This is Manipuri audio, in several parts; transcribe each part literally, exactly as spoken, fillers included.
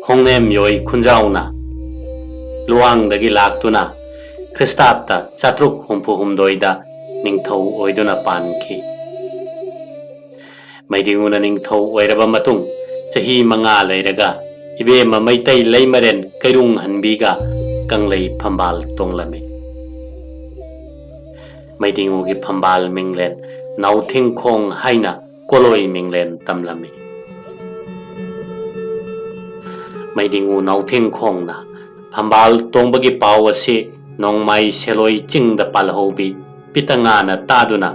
ꯈꯣꯡꯅꯦꯝ ꯌꯣꯏ ꯈꯨꯟꯖꯥꯎꯅ ꯂꯨꯋꯥꯡꯗꯒꯤ ꯂꯥꯛꯇꯨꯅ ꯈ꯭ꯔꯤꯁꯇꯥꯕꯇ ꯆꯥꯇ꯭ꯔꯨꯛ ꯍꯨꯝꯐꯨ ꯍꯨꯝꯗꯣꯏꯗ ꯅꯤꯡꯊꯧ ꯑꯣꯏꯗꯨꯅ ꯄꯥꯟꯈꯤ꯫ ꯃꯩꯗꯤꯡꯉꯨꯅ ꯅꯤꯡꯊꯧ ꯑꯣꯏꯔꯕ ꯃꯇꯨꯡ ꯆꯍꯤ ꯃꯉꯥ ꯂꯩꯔꯒ ꯏꯕꯦꯝꯃ ꯃꯩꯇꯩ ꯂꯩꯃꯔꯦꯟ ꯀꯩꯔꯨꯡ ꯍꯟꯕꯤꯒ ꯀꯪꯂꯩ ꯐꯝꯕꯥꯜ ꯇꯣꯡꯂꯝꯃꯤ꯫ ꯃꯩꯗꯤꯡꯉꯨꯒꯤ ꯐꯝꯕꯥꯜ ꯃꯤꯡꯂꯦꯟ ꯅꯥꯎꯊꯤꯡꯈꯣꯡ ꯍꯥꯏꯅ ꯀꯣꯂꯣꯏ ꯃꯤꯡꯂꯦꯟ ꯇꯝꯂꯝꯃꯤ꯫ ꯃꯩꯗꯤꯡꯉꯨ ꯅꯥꯎꯊꯤꯡꯈꯣꯡꯅ ꯐꯝꯕꯥꯜ ꯇꯣꯡꯕꯒꯤ ꯄꯥꯎ ꯑꯁꯤ ꯅꯣꯡꯃꯥꯏ ꯁꯦꯂꯣꯏ ꯆꯤꯡꯗ ꯄꯥꯜꯍꯧꯕꯤ ꯄꯤꯇꯉꯥꯅ ꯇꯥꯗꯨꯅ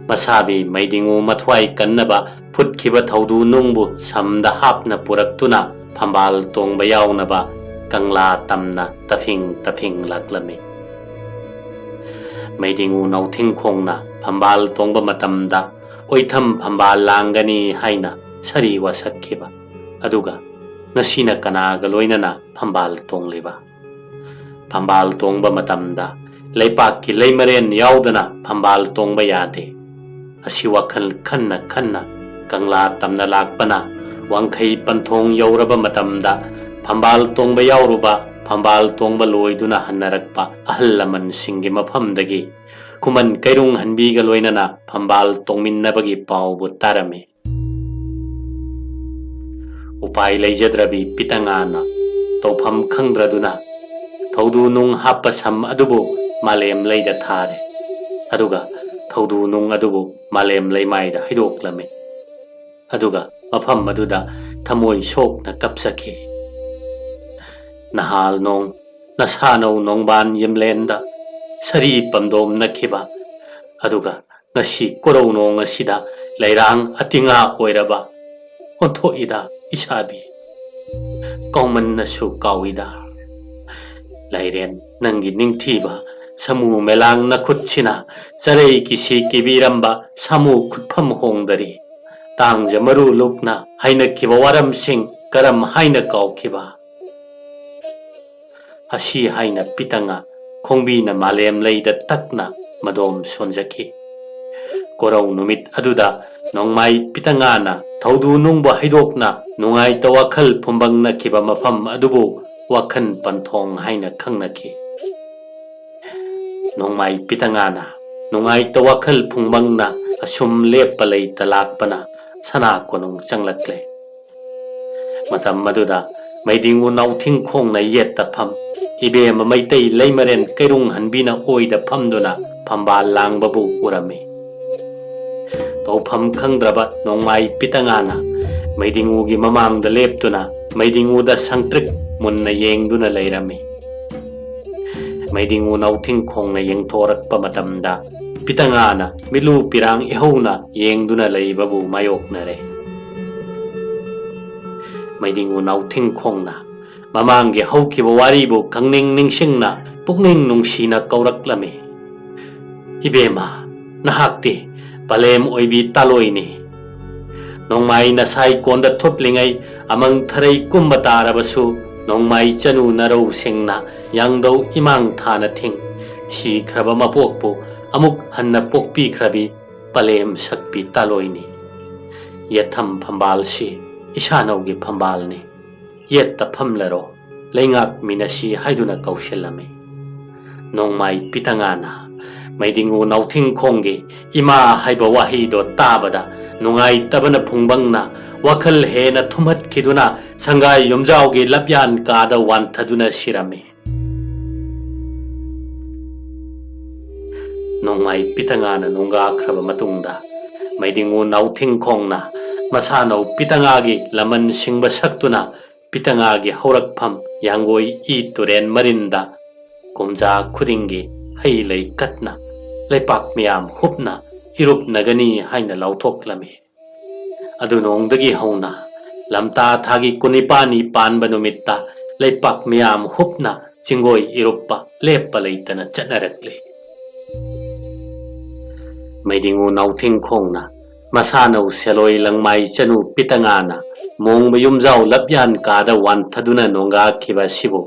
ꯃꯁꯥꯕꯤ ꯃꯩꯗꯤꯡꯉꯨ ꯃꯊ꯭ꯋꯥꯏ ꯀꯟꯅꯕ ꯐꯨꯠꯈꯤꯕ ꯊꯧꯗꯨ ꯅꯨꯡꯕꯨ ꯁꯝꯗ ꯍꯥꯞꯅ ꯄꯨꯔꯛꯇꯨꯅ ꯐꯝꯕꯥꯜ ꯇꯣꯡꯕ ꯌꯥꯎꯅꯕ ꯀꯪꯂꯥ ꯇꯝꯅ ꯇꯐꯤꯡ ꯇꯐꯤꯡ ꯂꯥꯛꯂꯝꯃꯤ꯫ ꯃꯩꯗꯤꯡꯉꯨ ꯅꯥꯎꯊꯤꯡꯈꯣꯡꯅ ꯐꯝꯕꯥꯜ ꯇꯣꯡꯕ ꯃꯇꯝꯗ ꯑꯣꯏꯊꯝ ꯐꯝꯕꯥꯜ ꯂꯥꯡꯒꯅꯤ ꯍꯥꯏꯅ ꯁꯥꯔꯤ ꯋꯥꯁꯛꯈꯤꯕ꯫ ꯑꯗꯨꯒ ꯉꯁꯤꯅ ꯀꯅꯥꯒ ꯂꯣꯏꯅꯅ ꯐꯝꯕꯥꯜ ꯇꯣꯡꯂꯤꯕ? ꯐꯝꯕꯥꯜ ꯇꯣꯡꯕ ꯃꯇꯝꯗ ꯂꯩꯄꯥꯛꯀꯤ ꯂꯩꯃꯔꯦꯟ ꯌꯥꯎꯗꯅ ꯐꯝꯕꯥꯜ ꯇꯣꯡꯕ ꯌꯥꯗꯦ꯫ ꯑꯁꯤ ꯋꯥꯈꯜ ꯈꯟꯅ ꯈꯟꯅ ꯀꯪꯂꯥ ꯇꯝꯅ ꯂꯥꯛꯄꯅ ꯋꯥꯡꯈꯩ ꯄꯟꯊꯣꯡ ꯌꯧꯔꯕ ꯃꯇꯝꯗ ꯐꯝꯕꯥꯜ ꯇꯣꯡꯕ ꯌꯥꯎꯔꯨꯕ, ꯐꯝꯕꯥꯜ ꯇꯣꯡꯕ ꯂꯣꯏꯗꯨꯅ ꯍꯟꯅꯔꯛꯄ ꯑꯍꯜ ꯂꯃꯟꯁꯤꯡꯒꯤ ꯃꯐꯝꯗꯒꯤ ꯈꯨꯃꯟ ꯀꯩꯔꯨꯡ ꯍꯟꯕꯤꯒ ꯂꯣꯏꯅꯅ ꯐꯝꯕꯥꯜ ꯇꯣꯡꯃꯤꯟꯅꯕꯒꯤ ꯄꯥꯎꯕꯨ ꯇꯥꯔꯝꯃꯤ꯫ ꯎꯄꯥꯏ ꯂꯩꯖꯗ꯭ꯔꯕꯤ ꯄꯤꯇꯉꯥꯅ ꯇꯧꯐꯝ ꯈꯪꯗ꯭ꯔꯗꯨꯅ ꯊꯧꯗꯨ ꯅꯨꯡ ꯍꯥꯞꯄ ꯁꯝ ꯑꯗꯨꯕꯨ ꯃꯥꯂꯦꯝ ꯂꯩꯗ ꯊꯥꯔꯦ꯫ ꯑꯗꯨꯒ ꯊꯧꯗꯨ ꯅꯨꯡ ꯑꯗꯨꯕꯨ ꯃꯥꯂꯦꯝ ꯂꯩꯃꯥꯏꯗ ꯍꯩꯗꯣꯛꯂꯝꯃꯤ꯫ ꯑꯗꯨꯒ ꯃꯐꯝ ꯑꯗꯨꯗ ꯊꯃꯣꯏ ꯁꯣꯛꯅ ꯀꯞꯆꯈꯤ꯫ ꯅꯍꯥꯜ ꯅꯣꯡ ꯅꯁꯥꯅꯧ ꯅꯣꯡꯕꯥꯟ ꯌꯦꯝꯂꯦꯟꯗ ꯁꯥꯔꯤ ꯄꯝꯗꯣꯝꯅꯈꯤꯕ, ꯑꯗꯨꯒ ꯉꯁꯤ ꯀꯣꯔꯧꯅꯣꯡ ꯑꯁꯤꯗ ꯂꯩꯔꯥꯡ ꯑꯇꯤꯉꯥ ꯑꯣꯏꯔꯕ ꯑꯣꯟꯊꯣꯛꯏꯗ ꯏꯁꯥꯕꯤ꯫ ꯀꯥꯎꯃꯟꯅꯁꯨ ꯀꯥꯎꯏꯗ꯫ ꯂꯥꯏꯔꯦꯟ, ꯅꯪꯒꯤ ꯅꯤꯡꯊꯤꯕ ꯁꯥꯃꯨ ꯃꯦꯂꯥꯡ ꯅꯈꯨꯠꯁꯤꯅ ꯆꯔꯩ ꯀꯤꯁꯤ ꯀꯤꯕꯤꯔꯝꯕ ꯁꯥꯃꯨ ꯈꯨꯠꯐꯝ ꯍꯣꯡꯗꯔꯤ꯫ ꯇꯥꯡꯖ ꯃꯔꯨ ꯂꯨꯛꯅ ꯍꯥꯏꯅꯈꯤꯕ ꯋꯥꯔꯝꯁꯤꯡ ꯀꯔꯝ ꯍꯥꯏꯅ ꯀꯥꯎꯈꯤꯕ? ꯑꯁꯤ ꯍꯥꯏꯅ ꯄꯤꯇꯉ ꯈꯣꯡꯕꯤꯅ ꯃꯥꯂꯦꯝ ꯂꯩꯗ ꯇꯛꯅ ꯃꯗꯣꯝ ꯁꯣꯟꯖꯈꯤ꯫ ꯀꯣꯔꯧ ꯅꯨꯃꯤꯠ ꯑꯗꯨꯗ ꯅꯣꯡꯃꯥꯏ ꯄꯤꯇꯉꯥꯅ ꯊꯧꯗꯨ ꯅꯨꯡꯕ ꯍꯩꯗꯣꯛꯅ ꯅꯨꯡꯉꯥꯏꯇ ꯋꯥꯈꯜ ꯐꯨꯝꯕꯪꯅꯈꯤꯕ ꯃꯐꯝ ꯑꯗꯨꯕꯨ ꯋꯥꯈꯜ ꯄꯟꯊꯣꯡ ꯍꯥꯏꯅ ꯈꯪꯅꯈꯤ꯫ ꯅꯣꯡꯃꯥꯏ ꯄꯤꯇꯉꯥꯅ ꯅꯨꯡꯉꯥꯏꯇ ꯋꯥꯈꯜ ꯐꯨꯝꯕꯪꯅ ꯑꯁꯨꯝ ꯂꯦꯞꯄ ꯂꯩꯇ ꯂꯥꯛꯄꯅ ꯁꯅꯥ ꯀꯣꯅꯨꯡ ꯆꯪꯂꯛꯂꯦ꯫ ꯃꯇꯝ ꯑꯗꯨꯗ ꯃꯩꯗꯤꯡꯉꯨ ꯅꯥꯎꯊꯤꯡꯈꯣꯡꯅ ꯌꯦꯠꯇ ꯐꯝ, ꯏꯕꯦꯝꯃ ꯃꯩꯇꯩ ꯂꯩꯃꯔꯦꯟ ꯀꯩꯔꯨꯡ ꯍꯟꯕꯤꯅ ꯑꯣꯏꯗ ꯐꯝꯗꯨꯅ ꯐꯝꯕꯥꯜ ꯂꯥꯡꯕꯕꯨ ꯎꯔꯝꯃꯤ꯫ ꯇꯧꯐꯝ ꯈꯪꯗ꯭ꯔꯕ ꯅꯣꯡꯃꯥꯏ ꯄꯤꯇꯉꯥꯅ ꯃꯩꯗꯤꯡꯉꯨꯒꯤ ꯃꯃꯥꯡꯗ ꯂꯦꯞꯇꯨꯅ ꯃꯩꯗꯤꯡꯉꯨꯗ ꯁꯪꯇ꯭ꯔꯤꯛ ꯃꯨꯟꯅ ꯌꯦꯡꯗꯨꯅ ꯂꯩꯔꯝꯃꯤ꯫ ꯃꯩꯗꯤꯡꯉꯨ ꯅꯥꯎꯊꯤꯡꯈꯣꯡꯅ ꯌꯦꯡꯊꯣꯔꯛꯄ ꯃꯇꯝꯗ ꯄꯤꯇꯉꯥꯅ ꯃꯤꯠꯂꯨ ꯄꯤꯔꯥꯡ ꯏꯍꯧꯅ ꯌꯦꯡꯗꯨꯅ ꯂꯩꯕꯕꯨ ꯃꯥꯌꯣꯛꯅꯔꯦ꯫ ꯃꯩꯗꯤꯡꯉꯨ ꯅꯥꯎꯊꯤꯡꯈꯣꯡꯅ ꯃꯃꯥꯡꯒꯤ ꯍꯧꯈꯤꯕ ꯋꯥꯔꯤꯕꯨ ꯈꯪꯅꯤꯡ ꯅꯤꯡꯁꯤꯡꯅ ꯄꯨꯛꯅꯤꯡ ꯅꯨꯡꯁꯤꯅ ꯀꯧꯔꯛꯂꯝꯃꯤ꯫ "ꯏꯕꯦꯝꯃ, ꯅꯍꯥꯛꯇꯤ ꯄꯂꯦꯝ ꯑꯣꯏꯕꯤ ꯇꯥꯂꯣꯏꯅꯤ꯫ ꯅꯣꯡꯃꯥꯏ ꯅꯁꯥꯏ ꯀꯣꯟꯗ ꯊꯨꯞꯂꯤꯉꯩ ꯑꯃꯪ ꯊꯔꯩ ꯀꯨꯝꯕ ꯇꯥꯔꯕꯁꯨ ꯅꯣꯡꯃꯥꯏ ꯆꯅꯨ ꯅꯔꯧꯁꯤꯡꯅ ꯌꯥꯡꯗꯧ ꯏꯃꯥꯡ ꯊꯥꯅ ꯊꯤꯡ, ꯁꯤꯈ꯭ꯔꯕ ꯃꯄꯣꯛꯄꯨ ꯑꯃꯨꯛ ꯍꯟꯅ ꯄꯣꯛꯄꯤꯈ꯭ꯔꯕꯤ ꯄꯂꯦꯝ ꯁꯛꯄꯤ ꯇꯥꯂꯣꯏꯅꯤ꯫ ꯌꯦꯠꯊꯝ ꯐꯝꯕꯥꯜꯁꯤ ꯏꯁꯥꯅꯧꯒꯤ ꯐꯝꯕꯥꯜꯅꯤ꯫ ꯌꯦꯠꯇ ꯐꯝꯂꯔꯣ, ꯂꯩꯉꯥꯛ ꯃꯤꯅꯁꯤ" ꯍꯥꯏꯗꯨꯅ ꯀꯧꯁꯤꯜꯂꯝꯃꯤ꯫ ꯅꯣꯡꯃꯥꯏ ꯄꯤꯇꯉꯥꯅ ꯃꯩꯗꯤꯡꯉꯨ ꯅꯥꯎꯊꯤꯡꯈꯣꯡꯒꯤ "ꯏꯃꯥ" ꯍꯥꯏꯕ ꯋꯥꯍꯩꯗꯣ ꯇꯥꯕꯗ ꯅꯨꯡꯉꯥꯏꯇꯕꯅ ꯐꯨꯡꯕꯪꯅ ꯋꯥꯈꯜ ꯍꯦꯟꯅ ꯊꯨꯝꯍꯠꯈꯤꯗꯨꯅ ꯁꯪꯒꯥꯏ ꯌꯨꯝꯖꯥꯎꯒꯤ ꯂꯞꯌꯥꯟ ꯀꯥꯗ ꯋꯥꯟꯊꯗꯨꯅ ꯁꯤꯔꯝꯃꯤ꯫ ꯅꯣꯡꯃꯥꯏ ꯄꯤꯇꯉꯥꯅ ꯅꯣꯡꯒꯥꯈ꯭ꯔꯕ ꯃꯇꯨꯡꯗ ꯃꯩꯗꯤꯡꯉꯨ ꯅꯥꯎꯊꯤꯡꯈꯣꯡꯅ ꯃꯁꯥꯅꯧ ꯄꯤꯇꯉꯥꯒꯤ ꯂꯃꯟ ꯁꯤꯡꯕ ꯁꯛꯇꯨꯅ ꯄꯤꯇꯉꯥꯒꯤ ꯍꯧꯔꯛꯐꯝ ꯌꯥꯡꯒꯣꯏ ꯏ ꯇꯨꯔꯦꯟ ꯃꯔꯤꯟꯗ ꯀꯨꯝꯖꯥ ꯈꯨꯗꯤꯡꯒꯤ ꯍꯩ ꯂꯩ ꯀꯠꯅ ꯂꯩꯄꯥꯛ ꯃꯤꯌꯥꯝ ꯍꯨꯞꯅ ꯏꯔꯨꯞꯅꯒꯅꯤ ꯍꯥꯏꯅ ꯂꯥꯎꯊꯣꯛꯂꯝꯃꯤ꯫ ꯑꯗꯨ ꯅꯣꯡꯗꯒꯤ ꯍꯧꯅ ꯂꯝꯇꯥ ꯊꯥꯒꯤ ꯀꯨꯟꯅꯤꯄꯥꯟꯅꯤ ꯄꯥꯟꯕ ꯅꯨꯃꯤꯠꯇ ꯂꯩꯄꯥꯛ ꯃꯤꯌꯥꯝ ꯍꯨꯞꯅ ꯆꯤꯡꯒꯣꯏ ꯏꯔꯨꯞꯄ ꯂꯦꯞꯄ ꯂꯩꯇꯅ ꯆꯠꯅꯔꯛꯂꯤ꯫ ꯃꯩꯗꯤꯡꯉꯨ ꯅꯥꯎꯊꯤꯡꯈꯣꯡꯅ ꯃꯁꯥꯅꯧ ꯁꯦꯂꯣꯏ ꯂꯪꯃꯥꯏ ꯆꯅꯨ ꯄꯤꯇꯉꯥꯅ ꯃꯣꯡꯕ ꯌꯨꯝꯖꯥꯎ ꯂꯞꯌꯥꯟ ꯀꯥꯗ ꯋꯥꯟꯊꯗꯨꯅ ꯅꯣꯡꯒꯥꯈꯤꯕ ꯑꯁꯤꯕꯨ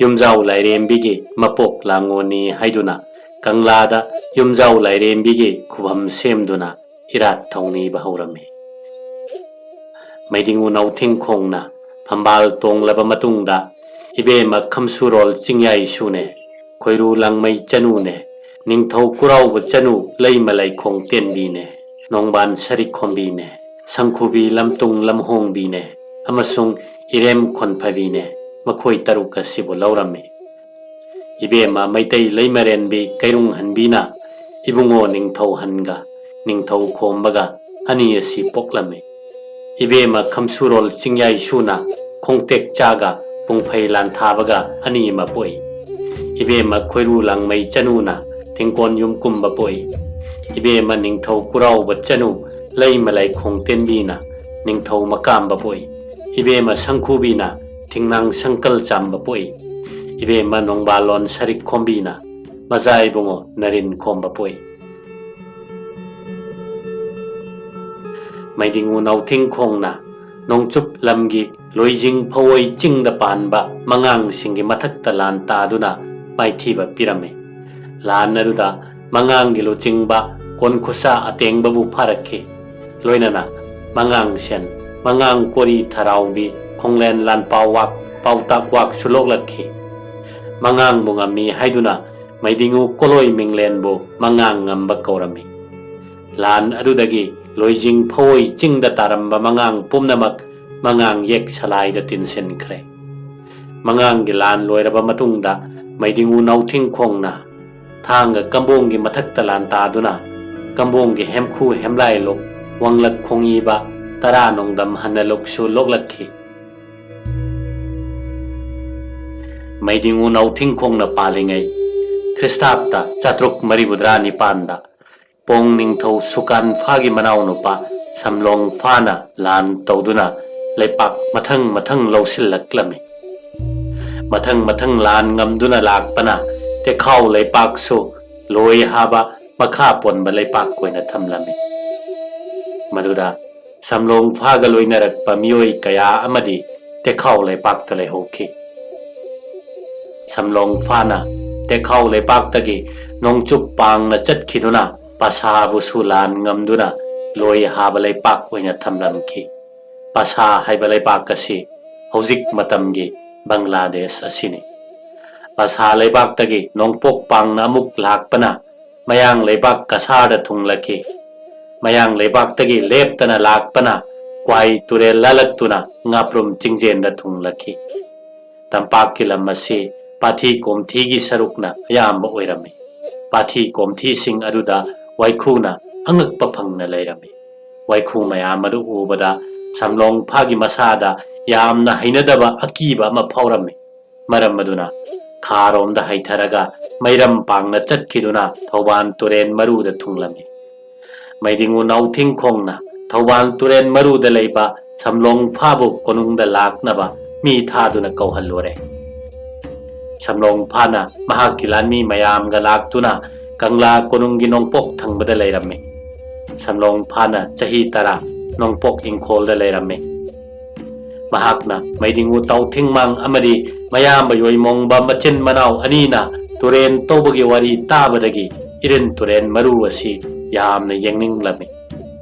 ꯌꯨꯝꯖꯥꯎ ꯂꯥꯏꯔꯦꯝꯕꯤꯒꯤ ꯃꯄꯣꯛ ꯂꯥꯡꯉꯣꯟꯅꯤ ꯍꯥꯏꯗꯨꯅ ꯀꯪꯂꯥꯗ ꯌꯨꯝꯖꯥꯎ ꯂꯥꯏꯔꯦꯝꯕꯤꯒꯤ ꯈꯨꯕꯝ ꯁꯦꯝꯗꯨꯅ ꯏꯔꯥꯠ ꯊꯧꯅꯤꯕ ꯍꯧꯔꯝꯃꯤ꯫ ꯃꯩꯗꯤꯡꯉꯨ ꯅꯥꯎꯊꯤꯡꯈꯣꯡꯅ ꯐꯝꯕꯥꯜ ꯇꯣꯡꯂꯕ ꯃꯇꯨꯡꯗ, "ꯏꯕꯦꯝꯃ ꯈꯝꯁꯨꯔꯣꯜ ꯆꯤꯡꯌꯥꯏꯁꯨꯅꯦ, ꯈꯣꯏꯔꯨ ꯂꯥꯡꯃꯩ ꯆꯅꯨꯅꯦ, ꯅꯤꯡꯊꯧ ꯀꯨꯔꯥꯎꯕ ꯆꯅꯨ ꯂꯩꯃ ꯂꯩꯈꯣꯡ ꯇꯦꯟꯕꯤꯅꯦ, ꯅꯣꯡꯕꯥꯟ ꯁꯔꯤꯛ ꯈꯣꯝꯕꯤꯅꯦ, ꯁꯪꯈꯨꯕꯤ ꯂꯝꯇꯨꯡ ꯂꯝꯍꯣꯡꯕꯤꯅꯦ ꯑꯃꯁꯨꯡ ꯏꯔꯦꯝ ꯈꯣꯟꯐꯕꯤꯅꯦ, ꯃꯈꯣꯏ ꯇꯔꯨꯛ ꯑꯁꯤꯕꯨ ꯂꯧꯔꯝꯃꯤ꯫ ꯏꯕꯦꯝꯃ ꯃꯩꯇꯩ ꯂꯩꯃꯔꯦꯟꯕꯤ ꯀꯩꯔꯨꯡꯍꯟꯕꯤꯅ ꯏꯕꯨꯡꯉꯣ ꯅꯤꯡꯊꯧꯍꯟꯒ ꯅꯤꯡꯊꯧ ꯈꯣꯝꯕꯒ ꯑꯅꯤ ꯑꯁꯤ ꯄꯣꯛꯂꯝꯃꯤ꯫ ꯏꯕꯦꯝꯃ ꯈꯝꯁꯨꯔꯣꯜ ꯆꯤꯡꯌꯥꯏꯁꯨꯅ ꯈꯣꯡꯇꯦꯛ ꯆꯥꯒ ꯄꯨꯡꯐꯩ ꯂꯥꯟꯊꯥꯕꯒ ꯑꯅꯤ ꯑꯃ ꯄꯣꯛꯏ꯫ ꯏꯕꯦꯝꯃ ꯈꯣꯏꯔꯨ ꯂꯥꯡꯃꯩ ꯆꯅꯨꯅ ꯊꯤꯡꯀꯣꯟ ꯌꯨꯝ ꯀꯨꯝꯕ ꯄꯣꯛꯏ꯫ ꯏꯕꯦꯝꯃ ꯅꯤꯡꯊꯧ ꯀꯨꯔꯥꯎꯕ ꯆꯅꯨ ꯂꯩꯃ ꯂꯩꯈꯣꯡ ꯇꯦꯟꯕꯤꯅ ꯅꯤꯡꯊꯧ ꯃꯀꯥꯝꯕ ꯄꯣꯛꯏ꯫ ꯏꯕꯦꯝꯃ ꯁꯪꯈꯨꯕꯤꯅ ꯊꯤꯡꯅꯥꯡ ꯁꯪꯀꯜ ꯆꯥꯝꯕ ꯄꯣꯛꯏ꯫ ꯏꯕꯦꯝꯃ ꯅꯣꯡꯕꯥꯂꯣꯟ ꯁꯔꯤꯛ ꯈꯣꯝꯕꯤꯅ ꯃꯖꯥ ꯏꯕꯨꯡꯉꯣ ꯅꯔꯤꯟ ꯈꯣꯝꯕ ꯄꯣꯛꯏ꯫ ꯃꯩꯗꯤꯡꯉꯨ ꯅꯥꯎꯊꯤꯡꯈꯣꯡꯅ ꯅꯣꯡꯆꯨꯞ ꯂꯝꯒꯤ ꯂꯣꯏꯖꯤꯡ ꯐꯋꯣꯏ ꯆꯤꯡꯗ ꯄꯥꯟꯕ ꯃꯉꯥꯡꯁꯤꯡꯒꯤ ꯃꯊꯛꯇ ꯂꯥꯟ ꯇꯥꯗꯨꯅ ꯃꯥꯏꯊꯤꯕ ꯄꯤꯔꯝꯃꯤ꯫ ꯂꯥꯟ ꯑꯗꯨꯗ ꯃꯉꯥꯡꯒꯤ ꯂꯨꯆꯤꯡꯕ ꯀꯣꯟꯈꯨꯁꯥ ꯑꯇꯦꯡꯕꯕꯨ ꯐꯥꯔꯛꯈꯤ꯫ ꯂꯣꯏꯅꯅ ꯃꯉꯥꯡꯁꯦꯟ, ꯃꯉꯥꯡ ꯀꯣꯔꯤ ꯊꯔꯥꯎꯕꯤ, ꯈꯣꯡꯂꯦꯟ ꯂꯥꯟꯄꯥꯎꯋꯥꯛ, ꯄꯥꯎꯇꯥꯛꯋꯥꯛꯁꯨ ꯂꯣꯛꯂꯛꯈꯤ꯫ ꯃꯉꯥꯡꯕꯨ ꯉꯝꯃꯤ ꯍꯥꯏꯗꯨꯅ ꯃꯩꯗꯤꯡꯉꯨ ꯀꯣꯂꯣꯏ ꯃꯤꯡꯂꯦꯟꯕꯨ ꯃꯉꯥꯡ ꯉꯝꯕ ꯀꯧꯔꯝꯃꯤ꯫ ꯂꯥꯟ ꯑꯗꯨꯗꯒꯤ ꯂꯣꯏꯖꯤꯡ ꯐꯋꯣꯏ ꯆꯤꯡꯗ ꯇꯥꯔꯝꯕ ꯃꯉꯥꯡ ꯄꯨꯝꯅꯃꯛ ꯃꯉꯥꯡ ꯌꯦꯛ ꯁꯂꯥꯏꯗ ꯇꯤꯟꯁꯤꯟꯈ꯭ꯔꯦ꯫ ꯃꯉꯥꯡꯒꯤ ꯂꯥꯟ ꯂꯣꯏꯔꯕ ꯃꯇꯨꯡꯗ ꯃꯩꯗꯤꯡꯉꯨ ꯅꯥꯎꯊꯤꯡꯈꯣꯡꯅ ꯊꯥꯡꯒ ꯀꯝꯕꯣꯡꯒꯤ ꯃꯊꯛꯇ ꯂꯥꯟ ꯇꯥꯗꯨꯅ ꯀꯝꯕꯣꯡꯒꯤ ꯍꯦꯝꯈꯨ ꯍꯦꯝꯂꯥꯏ ꯂꯨꯛ, ꯋꯥꯡꯂꯛ ꯈꯣꯡꯏꯕ, ꯇꯔꯥ ꯅꯣꯡꯗꯝ ꯍꯟꯅ ꯂꯨꯛꯁꯨ ꯂꯣꯛꯂꯛꯈꯤ꯫ ꯃꯩꯗꯤꯡꯉꯨ ꯅꯥꯎꯊꯤꯡꯈꯣꯡꯅ ꯄꯥꯜꯂꯤꯉꯩ ꯈ꯭ꯔꯤꯁꯇꯥꯕꯇ ꯆꯥꯇ꯭ꯔꯨꯛ ꯃꯔꯤꯐꯨꯇꯔꯥ ꯅꯤꯄꯥꯟꯗ ꯄꯣꯡ ꯅꯤꯡꯊꯧ ꯁꯨꯀꯥꯟ ꯐꯥꯒꯤ ꯃꯅꯥꯎꯅꯨꯄꯥ ꯁꯝꯂꯣꯡ ꯐꯥꯅ ꯂꯥꯟ ꯇꯧꯗꯨꯅ ꯂꯩꯄꯥꯛ ꯃꯊꯪ ꯃꯊꯪ ꯂꯧꯁꯤꯜꯂꯛꯂꯝꯃꯤ꯫ ꯃꯊꯪ ꯃꯊꯪ ꯂꯥꯟ ꯉꯝꯗꯨꯅ ꯂꯥꯛꯄꯅ ꯇꯦꯈꯥꯎ ꯂꯩꯄꯥꯛꯁꯨ ꯂꯣꯏ ꯍꯥꯕ ꯃꯈꯥ ꯄꯣꯟꯕ ꯂꯩꯄꯥꯛ ꯑꯣꯏꯅ ꯊꯝꯂꯝꯃꯤ꯫ ꯃꯗꯨꯗ ꯁꯝꯂꯣꯡ ꯐꯥꯒ ꯂꯣꯏꯅꯔꯛꯄ ꯃꯤꯑꯣꯏ ꯀꯌꯥ ꯑꯃꯗꯤ ꯇꯦꯈꯥꯎ ꯂꯩꯄꯥꯛꯇ ꯂꯩꯍꯧꯈꯤ꯫ ꯁꯝꯂꯣꯡ ꯐꯥꯅ ꯇꯦꯈꯥꯎ ꯂꯩꯄꯥꯛꯇꯒꯤ ꯅꯣꯡꯆꯨꯞ ꯄꯥꯡꯅ ꯆꯠꯈꯤꯗꯨꯅ ꯄꯥꯁꯥꯕꯨꯁꯨ ꯂꯥꯟ ꯉꯝꯗꯨꯅ ꯂꯣꯏ ꯍꯥꯕ ꯂꯩꯄꯥꯛ ꯑꯣꯏꯅ ꯊꯝꯂꯝꯈꯤ꯫ ꯄꯥꯁꯥ ꯍꯥꯏꯕ ꯂꯩꯄꯥꯛ ꯑꯁꯤ ꯍꯧꯖꯤꯛ ꯃꯇꯝꯒꯤ ꯕꯪꯒ꯭ꯂꯥꯗꯦꯁ ꯑꯁꯤꯅꯤ꯫ ꯄꯥꯁꯥ ꯂꯩꯕꯥꯛꯇꯒꯤ ꯅꯣꯡꯄꯣꯛ ꯄꯥꯡꯅ ꯑꯃꯨꯛ ꯂꯥꯛꯄꯅ ꯃꯌꯥꯡ ꯂꯩꯕꯥꯛ ꯀꯁꯥꯔꯗ ꯊꯨꯡꯂꯛꯈꯤ꯫ ꯃꯌꯥꯡ ꯂꯩꯕꯥꯛꯇꯒꯤ ꯂꯦꯞꯇꯅ ꯂꯥꯛꯄꯅ ꯀ꯭ꯋꯥꯏ ꯇꯨꯔꯦꯜ ꯂꯥꯜꯂꯛꯇꯨꯅ ꯉꯥꯄ꯭ꯔꯨꯝ ꯆꯤꯡꯖꯦꯟꯗ ꯊꯨꯡꯂꯛꯈꯤ꯫ ꯇꯝꯄꯥꯛꯀꯤ ꯂꯝ ꯑꯁꯤ ꯄꯥꯊꯤ ꯀꯣꯝꯊꯤꯒꯤ ꯁꯔꯨꯛꯅ ꯑꯌꯥꯝꯕ ꯑꯣꯏꯔꯝꯃꯤ꯫ ꯄꯥꯊꯤ ꯀꯣꯝꯊꯤꯁꯤꯡ ꯑꯗꯨꯗ ꯋꯥꯏꯈꯨꯅ ꯑꯉꯛꯄ ꯐꯪꯅ ꯂꯩꯔꯝꯃꯤ꯫ ꯋꯥꯏꯈꯨ ꯃꯌꯥꯝ ꯑꯗꯨ ꯎꯕꯗ ꯁꯝꯂꯣꯡ ꯐꯥꯒꯤ ꯃꯁꯥꯗ ꯌꯥꯝꯅ ꯍꯩꯅꯗꯕ ꯑꯀꯤꯕ ꯑꯃ ꯐꯥꯎꯔꯝꯃꯤ꯫ ꯃꯔꯝ ꯑꯗꯨꯅ ꯈꯥꯔꯣꯝꯗ ꯍꯩꯊꯔꯒ ꯃꯩꯔꯝ ꯄꯥꯡꯅ ꯆꯠꯈꯤꯗꯨꯅ ꯊꯧꯕꯥꯜ ꯇꯨꯔꯦꯟ ꯃꯔꯨꯗ ꯊꯨꯡꯂꯝꯃꯤ꯫ ꯃꯩꯗꯤꯡꯉꯨ ꯅꯥꯎꯊꯤꯡꯈꯣꯡꯅ ꯊꯧꯕꯥꯜ ꯇꯨꯔꯦꯟ ꯃꯔꯨꯗ ꯂꯩꯕ ꯁꯝꯂꯣꯡ ꯐꯥꯕꯨ ꯀꯣꯅꯨꯡꯗ ꯂꯥꯛꯅꯕ ꯃꯤ ꯊꯥꯗꯨꯅ ꯀꯧꯍꯜꯂꯨꯔꯦ꯫ ꯁꯝꯂꯣꯡ ꯐꯥꯅ ꯃꯍꯥꯛꯀꯤ ꯂꯥꯟꯃꯤ ꯃꯌꯥꯝꯒ ꯂꯥꯛꯇꯨꯅ ꯀꯪꯂꯥ ꯀꯣꯅꯨꯡꯒꯤ ꯅꯣꯡꯄꯣꯛ ꯊꯪꯕꯗ ꯂꯩꯔꯝꯃꯤ꯫ ꯁꯝꯂꯣꯡ ꯐꯥꯅ ꯆꯍꯤ ꯇꯔꯥ ꯅꯣꯡꯄꯣꯛ ꯏꯪꯈꯣꯜꯗ ꯂꯩꯔꯝꯃꯤ꯫ ꯃꯍꯥꯛꯅ ꯃꯩꯗꯤꯡꯉꯨ ꯇꯥꯎꯊꯤꯡꯃꯥꯡ ꯑꯃꯗꯤ ꯃꯌꯥꯝꯕ ꯌꯣꯏꯃꯣꯡꯕ ꯃꯆꯤꯟ ꯃꯅꯥꯎ ꯑꯅꯤꯅ ꯇꯨꯔꯦꯟ ꯇꯧꯕꯒꯤ ꯋꯥꯔꯤ ꯇꯥꯕꯗꯒꯤ ꯏꯔꯤꯜ ꯇꯨꯔꯦꯜ ꯃꯔꯨ ꯑꯁꯤ ꯌꯥꯝꯅ ꯌꯦꯡꯅꯤꯡꯂꯝꯃꯤ꯫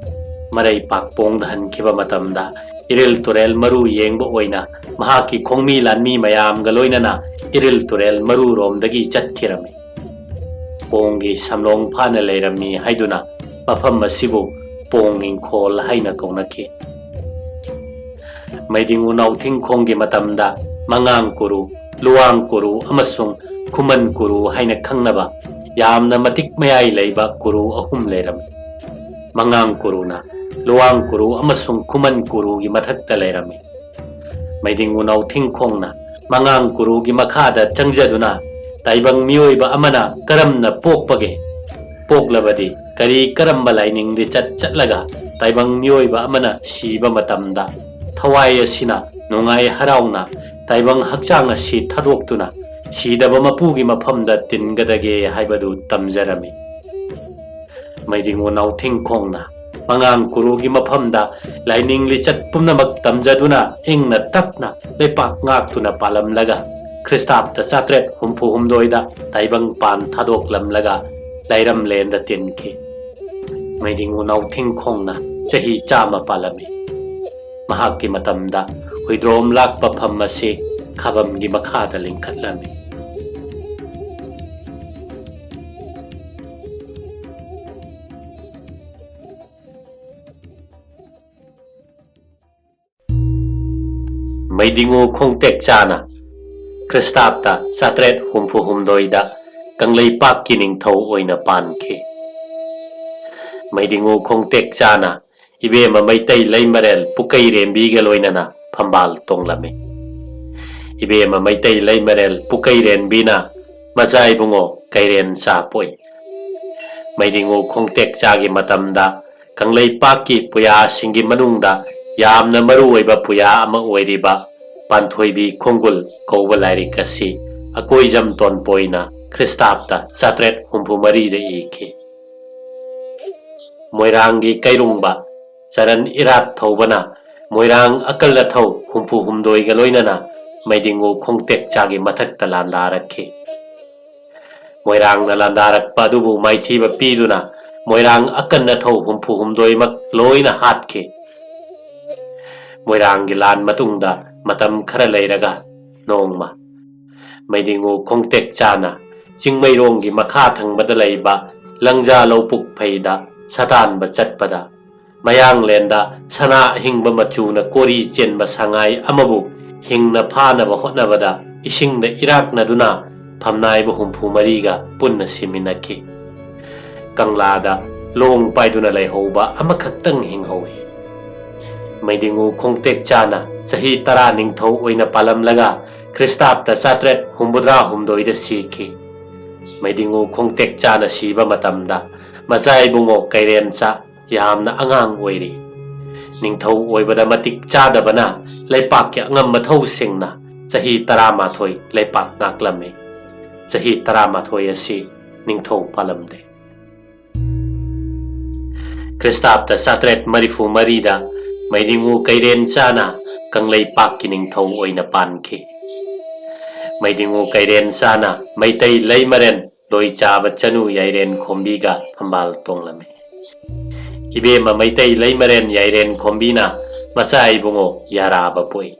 ꯃꯔꯩ ꯄꯥꯛꯄꯣꯡꯗ ꯍꯟꯈꯤꯕ ꯃꯇꯝꯗ ꯏꯔꯤꯜ ꯇꯨꯔꯦꯜ ꯃꯔꯨ ꯌꯦꯡꯕ ꯑꯣꯏꯅ ꯃꯍꯥꯛꯀꯤ ꯈꯣꯡꯃꯤ ꯂꯥꯟꯃꯤ ꯃꯌꯥꯝꯒ ꯂꯣꯏꯅꯅ ꯏꯔꯤꯜ ꯇꯨꯔꯦꯜ ꯃꯔꯨꯔꯣꯝꯗꯒꯤ ꯆꯠꯈꯤꯔꯝꯃꯤ꯫ ꯄꯣꯡꯒꯤ ꯁꯝꯂꯣꯡ ꯐꯥꯅ ꯂꯩꯔꯝꯃꯤ ꯍꯥꯏꯗꯨꯅ ꯃꯐꯝ ꯑꯁꯤꯕꯨ ꯄꯣꯡ ꯏꯪꯈꯣꯜ ꯍꯥꯏꯅ ꯀꯧꯅꯈꯤ꯫ ꯃꯩꯗꯤꯡꯉꯨ ꯅꯥꯎꯊꯤꯡꯈꯣꯡꯒꯤ ꯃꯇꯝꯗ ꯃꯉꯥꯡ ꯀꯨꯔꯨ, ꯂꯨꯋꯥꯡ ꯀꯨꯔꯨ ꯑꯃꯁꯨꯡ ꯈꯨꯃꯟ ꯀꯨꯔꯨ ꯍꯥꯏꯅ ꯈꯪꯅꯕ ꯌꯥꯝꯅ ꯃꯇꯤꯛ ꯃꯌꯥꯏ ꯂꯩꯕ ꯀꯨꯔꯨ ꯑꯍꯨꯝ ꯂꯩꯔꯝꯃꯤ꯫ ꯃꯉꯥꯡ ꯀꯨꯔꯨꯅ ꯂꯨꯋꯥꯡ ꯀꯨꯔꯨ ꯑꯃꯁꯨꯡ ꯈꯨꯃꯟ ꯀꯨꯔꯨꯒꯤ ꯃꯊꯛꯇ ꯂꯩꯔꯝꯃꯤ꯫ ꯃꯩꯗꯤꯡꯉꯨ ꯅꯥꯎꯊꯤꯡꯈꯣꯡꯅ ꯃꯉꯥꯡ ꯀꯨꯔꯨꯒꯤ ꯃꯈꯥꯗ ꯆꯪꯖꯗꯨꯅ ꯇꯥꯏꯕꯪ ꯃꯤꯑꯣꯏꯕ ꯑꯃꯅ ꯀꯔꯝꯅ ꯄꯣꯛꯄꯒꯦ? ꯄꯣꯛꯂꯕꯗꯤ ꯀꯔꯤ ꯀꯔꯝꯕ ꯂꯥꯏꯅꯤꯡ ꯂꯤꯆꯠ ꯆꯠꯂꯒ ꯇꯥꯏꯕꯪ ꯃꯤꯑꯣꯏꯕ ꯑꯃꯅ ꯁꯤꯕ ꯃꯇꯝꯗ ꯊꯋꯥꯏ ꯑꯁꯤꯅ ꯅꯨꯡꯉꯥꯏ ꯍꯔꯥꯎꯅ ꯇꯥꯏꯕꯪ ꯍꯛꯆꯥꯡ ꯑꯁꯤ ꯊꯥꯗꯣꯛꯇꯨꯅ ꯁꯤꯗꯕ ꯃꯄꯨꯒꯤ ꯃꯐꯝꯗ ꯇꯤꯟꯒꯗꯒꯦ ꯍꯥꯏꯕꯗꯨ ꯇꯝꯖꯔꯝꯃꯤ꯫ ꯃꯩꯗꯤꯡꯉꯨ ꯅꯥꯎꯊꯤꯡꯈꯣꯡꯅ ꯃꯉꯥꯡ ꯀꯨꯔꯨꯒꯤ ꯃꯐꯝꯗ ꯂꯥꯏꯅꯤꯡ ꯂꯤꯆꯠ ꯄꯨꯝꯅꯃꯛ ꯇꯝꯖꯗꯨꯅ ꯏꯪꯅ ꯇꯞꯅ ꯂꯩꯄꯥꯛ ꯉꯥꯛꯇꯨꯅ ꯄꯥꯜꯂꯝꯂꯒ ꯈ꯭ꯔꯤꯁꯇꯥꯕꯇ ꯆꯥꯇ꯭ꯔꯦꯠ ꯍꯨꯝꯐꯨ ꯍꯨꯝꯗꯣꯏꯗ ꯇꯥꯏꯕꯪ ꯄꯥꯟ ꯊꯥꯗꯣꯛꯂꯝꯂꯒ ꯂꯥꯏꯔꯝꯂꯦꯟꯗ ꯇꯤꯟꯈꯤ꯫ ꯃꯩꯗꯤꯡꯉꯨ ꯅꯥꯎꯊꯤꯡꯈꯣꯡꯅ ꯆꯍꯤ ꯆꯥꯝꯃ ꯄꯥꯜꯂꯝꯃꯤ꯫ ꯃꯍꯥꯛꯀꯤ ꯃꯇꯝꯗ ꯍꯨꯏꯗ꯭ꯔꯣꯝ ꯂꯥꯛꯄ ꯐꯝ ꯑꯁꯤ ꯈꯥꯕꯝꯒꯤ ꯃꯈꯥꯗ ꯂꯤꯡꯈꯠꯂꯝꯃꯤ꯫ ꯃꯩꯗꯤꯡꯉꯨ ꯈꯣꯡꯇꯦꯛꯆꯥꯅ ꯈ꯭ꯔꯤꯁꯇꯥꯕꯇ ꯆꯥꯇ꯭ꯔꯦꯠ ꯍꯨꯝꯐꯨ ꯍꯨꯝꯗꯣꯏꯗ ꯀꯪꯂꯩꯄꯥꯛꯀꯤ ꯅꯤꯡꯊꯧ ꯑꯣꯏꯅ ꯄꯥꯟꯈꯤ꯫ ꯃꯩꯗꯤꯡꯉꯨ ꯈꯣꯡꯇꯦꯛꯆꯥꯅ ꯏꯕꯦꯝꯃ ꯃꯩꯇꯩ ꯂꯩꯃꯔꯦꯜ ꯄꯨꯀꯩꯔꯦꯝꯕꯤꯒ ꯂꯣꯏꯅꯅ ꯐꯝꯕꯥꯜ ꯇꯣꯡꯂꯝꯃꯤ꯫ ꯏꯕꯦꯝꯃ ꯃꯩꯇꯩ ꯂꯩꯃꯔꯦꯜ ꯄꯨꯀꯩꯔꯦꯝꯕꯤꯅ ꯃꯆꯥ ꯏꯕꯨꯡꯉꯣ ꯀꯩꯔꯦꯟꯆꯥ ꯄꯣꯛꯏ꯫ ꯃꯩꯗꯤꯡꯉꯨ ꯈꯣꯡꯇꯦꯛꯆꯥꯒꯤ ꯃꯇꯝꯗ ꯀꯪꯂꯩꯄꯥꯛꯀꯤ ꯄꯨꯌꯥꯁꯤꯡꯒꯤ ꯃꯅꯨꯡꯗ ꯌꯥꯝꯅ ꯃꯔꯨ ꯑꯣꯏꯕ ꯄꯨꯌꯥ ꯑꯃ ꯑꯣꯏꯔꯤꯕ ꯄꯥꯟꯊꯣꯏꯕꯤ ꯈꯣꯡꯒꯨꯜ ꯀꯧꯕ ꯂꯥꯏꯔꯤꯛ ꯑꯁꯤ ꯑꯀꯣꯏꯖꯝ ꯇꯣꯟꯄꯣꯏꯅ ꯈ꯭ꯔꯤꯁꯇꯥꯕꯇ ꯆꯥꯇ꯭ꯔꯦꯠ ꯍꯨꯝꯐꯨ ꯃꯔꯤꯗ ꯏꯈꯤ꯫ ꯃꯣꯏꯔꯥꯡꯒꯤ ꯀꯩꯔꯨꯡꯕ ꯆꯔꯟ ꯏꯔꯥꯠ ꯊꯧꯕꯅ ꯃꯣꯏꯔꯥꯡ ꯑꯀꯜ ꯑꯊꯧ ꯍꯨꯝꯐꯨ ꯍꯨꯝꯗꯣꯏꯒ ꯂꯣꯏꯅꯅ ꯃꯩꯗꯤꯡꯉꯨ ꯈꯣꯡꯇꯦꯛꯆꯥꯒꯤ ꯃꯊꯛꯇ ꯂꯥꯟꯗꯥꯔꯛꯈꯤ꯫ ꯃꯣꯏꯔꯥꯡꯅ ꯂꯥꯟꯗꯥꯔꯛꯄ ꯑꯗꯨꯕꯨ ꯃꯥꯏꯊꯤꯕ ꯄꯤꯗꯨꯅ ꯃꯣꯏꯔꯥꯡ ꯑꯀꯟ ꯑꯊꯧ ꯍꯨꯝꯐꯨ ꯍꯨꯝꯗꯣꯏꯃꯛ ꯂꯣꯏꯅ ꯍꯥꯠꯈꯤ꯫ ꯃꯣꯏꯔꯥꯡꯒꯤ ꯂꯥꯟ ꯃꯇꯨꯡꯗ ꯃꯇꯝ ꯈꯔ ꯂꯩꯔꯒ ꯅꯣꯡꯃ ꯃꯩꯗꯤꯡꯉꯨ ꯈꯣꯡꯇꯦꯛꯆꯥꯅ ꯆꯤꯡꯃꯩꯔꯣꯡꯒꯤ ꯃꯈꯥ ꯊꯪꯕꯗ ꯂꯩꯕ ꯂꯪꯖꯥ ꯂꯧꯕꯨꯛ ꯐꯩꯗ ꯁꯥꯇꯥꯟꯕ ꯆꯠꯄꯗ ꯃꯌꯥꯡꯂꯦꯟꯗ ꯁꯅꯥ ꯑꯍꯤꯡꯕ ꯃꯆꯨꯅ ꯀꯣꯔꯤ ꯆꯦꯟꯕ ꯁꯉꯥꯏ ꯑꯃꯕꯨ ꯍꯤꯡꯅ ꯐꯥꯅꯕ ꯍꯣꯠꯅꯕꯗ ꯏꯁꯤꯡꯗ ꯏꯔꯥꯛꯅꯗꯨꯅ ꯐꯝꯅꯥꯏꯕ ꯍꯨꯝꯐꯨ ꯃꯔꯤꯒ ꯄꯨꯟꯅ ꯁꯤꯃꯤꯟꯅꯈꯤ꯫ ꯀꯪꯂꯥꯗ ꯂꯣꯡ ꯄꯥꯏꯗꯨꯅ ꯂꯩꯍꯧꯕ ꯑꯃꯈꯛꯇꯪ ꯍꯤꯡꯍꯧꯏ꯫ ꯃꯩꯗꯤꯡꯉꯨ ꯈꯣꯡꯇꯦꯛꯆꯥꯅ ꯆꯍꯤ ꯇꯔꯥ ꯅꯤꯡꯊꯧ ꯑꯣꯏꯅ ꯄꯥꯜꯂꯝꯂꯒ ꯈ꯭ꯔꯤꯁꯇꯥꯕꯇ ꯆꯥꯇ꯭ꯔꯦꯠ ꯍꯨꯝꯐꯨꯇꯔꯥ ꯍꯨꯝꯗꯣꯏꯗ ꯁꯤꯈꯤ꯫ ꯃꯩꯗꯤꯡꯉꯨ ꯈꯣꯡꯇꯦꯛꯆꯥꯅ ꯁꯤꯕ ꯃꯇꯝꯗ ꯃꯆꯥ ꯏꯕꯨꯡꯉꯣ ꯀꯩꯔꯦꯟꯆꯥ ꯌꯥꯝꯅ ꯑꯉꯥꯡ ꯑꯣꯏꯔꯤ꯫ ꯅꯤꯡꯊꯧ ꯑꯣꯏꯕꯗ ꯃꯇꯤꯛ ꯆꯥꯗꯕꯅ ꯂꯩꯄꯥꯛꯀꯤ ꯑꯉꯝ ꯑꯊꯧꯁꯤꯡꯅ ꯆꯍꯤ ꯇꯔꯥꯃꯥꯊꯣꯏ ꯂꯩꯄꯥꯛ ꯉꯥꯛꯂꯝꯃꯤ꯫ ꯆꯍꯤ ꯇꯔꯥꯃꯥꯊꯣꯏ ꯑꯁꯤ ꯅꯤꯡꯊꯧ ꯄꯥꯜꯂꯝꯗꯦ꯫ ꯈ꯭ꯔꯤꯁꯇꯥꯕꯇ ꯆꯥꯇ꯭ꯔꯦꯠ ꯃꯔꯤꯐꯨ ꯃꯔꯤꯗ ꯃꯩꯗꯤꯡꯉꯨ ꯀꯩꯔꯦꯟꯆꯥꯅ ꯀꯪꯂꯩꯄꯥꯛꯀꯤ ꯅꯤꯡꯊꯧ ꯑꯣꯏꯅ ꯄꯥꯟꯈꯤ꯫ ꯃꯩꯗꯤꯡꯉꯨ ꯀꯩꯔꯦꯟꯆꯥꯅ ꯃꯩꯇꯩ ꯂꯩꯃꯔꯦꯟ ꯂꯣꯏꯆꯥꯕ ꯆꯅꯨ ꯌꯥꯏꯔꯦꯟ ꯈꯣꯝꯕꯤꯒ ꯐꯝꯕꯥꯜ ꯇꯣꯡꯂꯝꯃꯤ꯫ ꯏꯕꯦꯝꯃ ꯃꯩꯇꯩ ꯂꯩꯃꯔꯦꯟ ꯌꯥꯏꯔꯦꯟ ꯈꯣꯝꯕꯤꯅ ꯃꯆꯥ ꯏꯕꯨꯡꯉꯣ ꯌꯥꯔꯥꯕ ꯄꯣꯛꯏ꯫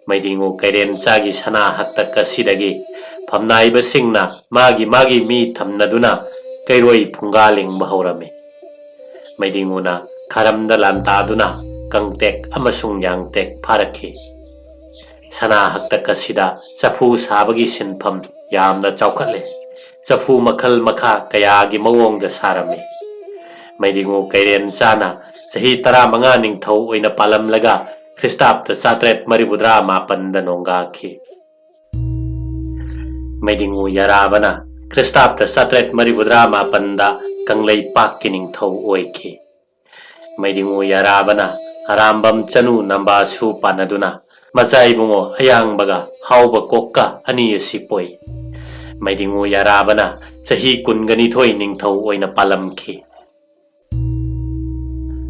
ꯃꯩꯗꯤꯡꯉꯨ ꯀꯩꯔꯦꯟ ꯆꯥꯒꯤ ꯁꯅꯥ ꯍꯛꯇꯛ ꯑꯁꯤꯗꯒꯤ ꯐꯝꯅꯥꯏꯕꯁꯤꯡꯅ ꯃꯥꯒꯤ ꯃꯥꯒꯤ ꯃꯤ ꯊꯝꯅꯗꯨꯅ ꯀꯩꯔꯣꯏ ꯐꯨꯡꯒꯥ ꯂꯤꯡꯕ ꯍꯧꯔꯝꯃꯤ꯫ ꯃꯩꯗꯤꯡꯉꯨꯅ ꯈꯔꯝꯗ ꯂꯥꯟꯇꯥꯗꯨꯅ ꯀꯪꯇꯦꯛ ꯑꯃꯁꯨꯡ ꯌꯥꯡꯇꯦꯛ ꯐꯥꯔꯛꯈꯤ꯫ ꯁꯅꯥ ꯍꯛꯇꯛ ꯑꯁꯤꯗ ꯆꯐꯨ ꯁꯥꯕꯒꯤ ꯁꯤꯟꯐꯝ ꯌꯥꯝꯅ ꯆꯥꯎꯈꯠꯂꯦ꯫ ꯆꯐꯨ ꯃꯈꯜ ꯃꯈꯥ ꯀꯌꯥꯒꯤ ꯃꯑꯣꯡꯗ ꯁꯥꯔꯝꯃꯤ꯫ ꯃꯩꯗꯤꯡꯉꯨ ꯀꯩꯔꯦꯟ ꯆꯥꯅ ꯆꯍꯤ ꯇꯔꯥꯃꯉꯥ ꯅꯤꯡꯊꯧ ꯑꯣꯏꯅ ꯄꯥꯜꯂꯝꯂꯒ ꯈ꯭ꯔꯤꯁꯇꯥꯕꯇ ꯆꯥꯇ꯭ꯔꯦꯠ ꯃꯔꯤꯐꯨꯇꯔꯥ ꯃꯥꯄꯟꯗ ꯅꯣꯡꯒꯥꯈꯤ꯫ ꯃꯩꯗꯤꯡꯉꯨ ꯌꯥꯔꯥꯕꯅ ꯈ꯭ꯔꯤꯁꯇꯥꯕꯇ ꯆꯥꯇ꯭ꯔꯦꯠ ꯃꯔꯤꯐꯨꯇꯔꯥ ꯃꯥꯄꯟꯗ ꯀꯪꯂꯩꯄꯥꯛꯀꯤ ꯅꯤꯡꯊꯧ ꯑꯣꯏꯈꯤ꯫ ꯃꯩꯗꯤꯡꯉꯨ ꯌꯥꯔꯥꯕꯅ ꯑꯔꯥꯝꯕꯝ ꯆꯅꯨ ꯅꯝꯕꯥꯁꯨ ꯄꯥꯟꯅꯗꯨꯅ ꯃꯆꯥ ꯏꯕꯨꯡꯉꯣ ꯑꯌꯥꯡꯕꯒ ꯍꯥꯎꯕ ꯀꯣꯛꯀ ꯑꯅꯤ ꯑꯁꯤ ꯄꯣꯛꯏ꯫ ꯃꯩꯗꯤꯡꯉꯨ ꯌꯥꯔꯥꯕꯅ ꯆꯍꯤ ꯀꯨꯟꯒ ꯅꯤꯊꯣꯏ ꯅꯤꯡꯊꯧ ꯑꯣꯏꯅ ꯄꯥꯜꯂꯝꯈꯤ꯫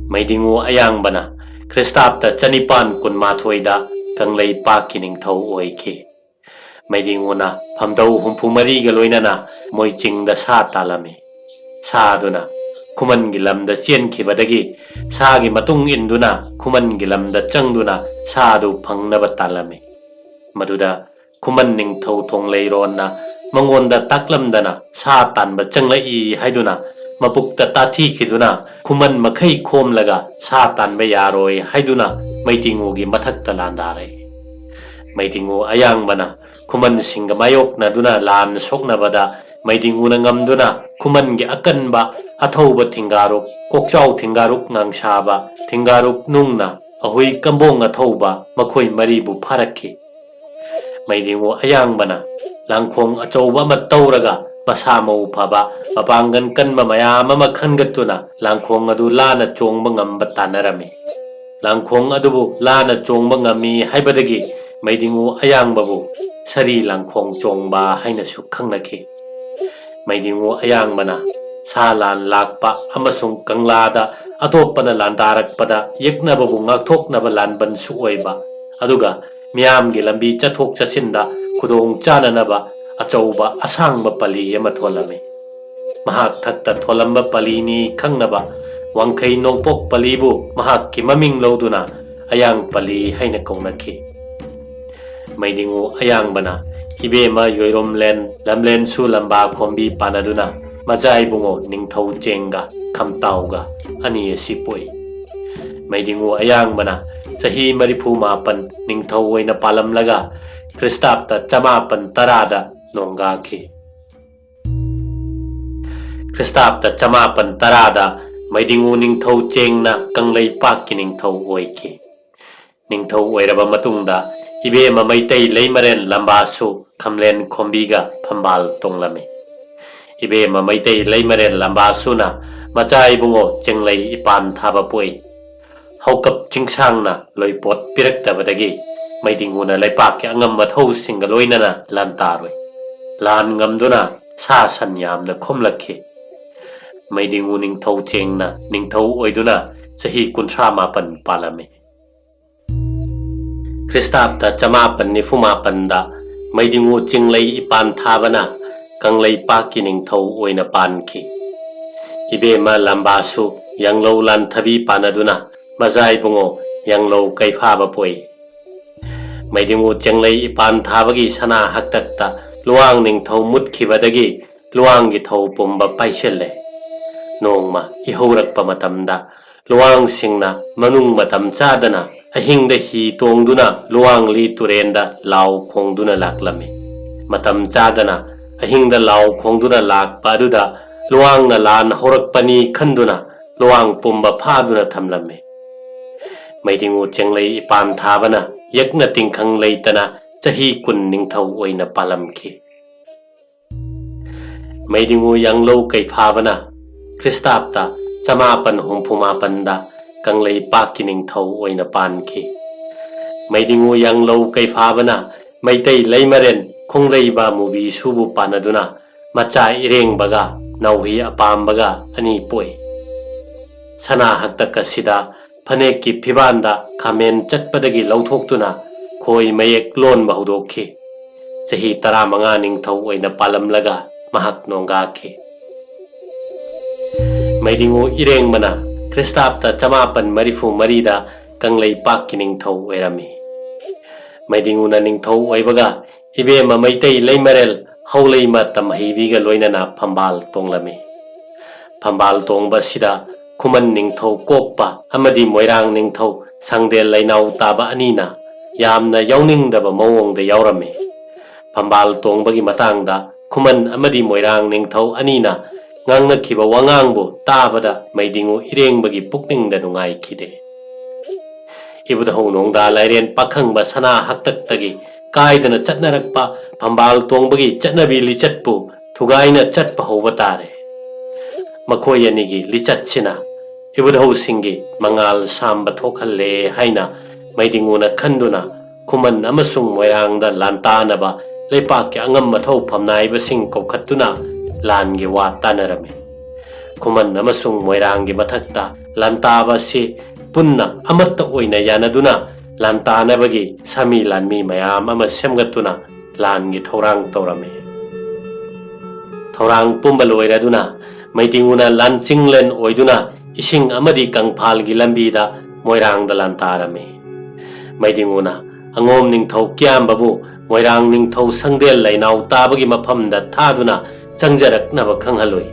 ꯃꯩꯗꯤꯡꯉꯨ ꯑꯌꯥꯡꯕꯅ ꯈ꯭ꯔꯤꯁꯇꯥꯕꯇ ꯆꯅꯤꯄꯥꯟ ꯀꯨꯟꯃꯥꯊꯣꯏꯗ ꯀꯪꯂꯩꯄꯥꯛꯀꯤ ꯅꯤꯡꯊꯧ ꯑꯣꯏꯈꯤ꯫ ꯃꯩꯗꯤꯡꯉꯨꯅ ꯐꯝꯗꯧ ꯍꯨꯝꯐꯨ ꯃꯔꯤꯒ ꯂꯣꯏꯅꯅ ꯃꯣꯏꯆꯤꯡꯗ ꯁꯥ ꯇꯥꯜꯂꯝꯃꯤ꯫ ꯁꯥ ꯑꯗꯨꯅ ꯈꯨꯃꯟꯒꯤ ꯂꯝꯗ ꯆꯦꯟꯈꯤꯕꯗꯒꯤ ꯁꯥꯒꯤ ꯃꯇꯨꯡ ꯏꯟꯗꯨꯅ ꯈꯨꯃꯟꯒꯤ ꯂꯝꯗ ꯆꯪꯗꯨꯅ ꯁꯥ ꯑꯗꯨ ꯐꯪꯅꯕ ꯇꯥꯜꯂꯝꯃꯤ꯫ ꯃꯗꯨꯗ ꯈꯨꯃꯟ ꯅꯤꯡꯊꯧ ꯊꯣꯡꯂꯩꯔꯣꯟꯅ ꯃꯉꯣꯟꯗ ꯇꯥꯛꯂꯝꯗꯅ ꯁꯥ ꯇꯥꯟꯕ ꯆꯪꯂꯛꯏ ꯍꯥꯏꯗꯨꯅ ꯃꯄꯨꯛꯇ ꯇꯥꯊꯤꯈꯤꯗꯨꯅ ꯈꯨꯃꯟ ꯃꯈꯩ ꯈꯣꯝꯂꯒ ꯁꯥ ꯇꯥꯟꯕ ꯌꯥꯔꯣꯏ ꯍꯥꯏꯗꯨꯅ ꯃꯩꯗꯤꯡꯉꯨꯒꯤ ꯃꯊꯛꯇ ꯂꯥꯟꯗꯥꯔꯦ꯫ ꯃꯩꯗꯤꯡꯉꯨ ꯑꯌꯥꯡꯕꯅ ꯈꯨꯃꯟꯁꯤꯡꯒ ꯃꯥꯌꯣꯛꯅꯗꯨꯅ ꯂꯥꯟ ꯁꯣꯛꯅꯕꯗ ꯃꯩꯗꯤꯡꯉꯨꯅ ꯉꯝꯗꯨꯅ ꯈꯨꯃꯟꯒꯤ ꯑꯀꯟꯕ ꯑꯊꯧꯕ ꯊꯤꯡꯒꯥꯔꯨꯛ, ꯀꯣꯛꯆꯥꯎ ꯊꯤꯡꯒꯥꯔꯨꯛ ꯉꯥꯡꯁꯥꯕ, ꯊꯤꯡꯒꯥꯔꯨꯛ ꯅꯨꯡꯅ ꯑꯍꯨꯏ ꯀꯝꯕꯣꯡ ꯑꯊꯧꯕ ꯃꯈꯣꯏ ꯃꯔꯤꯕꯨ ꯐꯥꯔꯛꯈꯤ꯫ ꯃꯩꯗꯤꯡꯉꯨ ꯑꯌꯥꯡꯕꯅ ꯂꯥꯡꯈꯣꯡ ꯑꯆꯧꯕ ꯑꯃ ꯇꯧꯔꯒ ꯃꯁꯥ ꯃꯎ ꯐꯕ, ꯃꯄꯥꯡꯒꯜ ꯀꯟꯕ ꯃꯌꯥꯝ ꯑꯃ ꯈꯟꯒꯠꯇꯨꯅ ꯂꯥꯡꯈꯣꯡ ꯑꯗꯨ ꯂꯥꯅ ꯆꯣꯡꯕ ꯉꯝꯕ ꯇꯥꯟꯅꯔꯝꯃꯤ꯫ ꯂꯥꯡꯈꯣꯡ ꯑꯗꯨꯕꯨ ꯂꯥꯅ ꯆꯣꯡꯕ ꯉꯝꯃꯤ ꯍꯥꯏꯕꯗꯒꯤ ꯃꯩꯗꯤꯡꯉꯨ ꯑꯌꯥꯡꯕꯕꯨ ꯁꯔꯤ ꯂꯥꯡꯈꯣꯡ ꯆꯣꯡꯕ ꯍꯥꯏꯅꯁꯨ ꯈꯪꯅꯈꯤ꯫ ꯃꯩꯗꯤꯡꯉꯨ ꯑꯌꯥꯡꯕꯅ ꯁꯥ ꯂꯥꯟ ꯂꯥꯛꯄ ꯑꯃꯁꯨꯡ ꯀꯪꯂꯥꯗ ꯑꯇꯣꯞꯄꯅ ꯂꯥꯟꯗꯥꯔꯛꯄꯗ ꯌꯦꯛꯅꯕꯕꯨ ꯉꯥꯛꯊꯣꯛꯅꯕ ꯂꯥꯟꯕꯟꯁꯨ ꯑꯣꯏꯕ, ꯑꯗꯨꯒ ꯃꯤꯌꯥꯝꯒꯤ ꯂꯝꯕꯤ ꯆꯠꯊꯣꯛ ꯆꯠꯁꯤꯟꯗ ꯈꯨꯗꯣꯡ ꯆꯥꯅꯅꯕ ꯑꯆꯧꯕ ꯑꯁꯥꯡꯕ ꯄꯜꯂꯤ ꯑꯃ ꯊꯣꯜꯂꯝꯃꯤ꯫ ꯃꯍꯥꯛ ꯊꯛꯇ ꯊꯣꯜꯂꯝꯕ ꯄꯜꯂꯤꯅꯤ ꯈꯪꯅꯕ ꯋꯥꯡꯈꯩ ꯅꯣꯡꯄꯣꯛ ꯄꯜꯂꯤꯕꯨ ꯃꯍꯥꯛꯀꯤ ꯃꯃꯤꯡ ꯂꯧꯗꯨꯅ ꯑꯌꯥꯡ ꯄꯜꯂꯤ ꯍꯥꯏꯅ ꯀꯧꯅꯈꯤ꯫ ꯃꯩꯗꯤꯡꯉꯨ ꯑꯌꯥꯡꯕꯅ ꯏꯕꯦꯝꯃ ꯌꯣꯏꯔꯣꯝꯂꯦꯟ ꯂꯝꯂꯦꯟꯁꯨ ꯂꯝꯕꯥ ꯈꯣꯝꯕꯤ ꯄꯥꯟꯅꯗꯨꯅ ꯃꯆꯥ ꯏꯕꯨꯡꯉꯣ ꯅꯤꯡꯊꯧ ꯆꯦꯡꯒ ꯈꯝꯇꯥꯎꯒ ꯑꯅꯤ ꯑꯁꯤ ꯄꯣꯛꯏ꯫ ꯃꯩꯗꯤꯡꯉꯨ ꯑꯌꯥꯡꯕꯅ ꯆꯍꯤ ꯃꯔꯤꯐꯨ ꯃꯥꯄꯟ ꯅꯤꯡꯊꯧ ꯑꯣꯏꯅ ꯄꯥꯜꯂꯝꯂꯒ ꯈ꯭ꯔꯤꯁꯇꯥꯕꯇ ꯆꯃꯥꯄꯟ ꯇꯔꯥꯗ ꯅꯣꯡꯒꯥꯈꯤ꯫ ꯈ꯭ꯔꯤꯁꯇꯥꯕꯇ ꯆꯃꯥꯄꯟ ꯇꯔꯥꯗ ꯃꯩꯗꯤꯡꯉꯨ ꯅꯤꯡꯊꯧ ꯆꯦꯡꯅ ꯀꯪꯂꯩꯄꯥꯛꯀꯤ ꯅꯤꯡꯊꯧ ꯑꯣꯏꯈꯤ꯫ ꯅꯤꯡꯊꯧ ꯑꯣꯏꯔꯕ ꯃꯇꯨꯡꯗ ꯏꯕꯦꯝꯃ ꯃꯩꯇꯩ ꯂꯩꯃꯔꯦꯟ ꯂꯝꯕꯥꯁꯨ ꯈꯝꯂꯦꯟ ꯈꯣꯝꯕꯤꯒ ꯐꯝꯕꯥꯜ ꯇꯣꯡꯂꯝꯃꯤ꯫ ꯏꯕꯦꯝꯃ ꯃꯩꯇꯩ ꯂꯩꯃꯔꯦꯟ ꯂꯝꯕꯥꯁꯨꯅ ꯃꯆꯥ ꯏꯕꯨꯡꯉꯣ ꯆꯦꯡꯂꯩ ꯏꯄꯥꯟ ꯊꯥꯕ ꯄꯣꯛꯏ꯫ ꯍꯧꯀꯞ ꯆꯤꯡꯁꯥꯡꯅ ꯂꯣꯏꯄꯣꯠ ꯄꯤꯔꯛꯇꯕꯗꯒꯤ ꯃꯩꯗꯤꯡꯉꯨꯅ ꯂꯩꯄꯥꯛꯀꯤ ꯑꯉꯝꯕ ꯊꯧꯁꯤꯡꯒ ꯂꯣꯏꯅꯅ ꯂꯥꯟ ꯇꯥꯔꯨꯏ꯫ ꯂꯥꯟ ꯉꯝꯗꯨꯅ ꯁꯥ ꯁꯟ ꯌꯥꯝꯅ ꯈꯣꯝꯂꯛꯈꯤ꯫ ꯃꯩꯗꯤꯡꯉꯨ ꯅꯤꯡꯊꯧ ꯆꯦꯡꯅ ꯅꯤꯡꯊꯧ ꯑꯣꯏꯗꯨꯅ ꯆꯍꯤ ꯀꯨꯟꯊ꯭ꯔꯥ ꯃꯥꯄꯟ ꯄꯥꯜꯂꯝꯃꯤ꯫ ꯈ꯭ꯔꯤꯁꯇꯥꯕꯇ ꯆꯃꯥꯄꯟ ꯅꯤꯐꯨ ꯃꯥꯄꯟꯗ ꯃꯩꯗꯤꯡꯉꯨ ꯆꯤꯡꯂꯩ ꯏꯄꯥꯟ ꯊꯥꯕꯅ ꯀꯪꯂꯩꯄꯥꯛꯀꯤ ꯅꯤꯡꯊꯧ ꯑꯣꯏꯅ ꯄꯥꯟꯈꯤ꯫ ꯏꯕꯦꯝꯃ ꯂꯝꯕꯥꯁꯨ ꯌꯥꯡꯂꯧ ꯂꯥꯟꯊꯕꯤ ꯄꯥꯟꯅꯗꯨꯅ ꯃꯆꯥ ꯏꯕꯨꯡꯉꯣ ꯌꯥꯡꯂꯧ ꯀꯩꯐꯥꯕ ꯄꯣꯛꯏ꯫ ꯃꯩꯗꯤꯡꯉꯨ ꯆꯦꯡꯂꯩ ꯏꯄꯥꯟ ꯊꯥꯕꯒꯤ ꯁꯅꯥ ꯍꯛꯇꯛꯇ ꯂꯨꯋꯥꯡ ꯅꯤꯡꯊꯧ ꯃꯨꯠꯈꯤꯕꯗꯒꯤ ꯂꯨꯋꯥꯡꯒꯤ ꯊꯧ ꯄꯨꯝꯕ ꯄꯥꯏꯁꯤꯜꯂꯦ꯫ ꯅꯣꯡꯃ ꯏꯍꯧꯔꯛꯄ ꯃꯇꯝꯗ ꯂꯨꯋꯥꯡꯁꯤꯡꯅ ꯃꯅꯨꯡ ꯃꯇꯝ ꯆꯥꯗꯅ ꯑꯍꯤꯡꯗ ꯍꯤ ꯇꯣꯡꯗꯨꯅ ꯂꯨꯋꯥꯡꯂꯤ ꯇꯨꯔꯦꯟꯗ ꯂꯥꯎ ꯈꯣꯡꯗꯨꯅ ꯂꯥꯛꯂꯝꯃꯤ꯫ ꯃꯇꯝ ꯆꯥꯗꯅ ꯑꯍꯤꯡꯗ ꯂꯥꯎ ꯈꯣꯡꯗꯨꯅ ꯂꯥꯛꯄ ꯑꯗꯨꯗ ꯂꯨꯋꯥꯡꯅ ꯂꯥꯟ ꯍꯧꯔꯛꯄꯅꯤ ꯈꯟꯗꯨꯅ ꯂꯨꯋꯥꯡ ꯄꯨꯝꯕ ꯐꯥꯗꯨꯅ ꯊꯝꯂꯝꯃꯤ꯫ ꯃꯩꯗꯤꯡꯉꯨ ꯆꯦꯡꯂꯩ ꯏꯄꯥꯟ ꯊꯥꯕꯅ ꯌꯦꯛꯅ ꯇꯤꯡꯈꯪ ꯂꯩꯇꯅ ꯆꯍꯤ ꯀꯨꯟ ꯅꯤꯡꯊꯧ ꯑꯣꯏꯅ ꯄꯥꯜꯂꯝꯈꯤ꯫ ꯃꯩꯗꯤꯡꯉꯨ ꯌꯥꯡꯂꯧ ꯀꯩꯐꯥꯕꯅ ꯈ꯭ꯔꯤꯁꯇꯥꯕꯇ ꯆꯃꯥꯄꯟ ꯍꯨꯝꯐꯨ ꯃꯥꯄꯟꯗ ꯀꯪꯂꯩꯄꯥꯛꯀꯤ ꯅꯤꯡꯊꯧ ꯑꯣꯏꯅ ꯄꯥꯟꯈꯤ꯫ ꯃꯩꯗꯤꯡꯉꯨ ꯌꯥꯡꯂꯧ ꯀꯩꯐꯥꯕꯅ ꯃꯩꯇꯩ ꯂꯩꯃꯔꯦꯟ ꯈꯣꯡꯂꯩꯕ ꯃꯨꯕꯤꯁꯨꯕꯨ ꯄꯥꯟꯅꯗꯨꯅ ꯃꯆꯥ ꯏꯔꯦꯡꯕꯒ ꯅꯥꯎꯍꯤ ꯑꯄꯥꯝꯕꯒ ꯑꯅꯤ ꯄꯣꯛꯏ꯫ ꯁꯅꯥ ꯍꯛꯇꯛ ꯑꯁꯤꯗ ꯐꯅꯦꯛꯀꯤ ꯐꯤꯕꯥꯟꯗ ꯈꯥꯃꯦꯟ ꯆꯠꯄꯗꯒꯤ ꯂꯧꯊꯣꯛꯇꯨꯅ ꯈꯣꯏ ꯃꯌꯦꯛ ꯂꯣꯟꯕ ꯍꯧꯗꯣꯛꯈꯤ꯫ ꯆꯍꯤ ꯇꯔꯥꯃꯉꯥ ꯅꯤꯡꯊꯧ ꯑꯣꯏꯅ ꯄꯥꯜꯂꯝꯂꯒ ꯃꯍꯥꯛ ꯅꯣꯡꯒꯥꯈꯤ꯫ ꯃꯩꯗꯤꯡꯉꯨ ꯏꯔꯦꯡꯕꯅ ꯈ꯭ꯔꯤꯁꯇꯥꯕꯇ ꯆꯃꯥꯄꯟ ꯃꯔꯤꯐꯨ ꯃꯔꯤꯗ ꯀꯪꯂꯩꯄꯥꯛꯀꯤ ꯅꯤꯡꯊꯧ ꯑꯣꯏꯔꯝꯃꯤ꯫ ꯃꯩꯗꯤꯡꯉꯨꯅ ꯅꯤꯡꯊꯧ ꯑꯣꯏꯕꯒ ꯏꯕꯦꯝꯃ ꯃꯩꯇꯩ ꯂꯩꯃꯔꯦꯜ ꯍꯧꯂꯩꯃ ꯇꯝꯍꯩꯕꯤꯒ ꯂꯣꯏꯅꯅ ꯐꯝꯕꯥꯜ ꯇꯣꯡꯂꯝꯃꯤ꯫ ꯐꯝꯕꯥꯜ ꯇꯣꯡꯕ ꯑꯁꯤꯗ ꯈꯨꯃꯟ ꯅꯤꯡꯊꯧ ꯀꯣꯛꯄ ꯑꯃꯗꯤ ꯃꯣꯏꯔꯥꯡ ꯅꯤꯡꯊꯧ ꯁꯪꯗꯦꯜ ꯂꯩꯅꯥꯎ ꯇꯥꯕ ꯑꯅꯤꯅ ꯌꯥꯝꯅ ꯌꯥꯎꯅꯤꯡꯗꯕ ꯃꯑꯣꯡꯗ ꯌꯥꯎꯔꯝꯃꯤ꯫ ꯐꯝꯕꯥꯜ ꯇꯣꯡꯕꯒꯤ ꯃꯇꯥꯡꯗ ꯈꯨꯃꯟ ꯑꯃꯗꯤ ꯃꯣꯏꯔꯥꯡ ꯅꯤꯡꯊꯧ ꯑꯅꯤꯅ ꯉꯥꯡꯅꯈꯤꯕ ꯋꯥꯉꯥꯡꯕꯨ ꯇꯥꯕꯗ ꯃꯩꯗꯤꯡꯉꯨ ꯏꯔꯦꯡꯕꯒꯤ ꯄꯨꯛꯅꯤꯡꯗ ꯅꯨꯡꯉꯥꯏꯈꯤꯗꯦ꯫ ꯏꯕꯨꯙꯧ ꯅꯣꯡꯗꯥ ꯂꯥꯏꯔꯦꯟ ꯄꯥꯈꯪꯕ ꯁꯅꯥ ꯍꯥꯛꯇꯛꯇꯒꯤ ꯀꯥꯏꯗꯅ ꯆꯠꯅꯔꯛꯄ ꯐꯝꯕꯥꯜ ꯇꯣꯡꯕꯒꯤ ꯆꯠꯅꯕꯤ ꯂꯤꯆꯠꯄꯨ ꯊꯨꯒꯥꯏꯅ ꯆꯠꯄ ꯍꯧꯕ ꯇꯥꯔꯦ꯫ ꯃꯈꯣꯏ ꯑꯅꯤꯒꯤ ꯂꯤꯆꯠꯁꯤꯅ ꯏꯕꯨꯙꯧꯁꯤꯡꯒꯤ ꯃꯉꯥꯜ ꯁꯥꯝꯕ ꯊꯣꯛꯍꯜꯂꯦ ꯍꯥꯏꯅ ꯃꯩꯗꯤꯡꯉꯨꯅ ꯈꯟꯗꯨꯅ ꯈꯨꯃꯟ ꯑꯃꯁꯨꯡ ꯃꯣꯏꯔꯥꯡꯗ ꯂꯥꯟꯇꯥꯅꯕ ꯂꯩꯄꯥꯛꯀꯤ ꯑꯉꯝ ꯑꯊꯧ ꯐꯝꯅꯥꯏꯕꯁꯤꯡ ꯀꯧꯈꯠꯇꯨꯅ ꯂꯥꯟꯒꯤ ꯋꯥ ꯇꯥꯅꯔꯝꯃꯤ꯫ ꯈꯨꯃꯟ ꯑꯃꯁꯨꯡ ꯃꯣꯏꯔꯥꯡꯒꯤ ꯃꯊꯛꯇ ꯂꯥꯟꯇꯥꯕ ꯑꯁꯤ ꯄꯨꯟꯅ ꯑꯃꯠꯇ ꯑꯣꯏꯅ ꯌꯥꯅꯗꯨꯅ ꯂꯥꯟꯇꯥꯅꯕꯒꯤ ꯁꯥꯃꯤ ꯂꯥꯟꯃꯤ ꯃꯌꯥꯝ ꯑꯃ ꯁꯦꯝꯒꯠꯇꯨꯅ ꯂꯥꯟꯒꯤ ꯊꯧꯔꯥꯡ ꯇꯧꯔꯝꯃꯤ꯫ ꯊꯧꯔꯥꯡ ꯄꯨꯝꯕ ꯂꯣꯏꯔꯗꯨꯅ ꯃꯩꯗꯤꯡꯉꯨꯅ ꯂꯥꯟꯆꯤꯡꯂꯦꯟ ꯑꯣꯏꯗꯨꯅ ꯏꯁꯤꯡ ꯑꯃꯗꯤ ꯀꯪꯐꯥꯜꯒꯤ ꯂꯝꯕꯤꯗ ꯃꯣꯏꯔꯥꯡꯗ ꯂꯥꯟꯇꯥꯔꯝꯃꯤ꯫ ꯃꯩꯗꯤꯡꯉꯨꯅ ꯑꯉꯣꯝ ꯅꯤꯡꯊꯧ ꯀꯤꯌꯥꯝꯕꯕꯨ ꯃꯣꯏꯔꯥꯡ ꯅꯤꯡꯊꯧ ꯁꯪꯗꯦꯜ ꯂꯩꯅꯥꯎ ꯇꯥꯕꯒꯤ ꯃꯐꯝꯗ ꯊꯥꯗꯨꯅ ꯆꯪꯖꯔꯛꯅꯕ ꯈꯪꯍꯜꯂꯨꯏ꯫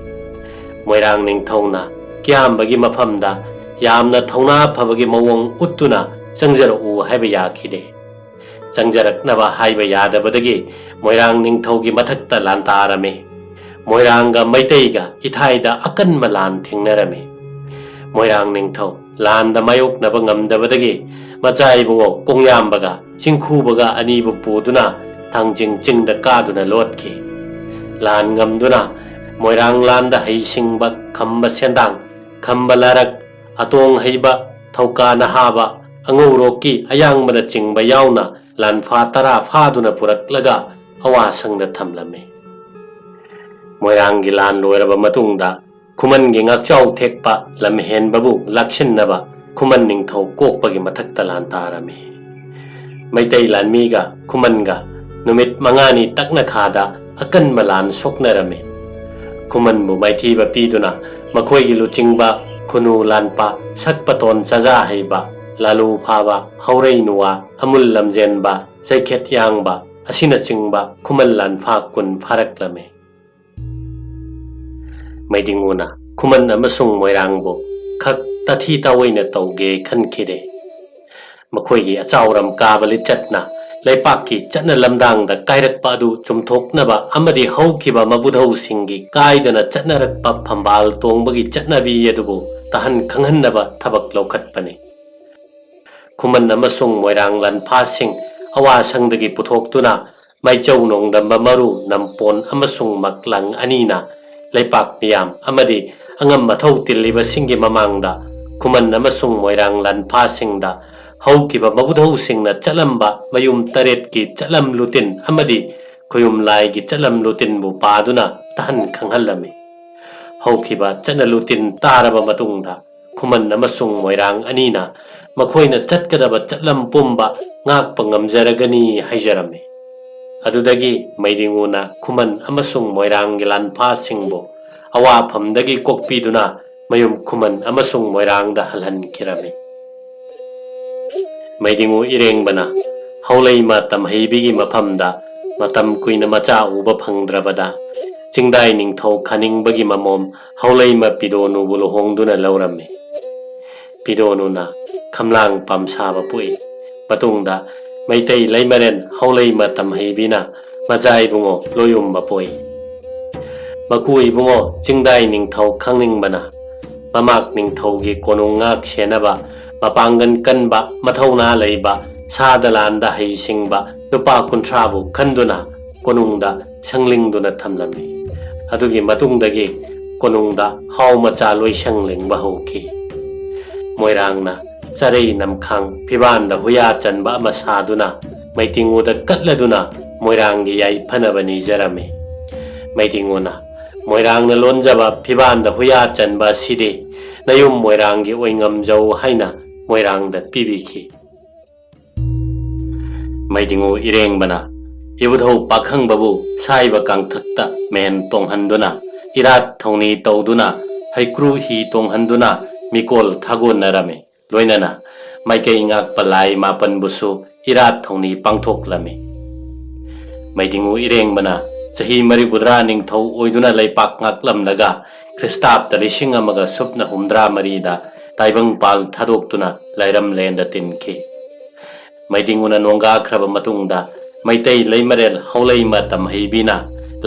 ꯃꯣꯏꯔꯥꯡ ꯅꯤꯡꯊꯧꯅ ꯀꯤꯌꯥꯝꯕꯒꯤ ꯃꯐꯝꯗ ꯌꯥꯝꯅ ꯊꯧꯅꯥ ꯐꯕꯒꯤ ꯃꯑꯣꯡ ꯎꯠꯇꯨꯅ ꯆꯪꯖꯔꯛꯎ ꯍꯥꯏꯕ ꯌꯥꯈꯤꯗꯦ꯫ ꯆꯪꯖꯔꯛꯅꯕ ꯍꯥꯏꯕ ꯌꯥꯗꯕꯗꯒꯤ ꯃꯣꯏꯔꯥꯡ ꯅꯤꯡꯊꯧꯒꯤ ꯃꯊꯛꯇ ꯂꯥꯟꯇꯥꯔꯝꯃꯤ꯫ ꯃꯣꯏꯔꯥꯡꯒ ꯃꯩꯇꯩꯒ ꯏꯊꯥꯏꯗ ꯑꯀꯟꯕ ꯂꯥꯟ ꯊꯦꯡꯅꯔꯝꯃꯤ꯫ ꯃꯣꯏꯔꯥꯡ ꯅꯤꯡꯊꯧ ꯂꯥꯟꯗ ꯃꯥꯌꯣꯛꯅꯕ ꯉꯝꯗꯕꯗꯒꯤ ꯃꯆꯥ ꯏꯕꯨꯡꯉꯣ ꯀꯣꯡꯌꯥꯝꯕꯒ ꯆꯤꯡꯈꯨꯕꯒ ꯑꯅꯤꯕꯨ ꯄꯨꯗꯨꯅ ꯊꯥꯡꯖꯤꯡ ꯆꯤꯡꯗ ꯀꯥꯗꯨꯅ ꯂꯣꯠꯈꯤ꯫ ꯂꯥꯟ ꯉꯝꯗꯨꯅ ꯃꯣꯏꯔꯥꯡ ꯂꯥꯟꯗ ꯍꯩꯁꯤꯡꯕ ꯈꯝꯕ ꯁꯦꯟꯗꯥꯡ, ꯈꯝꯕ ꯂꯥꯔꯛ, ꯑꯇꯣꯡ ꯍꯩꯕ, ꯊꯧꯀꯥ ꯅꯍꯥꯕ, ꯑꯉꯧꯔꯣꯛꯀꯤ ꯑꯌꯥꯡꯕꯅꯆꯤꯡꯕ ꯌꯥꯎꯅ ꯂꯥꯟꯐꯥ ꯇꯔꯥ ꯐꯥꯗꯨꯅ ꯄꯨꯔꯛꯂꯒ ꯑꯋꯥꯁꯪꯗ ꯊꯝꯂꯝꯃꯤ꯫ ꯃꯣꯏꯔꯥꯡꯒꯤ ꯂꯥꯟ ꯂꯣꯏꯔꯕ ꯃꯇꯨꯡꯗ ꯈꯨꯃꯟꯒꯤ ꯉꯥꯛꯆꯥꯎ ꯊꯦꯛꯄ ꯂꯝꯍꯦꯟꯕꯕꯨ ꯂꯥꯛꯁꯤꯟꯅꯕ ꯈꯨꯃꯟ ꯅꯤꯡꯊꯧ ꯀꯣꯛꯄꯒꯤ ꯃꯊꯛꯇ ꯂꯥꯟ ꯇꯥꯔꯝꯃꯤ꯫ ꯃꯩꯇꯩ ꯂꯥꯟꯃꯤꯒ ꯈꯨꯃꯟꯒ ꯅꯨꯃꯤꯠ ꯃꯉꯥꯅꯤ ꯇꯛꯅꯈꯥꯗ ꯑꯀꯟꯕ ꯂꯥꯟ ꯁꯣꯛꯅꯔꯝꯃꯤ꯫ ꯈꯨꯃꯟꯕꯨ ꯃꯥꯏꯊꯤꯕ ꯄꯤꯗꯨꯅ ꯃꯈꯣꯏꯒꯤ ꯂꯨꯆꯤꯡꯕ ꯈꯨꯅꯨ ꯂꯥꯟꯄꯥ, ꯁꯛꯄꯇꯣꯟ ꯆꯖꯥ ꯍꯩꯕ, ꯂꯥꯂꯨ ꯐꯥꯕ, ꯍꯧꯔꯩ ꯅꯨꯋꯥ, ꯑꯃꯨꯜ ꯂꯝꯖꯦꯟꯕ, ꯆꯩꯈꯦꯠ ꯌꯥꯡꯕ ꯑꯁꯤꯅꯆꯤꯡꯕ ꯈꯨꯃꯟ ꯂꯥꯟꯐꯥ ꯀꯨꯟ ꯐꯥꯔꯛꯂꯝꯃꯤ꯫ ꯃꯩꯗꯤꯡꯉꯨꯅ ꯈꯨꯃꯟ ꯑꯃꯁꯨꯡ ꯃꯣꯏꯔꯥꯡꯕꯨ ꯈꯛ ꯇꯥꯊꯤ ꯇꯥꯑꯣꯏꯅ ꯇꯧꯒꯦ ꯈꯟꯈꯤꯗꯦ꯫ ꯃꯈꯣꯏꯒꯤ ꯑꯆꯥꯎꯔꯝ ꯀꯥꯕ ꯂꯤꯆꯠꯅ ꯂꯩꯄꯥꯛꯀꯤ ꯆꯠꯅ ꯂꯝꯗꯥꯡꯗ ꯀꯥꯏꯔꯛꯄ ꯑꯗꯨ ꯆꯨꯝꯊꯣꯛꯅꯕ ꯑꯃꯗꯤ ꯍꯧꯈꯤꯕ ꯃꯕꯨꯙꯧꯁꯤꯡꯒꯤ ꯀꯥꯏꯗꯅ ꯆꯠꯅꯔꯛꯄ ꯐꯝꯕꯥꯜ ꯇꯣꯡꯕꯒꯤ ꯆꯠꯅꯕꯤ ꯑꯗꯨꯕꯨ ꯇꯍꯟ ꯈꯪꯍꯟꯅꯕ ꯊꯕꯛ ꯂꯧꯈꯠꯄꯅꯤ꯫ ꯈꯨꯃꯟ ꯑꯃꯁꯨꯡ ꯃꯣꯏꯔꯥꯡ ꯂꯥꯟꯐꯥꯁꯤꯡ ꯑꯋꯥꯁꯪꯗꯒꯤ ꯄꯨꯊꯣꯛꯇꯨꯅ ꯃꯥꯏꯆꯧ ꯅꯣꯡꯗꯝꯕ ꯃꯔꯨ ꯅꯝꯄꯣꯟ ꯑꯃꯁꯨꯡ ꯃꯛꯂꯪ ꯑꯅꯤꯅ ꯂꯩꯄꯥꯛ ꯃꯤꯌꯥꯝ ꯑꯃꯗꯤ ꯑꯉꯝ ꯑꯊꯧ ꯇꯤꯜꯂꯤꯕꯁꯤꯡꯒꯤ ꯃꯃꯥꯡꯗ ꯈꯨꯃꯟ ꯑꯃꯁꯨꯡ ꯃꯣꯏꯔꯥꯡ ꯂꯥꯟꯐꯥꯁꯤꯡꯗ ꯍꯧꯈꯤꯕ ꯃꯕꯨꯙꯧꯁꯤꯡꯅ ꯆꯠꯂꯝꯕ ꯃꯌꯨꯝ ꯇꯔꯦꯠꯀꯤ ꯆꯠꯂꯝ ꯂꯨꯇꯤꯟ ꯑꯃꯗꯤ ꯈꯨꯌꯨꯝ ꯂꯥꯏꯒꯤ ꯆꯠꯂꯝ ꯂꯨꯇꯤꯟꯕꯨ ꯄꯥꯗꯨꯅ ꯇꯍꯟ ꯈꯪꯍꯜꯂꯝꯃꯤ꯫ ꯍꯧꯈꯤꯕ ꯆꯠꯅ ꯂꯨꯇꯤꯟ ꯇꯥꯔꯕ ꯃꯇꯨꯡꯗ ꯈꯨꯃꯟ ꯑꯃꯁꯨꯡ ꯃꯣꯏꯔꯥꯡ ꯑꯅꯤꯅ ꯃꯈꯣꯏꯅ ꯆꯠꯀꯗꯕ ꯆꯠꯂꯝ ꯄꯨꯝꯕ ꯉꯥꯛꯄ ꯉꯝꯖꯔꯒꯅꯤ ꯍꯥꯏꯖꯔꯝꯃꯤ꯫ ꯑꯗꯨꯗꯒꯤ ꯃꯩꯗꯤꯡꯉꯨꯅ ꯈꯨꯃꯟ ꯑꯃꯁꯨꯡ ꯃꯣꯏꯔꯥꯡꯒꯤ ꯂꯥꯟꯐꯥꯁꯤꯡꯕꯨ ꯑꯋꯥꯐꯝꯗꯒꯤ ꯀꯣꯛꯄꯤꯗꯨꯅ ꯃꯌꯨꯝ ꯈꯨꯃꯟ ꯑꯃꯁꯨꯡ ꯃꯣꯏꯔꯥꯡꯗ ꯍꯜꯍꯟꯈꯤꯔꯝꯃꯤ꯫ ꯃꯩꯗꯤꯡꯉꯨ ꯏꯔꯦꯡꯕꯅ ꯍꯧꯂꯩꯃ ꯇꯝꯍꯩꯕꯤꯒꯤ ꯃꯐꯝꯗ ꯃꯇꯝ ꯀꯨꯏꯅ ꯃꯆꯥ ꯎꯕ ꯐꯪꯗ꯭ꯔꯕꯗ ꯆꯤꯡꯗꯥꯏ ꯅꯤꯡꯊꯧ ꯈꯥꯅꯤꯡꯕꯒꯤ ꯃꯃꯣꯝ ꯍꯧꯂꯩꯃ ꯄꯤꯗꯣꯅꯨꯕꯨ ꯂꯨꯍꯣꯡꯗꯨꯅ ꯂꯧꯔꯝꯃꯤ꯫ ꯄꯤꯗꯣꯅꯨꯅ ꯈꯝꯂꯥꯡ ꯄꯥꯝꯁꯥꯕ ꯄꯣꯛꯏ꯫ ꯃꯇꯨꯡꯗ ꯃꯩꯇꯩ ꯂꯩꯃꯔꯦꯟ ꯍꯧꯂꯩꯃ ꯇꯝꯍꯩꯕꯤꯅ ꯃꯆꯥ ꯏꯕꯨꯡꯉꯣ ꯂꯣꯏꯌꯨꯝꯕ ꯄꯣꯛꯏ꯫ ꯃꯀꯨ ꯏꯕꯨꯡꯉꯣ ꯆꯤꯡꯗꯥꯏ ꯅꯤꯡꯊꯧ ꯈꯥꯅꯤꯡꯕꯅ ꯃꯃꯥꯛ ꯅꯤꯡꯊꯧꯒꯤ ꯀꯣꯅꯨꯡ ꯉꯥꯛ ꯁꯦꯟꯅꯕ ꯃꯄꯥꯡꯒꯜ ꯀꯟꯕ, ꯃꯊꯧꯅꯥ ꯂꯩꯕ, ꯁꯥꯗ ꯂꯥꯟꯗ ꯍꯩꯁꯤꯡꯕ ꯅꯨꯄꯥ ꯀꯨꯟꯊ꯭ꯔꯥꯕꯨ ꯈꯟꯗꯨꯅ ꯀꯣꯅꯨꯡꯗ ꯁꯪꯂꯤꯡꯗꯨꯅ ꯊꯝꯂꯝꯃꯤ꯫ ꯑꯗꯨꯒꯤ ꯃꯇꯨꯡꯗꯒꯤ ꯀꯣꯅꯨꯡꯗ ꯍꯥꯎ ꯃꯆꯥ ꯂꯣꯏꯁꯪ ꯂꯤꯡꯕ ꯍꯧꯈꯤ꯫ ꯃꯣꯏꯔꯥꯡꯅ ꯆꯔꯩ ꯅꯝꯈꯥꯡ ꯐꯤꯕꯥꯟꯗ ꯍꯨꯌꯥ ꯆꯟꯕ ꯑꯃ ꯁꯥꯗꯨꯅ ꯃꯩꯇꯤꯡꯉꯨꯗ ꯀꯠꯂꯗꯨꯅ ꯃꯣꯏꯔꯥꯡꯒꯤ ꯌꯥꯏꯐꯅꯕ ꯅꯤꯖꯔꯝꯃꯤ꯫ ꯃꯩꯇꯤꯡꯉꯨꯅ ꯃꯣꯏꯔꯥꯡꯅ ꯂꯣꯟꯖꯕ ꯐꯤꯕꯥꯟꯗ ꯍꯨꯌꯥ ꯆꯟꯕ ꯑꯁꯤꯗꯤ ꯅꯌꯨꯝ ꯃꯣꯏꯔꯥꯡꯒꯤ ꯑꯣꯏꯉꯝꯖꯧ ꯍꯥꯏꯅ ꯃꯣꯏꯔꯥꯡꯗ ꯄꯤꯕꯤꯈꯤ꯫ ꯃꯩꯗꯤꯡꯉꯨ ꯏꯔꯦꯡꯕꯅ ꯏꯕꯨꯙꯧ ꯄꯥꯈꯪꯕꯕꯨ ꯁꯥꯏꯕ ꯀꯥꯡꯊꯛꯇ ꯃꯦꯟ ꯇꯣꯡꯍꯟꯗꯨꯅ ꯏꯔꯥꯠ ꯊꯧꯅꯤ ꯇꯧꯗꯨꯅ ꯍꯩꯀ꯭ꯔꯨ ꯍꯤ ꯇꯣꯡꯍꯟꯗꯨꯅ ꯃꯤꯀꯣꯜ ꯊꯥꯒꯣꯟꯅꯔꯝꯃꯤ꯫ ꯂꯣꯏꯅꯅ ꯃꯥꯏꯀꯩ ꯉꯥꯛꯄ ꯂꯥꯏ ꯃꯥꯄꯟꯕꯨꯁꯨ ꯏꯔꯥꯠ ꯊꯧꯅꯤ ꯄꯥꯡꯊꯣꯛꯂꯝꯃꯤ꯫ ꯃꯩꯗꯤꯡꯉꯨ ꯏꯔꯦꯡꯕꯅ ꯆꯍꯤ ꯃꯔꯤꯐꯨꯇꯔꯥ ꯅꯤꯡꯊꯧ ꯑꯣꯏꯗꯨꯅ ꯂꯩꯄꯥꯛ ꯉꯥꯛꯂꯝꯂꯒ ꯈ꯭ꯔꯤꯁꯇꯥꯕꯇ ꯂꯤꯁꯤꯡ ꯑꯃꯒ ꯁꯨꯞꯅ ꯍꯨꯝꯗ꯭ꯔꯥ ꯃꯔꯤꯗ ꯇꯥꯏꯕꯪꯄꯥꯜ ꯊꯥꯗꯣꯛꯇꯨꯅ ꯂꯥꯏꯔꯝꯂꯦꯟꯗ ꯇꯤꯟꯈꯤ꯫ ꯃꯩꯗꯤꯡꯉꯨꯅ ꯅꯣꯡꯒꯥꯈ꯭ꯔꯕ ꯃꯇꯨꯡꯗ ꯃꯩꯇꯩ ꯂꯩꯃꯔꯦꯜ ꯍꯧꯂꯩꯃ ꯇꯝꯍꯩꯕꯤꯅ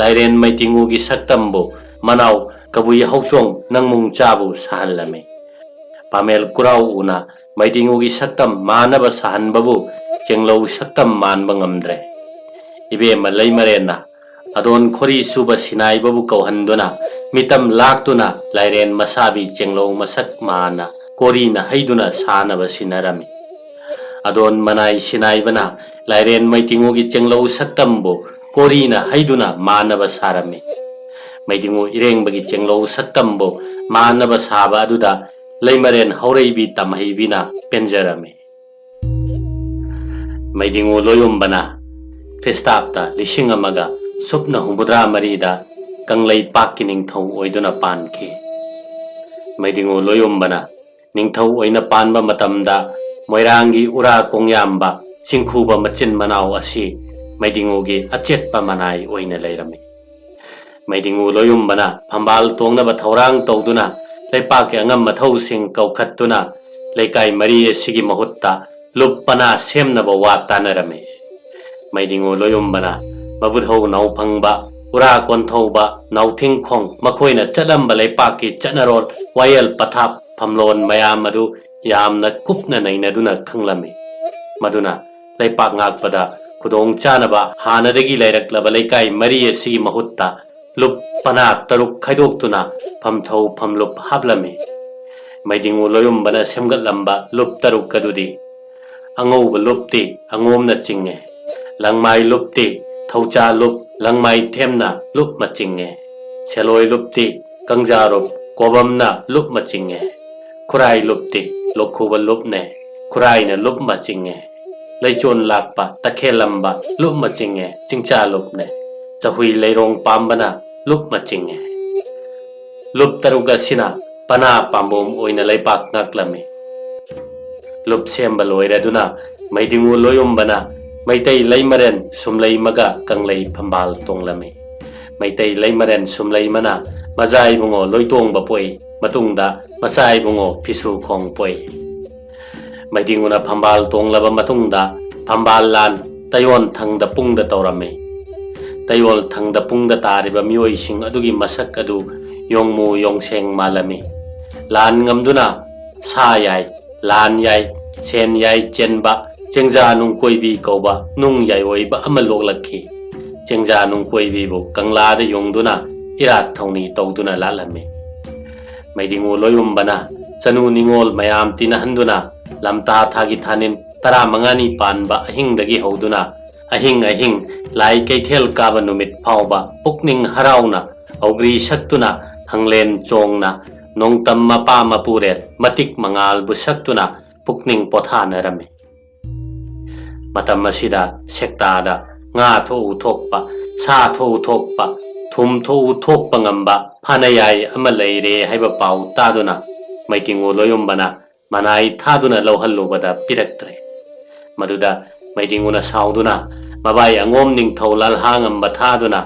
ꯂꯥꯏꯔꯦꯟ ꯃꯩꯗꯤꯡꯉꯨꯒꯤ ꯁꯛꯇꯝꯕꯨ ꯃꯅꯥꯎ ꯀꯕꯨꯏ ꯍꯧꯆꯣꯡ ꯅꯪꯃꯨꯡ ꯆꯥꯕꯨ ꯁꯥꯍꯜꯂꯝꯃꯤ꯫ ꯄꯥꯃꯦꯜ ꯀꯨꯔꯥꯎ ꯎꯅ ꯃꯩꯗꯤꯡꯉꯨꯒꯤ ꯁꯛꯇꯝ ꯃꯥꯟꯅꯕ ꯁꯥꯍꯟꯕꯕꯨ ꯆꯦꯡꯂꯧ ꯁꯛꯇꯝ ꯃꯥꯟꯕ ꯉꯝꯗ꯭ꯔꯦ꯫ ꯏꯕꯦꯝꯃ ꯂꯩꯃꯔꯦꯟꯅ ꯑꯗꯣꯟ ꯈꯣꯔꯤ ꯁꯨꯕ ꯁꯤꯅꯥꯏꯕꯕꯨ ꯀꯧꯍꯟꯗꯨꯅ ꯃꯤꯇꯝ ꯂꯥꯛꯇꯨꯅ ꯂꯥꯏꯔꯦꯟ ꯃꯁꯥꯕꯤ ꯆꯦꯡꯂꯧ ꯃꯁꯛ ꯃꯥꯟꯅ ꯀꯣꯔꯤꯅ ꯍꯩꯗꯨꯅ ꯁꯥꯅꯕ ꯁꯤꯟꯅꯔꯝꯃꯤ꯫ ꯑꯗꯣꯟ ꯃꯅꯥꯏ ꯁꯤꯅꯥꯏꯕꯅ ꯂꯥꯏꯔꯦꯟ ꯃꯩꯗꯤꯡꯉꯨꯒꯤ ꯆꯦꯡꯂꯧ ꯁꯛꯇꯝꯕꯨ ꯀꯣꯔꯤꯅ ꯍꯩꯗꯨꯅ ꯃꯥꯟꯅꯕ ꯁꯥꯔꯝꯃꯤ꯫ ꯃꯩꯗꯤꯡꯉꯨ ꯏꯔꯦꯡꯕꯒꯤ ꯆꯦꯡꯂꯧ ꯁꯛꯇꯝꯕꯨ ꯃꯥꯟꯅꯕ ꯁꯥꯕ ꯑꯗꯨꯗ ꯂꯩꯃꯔꯦꯟ ꯍꯧꯔꯩꯕꯤ ꯇꯝꯍꯩꯕꯤꯅ ꯄꯦꯟꯖꯔꯝꯃꯤ꯫ ꯃꯩꯗꯤꯡꯉꯨ ꯂꯣꯌꯨꯝꯕꯅ ꯈ꯭ꯔꯤꯁꯇꯥꯕꯇ ꯂꯤꯁꯤꯡ ꯑꯃꯒ ꯁꯨꯞꯅ ꯍꯨꯝꯐꯨꯇꯔꯥ ꯃꯔꯤꯗ ꯀꯪꯂꯩꯄꯥꯛꯀꯤ ꯅꯤꯡꯊꯧ ꯑꯣꯏꯗꯨꯅ ꯄꯥꯟꯈꯤ꯫ ꯃꯩꯗꯤꯡꯉꯨ ꯂꯣꯌꯨꯝꯕꯅ ꯅꯤꯡꯊꯧ ꯑꯣꯏꯅ ꯄꯥꯟꯕ ꯃꯇꯝꯗ ꯃꯣꯏꯔꯥꯡꯒꯤ ꯎꯔꯥ ꯀꯣꯡꯌꯥꯝꯕ ꯆꯤꯡꯈꯨꯕ ꯃꯆꯤꯟ ꯃꯅꯥꯎ ꯑꯁꯤ ꯃꯩꯗꯤꯡꯉꯨꯒꯤ ꯑꯆꯦꯠꯄ ꯃꯅꯥꯏ ꯑꯣꯏꯅ ꯂꯩꯔꯝꯃꯤ꯫ ꯃꯩꯗꯤꯡꯉꯨ ꯂꯣꯌꯨꯝꯕꯅ ꯐꯝꯕꯥꯜ ꯇꯣꯡꯅꯕ ꯊꯧꯔꯥꯡ ꯇꯧꯗꯨꯅ ꯂꯩꯄꯥꯛꯀꯤ ꯑꯉꯝ ꯑꯊꯧꯁꯤꯡ ꯀꯧꯈꯠꯇꯨꯅ ꯂꯩꯀꯥꯏ ꯃꯔꯤ ꯑꯁꯤꯒꯤ ꯃꯍꯨꯠꯇ ꯂꯨꯞ ꯄꯅꯥ ꯁꯦꯝꯅꯕ ꯋꯥ ꯇꯥꯅꯔꯝꯃꯤ꯫ ꯃꯩꯗꯤꯡꯉꯨ ꯂꯣꯌꯨꯝꯕꯅ ꯃꯕꯨꯙꯧ ꯅꯥꯎꯐꯪꯕ, ꯎꯔꯥ ꯀꯣꯟꯊꯧꯕ, ꯅꯥꯎꯊꯤꯡꯈꯣꯡ ꯃꯈꯣꯏꯅ ꯆꯠꯂꯝꯕ ꯂꯩꯄꯥꯛꯀꯤ ꯆꯠꯅꯔꯣꯜ, ꯋꯥꯌꯦꯜ ꯄꯊꯥꯞ, ꯐꯝꯂꯣꯟ ꯃꯌꯥꯝ ꯑꯗꯨ ꯌꯥꯝꯅ ꯀꯨꯞꯅ ꯅꯩꯅꯗꯨꯅ ꯈꯪꯂꯝꯃꯤ꯫ ꯃꯗꯨꯅ ꯂꯩꯄꯥꯛ ꯉꯥꯛꯄꯗ ꯈꯨꯗꯣꯡ ꯆꯥꯅꯕ ꯍꯥꯟꯅꯗꯒꯤ ꯂꯩꯔꯛꯂꯕ ꯂꯩꯀꯥꯏ ꯃꯔꯤ ꯑꯁꯤꯒꯤ ꯃꯍꯨꯠꯇ ꯂꯨꯞ ꯄꯅꯥ ꯇꯔꯨꯛ ꯈꯥꯏꯗꯣꯛꯇꯨꯅ ꯐꯝꯊꯧ ꯐꯝꯂꯨꯞ ꯍꯥꯞꯂꯝꯃꯤ꯫ ꯃꯩꯗꯤꯡꯉꯨ ꯂꯣꯌꯨꯝꯕꯅ ꯁꯦꯝꯒꯠꯂꯝꯕ ꯂꯨꯞ ꯇꯔꯨꯛ ꯑꯗꯨꯗꯤ: ꯑꯉꯧꯕ ꯂꯨꯞꯇꯤ ꯑꯉꯣꯝꯅ ꯆꯤꯡꯉꯦ, ꯂꯪꯃꯥꯏ ꯂꯨꯞꯇꯤ ꯊꯧꯆꯥ ꯂꯨꯞ ꯂꯪꯃꯥꯏ ꯊꯦꯝꯅ ꯂꯨꯞꯃ ꯆꯤꯡꯉꯦ, ꯁꯦꯂꯣꯏ ꯂꯨꯞꯇꯤ ꯀꯪꯖꯥꯔꯨꯞ ꯀꯣꯕꯝꯅ ꯂꯨꯞꯃ ꯆꯤꯡꯉꯦ, ꯈꯨꯔꯥꯏ ꯂꯨꯞꯇꯤ ꯂꯣꯛꯈꯨꯕ ꯂꯨꯞꯅꯦ, ꯈꯨꯔꯥꯏꯅ ꯂꯨꯞꯃ ꯆꯤꯡꯉꯦ, ꯂꯩꯆꯣꯟ ꯂꯥꯛꯄ ꯇꯈꯦꯜꯂꯝꯕ ꯂꯨꯞꯃ ꯆꯤꯡꯉꯦ, ꯆꯤꯡꯆꯥ ꯂꯨꯞꯅꯦ, ꯆꯍꯨꯏ ꯂꯩꯔꯣꯡ ꯄꯥꯝꯕꯅ ꯂꯨꯞꯃ ꯆꯤꯡꯉꯦ꯫ ꯂꯨꯞ ꯇꯔꯨꯛ ꯑꯁꯤꯅ ꯄꯅꯥ ꯄꯥꯝꯕꯣꯝ ꯑꯣꯏꯅ ꯂꯩꯄꯥꯛ ꯉꯥꯛꯂꯝꯃꯤ꯫ ꯂꯨꯞ ꯁꯦꯝꯕ ꯂꯣꯏꯔꯗꯨꯅ ꯃꯩꯗꯤꯡꯉꯨ ꯂꯣꯌꯨꯝꯕꯅ ꯃꯩꯇꯩ ꯂꯩꯃꯔꯦꯟ ꯁꯨꯝꯂꯩꯃꯒ ꯀꯪꯂꯩ ꯐꯝꯕꯥꯜ ꯇꯣꯡꯂꯝꯃꯤ꯫ ꯃꯩꯇꯩ ꯂꯩꯃꯔꯦꯟ ꯁꯨꯝꯂꯩꯃꯅ ꯃꯆꯥ ꯏꯕꯨꯡꯉꯣ ꯂꯣꯏꯇꯣꯡꯕ ꯄꯣꯛꯏ, ꯃꯇꯨꯡꯗ ꯃꯆꯥ ꯏꯕꯨꯡꯉꯣ ꯐꯤꯁꯨ ꯈꯣꯡ ꯄꯣꯛꯏ꯫ ꯃꯩꯗꯤꯡꯉꯨꯅ ꯐꯝꯕꯥꯜ ꯇꯣꯡꯂꯕ ꯃꯇꯨꯡꯗ ꯐꯝꯕꯥꯜ ꯂꯥꯟ ꯇꯌꯣꯟ ꯊꯪꯗ ꯄꯨꯡꯗ ꯇꯧꯔꯝꯃꯤ꯫ ꯇꯌꯣꯜ ꯊꯪꯗ ꯄꯨꯡꯗ ꯇꯥꯔꯤꯕ ꯃꯤꯑꯣꯏꯁꯤꯡ ꯑꯗꯨꯒꯤ ꯃꯁꯛ ꯑꯗꯨ ꯌꯣꯡꯃꯨ ꯌꯣꯡꯁꯦꯡ ꯃꯥꯜꯂꯝꯃꯤ꯫ ꯂꯥꯟ ꯉꯝꯗꯨꯅ ꯁꯥ ꯌꯥꯏ, ꯂꯥꯟ ꯌꯥꯏ, ꯁꯦꯟ ꯌꯥꯏ ꯆꯦꯟꯕ ꯆꯦꯡꯖꯥ ꯅꯨꯡꯀꯣꯏꯕꯤ ꯀꯧꯕ ꯅꯨꯡ ꯌꯥꯏꯑꯣꯏꯕ ꯑꯃ ꯂꯣꯛꯂꯛꯈꯤ꯫ ꯆꯦꯡꯖꯥ ꯅꯨꯡꯀꯣꯏꯕꯤꯕꯨ ꯀꯪꯂꯥꯗ ꯌꯣꯡꯗꯨꯅ ꯏꯔꯥꯠ ꯊꯧꯅꯤ ꯇꯧꯗꯨꯅ ꯂꯥꯠꯂꯝꯃꯤ꯫ ꯃꯩꯗꯤꯡꯉꯨ ꯂꯣꯌꯨꯝꯕꯅ ꯆꯅꯨ ꯅꯤꯉꯣꯜ ꯃꯌꯥꯝ ꯇꯤꯟꯅꯍꯟꯗꯨꯅ ꯂꯝꯇꯥ ꯊꯥꯒꯤ ꯊꯥꯅꯤꯟ ꯇꯔꯥꯃꯉꯥꯅꯤ ꯄꯥꯟꯕ ꯑꯍꯤꯡꯗꯒꯤ ꯍꯧꯗꯨꯅ ꯑꯍꯤꯡ ꯑꯍꯤꯡ ꯂꯥꯏ ꯀꯩꯊꯦꯜ ꯀꯥꯕ ꯅꯨꯃꯤꯠ ꯐꯥꯎꯕ ꯄꯨꯛꯅꯤꯡ ꯍꯔꯥꯎꯅ ꯑꯧꯒ꯭ꯔꯤ ꯁꯛꯇꯨꯅ ꯍꯪꯂꯦꯟ ꯆꯣꯡꯅ ꯅꯣꯡꯇꯝ ꯃꯄꯥ ꯃꯄꯨꯔꯦꯜ ꯃꯇꯤꯛ ꯃꯉꯥꯜꯕꯨ ꯁꯛꯇꯨꯅ ꯄꯨꯛꯅꯤꯡ ꯄꯣꯊꯥꯅꯔꯝꯃꯤ꯫ ꯃꯇꯝ ꯑꯁꯤꯗ ꯁꯦꯛꯇꯥꯗ ꯉꯥ ꯊꯣꯛꯎ ꯊꯣꯛꯄ, ꯁꯥ ꯊꯣꯛꯎ ꯊꯣꯛꯄ, ꯊꯨꯝ ꯊꯣꯛꯎ ꯊꯣꯛꯄ ꯉꯝꯕ ꯐꯥꯅꯌꯥꯏ ꯑꯃ ꯂꯩꯔꯦ ꯍꯥꯏꯕ ꯄꯥꯎ ꯇꯥꯗꯨꯅ ꯃꯩꯗꯤꯡꯉꯨ ꯂꯣꯌꯨꯝꯕꯅ ꯃꯅꯥꯏ ꯊꯥꯗꯨꯅ ꯂꯧꯍꯜꯂꯨꯕꯗ ꯄꯤꯔꯛꯇ꯭ꯔꯦ꯫ ꯃꯗꯨꯗ ꯃꯩꯗꯤꯡꯉꯨꯅ ꯁꯥꯎꯗꯨꯅ ꯃꯕꯥꯏ ꯑꯉꯣꯝ ꯅꯤꯡꯊꯧ ꯂꯜꯍꯥꯉꯝꯕ ꯊꯥꯗꯨꯅ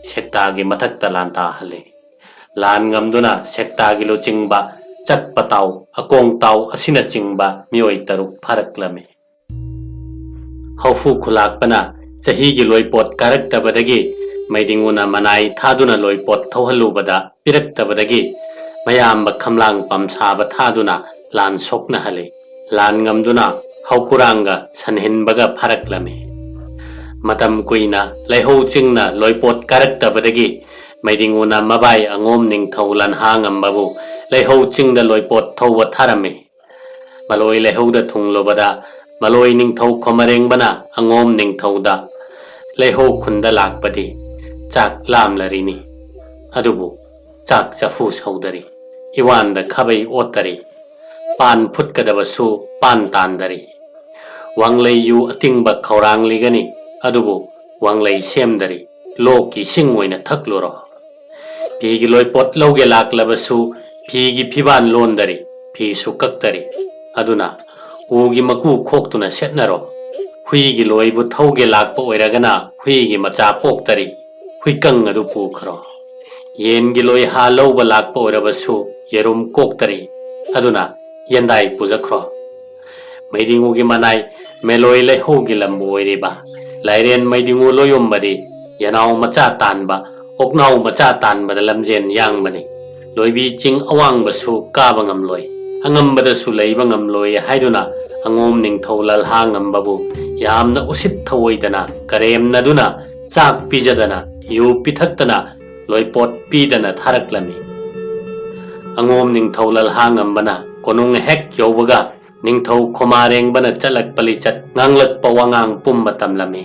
ꯁꯦꯛꯇꯥꯒꯤ ꯃꯊꯛꯇ ꯂꯥꯟꯗꯥꯍꯜꯂꯤ꯫ ꯂꯥꯟ ꯉꯝꯗꯨꯅ ꯁꯦꯛꯇꯥꯒꯤ ꯂꯨꯆꯤꯡꯕ ꯆꯛꯄ ꯇꯥꯎ, ꯑꯀꯣꯡ ꯇꯥꯎ ꯑꯁꯤꯅꯆꯤꯡꯕ ꯃꯤꯑꯣꯏ ꯇꯔꯨꯛ ꯐꯥꯔꯛꯂꯝꯃꯤ꯫ ꯍꯧꯐꯨ ꯈꯨꯂꯥꯛꯄꯅ ꯆꯍꯤꯒꯤ ꯂꯣꯏꯄꯣꯠ ꯀꯥꯔꯛꯇꯕꯗꯒꯤ ꯃꯩꯗꯤꯡꯉꯨꯅ ꯃꯅꯥꯏ ꯊꯥꯗꯨꯅ ꯂꯣꯏꯄꯣꯠ ꯊꯧꯍꯜꯂꯨꯕꯗ ꯄꯤꯔꯛꯇꯕꯗꯒꯤ ꯃꯌꯥꯝꯕ ꯈꯝꯂꯥꯡ ꯄꯝꯁꯥꯕ ꯊꯥꯗꯨꯅ ꯂꯥꯟ ꯁꯣꯛꯅꯍꯜꯂꯤ꯫ ꯂꯥꯟ ꯉꯝꯗꯨꯅ ꯍꯧꯀꯨꯔꯥꯡꯒ ꯁꯟꯍꯤꯟꯕꯒ ꯐꯥꯔꯛꯂꯝꯃꯤ꯫ ꯃꯇꯝ ꯀꯨꯏꯅ ꯂꯩꯍꯧ ꯆꯤꯡꯅ ꯂꯣꯏꯄꯣꯠ ꯀꯥꯔꯛꯇꯕꯗꯒꯤ ꯃꯩꯗꯤꯡꯉꯨꯅ ꯃꯕꯥꯏ ꯑꯉꯣꯝ ꯅꯤꯡꯊꯧ ꯂꯟꯍꯥ ꯉꯝꯕꯕꯨ ꯂꯩꯍꯧ ꯆꯤꯡꯗ ꯂꯣꯏꯄꯣꯠ ꯊꯧꯕ ꯊꯥꯔꯝꯃꯤ꯫ ꯃꯂꯣꯏ ꯂꯩꯍꯧꯗ ꯊꯨꯡꯂꯨꯕꯗ ꯃꯂꯣꯏ ꯅꯤꯡꯊꯧ ꯈꯣꯃꯔꯦꯡꯕꯅ ꯑꯉꯣꯝ ꯅꯤꯡꯊꯧꯗ ꯂꯩꯍꯧ ꯈꯨꯟꯗ ꯂꯥꯛꯄꯗꯤ ꯆꯥꯛ ꯂꯥꯝꯂꯔꯤꯅꯤ, ꯑꯗꯨꯕꯨ ꯆꯥꯛ ꯆꯐꯨ ꯁꯧꯗꯔꯤ, ꯏꯋꯥꯟꯗ ꯈꯥꯕꯩ ꯑꯣꯠꯇꯔꯤ, ꯄꯥꯟ ꯐꯨꯠꯀꯗꯕꯁꯨ ꯄꯥꯟ ꯇꯥꯟꯗꯔꯤ꯫ ꯋꯥꯡꯂꯩ ꯌꯨ ꯑꯇꯤꯡꯕ ꯈꯧꯔꯥꯡꯂꯤꯒꯅꯤ, ꯑꯗꯨꯕꯨ ꯋꯥꯡꯂꯩ ꯁꯦꯝꯗꯔꯤ, ꯂꯣꯛꯀꯤ ꯏꯁꯤꯡ ꯑꯣꯏꯅ ꯊꯛꯂꯨꯔꯣ꯫ ꯐꯤꯒꯤ ꯂꯣꯏꯄꯣꯠ ꯂꯧꯒꯦ ꯂꯥꯛꯂꯕꯁꯨ ꯐꯤꯒꯤ ꯐꯤꯕꯥꯟ ꯂꯣꯟꯗꯔꯤ, ꯐꯤꯁꯨ ꯀꯛꯇꯔꯤ꯫ ꯑꯗꯨꯅ ꯎꯒꯤ ꯃꯀꯨ ꯈꯣꯛꯇꯨꯅ ꯁꯦꯠꯅꯔꯣ꯫ ꯍꯨꯏꯒꯤ ꯂꯣꯏꯕꯨ ꯊꯧꯒꯦ ꯂꯥꯛꯄ ꯑꯣꯏꯔꯒꯅ ꯍꯨꯏꯒꯤ ꯃꯆꯥ ꯄꯣꯛꯇꯔꯤ, ꯍꯨꯏꯀꯪ ꯑꯗꯨ ꯄꯨꯈ꯭ꯔꯣ꯫ ꯌꯦꯟꯒꯤ ꯂꯣꯏꯍꯥ ꯂꯧꯕ ꯂꯥꯛꯄ ꯑꯣꯏꯔꯕꯁꯨ ꯌꯦꯔꯨꯝ ꯀꯣꯛꯇꯔꯤ, ꯑꯗꯨꯅ ꯌꯦꯟꯗꯥꯏ ꯄꯨꯖꯈ꯭ꯔꯣ꯫ ꯃꯩꯗꯤꯡꯉꯨꯒꯤ ꯃꯅꯥꯏ ꯃꯦꯂꯣꯏ ꯂꯩꯍꯧꯒꯤ ꯂꯝꯕꯨ ꯑꯣꯏꯔꯤꯕ ꯂꯥꯏꯔꯦꯟ ꯃꯩꯗꯤꯡꯉꯨ ꯂꯣꯌꯣꯝꯕꯗꯤ ꯌꯦꯅꯥꯎ ꯃꯆꯥ ꯇꯥꯟꯕ, ꯑꯣꯛꯅꯥꯎ ꯃꯆꯥ ꯇꯥꯟꯕꯗ ꯂꯝꯖꯦꯟ ꯌꯥꯡꯕꯅꯤ꯫ ꯂꯣꯏꯕꯤ ꯆꯤꯡ ꯑꯋꯥꯡꯕꯁꯨ ꯀꯥꯕ ꯉꯝꯂꯣꯏ, ꯑꯉꯝꯕꯗꯁꯨ ꯂꯩꯕ ꯉꯝꯂꯣꯏ ꯍꯥꯏꯗꯨꯅ ꯑꯉꯣꯝ ꯅꯤꯡꯊꯧ ꯂꯜꯍꯥ ꯉꯝꯕꯕꯨ ꯌꯥꯝꯅ ꯎꯁꯤꯠ ꯊꯧꯑꯣꯏꯗꯅ ꯀꯔꯦꯝꯅꯗꯨꯅ ꯆꯥꯛ ꯄꯤꯖꯗꯅ ꯌꯨ ꯄꯤꯊꯛꯇꯅ ꯂꯣꯏꯄꯣꯠ ꯄꯤꯗꯅ ꯊꯥꯔꯛꯂꯝꯃꯤ꯫ ꯑꯉꯣꯝ ꯅꯤꯡꯊꯧ ꯂꯜꯍꯥ ꯉꯝꯕꯅ ꯀꯣꯅꯨꯡ ꯍꯦꯛ ꯌꯧꯕꯒ ꯅꯤꯡꯊꯧ ꯈꯣꯃꯥꯔꯦꯡꯕꯅ ꯆꯠꯂꯛꯄ ꯂꯤꯆꯠ, ꯉꯥꯡꯂꯛꯄ ꯋꯥꯉꯥꯡ ꯄꯨꯝꯕ ꯇꯝꯂꯝꯃꯤ꯫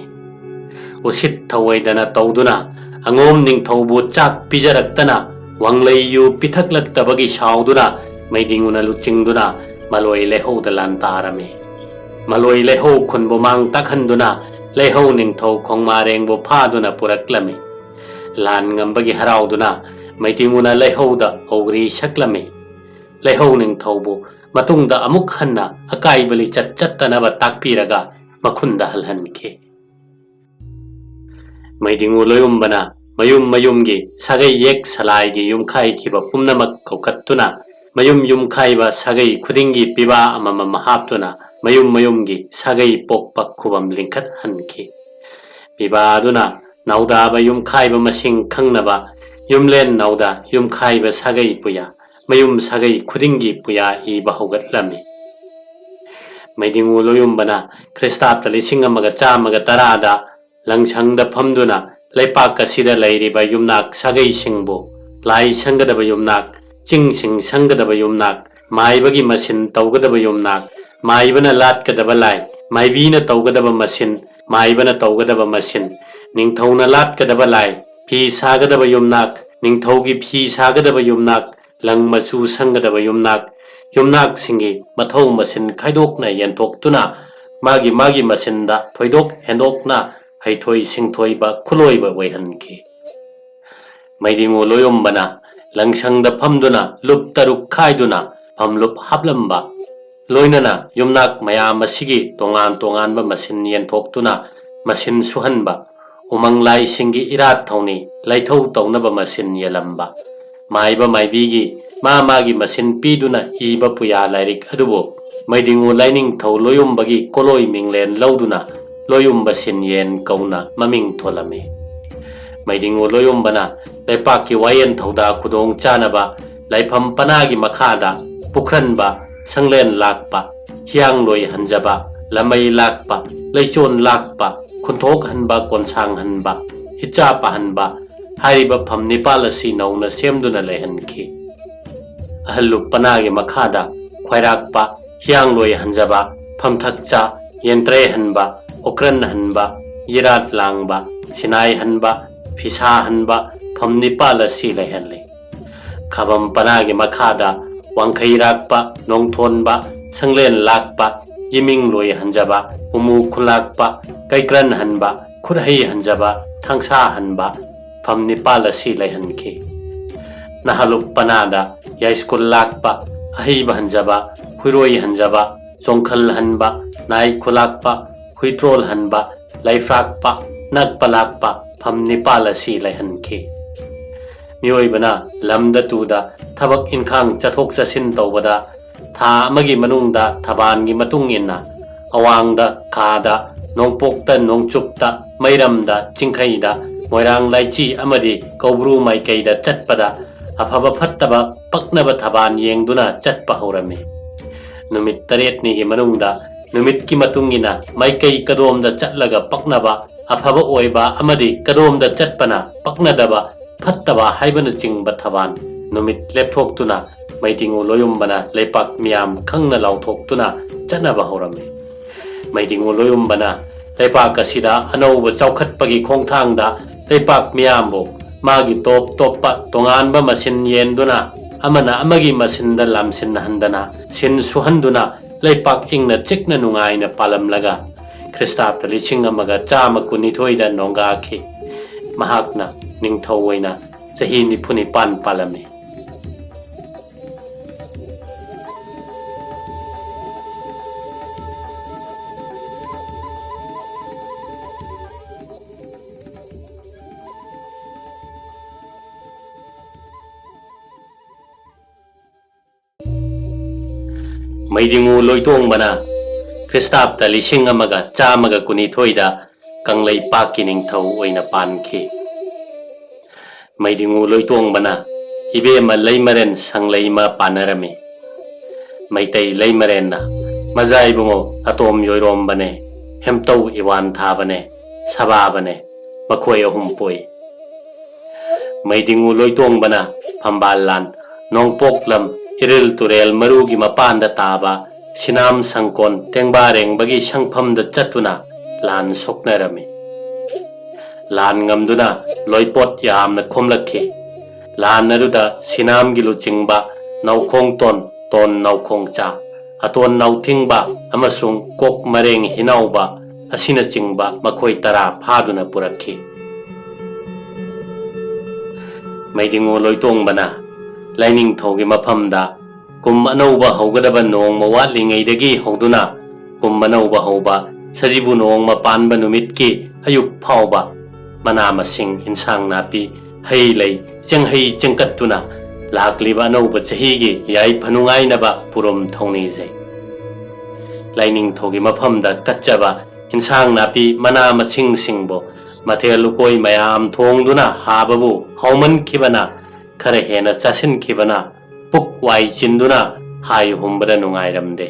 ꯎꯁꯤꯠ ꯊꯧꯑꯣꯏꯗꯅ ꯇꯧꯗꯨꯅ ꯑꯉꯣꯝ ꯅꯤꯡꯊꯧꯕꯨ ꯆꯥꯛ ꯄꯤꯖꯔꯛꯇꯅ ꯋꯥꯡꯂꯩ ꯌꯨ ꯄꯤꯊꯛꯂꯛꯇꯕꯒꯤ ꯁꯥꯎꯗꯨꯅ ꯃꯩꯗꯤꯡꯉꯨꯅ ꯂꯨꯆꯤꯡꯗꯨꯅ ꯃꯂꯣꯏ ꯂꯩꯍꯧꯗ ꯂꯥꯟ ꯇꯥꯔꯝꯃꯤ꯫ ꯃꯂꯣꯏ ꯂꯩꯍꯧ ꯈꯨꯟꯕꯨ ꯃꯥꯡ ꯇꯥꯛꯍꯟꯗꯨꯅ ꯂꯩꯍꯧ ꯅꯤꯡꯊꯧ ꯈꯣꯡꯃꯥꯔꯦꯡꯕꯨ ꯐꯥꯗꯨꯅ ꯄꯨꯔꯛꯂꯝꯃꯤ꯫ ꯂꯥꯟ ꯉꯝꯕꯒꯤ ꯍꯔꯥꯎꯗꯨꯅ ꯃꯩꯗꯤꯡꯉꯨꯅ ꯂꯩꯍꯧꯗ ꯍꯧꯒ꯭ꯔꯤ ꯁꯛꯂꯝꯃꯤ꯫ ꯂꯩꯍꯧ ꯅꯤꯡꯊꯧꯕꯨ ꯃꯇꯨꯡꯗ ꯑꯃꯨꯛ ꯍꯟꯅ ꯑꯀꯥꯏꯕ ꯂꯤꯆꯠ ꯆꯠꯇꯅꯕ ꯇꯥꯛꯄꯤꯔꯒ ꯃꯈꯨꯟꯗ ꯍꯜꯍꯟꯈꯤ꯫ ꯃꯩꯗꯤꯡꯉꯨ ꯂꯣꯌꯨꯝꯕꯅ ꯃꯌꯨꯝ ꯃꯌꯨꯝꯒꯤ ꯁꯥꯒꯩ ꯌꯦꯛ ꯁꯂꯥꯏꯒꯤ ꯌꯨꯝꯈꯥꯏꯈꯤꯕ ꯄꯨꯝꯅꯃꯛ ꯀꯧꯈꯠꯇꯨꯅ ꯃꯌꯨꯝ ꯌꯨꯝꯈꯥꯏꯕ ꯁꯥꯒꯩ ꯈꯨꯗꯤꯡꯒꯤ ꯄꯤꯕꯥ ꯑꯃꯃꯝ ꯍꯥꯞꯇꯨꯅ ꯃꯌꯨꯝ ꯃꯌꯨꯝꯒꯤ ꯁꯥꯒꯩ ꯄꯣꯛꯄ ꯈꯨꯕꯝ ꯂꯤꯡꯈꯠꯍꯟꯈꯤ꯫ ꯄꯤꯕꯥ ꯑꯗꯨꯅ ꯅꯥꯎꯗꯥꯕ ꯌꯨꯝꯈꯥꯏꯕ ꯃꯁꯤꯡ ꯈꯪꯅꯕ ꯌꯨꯝꯂꯦꯟ ꯅꯥꯎꯗ ꯌꯨꯝꯈꯥꯏꯕ ꯁꯥꯒꯩ ꯄꯨꯌꯥ, ꯃꯌꯨꯝ ꯁꯥꯒꯩ ꯈꯨꯗꯤꯡꯒꯤ ꯄꯨꯌꯥ ꯏꯕ ꯍꯧꯒꯠꯂꯝꯃꯤ꯫ ꯃꯩꯗꯤꯡꯉꯨ ꯂꯣꯌꯨꯝꯕꯅ ꯈ꯭ꯔꯤꯁꯇꯥꯕꯇ ꯂꯤꯁꯤꯡ ꯑꯃꯒ ꯆꯥꯝꯃꯒ ꯇꯔꯥꯗ ꯂꯪꯁꯪꯗ ꯐꯝꯗꯨꯅ ꯂꯩꯄꯥꯛ ꯑꯁꯤꯗ ꯂꯩꯔꯤꯕ ꯌꯨꯝꯅꯥꯛ ꯁꯥꯒꯩꯁꯤꯡꯕꯨ, ꯂꯥꯏ ꯁꯪꯒꯗꯕ ꯌꯨꯝꯅꯥꯛ, ꯆꯤꯡꯁꯤꯡ ꯁꯪꯒꯗꯕ ꯌꯨꯝꯅꯥꯛ, ꯃꯥꯏꯕꯒꯤ ꯃꯁꯤꯟ ꯇꯧꯒꯗꯕ ꯌꯨꯝꯅꯥꯛ, ꯃꯥꯏꯕꯅ ꯂꯥꯠꯀꯗꯕ ꯂꯥꯏ, ꯃꯥꯏꯕꯤꯅ ꯇꯧꯒꯗꯕ ꯃꯁꯤꯟ, ꯃꯥꯏꯕꯅ ꯇꯧꯒꯗꯕ ꯃꯁꯤꯟ, ꯅꯤꯡꯊꯧꯅ ꯂꯥꯠꯀꯗꯕ ꯂꯥꯏ, ꯐꯤ ꯁꯥꯒꯗꯕ ꯌꯨꯝꯅꯥꯛ, ꯅꯤꯡꯊꯧꯒꯤ ꯐꯤ ꯁꯥꯒꯗꯕ ꯌꯨꯝꯅꯥꯛ, ꯂꯪ ꯃꯆꯨ ꯁꯪꯒꯗꯕ ꯌꯨꯝꯅꯥꯛ, ꯌꯨꯝꯅꯥꯛꯁꯤꯡꯒꯤ ꯃꯊꯧ ꯃꯁꯤꯟ ꯈꯥꯏꯗꯣꯛꯅ ꯌꯦꯟꯊꯣꯛꯇꯨꯅ ꯃꯥꯒꯤ ꯃꯥꯒꯤ ꯃꯁꯤꯟꯗ ꯊꯣꯏꯗꯣꯛ ꯍꯦꯟꯗꯣꯛꯅ ꯍꯩꯊꯣꯏ ꯁꯤꯡꯊꯣꯏꯕ ꯈꯨꯂꯣꯏꯕ ꯑꯣꯏꯍꯟꯈꯤ꯫ ꯃꯩꯗꯤꯉꯨ ꯂꯣꯌꯨꯝꯕꯅ ꯂꯪꯁꯪꯗ ꯐꯝꯗꯨꯅ ꯂꯨꯞ ꯇꯔꯨꯛ ꯈꯥꯏꯗꯨꯅ ꯐꯝꯂꯨꯞ ꯍꯥꯞꯂꯝꯕ, ꯂꯣꯏꯅꯅ ꯌꯨꯝꯅꯥꯛ ꯃꯌꯥꯝ ꯑꯁꯤꯒꯤ ꯇꯣꯉꯥꯟ ꯇꯣꯉꯥꯟꯕ ꯃꯁꯤꯟ ꯌꯦꯟꯊꯣꯛꯇꯨꯅ ꯃꯁꯤꯟ ꯁꯨꯍꯟꯕ, ꯎꯃꯪ ꯂꯥꯏꯁꯤꯡꯒꯤ ꯏꯔꯥꯠ ꯊꯧꯅꯤ ꯂꯥꯏꯊꯧ ꯇꯧꯅꯕ ꯃꯁꯤꯟ ꯌꯦꯜꯂꯝꯕ, ꯃꯥꯏꯕ ꯃꯥꯏꯕꯤꯒꯤ ꯃꯥ ꯃꯥꯒꯤ ꯃꯁꯤꯟ ꯄꯤꯗꯨꯅ ꯏꯕ ꯄꯨꯌꯥ ꯂꯥꯏꯔꯤꯛ ꯑꯗꯨꯕꯨ ꯃꯩꯗꯤꯉꯨ ꯂꯥꯏꯅꯤꯡꯊꯧ ꯂꯣꯌꯨꯝꯕꯒꯤ ꯀꯣꯂꯣꯏ ꯃꯤꯡꯂꯦꯟ ꯂꯧꯗꯨꯅ ꯂꯣꯌꯨꯝꯕ ꯁꯤꯟꯌꯦꯟ ꯀꯧꯅ ꯃꯃꯤꯡ ꯊꯣꯜꯂꯝꯃꯤ꯫ ꯃꯩꯗꯤꯉꯨ ꯂꯣꯌꯨꯝꯕꯅ ꯂꯩꯄꯥꯛꯀꯤ ꯋꯥꯌꯦꯟ ꯊꯧꯗꯥ ꯈꯨꯗꯣꯡ ꯆꯥꯅꯕ ꯂꯥꯏꯐꯝ ꯄꯅꯥꯒꯤ ꯃꯈꯥꯗ ꯄꯨꯈ꯭ꯔꯟꯕ, ꯁꯪꯂꯦꯟ ꯂꯥꯛꯄ, ꯍꯤꯌꯥꯡꯂꯣꯏ ꯍꯟꯖꯕ, ꯂꯃꯩ ꯂꯥꯛꯄ, ꯂꯩꯆꯣꯟ ꯂꯥꯛꯄ, ꯈꯨꯟꯊꯣꯛ ꯍꯟꯕ, ꯀꯣꯟꯁꯥꯡ ꯍꯟꯕ, ꯍꯤꯠꯆꯥ ꯄꯥꯍꯟꯕ ꯍꯥꯏꯔꯤꯕ ꯐꯝ ꯅꯤꯄꯥꯜ ꯑꯁꯤ ꯅꯧꯅ ꯁꯦꯝꯗꯨꯅ ꯂꯩꯍꯟꯈꯤ꯫ ꯑꯍꯜ ꯂꯨꯞ ꯄꯅꯥꯒꯤ ꯃꯈꯥꯗ ꯈ꯭ꯋꯥꯏꯔꯥꯛꯄ, ꯍꯤꯌꯥꯡꯂꯣꯏ ꯍꯟꯖꯕ, ꯐꯝꯊꯛꯆꯥ, ꯌꯦꯟꯇ꯭ꯔꯦ ꯍꯟꯕ, ꯑꯣꯀ꯭ꯔꯟ ꯍꯟꯕ, ꯌꯦꯔꯥꯠ ꯂꯥꯡꯕ, ꯁꯤꯅꯥꯏ ꯍꯟꯕ, ꯐꯤꯁꯥ ꯍꯟꯕ ꯐꯝ ꯅꯤꯄꯥꯜ ꯑꯁꯤ ꯂꯩꯍꯜꯂꯤ꯫ ꯈꯥꯕꯝ ꯄꯅꯥꯒꯤ ꯃꯈꯥꯗ ꯋꯥꯡꯈꯩꯔꯥꯛꯄ, ꯅꯣꯡꯊꯣꯟꯕ, ꯁꯪꯂꯦꯟ ꯂꯥꯛꯄ, ꯌꯦꯃꯤꯡꯂꯣꯏ ꯍꯟꯖꯕ, ꯎꯃꯨ ꯈꯨꯂꯥꯛꯄ, ꯀꯩꯀ꯭ꯔꯟ ꯍꯟꯕ, ꯈꯨꯠꯍꯩ ꯍꯟꯖꯕ, ꯊꯥꯡꯁꯥ ꯍꯟꯕ ꯐꯝ ꯅꯤꯄꯥꯜ ꯑꯁꯤ ꯂꯩꯍꯟꯈꯤ꯫ ꯅꯍꯥꯂꯨꯞ ꯄꯅꯥꯗ ꯌꯥꯏꯁ꯭ꯀꯨꯜ ꯂꯥꯛꯄ, ꯑꯍꯩꯕ ꯍꯟꯖꯕ, ꯍꯨꯏꯔꯣꯏ ꯍꯟꯖꯕ, ꯆꯣꯡꯈꯜ ꯍꯟꯕ, ꯅꯥꯏ ꯈꯨꯂꯥꯛꯄ, ꯍꯨꯏꯇ꯭ꯔꯣꯜ ꯍꯟꯕ, ꯂꯩꯐ꯭ꯔꯥꯛꯄ, ꯅꯛꯄ ꯂꯥꯛꯄ ꯐꯝ ꯅꯤꯄꯥꯜ ꯑꯁꯤ ꯂꯩꯍꯟꯈꯤ꯫ ꯃꯤꯑꯣꯏꯕꯅ ꯂꯝꯗ ꯇꯨꯗ ꯊꯕꯛ ꯏꯟꯈꯥꯡ ꯆꯠꯊꯣꯛ ꯆꯠꯁꯤꯟ ꯇꯧꯕꯗ ꯊꯥ ꯑꯃꯒꯤ ꯃꯅꯨꯡꯗ ꯊꯕꯥꯟꯒꯤ ꯃꯇꯨꯡ ꯏꯟꯅ ꯑꯋꯥꯡꯗ, ꯈꯥꯗ, ꯅꯣꯡꯄꯣꯛꯇ, ꯅꯣꯡꯆꯨꯞꯇ, ꯃꯩꯔꯝꯗ, ꯆꯤꯡꯈꯩꯗ, ꯃꯣꯏꯔꯥꯡ ꯂꯥꯏꯆꯤ ꯑꯃꯗꯤ ꯀꯧꯕ꯭ꯔꯨ ꯃꯥꯏꯀꯩꯗ ꯆꯠꯄꯗ ꯑꯐꯕ ꯐꯠꯇꯕ ꯄꯛꯅꯕ ꯊꯕꯥꯟ ꯌꯦꯡꯗꯨꯅ ꯆꯠꯄ ꯍꯧꯔꯝꯃꯤ꯫ ꯅꯨꯃꯤꯠ ꯇꯔꯦꯠꯅꯤꯒꯤ ꯃꯅꯨꯡꯗ ꯅꯨꯃꯤꯠꯀꯤ ꯃꯇꯨꯡ ꯏꯟꯅ ꯃꯥꯏꯀꯩ ꯀꯗꯣꯝꯗ ꯆꯠꯂꯒ ꯄꯛꯅꯕ, ꯑꯐꯕ ꯑꯣꯏꯕ ꯑꯃꯗꯤ ꯀꯗꯣꯝꯗ ꯆꯠꯄꯅ ꯄꯛꯅꯗꯕ, ꯐꯠꯇꯕ ꯍꯥꯏꯕꯅꯆꯤꯡꯕ ꯊꯕꯥꯟ ꯅꯨꯃꯤꯠ ꯂꯦꯞꯊꯣꯛꯇꯨꯅ ꯃꯩꯗꯤꯉꯨ ꯂꯣꯌꯨꯝꯕꯅ ꯂꯩꯄꯥꯛ ꯃꯤꯌꯥꯝ ꯈꯪꯅ ꯂꯥꯎꯊꯣꯛꯇꯨꯅ ꯆꯠꯅꯕ ꯍꯧꯔꯝꯃꯤ꯫ ꯃꯩꯗꯤꯉꯨ ꯂꯣꯌꯨꯝꯕꯅ ꯂꯩꯄꯥꯛ ꯑꯁꯤꯗ ꯑꯅꯧꯕ ꯆꯥꯎꯈꯠꯄꯒꯤ ꯈꯣꯡꯊꯥꯡꯗ ꯂꯩꯄꯥꯛ ꯃꯤꯌꯥꯝꯕꯨ ꯃꯥꯒꯤ ꯇꯣꯞ ꯇꯣꯞꯄ ꯇꯣꯉꯥꯟꯕ ꯃꯁꯤꯟ ꯌꯦꯟꯗꯨꯅ ꯑꯃꯅ ꯑꯃꯒꯤ ꯃꯁꯤꯟꯗ ꯂꯥꯝꯁꯤꯟꯅꯍꯟꯗꯅ ꯁꯤꯟ ꯁꯨꯍꯟꯗꯨꯅ ꯂꯩꯄꯥꯛ ꯏꯪꯅ ꯆꯤꯛꯅ ꯅꯨꯡꯉꯥꯏꯅ ꯄꯥꯜꯂꯝꯂꯒ ꯈ꯭ꯔꯤꯁꯇꯥꯕꯗ ꯂꯤꯁꯤꯡ ꯑꯃꯒ ꯆꯥꯝꯃ ꯀꯨꯟꯅꯤꯊꯣꯏꯗ ꯅꯣꯡꯒꯥꯈꯤ꯫ ꯃꯍꯥꯛꯅ ꯅꯤꯡꯊꯧ ꯑꯣꯏꯅ ꯆꯍꯤ ꯅꯤꯐꯨ ꯅꯤꯄꯥꯟ ꯄꯥꯜꯂꯝꯃꯤ꯫ ꯃꯩꯗꯤꯉꯨ ꯂꯣꯏꯇꯣꯡꯕꯅ ꯈ꯭ꯔꯤꯁꯇꯥꯕꯇ ꯂꯤꯁꯤꯡ ꯑꯃꯒ ꯆꯥꯝꯃꯒ ꯀꯨꯟꯅꯤꯊꯣꯏꯗ ꯀꯪꯂꯩꯄꯥꯛꯀꯤ ꯅꯤꯡꯊꯧ ꯑꯣꯏꯅ ꯄꯥꯟꯈꯤ꯫ ꯃꯩꯗꯤꯉꯨ ꯂꯣꯏꯇꯣꯡꯕꯅ ꯏꯕꯦꯝꯃ ꯂꯩꯃꯔꯦꯟ ꯁꯪꯂꯩꯃ ꯄꯥꯟꯅꯔꯝꯃꯤ꯫ ꯃꯩꯇꯩ ꯂꯩꯃꯔꯦꯟꯅ ꯃꯖꯥ ꯏꯕꯨꯡꯉꯣ ꯑꯇꯣꯝ ꯌꯣꯏꯔꯣꯝꯕꯅꯦ, ꯍꯦꯝꯇꯧ ꯏꯋꯥꯟ ꯊꯥꯕꯅꯦ, ꯁꯕꯥꯕꯅꯦ, ꯃꯈꯣꯏ ꯑꯍꯨꯝ ꯄꯣꯛꯏ꯫ ꯃꯩꯗꯤꯉꯨ ꯂꯣꯏꯇꯣꯡꯕꯅ ꯐꯝꯕꯥꯜ ꯂꯥꯟ, ꯅꯣꯡꯄꯣꯛ ꯂꯝ, ꯏꯔꯤꯜ ꯇꯨꯔꯦꯜ ꯃꯔꯨꯒꯤ ꯃꯄꯥꯟꯗ ꯇꯥꯕ ꯁꯤꯅꯥꯝ ꯁꯪꯀꯣꯟ ꯇꯦꯡꯕꯥꯔꯦꯡꯕꯒꯤ ꯁꯪꯐꯝꯗ ꯆꯠꯇꯨꯅ ꯂꯥꯟ ꯁꯣꯛꯅꯔꯝꯃꯤ꯫ ꯂꯥꯟ ꯉꯝꯗꯨꯅ ꯂꯣꯏꯄꯣꯠ ꯌꯥꯝꯅ ꯈꯣꯝꯂꯛꯈꯤ꯫ ꯂꯥꯟ ꯑꯗꯨꯗ ꯁꯤꯅꯥꯝꯒꯤ ꯂꯨꯆꯤꯡꯕ ꯅꯥꯎꯈꯣꯡꯇꯣꯟ, ꯇꯣꯟ ꯅꯥꯎꯈꯣꯡꯆꯥ, ꯑꯇꯣꯟ ꯅꯥꯎꯊꯤꯡꯕ ꯑꯃꯁꯨꯡ ꯀꯣꯛ ꯃꯔꯦꯡ ꯍꯤꯅꯥꯎꯕ ꯑꯁꯤꯅꯆꯤꯡꯕ ꯃꯈꯣꯏ ꯇꯔꯥ ꯐꯥꯗꯨꯅ ꯄꯨꯔꯛꯈꯤ꯫ ꯃꯩꯗꯤꯉꯨ ꯂꯣꯏꯇꯣꯡꯕꯅ ꯂꯥꯏꯅꯤꯡꯊꯧꯒꯤ ꯃꯐꯝꯗ ꯀꯨꯝ ꯑꯅꯧꯕ ꯍꯧꯒꯗꯕ ꯅꯣꯡꯃ ꯋꯥꯠꯂꯤꯉꯩꯗꯒꯤ ꯍꯧꯗꯨꯅ ꯀꯨꯝ ꯑꯅꯧꯕ ꯍꯧꯕ ꯁꯖꯤꯕꯨ ꯅꯣꯡꯃ ꯄꯥꯟꯕ ꯅꯨꯃꯤꯠꯀꯤ ꯑꯌꯨꯛ ꯐꯥꯎꯕ ꯃꯅꯥ ꯃꯁꯤꯡ, ꯏꯟꯁꯥꯡ ꯅꯥꯄꯤ, ꯍꯩ ꯂꯩ, ꯆꯦꯡꯍꯩ ꯆꯦꯡꯀꯠꯇꯨꯅ ꯂꯥꯛꯂꯤꯕ ꯑꯅꯧꯕ ꯆꯍꯤꯒꯤ ꯌꯥꯏꯐ ꯅꯨꯡꯉꯥꯏꯅꯕ ꯄꯨꯔꯨꯝ ꯊꯧꯅꯤꯖꯩ꯫ ꯂꯥꯏꯅꯤꯡꯊꯧꯒꯤ ꯃꯐꯝꯗ ꯀꯠꯆꯕ ꯏꯟꯁꯥꯡ ꯅꯥꯄꯤ ꯃꯅꯥ ꯃꯁꯤꯡꯁꯤꯡꯕꯨ ꯃꯊꯦꯜ ꯂꯨꯀꯣꯏ ꯃꯌꯥꯝ ꯊꯣꯡꯗꯨꯅ ꯍꯥꯕꯕꯨ ꯍꯥꯎꯃꯟꯈꯤꯕꯅ ꯈꯔ ꯍꯦꯟꯅ ꯆꯥꯁꯤꯟꯈꯤꯕꯅ ꯄꯨꯛ ꯋꯥꯏ ꯆꯤꯟꯗꯨꯅ ꯍꯥꯏ ꯍꯨꯝꯕꯗ ꯅꯨꯡꯉꯥꯏꯔꯝꯗꯦ꯫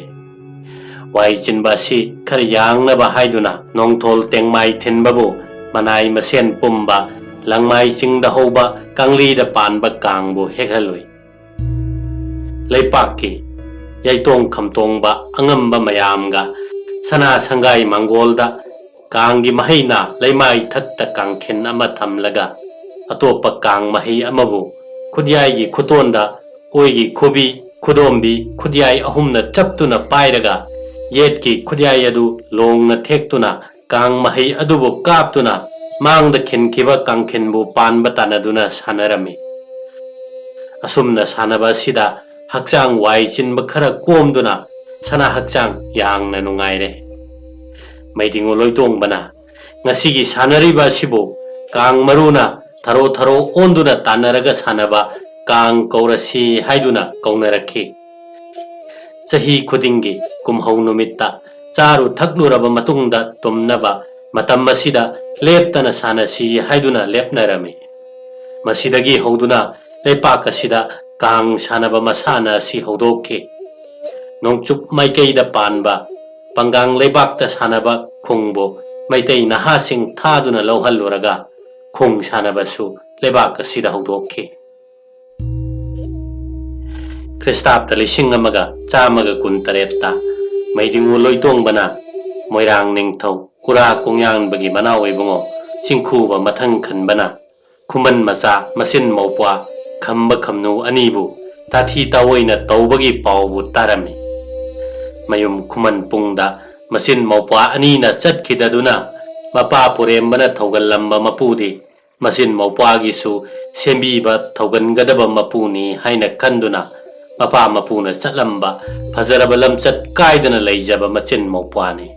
ꯋꯥꯏ ꯆꯤꯟꯕ ꯑꯁꯤ ꯈꯔ ꯌꯥꯡꯅꯕ ꯍꯥꯏꯗꯨꯅ ꯅꯣꯡꯊꯣꯜ ꯇꯦꯡꯃꯥꯏ ꯊꯤꯟꯕꯕꯨ ꯃꯅꯥꯏ ꯃꯁꯦꯟ ꯄꯨꯝꯕ ꯂꯪꯃꯥꯏ ꯆꯤꯡꯗ ꯍꯧꯕ ꯀꯪꯂꯤꯗ ꯄꯥꯟꯕ ꯀꯥꯡꯕꯨ ꯍꯦꯛꯍꯜꯂꯨꯏ꯫ ꯂꯩꯄꯥꯛꯀꯤ ꯌꯥꯏꯇꯣꯡ ꯈꯝꯇꯣꯡꯕ ꯑꯉꯝꯕ ꯃꯌꯥꯝꯒ ꯁꯅꯥ ꯁꯪꯒꯥꯏ ꯃꯪꯒꯣꯜꯗ ꯀꯥꯡꯒꯤ ꯃꯍꯩꯅ ꯂꯩꯃꯥꯏ ꯊꯛꯇ ꯀꯥꯡꯈꯤꯟ ꯑꯃ ꯊꯝꯂꯒ ꯑꯇꯣꯞꯄ ꯀꯥꯡ ꯃꯍꯩ ꯑꯃꯕꯨ ꯈꯨꯠꯌꯥꯏꯒꯤ ꯈꯨꯇꯣꯟꯗ ꯑꯣꯏꯒꯤ ꯈꯨꯕꯤ, ꯈꯨꯗꯣꯝꯕꯤ, ꯈꯨꯠꯌꯥꯏ ꯑꯍꯨꯝꯅ ꯆꯞꯇꯨꯅ ꯄꯥꯏꯔꯒ ꯌꯦꯠꯀꯤ ꯈꯨꯠꯌꯥꯏ ꯑꯗꯨ ꯂꯣꯡꯅ ꯊꯦꯛꯇꯨꯅ ꯀꯥꯡ ꯃꯍꯩ ꯑꯗꯨꯕꯨ ꯀꯥꯞꯇꯨꯅ ꯃꯥꯡꯗ ꯈꯤꯟꯈꯤꯕ ꯀꯥꯡꯈꯤꯟꯕꯨ ꯄꯥꯟꯕ ꯇꯥꯟꯅꯗꯨꯅ ꯁꯥꯟꯅꯔꯝꯃꯤ꯫ ꯑꯁꯨꯝꯅ ꯁꯥꯟꯅꯕ ꯑꯁꯤꯗ ꯍꯛꯆꯥꯡ ꯋꯥꯏ ꯆꯤꯟꯕ ꯈꯔ ꯀꯣꯝꯗꯨꯅ ꯁꯅꯥ ꯍꯛꯆꯥꯡ ꯌꯥꯡꯅ ꯅꯨꯡꯉꯥꯏꯔꯦ꯫ ꯃꯩꯗꯤꯡꯉꯨ ꯂꯣꯏꯇꯣꯡꯕꯅ ꯉꯁꯤꯒꯤ ꯁꯥꯟꯅꯔꯤꯕ ꯑꯁꯤꯕꯨ ꯀꯥꯡ ꯃꯔꯨꯅ ꯊꯔꯣ ꯊꯔꯣ ꯑꯣꯟꯗꯨꯅ ꯇꯥꯟꯅꯔꯒ ꯁꯥꯟꯅꯕ ꯀꯥꯡ ꯀꯧꯔꯁꯤ ꯍꯥꯏꯗꯨꯅ ꯀꯧꯅꯔꯛꯈꯤ꯫ ꯆꯍꯤ ꯈꯨꯗꯤꯡꯒꯤ ꯀꯨꯝꯍꯧ ꯅꯨꯃꯤꯠꯇ ꯆꯥꯔꯨ ꯊꯛꯂꯨꯔꯕ ꯃꯇꯨꯡꯗ ꯇꯨꯝꯅꯕ ꯃꯇꯝ ꯑꯁꯤꯗ ꯂꯦꯞꯇꯅ ꯁꯥꯟꯅꯁꯤ ꯍꯥꯏꯗꯨꯅ ꯂꯦꯞꯅꯔꯝꯃꯤ꯫ ꯃꯁꯤꯗꯒꯤ ꯍꯧꯗꯨꯅ ꯂꯩꯄꯥꯛ ꯑꯁꯤꯗ ꯀꯥꯡ ꯁꯥꯟꯅꯕ ꯃꯁꯥꯟꯅ ꯑꯁꯤ ꯍꯧꯗꯣꯛꯈꯤ꯫ ꯅꯣꯡꯆꯨꯞ ꯃꯥꯏꯀꯩꯗ ꯄꯥꯟꯕ ꯄꯪꯒꯥꯡ ꯂꯩꯕꯥꯛꯇ ꯁꯥꯟꯅꯕ ꯈꯨꯡꯕꯨ ꯃꯩꯇꯩ ꯅꯍꯥꯁꯤꯡ ꯊꯥꯗꯨꯅ ꯂꯧꯍꯜꯂꯨꯔꯒ ꯈꯨꯡ ꯁꯥꯟꯅꯕꯁꯨ ꯂꯩꯕꯥꯛ ꯑꯁꯤꯗ ꯍꯧꯗꯣꯛꯈꯤ꯫ ꯈ꯭ꯔꯤꯁꯇꯥꯕꯇ ꯂꯤꯁꯤꯡ ꯑꯃꯒ ꯆꯥꯝꯃꯒ ꯀꯨꯟ ꯇꯔꯦꯠꯇ ꯃꯩꯗꯤꯡꯉꯨ ꯂꯣꯏꯇꯣꯡꯕꯅ ꯃꯣꯏꯔꯥꯡ ꯅꯤꯡꯊꯧ ꯎꯔꯥ ꯀꯣꯡꯌꯥꯟꯕꯒꯤ ꯃꯅꯥꯎ ꯏꯕꯨꯡꯉꯣ ꯆꯤꯡꯈꯨꯕ ꯃꯊꯪ ꯈꯟꯕꯅ ꯈꯨꯃꯟ ꯃꯆꯥ ꯃꯆꯤꯟ ꯃꯧꯄ꯭ꯋꯥ ꯈꯝꯕ ꯈꯝꯅꯨ ꯑꯅꯤꯕꯨ ꯇꯥꯊꯤ ꯇꯥꯑꯣꯏꯅ ꯇꯧꯕꯒꯤ ꯄꯥꯎꯕꯨ ꯇꯥꯔꯝꯃꯤ꯫ ꯃꯌꯨꯝ ꯈꯨꯃꯟ ꯄꯨꯡꯗ ꯃꯆꯤꯟ ꯃꯧꯄ꯭ꯋꯥ ꯑꯅꯤꯅ ꯆꯠꯈꯤꯗꯗꯨꯅ ꯃꯄꯥ ꯄꯨꯔꯦꯝꯕꯅ ꯊꯧꯒꯜꯂꯝꯕ ꯃꯄꯨꯗꯤ ꯃꯆꯤꯟ ꯃꯧꯄ꯭ꯋꯥꯒꯤꯁꯨ ꯁꯦꯝꯕꯤꯕ ꯊꯧꯒꯟꯒꯗꯕ ꯃꯄꯨꯅꯤ ꯍꯥꯏꯅ ꯈꯟꯗꯨꯅ ꯃꯄꯥ ꯃꯄꯨꯅ ꯆꯠꯂꯝꯕ ꯐꯖꯔꯕ ꯂꯝꯆꯠ ꯀꯥꯏꯗꯅ ꯂꯩꯖꯕ ꯃꯆꯤꯟ ꯃꯧꯄ꯭ꯋꯥꯅꯤ꯫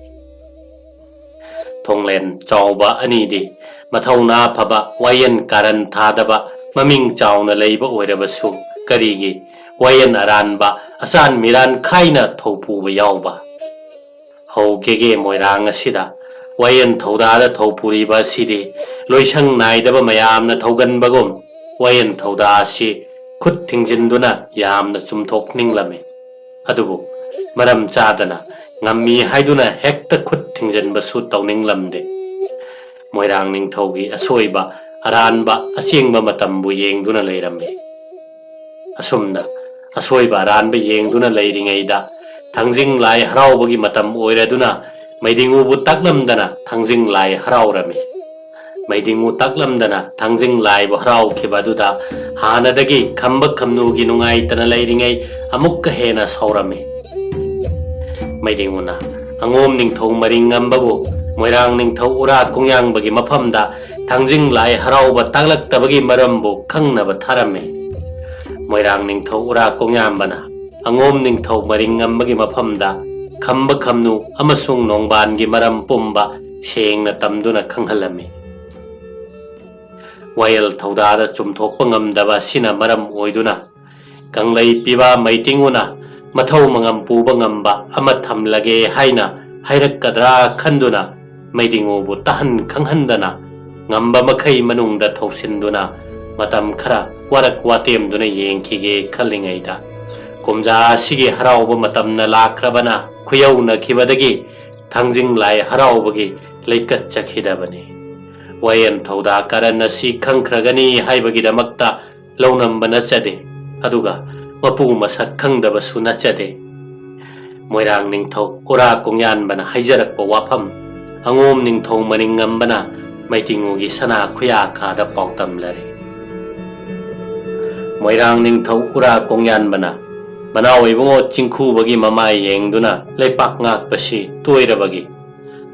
ꯊꯣꯡꯂꯦꯟ ꯆꯥꯎꯕ ꯑꯅꯤꯗꯤ ꯃꯊꯧꯅꯥ ꯐꯕ, ꯋꯥꯌꯦꯟ ꯀꯥꯔꯟ ꯊꯥꯗꯕ, ꯃꯃꯤꯡ ꯆꯥꯎꯅ ꯂꯩꯕ ꯑꯣꯏꯔꯕꯁꯨ ꯀꯔꯤꯒꯤ ꯋꯥꯌꯦꯟ ꯑꯔꯥꯟꯕ, ꯑꯆꯥꯟ ꯃꯤꯔꯥꯟ ꯈꯥꯏꯅ ꯊꯧꯄꯨꯕ ꯌꯥꯎꯕ? ꯍꯧꯒꯦꯒꯦ ꯃꯣꯏꯔꯥꯡ ꯑꯁꯤꯗ ꯋꯥꯌꯦꯟ ꯊꯧꯗꯥꯗ ꯊꯧꯄꯨꯔꯤꯕ ꯑꯁꯤꯗꯤ ꯂꯣꯏꯁꯪ ꯅꯥꯏꯗꯕ ꯃꯌꯥꯝꯅ ꯊꯧꯒꯟꯕꯒꯨꯝ ꯋꯥꯌꯦꯟ ꯊꯧꯗꯥ ꯑꯁꯤ ꯈꯨꯠ ꯊꯤꯡꯖꯤꯟꯗꯨꯅ ꯌꯥꯝꯅ ꯆꯨꯝꯊꯣꯛꯅꯤꯡꯂꯝꯃꯤ꯫ ꯑꯗꯨꯕꯨ ꯃꯔꯝ ꯆꯥꯗꯅ ꯉꯝꯃꯤ ꯍꯥꯏꯗꯨꯅ ꯍꯦꯛꯇ ꯈꯨꯠ ꯊꯤꯡꯖꯤꯟꯕꯁꯨ ꯇꯧꯅꯤꯡꯂꯝꯗꯦ꯫ ꯃꯣꯏꯔꯥꯡ ꯅꯤꯡꯊꯧꯒꯤ ꯑꯁꯣꯏꯕ ꯑꯔꯥꯟꯕ ꯑꯆꯦꯡꯕ ꯃꯇꯝꯕꯨ ꯌꯦꯡꯗꯨꯅ ꯂꯩꯔꯝꯃꯤ꯫ ꯑꯁꯨꯝꯅ ꯑꯁꯣꯏꯕ ꯑꯔꯥꯟꯕ ꯌꯦꯡꯗꯨꯅ ꯂꯩꯔꯤꯉꯩꯗ ꯊꯥꯡꯖꯤꯡ ꯂꯥꯏ ꯍꯔꯥꯎꯕꯒꯤ ꯃꯇꯝ ꯑꯣꯏꯔꯗꯨꯅ ꯃꯩꯗꯤꯡꯉꯨꯕꯨ ꯇꯥꯛꯂꯝꯗꯅ ꯊꯥꯡꯖꯤꯡ ꯂꯥꯏ ꯍꯔꯥꯎꯔꯝꯃꯤ꯫ ꯃꯩꯗꯤꯡꯉꯨ ꯇꯥꯛꯂꯝꯗꯅ ꯊꯥꯡꯖꯤꯡ ꯂꯥꯏꯕꯨ ꯍꯔꯥꯎꯈꯤꯕ ꯑꯗꯨꯗ ꯍꯥꯟꯅꯗꯒꯤ ꯈꯝꯕ ꯈꯝꯅꯨꯒꯤ ꯅꯨꯡꯉꯥꯏꯇꯅ ꯂꯩꯔꯤꯉꯩ ꯑꯃꯨꯛꯀ ꯍꯦꯟꯅ ꯁꯥꯎꯔꯝꯃꯤ꯫ ꯃꯩꯗꯤꯡꯉꯨꯅ ꯑꯉꯣꯝ ꯅꯤꯡꯊꯧ ꯃꯔꯤꯡꯉꯝꯕꯕꯨ ꯃꯣꯏꯔꯥꯡ ꯅꯤꯡꯊꯧ ꯎꯔꯥ ꯀꯣꯡꯌꯥꯡꯕꯒꯤ ꯃꯐꯝꯗ ꯊꯥꯡꯖꯤꯡ ꯂꯥꯏ ꯍꯔꯥꯎꯕ ꯇꯥꯛꯂꯛꯇꯕꯒꯤ ꯃꯔꯝꯕꯨ ꯈꯪꯅꯕ ꯊꯥꯔꯝꯃꯤ꯫ ꯃꯣꯏꯔꯥꯡ ꯅꯤꯡꯊꯧ ꯎꯔꯥ ꯀꯣꯡꯌꯥꯝꯕꯅ ꯑꯉꯣꯝ ꯅꯤꯡꯊꯧ ꯃꯔꯤꯡꯉꯝꯕꯒꯤ ꯃꯐꯝꯗ ꯈꯝꯕ ꯈꯝꯅꯨ ꯑꯃꯁꯨꯡ ꯅꯣꯡꯕꯥꯟꯒꯤ ꯃꯔꯝ ꯄꯨꯝꯕ ꯁꯦꯡꯅ ꯇꯝꯗꯨꯅ ꯈꯪꯍꯜꯂꯝꯃꯤ꯫ ꯋꯥꯌꯦꯜ ꯊꯧꯗꯥꯗ ꯆꯨꯝꯊꯣꯛꯄ ꯉꯝꯗꯕ ꯑꯁꯤꯅ ꯃꯔꯝ ꯑꯣꯏꯗꯨꯅ ꯀꯪꯂꯩ ꯄꯤꯕ ꯃꯩꯇꯤꯡꯉꯨꯅ ꯃꯊꯧ ꯃꯉꯝ ꯄꯨꯕ ꯉꯝꯕ ꯑꯃ ꯊꯝꯂꯒꯦ ꯍꯥꯏꯅ ꯍꯥꯏꯔꯛꯀꯗ꯭ꯔꯥ ꯈꯟꯗꯨꯅ ꯃꯩꯗꯤꯡꯉꯨꯕꯨ ꯇꯥꯍꯟ ꯈꯪꯍꯟꯗꯅ ꯉꯝꯕ ꯃꯈꯩ ꯃꯅꯨꯡꯗ ꯊꯧꯁꯤꯟꯗꯨꯅ ꯃꯇꯝ ꯈꯔ ꯋꯥꯔꯛ ꯋꯥꯇꯦꯝꯗꯨꯅ ꯌꯦꯡꯈꯤꯒꯦ ꯈꯜꯂꯤꯉꯩꯗ, ꯀꯨꯝꯖꯥ ꯑꯁꯤꯒꯤ ꯍꯔꯥꯎꯕ ꯃꯇꯝꯅ ꯂꯥꯛꯈ꯭ꯔꯕꯅ ꯈꯨꯌꯧꯅꯈꯤꯕꯗꯒꯤ ꯊꯥꯡꯖꯤꯡ ꯂꯥꯏ ꯍꯔꯥꯎꯕꯒꯤ ꯂꯩꯀꯠ ꯆꯠꯈꯤꯗꯕꯅꯤ꯫ ꯋꯥꯌꯦꯟ ꯊꯧꯗꯥ ꯀꯔꯟ ꯑꯁꯤ ꯈꯪꯈ꯭ꯔꯒꯅꯤ ꯍꯥꯏꯕꯒꯤꯗꯃꯛꯇ ꯂꯧꯅꯝꯕ ꯅꯠꯆꯗꯦ, ꯑꯗꯨꯒ ꯃꯄꯨ ꯃꯁꯛ ꯈꯪꯗꯕꯁꯨ ꯅꯠꯆꯗꯦ꯫ ꯃꯣꯏꯔꯥꯡ ꯅꯤꯡꯊꯧ ꯎꯔꯥ ꯀꯣꯡꯌꯥꯟꯕꯅ ꯍꯥꯏꯖꯔꯛꯄ ꯋꯥꯐꯝ ꯑꯉꯣꯝ ꯅꯤꯡꯊꯧ ꯃꯅꯤꯡꯉꯝꯕꯅ ꯃꯩꯇꯤꯡꯉꯨꯒꯤ ꯁꯅꯥ ꯈꯨꯌꯥ ꯀꯥꯗ ꯄꯥꯎꯗꯝꯂꯔꯦ꯫ ꯃꯣꯏꯔꯥꯡ ꯅꯤꯡꯊꯧ ꯎꯔꯥ ꯀꯣꯡꯌꯥꯟꯕꯅ ꯃꯅꯥꯎ ꯏꯕꯨꯡꯉꯣ ꯆꯤꯡꯈꯨꯕꯒꯤ ꯃꯃꯥꯏ ꯌꯦꯡꯗꯨꯅ ꯂꯩꯄꯥꯛ ꯉꯥꯛꯄꯁꯤ ꯇꯣꯏꯔꯕꯒꯤ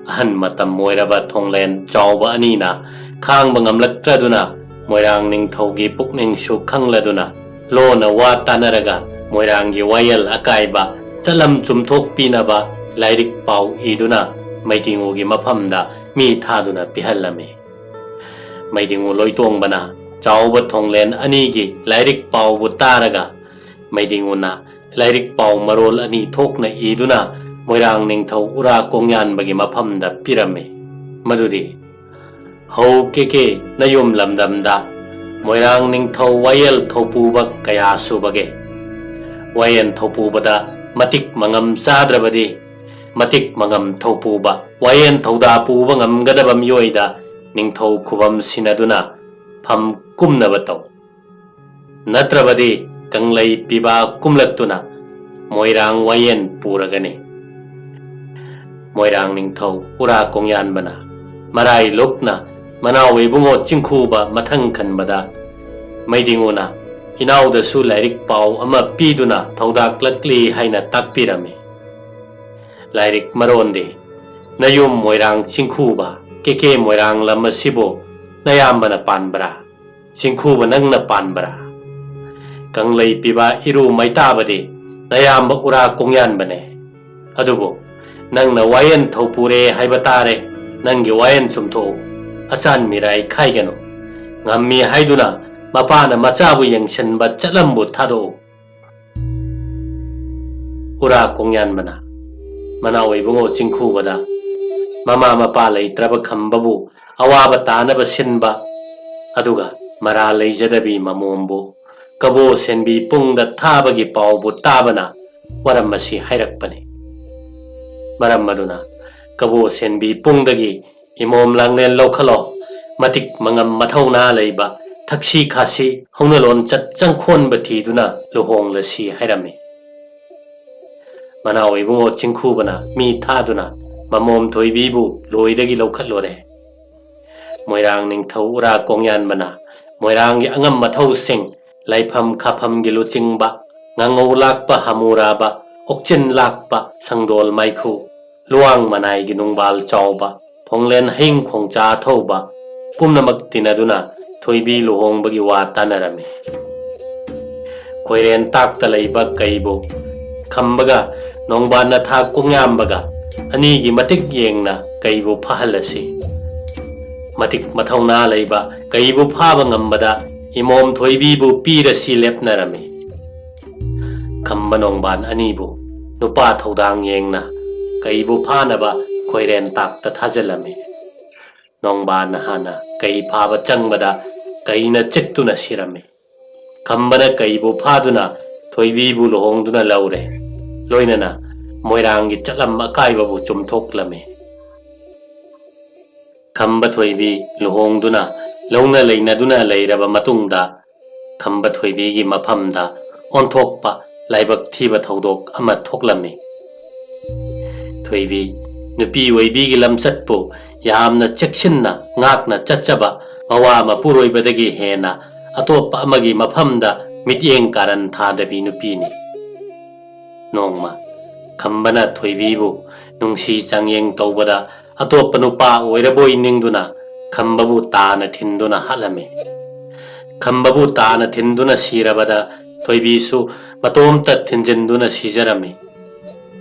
ꯑꯍꯟ ꯃꯇꯝ ꯑꯣꯏꯔꯕ ꯊꯣꯡꯂꯦꯟ ꯆꯥꯎꯕ ꯑꯅꯤꯅ ꯈꯥꯡꯕ ꯉꯝꯂꯛꯇ꯭ꯔꯗꯨꯅ ꯃꯣꯏꯔꯥꯡ ꯅꯤꯡꯊꯧꯒꯤ ꯄꯨꯛꯅꯤꯡꯁꯨ ꯈꯪꯂꯗꯨꯅ ꯂꯣꯟꯅ ꯋꯥ ꯇꯥꯅꯔꯒ ꯃꯣꯏꯔꯥꯡꯒꯤ ꯋꯥꯌꯦꯜ ꯑꯀꯥꯏꯕ ꯆꯠꯂꯝ ꯆꯨꯝꯊꯣꯛꯄꯤꯅꯕ ꯂꯥꯏꯔꯤꯛ ꯄꯥꯎ ꯏꯗꯨꯅ ꯃꯩꯗꯤꯡꯉꯨꯒꯤ ꯃꯐꯝꯗ ꯃꯤ ꯊꯥꯗꯨꯅ ꯄꯤꯍꯜꯂꯝꯃꯤ꯫ ꯃꯩꯗꯤꯡꯉꯨ ꯂꯣꯏꯇꯣꯡꯕꯅ ꯆꯥꯎꯕ ꯊꯣꯡꯂꯦꯟ ꯑꯅꯤꯒꯤ ꯂꯥꯏꯔꯤꯛ ꯄꯥꯎꯕꯨ ꯇꯥꯔꯒ ꯃꯩꯗꯤꯡꯉꯨꯅ ꯂꯥꯏꯔꯤꯛ ꯄꯥꯎ ꯃꯔꯣꯜ ꯑꯅꯤ ꯊꯣꯛꯅ ꯏꯗꯨꯅ ꯃꯣꯏꯔꯥꯡ ꯅꯤꯡꯊꯧ ꯎꯔꯥ ꯀꯣꯡꯌꯥꯟꯕꯒꯤ ꯃꯐꯝꯗ ꯄꯤꯔꯝꯃꯤ꯫ ꯃꯗꯨꯗꯤ, ꯍꯧ ꯀꯦꯀꯦ ꯅꯌꯨꯝ ꯂꯝꯗꯝꯗ ꯃꯣꯏꯔꯥꯡ ꯅꯤꯡꯊꯧ ꯋꯥꯌꯦꯜ ꯊꯧꯄꯨꯕ ꯀꯌꯥ ꯁꯨꯕꯒꯦ? ꯋꯥꯌꯦꯜ ꯊꯧꯄꯨꯕꯗ ꯃꯇꯤꯛ ꯃꯉꯝ ꯆꯥꯗ꯭ꯔꯕꯗꯤ, ꯃꯇꯤꯛ ꯃꯉꯝ ꯊꯧꯄꯨꯕ ꯋꯥꯌꯦꯜ ꯊꯧꯗꯥ ꯄꯨꯕ ꯉꯝꯒꯗꯕ ꯃꯤꯑꯣꯏꯗ ꯅꯤꯡꯊꯧ ꯈꯨꯕꯝ ꯁꯤꯟꯅꯗꯨꯅ ꯐꯝ ꯀꯨꯝꯅꯕ ꯇꯧ꯫ ꯅꯠꯇ꯭ꯔꯕꯗꯤ ꯀꯪꯂꯩ ꯄꯤꯕ ꯀꯨꯝꯂꯛꯇꯨꯅ ꯃꯣꯏꯔꯥꯡ ꯋꯥꯌꯦꯟ ꯄꯨꯔꯒꯅꯤ꯫ ꯃꯣꯏꯔꯥꯡ ꯅꯤꯡꯊꯧ ꯎꯔꯥ ꯀꯣꯡꯌꯥꯟꯕꯅ ꯃꯔꯥꯏ ꯂꯨꯛꯅ ꯃꯅꯥꯎ ꯏꯕꯨꯡꯉꯣ ꯆꯤꯡꯈꯨꯕ ꯃꯊꯪ ꯈꯟꯕꯗ ꯃꯩꯗꯤꯡꯉꯨꯅ ꯏꯅꯥꯎꯗꯁꯨ ꯂꯥꯏꯔꯤꯛ ꯄꯥꯎ ꯑꯃ ꯄꯤꯗꯨꯅ ꯊꯧꯗꯥꯛꯂꯛꯂꯤ ꯍꯥꯏꯅ ꯇꯥꯛꯄꯤꯔꯝꯃꯤ꯫ ꯂꯥꯏꯔꯤꯛ ꯃꯔꯣꯟꯗꯤ ꯅꯌꯨꯝ ꯃꯣꯏꯔꯥꯡ ꯆꯤꯡꯈꯨꯕ, ꯀꯦ ꯀꯦ ꯃꯣꯏꯔꯥꯡ ꯂꯝ ꯑꯁꯤꯕꯨ ꯅꯌꯥꯝꯕꯅ ꯄꯥꯟꯕ꯭ꯔꯥ? ꯆꯤꯡꯈꯨꯕ ꯅꯪꯅ ꯄꯥꯟꯕ꯭ꯔꯥ? ꯀꯪꯂꯩ ꯄꯤꯕ ꯏꯔꯨ ꯃꯩꯇꯥꯕꯗꯤ ꯅꯌꯥꯝꯕ ꯎꯔꯥ ꯀꯣꯡꯌꯥꯟꯕꯅꯦ꯫ ꯑꯗꯨꯕꯨ ꯅꯪꯅ ꯋꯥꯌꯦꯟ ꯊꯧꯄꯨꯔꯦ ꯍꯥꯏꯕ ꯇꯥꯔꯦ꯫ ꯅꯪꯒꯤ ꯋꯥꯌꯦꯟ ꯆꯨꯝꯊꯣꯛꯎ꯫ ꯑꯆꯥꯟ ꯃꯤꯔꯥꯏ ꯈꯥꯏꯒꯅꯨ꯫ ꯉꯝꯃꯤ ꯍꯥꯏꯗꯨꯅ ꯃꯄꯥꯅ ꯃꯆꯥꯕꯨ ꯌꯦꯡꯁꯤꯟꯕ ꯆꯠꯂꯝꯕꯨ ꯊꯥꯗꯣꯛꯎ꯫ ꯎꯔꯥ ꯀꯣꯡꯌꯥꯟꯕꯅ ꯃꯅꯥꯎ ꯏꯕꯨꯡꯉꯣ ꯆꯤꯡꯈꯨꯕꯗ ꯃꯃꯥ ꯃꯄꯥ ꯂꯩꯇ꯭ꯔꯕ ꯈꯝꯕꯕꯨ ꯑꯋꯥꯕ ꯇꯥꯅꯕ ꯁꯤꯟꯕ, ꯑꯗꯨꯒ ꯃꯔꯥ ꯂꯩꯖꯗꯕꯤ ꯃꯃꯣꯝꯕꯨ ꯀꯕꯣ ꯁꯦꯟꯕꯤ ꯄꯨꯡꯗ ꯊꯥꯕꯒꯤ ꯄꯥꯎꯕꯨ ꯇꯥꯕꯅ ꯋꯥꯔꯝ ꯑꯁꯤ ꯍꯥꯏꯔꯛꯄꯅꯤ꯫ ꯃꯔꯝ ꯑꯗꯨꯅ ꯀꯕꯣ ꯁꯦꯟꯕꯤ ꯄꯨꯡꯗꯒꯤ ꯏꯃꯣꯝ ꯂꯥꯡꯂꯦꯟ ꯂꯧꯈꯠꯂꯣ, ꯃꯇꯤꯛ ꯃꯉꯝ ꯃꯊꯧꯅꯥ ꯂꯩꯕ, ꯊꯛꯁꯤ ꯈꯥꯁꯤ ꯍꯧꯅ ꯂꯣꯟꯆꯠ ꯆꯪꯈꯣꯟꯕ ꯊꯤꯗꯨꯅ ꯂꯨꯍꯣꯡꯂꯁꯤ ꯍꯥꯏꯔꯝꯃꯤ꯫ ꯃꯅꯥꯎ ꯏꯕꯨꯡꯉꯣ ꯆꯤꯡꯈꯨꯕꯅ ꯃꯤ ꯊꯥꯗꯨꯅ ꯃꯃꯣꯝ ꯊꯣꯏꯕꯤꯕꯨ ꯂꯣꯏꯗꯒꯤ ꯂꯧꯈꯠꯂꯨꯔꯦ꯫ ꯃꯣꯏꯔꯥꯡ ꯅꯤꯡꯊꯧ ꯎꯔꯥ ꯀꯣꯡꯌꯥꯟꯕꯅ ꯃꯣꯏꯔꯥꯡꯒꯤ ꯑꯉꯝ ꯃꯊꯧꯁꯤꯡ, ꯂꯥꯏꯐꯝ ꯈꯥꯐꯝꯒꯤ ꯂꯨꯆꯤꯡꯕ, ꯉꯥꯉꯧ ꯂꯥꯛꯄ ꯍꯃꯨꯔꯥꯕ, ꯑꯣꯛꯆꯤꯟ ꯂꯥꯛꯄ ꯁꯪꯗꯣꯜ ꯃꯥꯏꯈꯨ, ꯂꯨꯋꯥꯡ ꯃꯅꯥꯏꯒꯤ ꯅꯨꯡꯕꯥꯜ ꯆꯥꯎꯕ, ꯊꯣꯡꯂꯦꯟ ꯍꯌꯤꯡ ꯈꯣꯡꯆꯥ ꯊꯧꯕ ꯄꯨꯝꯅꯃꯛ ꯇꯤꯟꯅꯗꯨꯅ ꯊꯣꯏꯕꯤ ꯂꯨꯍꯣꯡꯕꯒꯤ ꯋꯥ ꯇꯥꯅꯔꯝꯃꯤ꯫ ꯈꯣꯏꯔꯦꯟ ꯇꯥꯛꯇ ꯂꯩꯕ ꯀꯩꯕꯨ ꯈꯝꯕꯒ ꯅꯣꯡꯕꯥꯟ ꯅꯊꯥ ꯀꯣꯡꯌꯥꯝꯕꯒ ꯑꯅꯤꯒꯤ ꯃꯇꯤꯛ ꯌꯦꯡꯅ ꯀꯩꯕꯨ ꯐꯥꯍꯜꯂꯁꯤ꯫ ꯃꯇꯤꯛ ꯃꯊꯧꯅꯥ ꯂꯩꯕ ꯀꯩꯕꯨ ꯐꯥꯕ ꯉꯝꯕꯗ ꯏꯃꯣꯝ ꯊꯣꯏꯕꯤꯕꯨ ꯄꯤꯔꯁꯤ ꯂꯦꯞꯅꯔꯝꯃꯤ꯫ ꯈꯝꯕ ꯅꯣꯡꯕꯥꯟ ꯑꯅꯤꯕꯨ ꯅꯨꯄꯥ ꯊꯧꯗꯥꯡ ꯌꯦꯡꯅ ꯀꯩꯕꯨ ꯐꯥꯅꯕ ꯈꯣꯏꯔꯦꯟ ꯇꯥꯛꯇ ꯊꯥꯖꯤꯜꯂꯝꯃꯤ꯫ ꯅꯣꯡꯕꯥꯟꯅ ꯍꯥꯟꯅ ꯀꯩ ꯐꯥꯕ ꯆꯪꯕꯗ ꯀꯩꯅ ꯆꯤꯛꯇꯨꯅ ꯁꯤꯔꯝꯃꯤ꯫ ꯈꯝꯕꯅ ꯀꯩꯕꯨ ꯐꯥꯗꯨꯅ ꯊꯣꯏꯕꯤꯕꯨ ꯂꯨꯍꯣꯡꯗꯨꯅ ꯂꯧꯔꯦ꯫ ꯂꯣꯏꯅꯅ ꯃꯣꯏꯔꯥꯡꯒꯤ ꯆꯠꯂꯝ ꯑꯀꯥꯏꯕꯕꯨ ꯆꯨꯝꯊꯣꯛꯂꯝꯃꯤ꯫ ꯈꯝꯕ ꯊꯣꯏꯕꯤ ꯂꯨꯍꯣꯡꯗꯨꯅ ꯂꯧꯅ ꯂꯩꯅꯗꯨꯅ ꯂꯩꯔꯕ ꯃꯇꯨꯡꯗ ꯈꯝꯕ ꯊꯣꯏꯕꯤꯒꯤ ꯃꯐꯝꯗ ꯑꯣꯟꯊꯣꯛꯄ ꯂꯥꯏꯕꯛ ꯊꯤꯕ ꯊꯧꯗꯣꯛ ꯑꯃ ꯊꯣꯛꯂꯝꯃꯤ꯫ ꯊꯣꯏꯕꯤ ꯅꯨꯄꯤ ꯑꯣꯏꯕꯤꯒꯤ ꯂꯝꯆꯠꯄꯨ ꯌꯥꯝꯅ ꯆꯦꯛꯁꯤꯟꯅ ꯉꯥꯛꯅ ꯆꯠꯆꯕ ꯃꯋꯥ ꯃꯄꯨꯔꯣꯏꯕꯗꯒꯤ ꯍꯦꯟꯅ ꯑꯇꯣꯞꯄ ꯑꯃꯒꯤ ꯃꯐꯝꯗ ꯃꯤꯠꯌꯦꯡ ꯀꯥꯔꯟ ꯊꯥꯗꯕꯤ ꯅꯨꯄꯤꯅꯤ꯫ ꯅꯣꯡꯃ ꯈꯝꯕꯅ ꯊꯣꯏꯕꯤꯕꯨ ꯅꯨꯡꯁꯤ ꯆꯥꯡꯌꯦꯡ ꯇꯧꯕꯗ ꯑꯇꯣꯞꯄ ꯅꯨꯄꯥ ꯑꯣꯏꯔꯕꯣꯏ ꯅꯤꯡꯗꯨꯅ ꯈꯝꯕꯕꯨ ꯇꯥꯅ ꯊꯤꯟꯗꯨꯅ ꯍꯥꯠꯂꯝꯃꯤ꯫ ꯈꯝꯕꯕꯨ ꯇꯥꯅ ꯊꯤꯟꯗꯨꯅ ꯁꯤꯔꯕꯗ ꯊꯣꯏꯕꯤꯁꯨ ꯃꯇꯣꯝꯇ ꯊꯤꯟꯖꯤꯟꯗꯨꯅ ꯁꯤꯖꯔꯝꯃꯤ꯫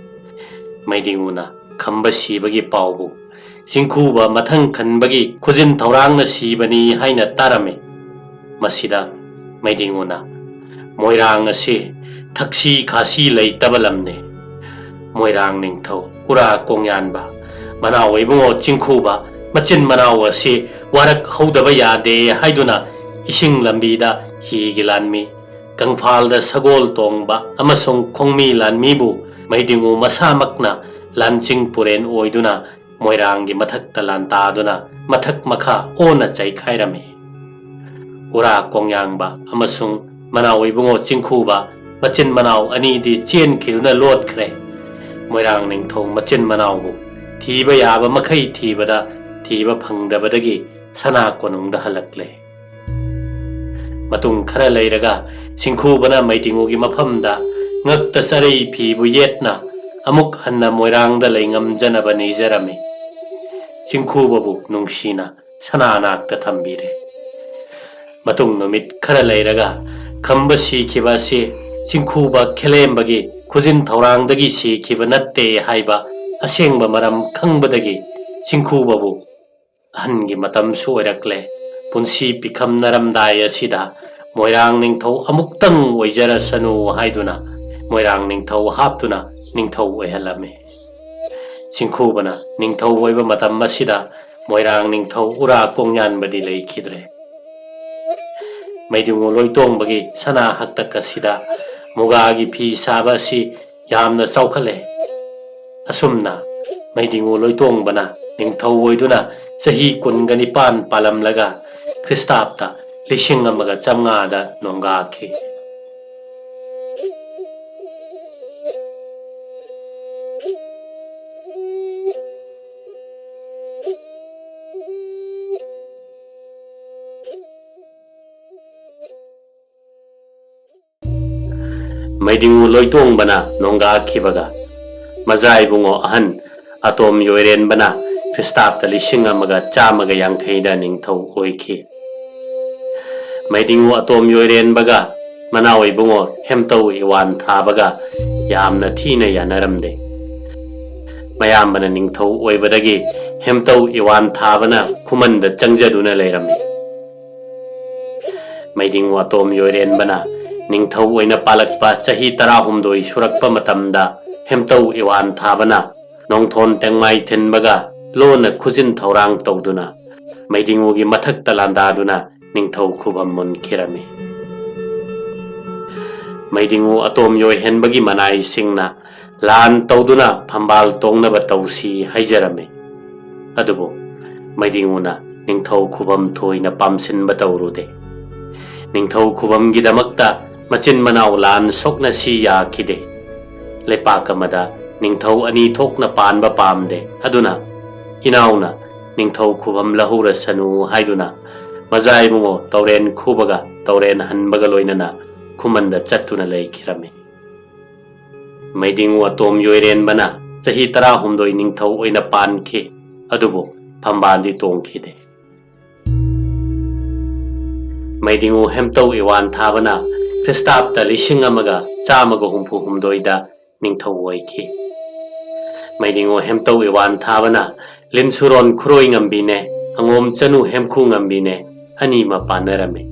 ꯃꯩꯗꯤꯡꯉꯨꯅ ꯈꯝꯕ ꯁꯤꯕꯒꯤ ꯄꯥꯎꯕꯨ ꯆꯤꯡꯈꯨꯕ ꯃꯊꯪ ꯈꯟꯕꯒꯤ ꯈꯨꯖꯤꯟ ꯊꯧꯔꯥꯡꯅ ꯁꯤꯕꯅꯤ ꯍꯥꯏꯅ ꯇꯥꯔꯝꯃꯤ꯫ ꯃꯁꯤꯗ ꯃꯩꯗꯤꯡꯉꯨꯅ, "ꯃꯣꯏꯔꯥꯡ ꯑꯁꯤ ꯊꯛꯁꯤ ꯈꯥꯁꯤ ꯂꯩꯇꯕ ꯂꯝꯅꯤ꯫ ꯃꯣꯏꯔꯥꯡ ꯅꯤꯡꯊꯧ ꯎꯔꯥ ꯀꯣꯡꯌꯥꯟꯕ, ꯃꯅꯥꯎ ꯏꯕꯨꯡꯉꯣ ꯆꯤꯡꯈꯨꯕ, ꯃꯆꯤꯟ ꯃꯅꯥꯎ ꯑꯁꯤ ꯋꯥꯔꯛ ꯍꯧꯗꯕ ꯌꯥꯗꯦ" ꯍꯥꯏꯗꯨꯅ ꯏꯁꯤꯡ ꯂꯝꯕꯤꯗ ꯍꯤꯒꯤ ꯂꯥꯟꯃꯤ, ꯀꯪꯐꯥꯜꯗ ꯁꯒꯣꯜ ꯇꯣꯡꯕ ꯑꯃꯁꯨꯡ ꯈꯣꯡꯃꯤ ꯂꯥꯟꯃꯤꯕꯨ ꯃꯩꯗꯤꯡꯉꯨ ꯃꯁꯥꯃꯛꯅ ꯂꯥꯟꯆꯤꯡ ꯄꯨꯔꯦꯟ ꯑꯣꯏꯗꯨꯅ ꯃꯣꯏꯔꯥꯡꯒꯤ ꯃꯊꯛꯇ ꯂꯥꯟꯇꯥꯗꯨꯅ ꯃꯊꯛ ꯃꯈꯥ ꯑꯣꯟꯅ ꯆꯩꯈꯥꯏꯔꯝꯃꯤ꯫ ꯎꯔꯥ ꯀꯣꯡꯌꯥꯡꯕ ꯑꯃꯁꯨꯡ ꯃꯅꯥꯎ ꯏꯕꯨꯡꯉꯣ ꯆꯤꯡꯈꯨꯕ ꯃꯆꯤꯟ ꯃꯅꯥꯎ ꯑꯅꯤꯗꯤ ꯆꯦꯟꯈꯤꯗꯨꯅ ꯂꯣꯠꯈ꯭ꯔꯦ꯫ ꯃꯣꯏꯔꯥꯡ ꯅꯤꯡꯊꯧ ꯃꯆꯤꯟ ꯃꯅꯥꯎꯕꯨ ꯊꯤꯕ ꯌꯥꯕ ꯃꯈꯩ ꯊꯤꯕꯗ ꯊꯤꯕ ꯐꯪꯗꯕꯗꯒꯤ ꯁꯅꯥ ꯀꯣꯅꯨꯡꯗ ꯍꯜꯂꯛꯂꯦ꯫ ꯃꯇꯨꯡ ꯈꯔ ꯂꯩꯔꯒ ꯆꯤꯡꯈꯨꯕꯅ ꯃꯩꯗꯤꯡꯉꯨꯒꯤ ꯃꯐꯝꯗ ꯉꯛꯇ ꯆꯔꯩ ꯐꯤꯕꯨ ꯌꯦꯠꯅ ꯑꯃꯨꯛ ꯍꯟꯅ ꯃꯣꯏꯔꯥꯡꯗ ꯂꯩꯉꯝꯖꯅꯕ ꯅꯤꯖꯔꯝꯃꯤ꯫ ꯆꯤꯡꯈꯨꯕꯕꯨ ꯅꯨꯡꯁꯤꯅ ꯁꯅꯥ ꯅꯥꯛꯇ ꯊꯝꯕꯤꯔꯦ꯫ ꯃꯇꯨꯡ ꯅꯨꯃꯤꯠ ꯈꯔ ꯂꯩꯔꯒ ꯈꯝꯕ ꯁꯤꯈꯤꯕ ꯑꯁꯤ ꯆꯤꯡꯈꯨꯕ ꯈꯦꯂꯦꯝꯕꯒꯤ ꯈꯨꯖꯤꯟ ꯊꯧꯔꯥꯡꯗꯒꯤ ꯁꯤꯈꯤꯕ ꯅꯠꯇꯦ ꯍꯥꯏꯕ ꯑꯁꯦꯡꯕ ꯃꯔꯝ ꯈꯪꯕꯗꯒꯤ ꯆꯤꯡꯈꯨꯕꯕꯨ ꯑꯍꯟꯒꯤ ꯃꯇꯝꯁꯨ ꯑꯣꯏꯔꯛꯂꯦ꯫ ꯄꯨꯟꯁꯤ ꯄꯤꯈꯝꯅꯔꯝꯗꯥꯏ ꯑꯁꯤꯗ ꯃꯣꯏꯔꯥꯡ ꯅꯤꯡꯊꯧ ꯑꯃꯨꯛꯇꯪ ꯑꯣꯏꯖꯔꯁꯅꯨ ꯍꯥꯏꯗꯨꯅ ꯃꯣꯏꯔꯥꯡ ꯅꯤꯡꯊꯧ ꯍꯥꯞꯇꯨꯅ ꯅꯤꯡꯊꯧ ꯑꯣꯏꯍꯜꯂꯝꯃꯤ꯫ ꯆꯤꯡꯈꯨꯕꯅ ꯅꯤꯡꯊꯧ ꯑꯣꯏꯕ ꯃꯇꯝ ꯑꯁꯤꯗ ꯃꯣꯏꯔꯥꯡ ꯅꯤꯡꯊꯧ ꯎꯔꯥ ꯀꯣꯡꯌꯥꯟꯕꯗꯤ ꯂꯩꯈꯤꯗ꯭ꯔꯦ꯫ ꯃꯩꯗꯤꯡꯉꯨ ꯂꯣꯏꯇꯣꯡꯕꯒꯤ ꯁꯅꯥ ꯍꯛꯇꯛ ꯑꯁꯤꯗ ꯃꯨꯒꯥꯒꯤ ꯐꯤ ꯁꯥꯕ ꯑꯁꯤ ꯌꯥꯝꯅ ꯆꯥꯎꯈꯠꯂꯦ꯫ ꯑꯁꯨꯝꯅ ꯃꯩꯗꯤꯡꯉꯨ ꯂꯣꯏꯇꯣꯡꯕꯅ ꯅꯤꯡꯊꯧ ꯑꯣꯏꯗꯨꯅ ꯆꯍꯤ ꯀꯨꯟꯒ ꯅꯤꯄꯥꯟ ꯄꯥꯜꯂꯝꯂꯒ ꯈ꯭ꯔꯤꯁꯇꯥꯕꯇ ꯂꯤꯁꯤꯡ ꯑꯃꯒ ꯆꯥꯝꯃꯉꯥꯗ ꯅꯣꯡꯒꯥꯈꯤ꯫ ꯃꯩꯗꯤꯡꯉꯨ ꯂꯣꯏꯇꯣꯡꯕꯅ ꯅꯣꯡꯒꯥꯈꯤꯕꯒ ꯃꯖꯥ ꯏꯕꯨꯡꯉꯣ ꯑꯍꯟ ꯑꯇꯣꯝ ꯌꯣꯏꯔꯦꯟꯕꯅ ꯈ꯭ꯔꯤꯁꯇꯥꯕꯇ ꯂꯤꯁꯤꯡ ꯑꯃꯒ ꯆꯥꯝꯃꯒ ꯌꯥꯡꯈꯩꯗ ꯅꯤꯡꯊꯧ ꯑꯣꯏꯈꯤ꯫ ꯃꯩꯗꯤꯡꯉꯨ ꯑꯇꯣꯝ ꯌꯣꯏꯔꯦꯟꯕꯒ ꯃꯅꯥꯎ ꯏꯕꯨꯡꯉꯣ ꯍꯦꯝꯇꯧ ꯏꯋꯥꯟ ꯊꯥꯕꯒ ꯌꯥꯝꯅ ꯊꯤꯅ ꯌꯥꯅꯔꯝꯗꯦ꯫ ꯃꯌꯥꯝꯕꯅ ꯅꯤꯡꯊꯧ ꯑꯣꯏꯕꯗꯒꯤ ꯍꯦꯝꯇꯧ ꯏꯋꯥꯟ ꯊꯥꯕꯅ ꯈꯨꯃꯟꯗ ꯆꯪꯖꯗꯨꯅ ꯂꯩꯔꯝꯃꯤ꯫ ꯃꯩꯗꯤꯡꯉꯨ ꯑꯇꯣꯝ ꯌꯣꯏꯔꯦꯟꯕꯅ ꯅꯤꯡꯊꯧ ꯑꯣꯏꯅ ꯄꯥꯜꯂꯛꯄ ꯆꯍꯤ ꯇꯔꯥꯍꯨꯝꯗꯣꯏ ꯁꯨꯔꯛꯄ ꯃꯇꯝꯗ ꯍꯦꯝꯇꯧ ꯏꯋꯥꯟ ꯊꯥꯕꯅ ꯅꯣꯡꯊꯣꯟ ꯇꯦꯡꯃꯥꯏ ꯊꯤꯟꯕꯒ ꯂꯣꯟꯅ ꯈꯨꯖꯤꯟ ꯊꯧꯔꯥꯡ ꯇꯧꯗꯨꯅ ꯃꯩꯗꯤꯡꯉꯨꯒꯤ ꯃꯊꯛꯇ ꯂꯥꯟꯗꯥꯗꯨꯅ ꯅꯤꯡꯊꯧ ꯈꯨꯕꯝ ꯃꯨꯟꯈꯤꯔꯝꯃꯤ꯫ ꯃꯩꯗꯤꯡꯉꯨ ꯑꯇꯣꯝ ꯌꯣꯏꯍꯦꯟꯕꯒꯤ ꯃꯅꯥꯏꯁꯤꯡꯅ ꯂꯥꯟ ꯇꯧꯗꯨꯅ ꯐꯝꯕꯥꯜ ꯇꯣꯡꯅꯕ ꯇꯧꯁꯤ ꯍꯥꯏꯖꯔꯝꯃꯤ꯫ ꯑꯗꯨꯕꯨ ꯃꯩꯗꯤꯡꯉꯨꯅ ꯅꯤꯡꯊꯧ ꯈꯨꯕꯝ ꯊꯣꯏꯅ ꯄꯥꯝꯁꯤꯟꯕ ꯇꯧꯔꯨꯗꯦ꯫ ꯅꯤꯡꯊꯧ ꯈꯨꯕꯝꯒꯤꯗꯃꯛꯇ ꯃꯆꯤꯟ ꯃꯅꯥꯎ ꯂꯥꯟ ꯁꯣꯛꯅꯁꯤ ꯌꯥꯈꯤꯗꯦ꯫ ꯂꯩꯄꯥꯛ ꯑꯃꯗ ꯅꯤꯡꯊꯧ ꯑꯅꯤ ꯊꯣꯛꯅ ꯄꯥꯟꯕ ꯄꯥꯝꯗꯦ꯫ ꯑꯗꯨꯅ ꯏꯅꯥꯎꯅ ꯅꯤꯡꯊꯧ ꯈꯨꯕꯝ ꯂꯧꯍꯧꯔꯁꯅꯨ ꯍꯥꯏꯗꯨꯅ ꯃꯖꯥ ꯏꯕꯨꯡꯉꯣ ꯇꯧꯔꯦꯟ ꯈꯨꯕꯒ ꯇꯧꯔꯦꯟ ꯍꯟꯕꯒ ꯂꯣꯏꯅꯅ ꯈꯨꯃꯟꯗ ꯆꯠꯇꯨꯅ ꯂꯩꯈꯤꯔꯝꯃꯤ꯫ ꯃꯩꯗꯤꯡꯉꯨ ꯑꯇꯣꯝ ꯌꯣꯏꯔꯦꯟꯕꯅ ꯆꯍꯤ ꯇꯔꯥꯍꯨꯝꯗꯣꯏ ꯅꯤꯡꯊꯧ ꯑꯣꯏꯅ ꯄꯥꯟꯈꯤ꯫ ꯑꯗꯨꯕꯨ ꯐꯝꯕꯥꯜꯗꯤ ꯇꯣꯡꯈꯤꯗꯦ꯫ ꯃꯩꯗꯤꯡꯉꯨ ꯍꯦꯝꯇꯧ ꯏꯋꯥꯟ ꯊꯥꯕꯅ ꯈ꯭ꯔꯤꯁꯇꯥꯕꯇ ꯂꯤꯁꯤꯡ ꯑꯃꯒ ꯆꯥꯝꯃꯒ ꯍꯨꯝꯐꯨ ꯍꯨꯝꯗꯣꯏꯗ ꯅꯤꯡꯊꯧ ꯑꯣꯏꯈꯤ꯫ ꯃꯩꯗꯤꯡꯉꯨ ꯍꯦꯝꯇꯧ ꯏꯋꯥꯟ ꯊꯥꯕꯅ ꯂꯤꯟꯁꯨꯔꯣꯟ ꯈꯨꯔꯣꯏ ꯉꯝꯕꯤꯅꯦ, ꯑꯉꯣꯝ ꯆꯅꯨ ꯍꯦꯝꯈꯨ ꯉꯝꯕꯤꯅꯦ, ꯑꯅꯤꯃꯛ ꯄꯥꯟꯅꯔꯝꯃꯤ꯫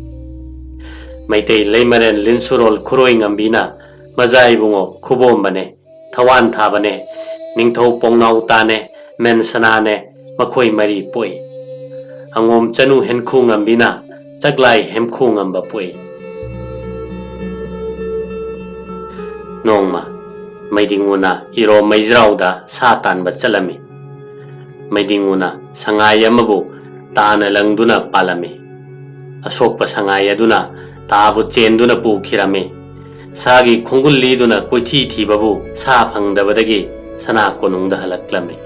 ꯃꯩꯇꯩ ꯂꯩꯃꯔꯦꯟ ꯂꯤꯟꯁꯨꯔꯣꯜ ꯈꯨꯔꯣꯏ ꯉꯝꯕꯤꯅ ꯃꯖꯥ ꯏꯕꯨꯡꯉꯣ ꯈꯨꯕꯣꯝꯕꯅꯦ, ꯊꯋꯥꯟ ꯊꯥꯕꯅꯦ, ꯅꯤꯡꯊꯧ ꯄꯣꯡꯅꯥꯎ ꯇꯥꯅꯦ, ꯃꯦꯟꯁꯅꯥꯅꯦ, ꯃꯈꯣꯏ ꯃꯔꯤ ꯄꯣꯛꯏ꯫ ꯑꯉꯣꯝ ꯆꯅꯨ ꯍꯦꯟꯈꯨ ꯉꯝꯕꯤꯅ ꯆꯒꯂꯥꯏ ꯍꯦꯝꯈꯨ ꯉꯝꯕ ꯄꯣꯛꯏ꯫ ꯅꯣꯡꯃ ꯃꯩꯗꯤꯡꯉꯨꯅ ꯏꯔꯣꯝ ꯃꯩꯖ꯭ꯔꯥꯎꯗ ꯁꯥ ꯇꯥꯟꯕ ꯆꯠꯂꯝꯃꯤ꯫ ꯃꯩꯗꯤꯡꯉꯨꯅ ꯁꯉꯥꯏ ꯑꯃꯕꯨ ꯇꯥꯅ ꯂꯪꯗꯨꯅ ꯄꯥꯜꯂꯝꯃꯤ꯫ ꯑꯁꯣꯛꯄ ꯁꯉꯥꯏ ꯑꯗꯨꯅ ꯇꯥꯕꯨ ꯆꯦꯟꯗꯨꯅ ꯄꯨꯈꯤꯔꯝꯃꯤ꯫ ꯁꯥꯒꯤ ꯈꯣꯡꯒꯨꯜ ꯂꯤꯗꯨꯅ ꯀꯣꯏꯊꯤ ꯊꯤꯕꯕꯨ ꯁꯥ ꯐꯪꯗꯕꯗꯒꯤ ꯁꯅꯥ ꯀꯣꯅꯨꯡꯗ ꯍꯜꯂꯛꯂꯝꯃꯤ꯫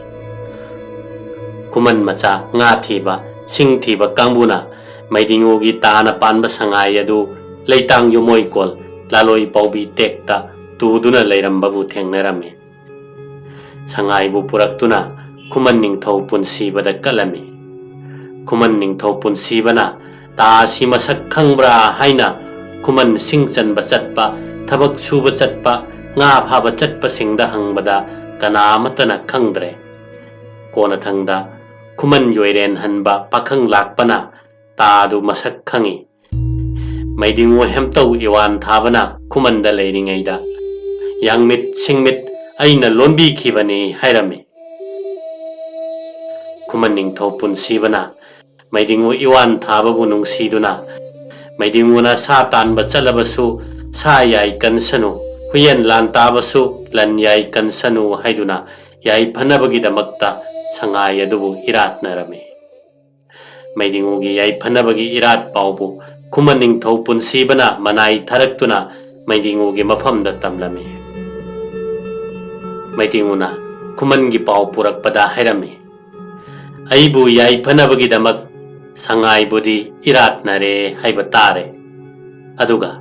ꯈꯨꯃꯟ ꯃꯆꯥ ꯉꯥ ꯊꯤꯕ, ꯁꯤꯡ ꯊꯤꯕ ꯀꯥꯡꯕꯨꯅ ꯃꯩꯗꯤꯡꯉꯨꯒꯤ ꯇꯥꯅ ꯄꯥꯟꯕ ꯁꯉꯥꯏ ꯑꯗꯨ ꯂꯩꯇꯥꯡ ꯌꯨꯝꯃꯣꯏꯀꯣꯜ ꯂꯥꯂꯣꯏ ꯄꯥꯎꯕꯤ ꯇꯦꯛꯇ ꯇꯨꯗꯨꯅ ꯂꯩꯔꯝꯕꯕꯨ ꯊꯦꯡꯅꯔꯝꯃꯤ꯫ ꯁꯉꯥꯏꯕꯨ ꯄꯨꯔꯛꯇꯨꯅ ꯈꯨꯃꯟ ꯅꯤꯡꯊꯧ ꯄꯨꯟꯁꯤꯕꯗ ꯀꯠꯂꯝꯃꯤ꯫ ꯈꯨꯃꯟ ꯅꯤꯡꯊꯧ ꯄꯨꯟꯁꯤꯕꯅ ꯇꯥ ꯑꯁꯤ ꯃꯁꯛ ꯈꯪꯕ꯭ꯔꯥ ꯍꯥꯏꯅ ꯈꯨꯃꯟ ꯁꯤꯡ ꯆꯟꯕ ꯆꯠꯄ, ꯊꯕꯛ ꯁꯨꯕ ꯆꯠꯄ, ꯉꯥ ꯐꯥꯕ ꯆꯠꯄꯁꯤꯡꯗ ꯍꯪꯕꯗ ꯀꯅꯥ ꯑꯃꯠꯇꯅ ꯈꯪꯗ꯭ꯔꯦ꯫ ꯀꯣꯟꯅꯊꯪꯗ ꯈꯨꯃꯟ ꯌꯣꯏꯔꯦꯟ ꯍꯟꯕ ꯄꯥꯈꯪ ꯂꯥꯛꯄꯅ ꯇꯥꯗꯨ ꯃꯁꯛ ꯈꯪꯏ꯫ ꯃꯩꯗꯤꯡꯉꯨ ꯍꯦꯝꯇꯧ ꯏꯋꯥꯟ ꯊꯥꯕꯅ ꯈꯨꯃꯟꯗ ꯂꯩꯔꯤꯉꯩꯗ, "ꯌꯥꯡꯃꯤꯠ ꯁꯤꯡꯃꯤꯠ ꯑꯩꯅ ꯂꯣꯟꯕꯤꯈꯤꯕꯅꯤ" ꯍꯥꯏꯔꯝꯃꯤ꯫ ꯈꯨꯃꯟ ꯅꯤꯡꯊꯧ ꯄꯨꯟꯁꯤꯕꯅ ꯃꯩꯗꯤꯡꯉꯨ ꯏꯋꯥꯟ ꯊꯥꯕꯕꯨ ꯅꯨꯡꯁꯤꯗꯨꯅ, "ꯃꯩꯗꯤꯡꯉꯨꯅ ꯁꯥ ꯇꯥꯟꯕ ꯆꯠꯂꯕꯁꯨ ꯁꯥ ꯌꯥꯏ ꯀꯟꯁꯅꯨ, ꯍꯨꯌꯦꯟ ꯂꯥꯟ ꯇꯥꯕꯁꯨ ꯂꯟ ꯌꯥꯏ ꯀꯟꯁꯅꯨ" ꯍꯥꯏꯗꯨꯅ ꯌꯥꯏꯐꯅꯕꯒꯤꯗꯃꯛꯇ ꯁꯉꯥꯏ ꯑꯗꯨꯕꯨ ꯏꯔꯥꯠꯅꯔꯝꯃꯤ꯫ ꯃꯩꯗꯤꯡꯉꯨꯒꯤ ꯌꯥꯏꯐꯅꯕꯒꯤ ꯏꯔꯥꯠ ꯄꯥꯎꯕꯨ ꯈꯨꯃꯟ ꯅꯤꯡꯊꯧ ꯄꯨꯟꯁꯤꯕꯅ ꯃꯅꯥꯏ ꯊꯥꯔꯛꯇꯨꯅ ꯃꯩꯗꯤꯡꯉꯨꯒꯤ ꯃꯐꯝꯗ ꯇꯝꯂꯝꯃꯤ꯫ ꯃꯩꯗꯤꯡꯉꯨꯅ ꯈꯨꯃꯟꯒꯤ ꯄꯥꯎ ꯄꯨꯔꯛꯄꯗ ꯍꯥꯏꯔꯝꯃꯤ, "ꯑꯩꯕꯨ ꯌꯥꯏꯐꯅꯕꯒꯤꯗꯃꯛ ꯁꯉꯥꯏꯕꯨꯗꯤ ꯏꯔꯥꯠꯅꯔꯦ ꯍꯥꯏꯕ ꯇꯥꯔꯦ꯫ ꯑꯗꯨꯒ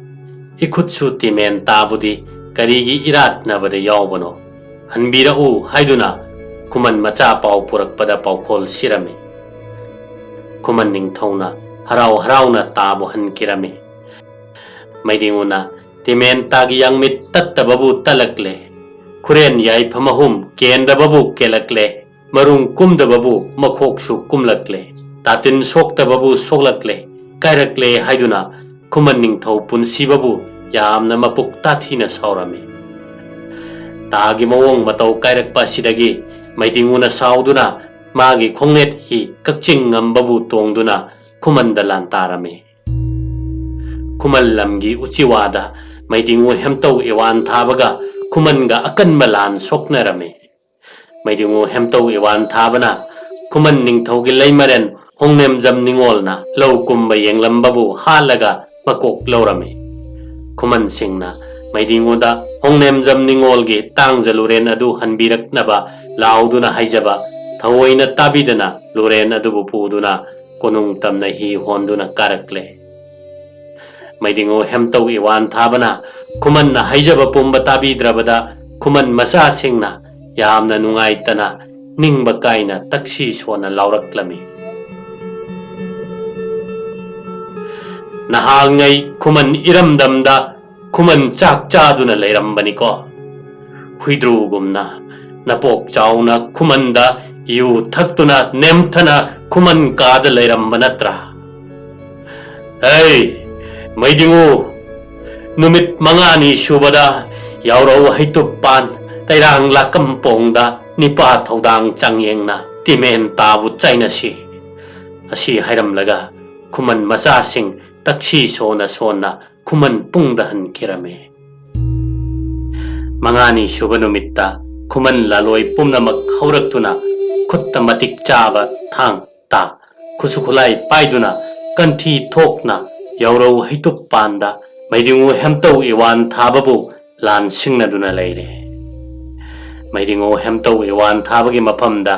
ꯏꯈꯨꯠꯁꯨ ꯇꯤꯃꯦꯟ ꯇꯥꯕꯨꯗꯤ ꯀꯔꯤꯒꯤ ꯏꯔꯥꯠꯅꯕꯗ ꯌꯥꯎꯕꯅꯣ? ꯍꯟꯕꯤꯔꯛꯎ" ꯍꯥꯏꯗꯨꯅ ꯈꯨꯃꯟ ꯃꯆꯥ ꯄꯥꯎ ꯄꯨꯔꯛꯄꯗ ꯄꯥꯎꯈꯣꯜ ꯁꯤꯔꯝꯃꯤ꯫ ꯈꯨꯃꯟ ꯅꯤꯡꯊꯧꯅ ꯍꯔꯥꯎ ꯍꯔꯥꯎꯅ ꯇꯥꯕꯨ ꯍꯟꯈꯤꯔꯝꯃꯤ꯫ ꯃꯩꯗꯤꯡꯉꯨꯅ, "ꯇꯤꯃꯦꯟ ꯇꯥꯒꯤ ꯌꯥꯡꯃꯤꯠ ꯇꯠꯇꯕꯕꯨ ꯇꯠꯂꯛꯂꯦ, ꯈꯨꯔꯦꯟ ꯌꯥꯏꯐꯝ ꯑꯍꯨꯝ ꯀꯦꯟꯗꯕꯕꯨ ꯀꯦꯜꯂꯛꯂꯦ, ꯃꯔꯨꯝ ꯀꯨꯝꯗꯕꯕꯨ ꯃꯈꯣꯛꯁꯨ ꯀꯨꯝꯂꯛꯂꯦ, ꯇꯥꯇꯤꯟ ꯁꯣꯛꯇꯕꯕꯨ ꯁꯣꯛꯂꯛꯂꯦ, ꯀꯥꯏꯔꯛꯂꯦ" ꯍꯥꯏꯗꯨꯅ ꯈꯨꯃꯟ ꯅꯤꯡꯊꯧ ꯄꯨꯟꯁꯤꯕꯕꯨ ꯌꯥꯝꯅ ꯃꯄꯨꯛ ꯇꯥꯊꯤꯅ ꯁꯥꯎꯔꯝꯃꯤ꯫ ꯇꯥꯒꯤ ꯃꯑꯣꯡ ꯃꯇꯧ ꯀꯥꯏꯔꯛꯄ ꯑꯁꯤꯗꯒꯤ ꯃꯩꯗꯤꯡꯉꯨꯅ ꯁꯥꯎꯗꯨꯅ ꯃꯥꯒꯤ ꯈꯣꯡꯅꯦꯠ ꯍꯤ ꯀꯛꯆꯤꯡ ꯉꯝꯕꯕꯨ ꯇꯣꯡꯗꯨꯅ ꯈꯨꯃꯟꯗ ꯂꯥꯟ ꯇꯥꯔꯝꯃꯤ꯫ ꯈꯨꯃꯟ ꯂꯝꯒꯤ ꯎꯆꯤꯋꯥꯗ ꯃꯩꯗꯤꯡꯉꯨ ꯍꯦꯝꯇꯧ ꯏꯋꯥꯟ ꯊꯥꯕꯒ ꯈꯨꯃꯟꯒ ꯑꯀꯟꯕ ꯂꯥꯟ ꯁꯣꯛꯅꯔꯝꯃꯤ꯫ ꯃꯩꯗꯤꯡꯉꯨ ꯍꯦꯝꯇꯧ ꯏꯋꯥꯟ ꯊꯥꯕꯅ ꯈꯨꯃꯟ ꯅꯤꯡꯊꯧꯒꯤ ꯂꯩꯃꯔꯦꯟ ꯍꯣꯡꯅꯦꯝꯖꯝ ꯅꯤꯉꯣꯜꯅ ꯂꯧ ꯀꯨꯝꯕ ꯌꯦꯡꯂꯝꯕꯕꯨ ꯍꯥꯠꯂꯒ ꯃꯀꯣꯛ ꯂꯧꯔꯝꯃꯤ꯫ ꯈꯨꯃꯟꯁꯤꯡꯅ ꯃꯩꯗꯤꯡꯉꯨꯗ ꯍꯣꯡꯅꯦꯝꯖꯝ ꯅꯤꯉꯣꯜꯒꯤ ꯇꯥꯡꯖ ꯂꯨꯔꯦꯟ ꯑꯗꯨ ꯍꯟꯕꯤꯔꯛꯅꯕ ꯂꯥꯎꯗꯨꯅ ꯍꯥꯏꯖꯕ ꯊꯑꯣꯏꯅ ꯇꯥꯕꯤꯗꯅ ꯂꯨꯔꯦꯟ ꯑꯗꯨꯕꯨ ꯄꯨꯗꯨꯅ ꯀꯣꯅꯨꯡ ꯇꯝꯅ ꯍꯤ ꯍꯣꯟꯗꯨꯅ ꯀꯥꯔꯛꯂꯦ꯫ ꯃꯩꯗꯤꯡꯉꯨ ꯍꯦꯝꯇꯧ ꯏꯋꯥꯟ ꯊꯥꯕꯅ ꯈꯨꯃꯟꯅ ꯍꯥꯏꯖꯕ ꯄꯨꯝꯕ ꯇꯥꯕꯤꯗ꯭ꯔꯕꯗ ꯈꯨꯃꯟ ꯃꯆꯥꯁꯤꯡꯅ ꯌꯥꯝꯅ ꯅꯨꯡꯉꯥꯏꯇꯅ ꯅꯤꯡꯕ ꯀꯥꯏꯅ ꯇꯛꯁꯤ ꯁꯣꯟꯅ ꯂꯥꯎꯔꯛꯂꯝꯃꯤ꯫ ꯅꯍꯥꯟꯉꯩ ꯈꯨꯃꯟ ꯏꯔꯝꯗꯝꯗ ꯈꯨꯃꯟ ꯆꯥꯛ ꯆꯥꯗꯨꯅ ꯂꯩꯔꯝꯕꯅꯤꯀꯣ꯫ ꯍꯨꯏꯗ꯭ꯔꯨꯒꯨꯝꯅ ꯅꯄꯣꯛ ꯆꯥꯎꯅ ꯈꯨꯃꯟꯗ ꯌꯨ ꯊꯛꯇꯨꯅ ꯅꯦꯝꯊꯅ ꯈꯨꯃꯟ ꯀꯥꯗ ꯂꯩꯔꯝꯕ ꯅꯠꯇ꯭ꯔꯥ? ꯑꯩ ꯃꯩꯗꯤꯡꯉꯨ, ꯅꯨꯃꯤꯠ ꯃꯉꯥꯅꯤ ꯁꯨꯕꯗ ꯌꯥꯎꯔꯧ ꯍꯩꯇꯨꯞ ꯄꯥꯟ ꯇꯩꯔꯥꯡ ꯂꯥꯛꯀꯝ ꯄꯣꯡꯗ ꯅꯤꯄꯥ ꯊꯧꯗꯥꯡ ꯆꯥꯡꯌꯦꯡꯅ ꯇꯤꯃꯦꯟ ꯇꯥꯕꯨ ꯆꯥꯏꯅꯁꯤ꯫ ꯑꯁꯤ ꯍꯥꯏꯔꯝꯂꯒ ꯈꯨꯃꯟ ꯃꯆꯥꯁꯤꯡ ꯇꯛꯁꯤ ꯁꯣꯟꯅ ꯁꯣꯟꯅ ꯈꯨꯃꯟ ꯄꯨꯡꯗ ꯍꯟꯈꯤꯔꯝꯃꯤ꯫ ꯃꯉꯥꯅꯤ ꯁꯨꯕ ꯅꯨꯃꯤꯠꯇ ꯈꯨꯃꯟ ꯂꯥꯂꯣꯏ ꯄꯨꯝꯅꯃꯛ ꯍꯧꯔꯛꯇꯨꯅ ꯈꯨꯠꯇ ꯃꯇꯤꯛ ꯆꯥꯕ ꯊꯥꯡ ꯇꯥ ꯈꯨꯠꯁꯨ ꯈꯨꯠꯂꯥꯏ ꯄꯥꯏꯗꯨꯅ ꯀꯟꯊꯤ ꯊꯣꯛꯅ ꯌꯥꯎꯔꯧ ꯍꯩꯇꯨꯞ ꯄꯥꯟꯗ ꯃꯩꯗꯤꯡꯉꯨ ꯍꯦꯝꯇꯧ ꯏꯋꯥꯟ ꯊꯥꯕꯕꯨ ꯂꯥꯟ ꯁꯤꯡꯅꯗꯨꯅ ꯂꯩꯔꯦ꯫ ꯃꯩꯗꯤꯡꯉꯨ ꯍꯦꯝꯇꯧ ꯏꯋꯥꯟ ꯊꯥꯕꯒꯤ ꯃꯐꯝꯗ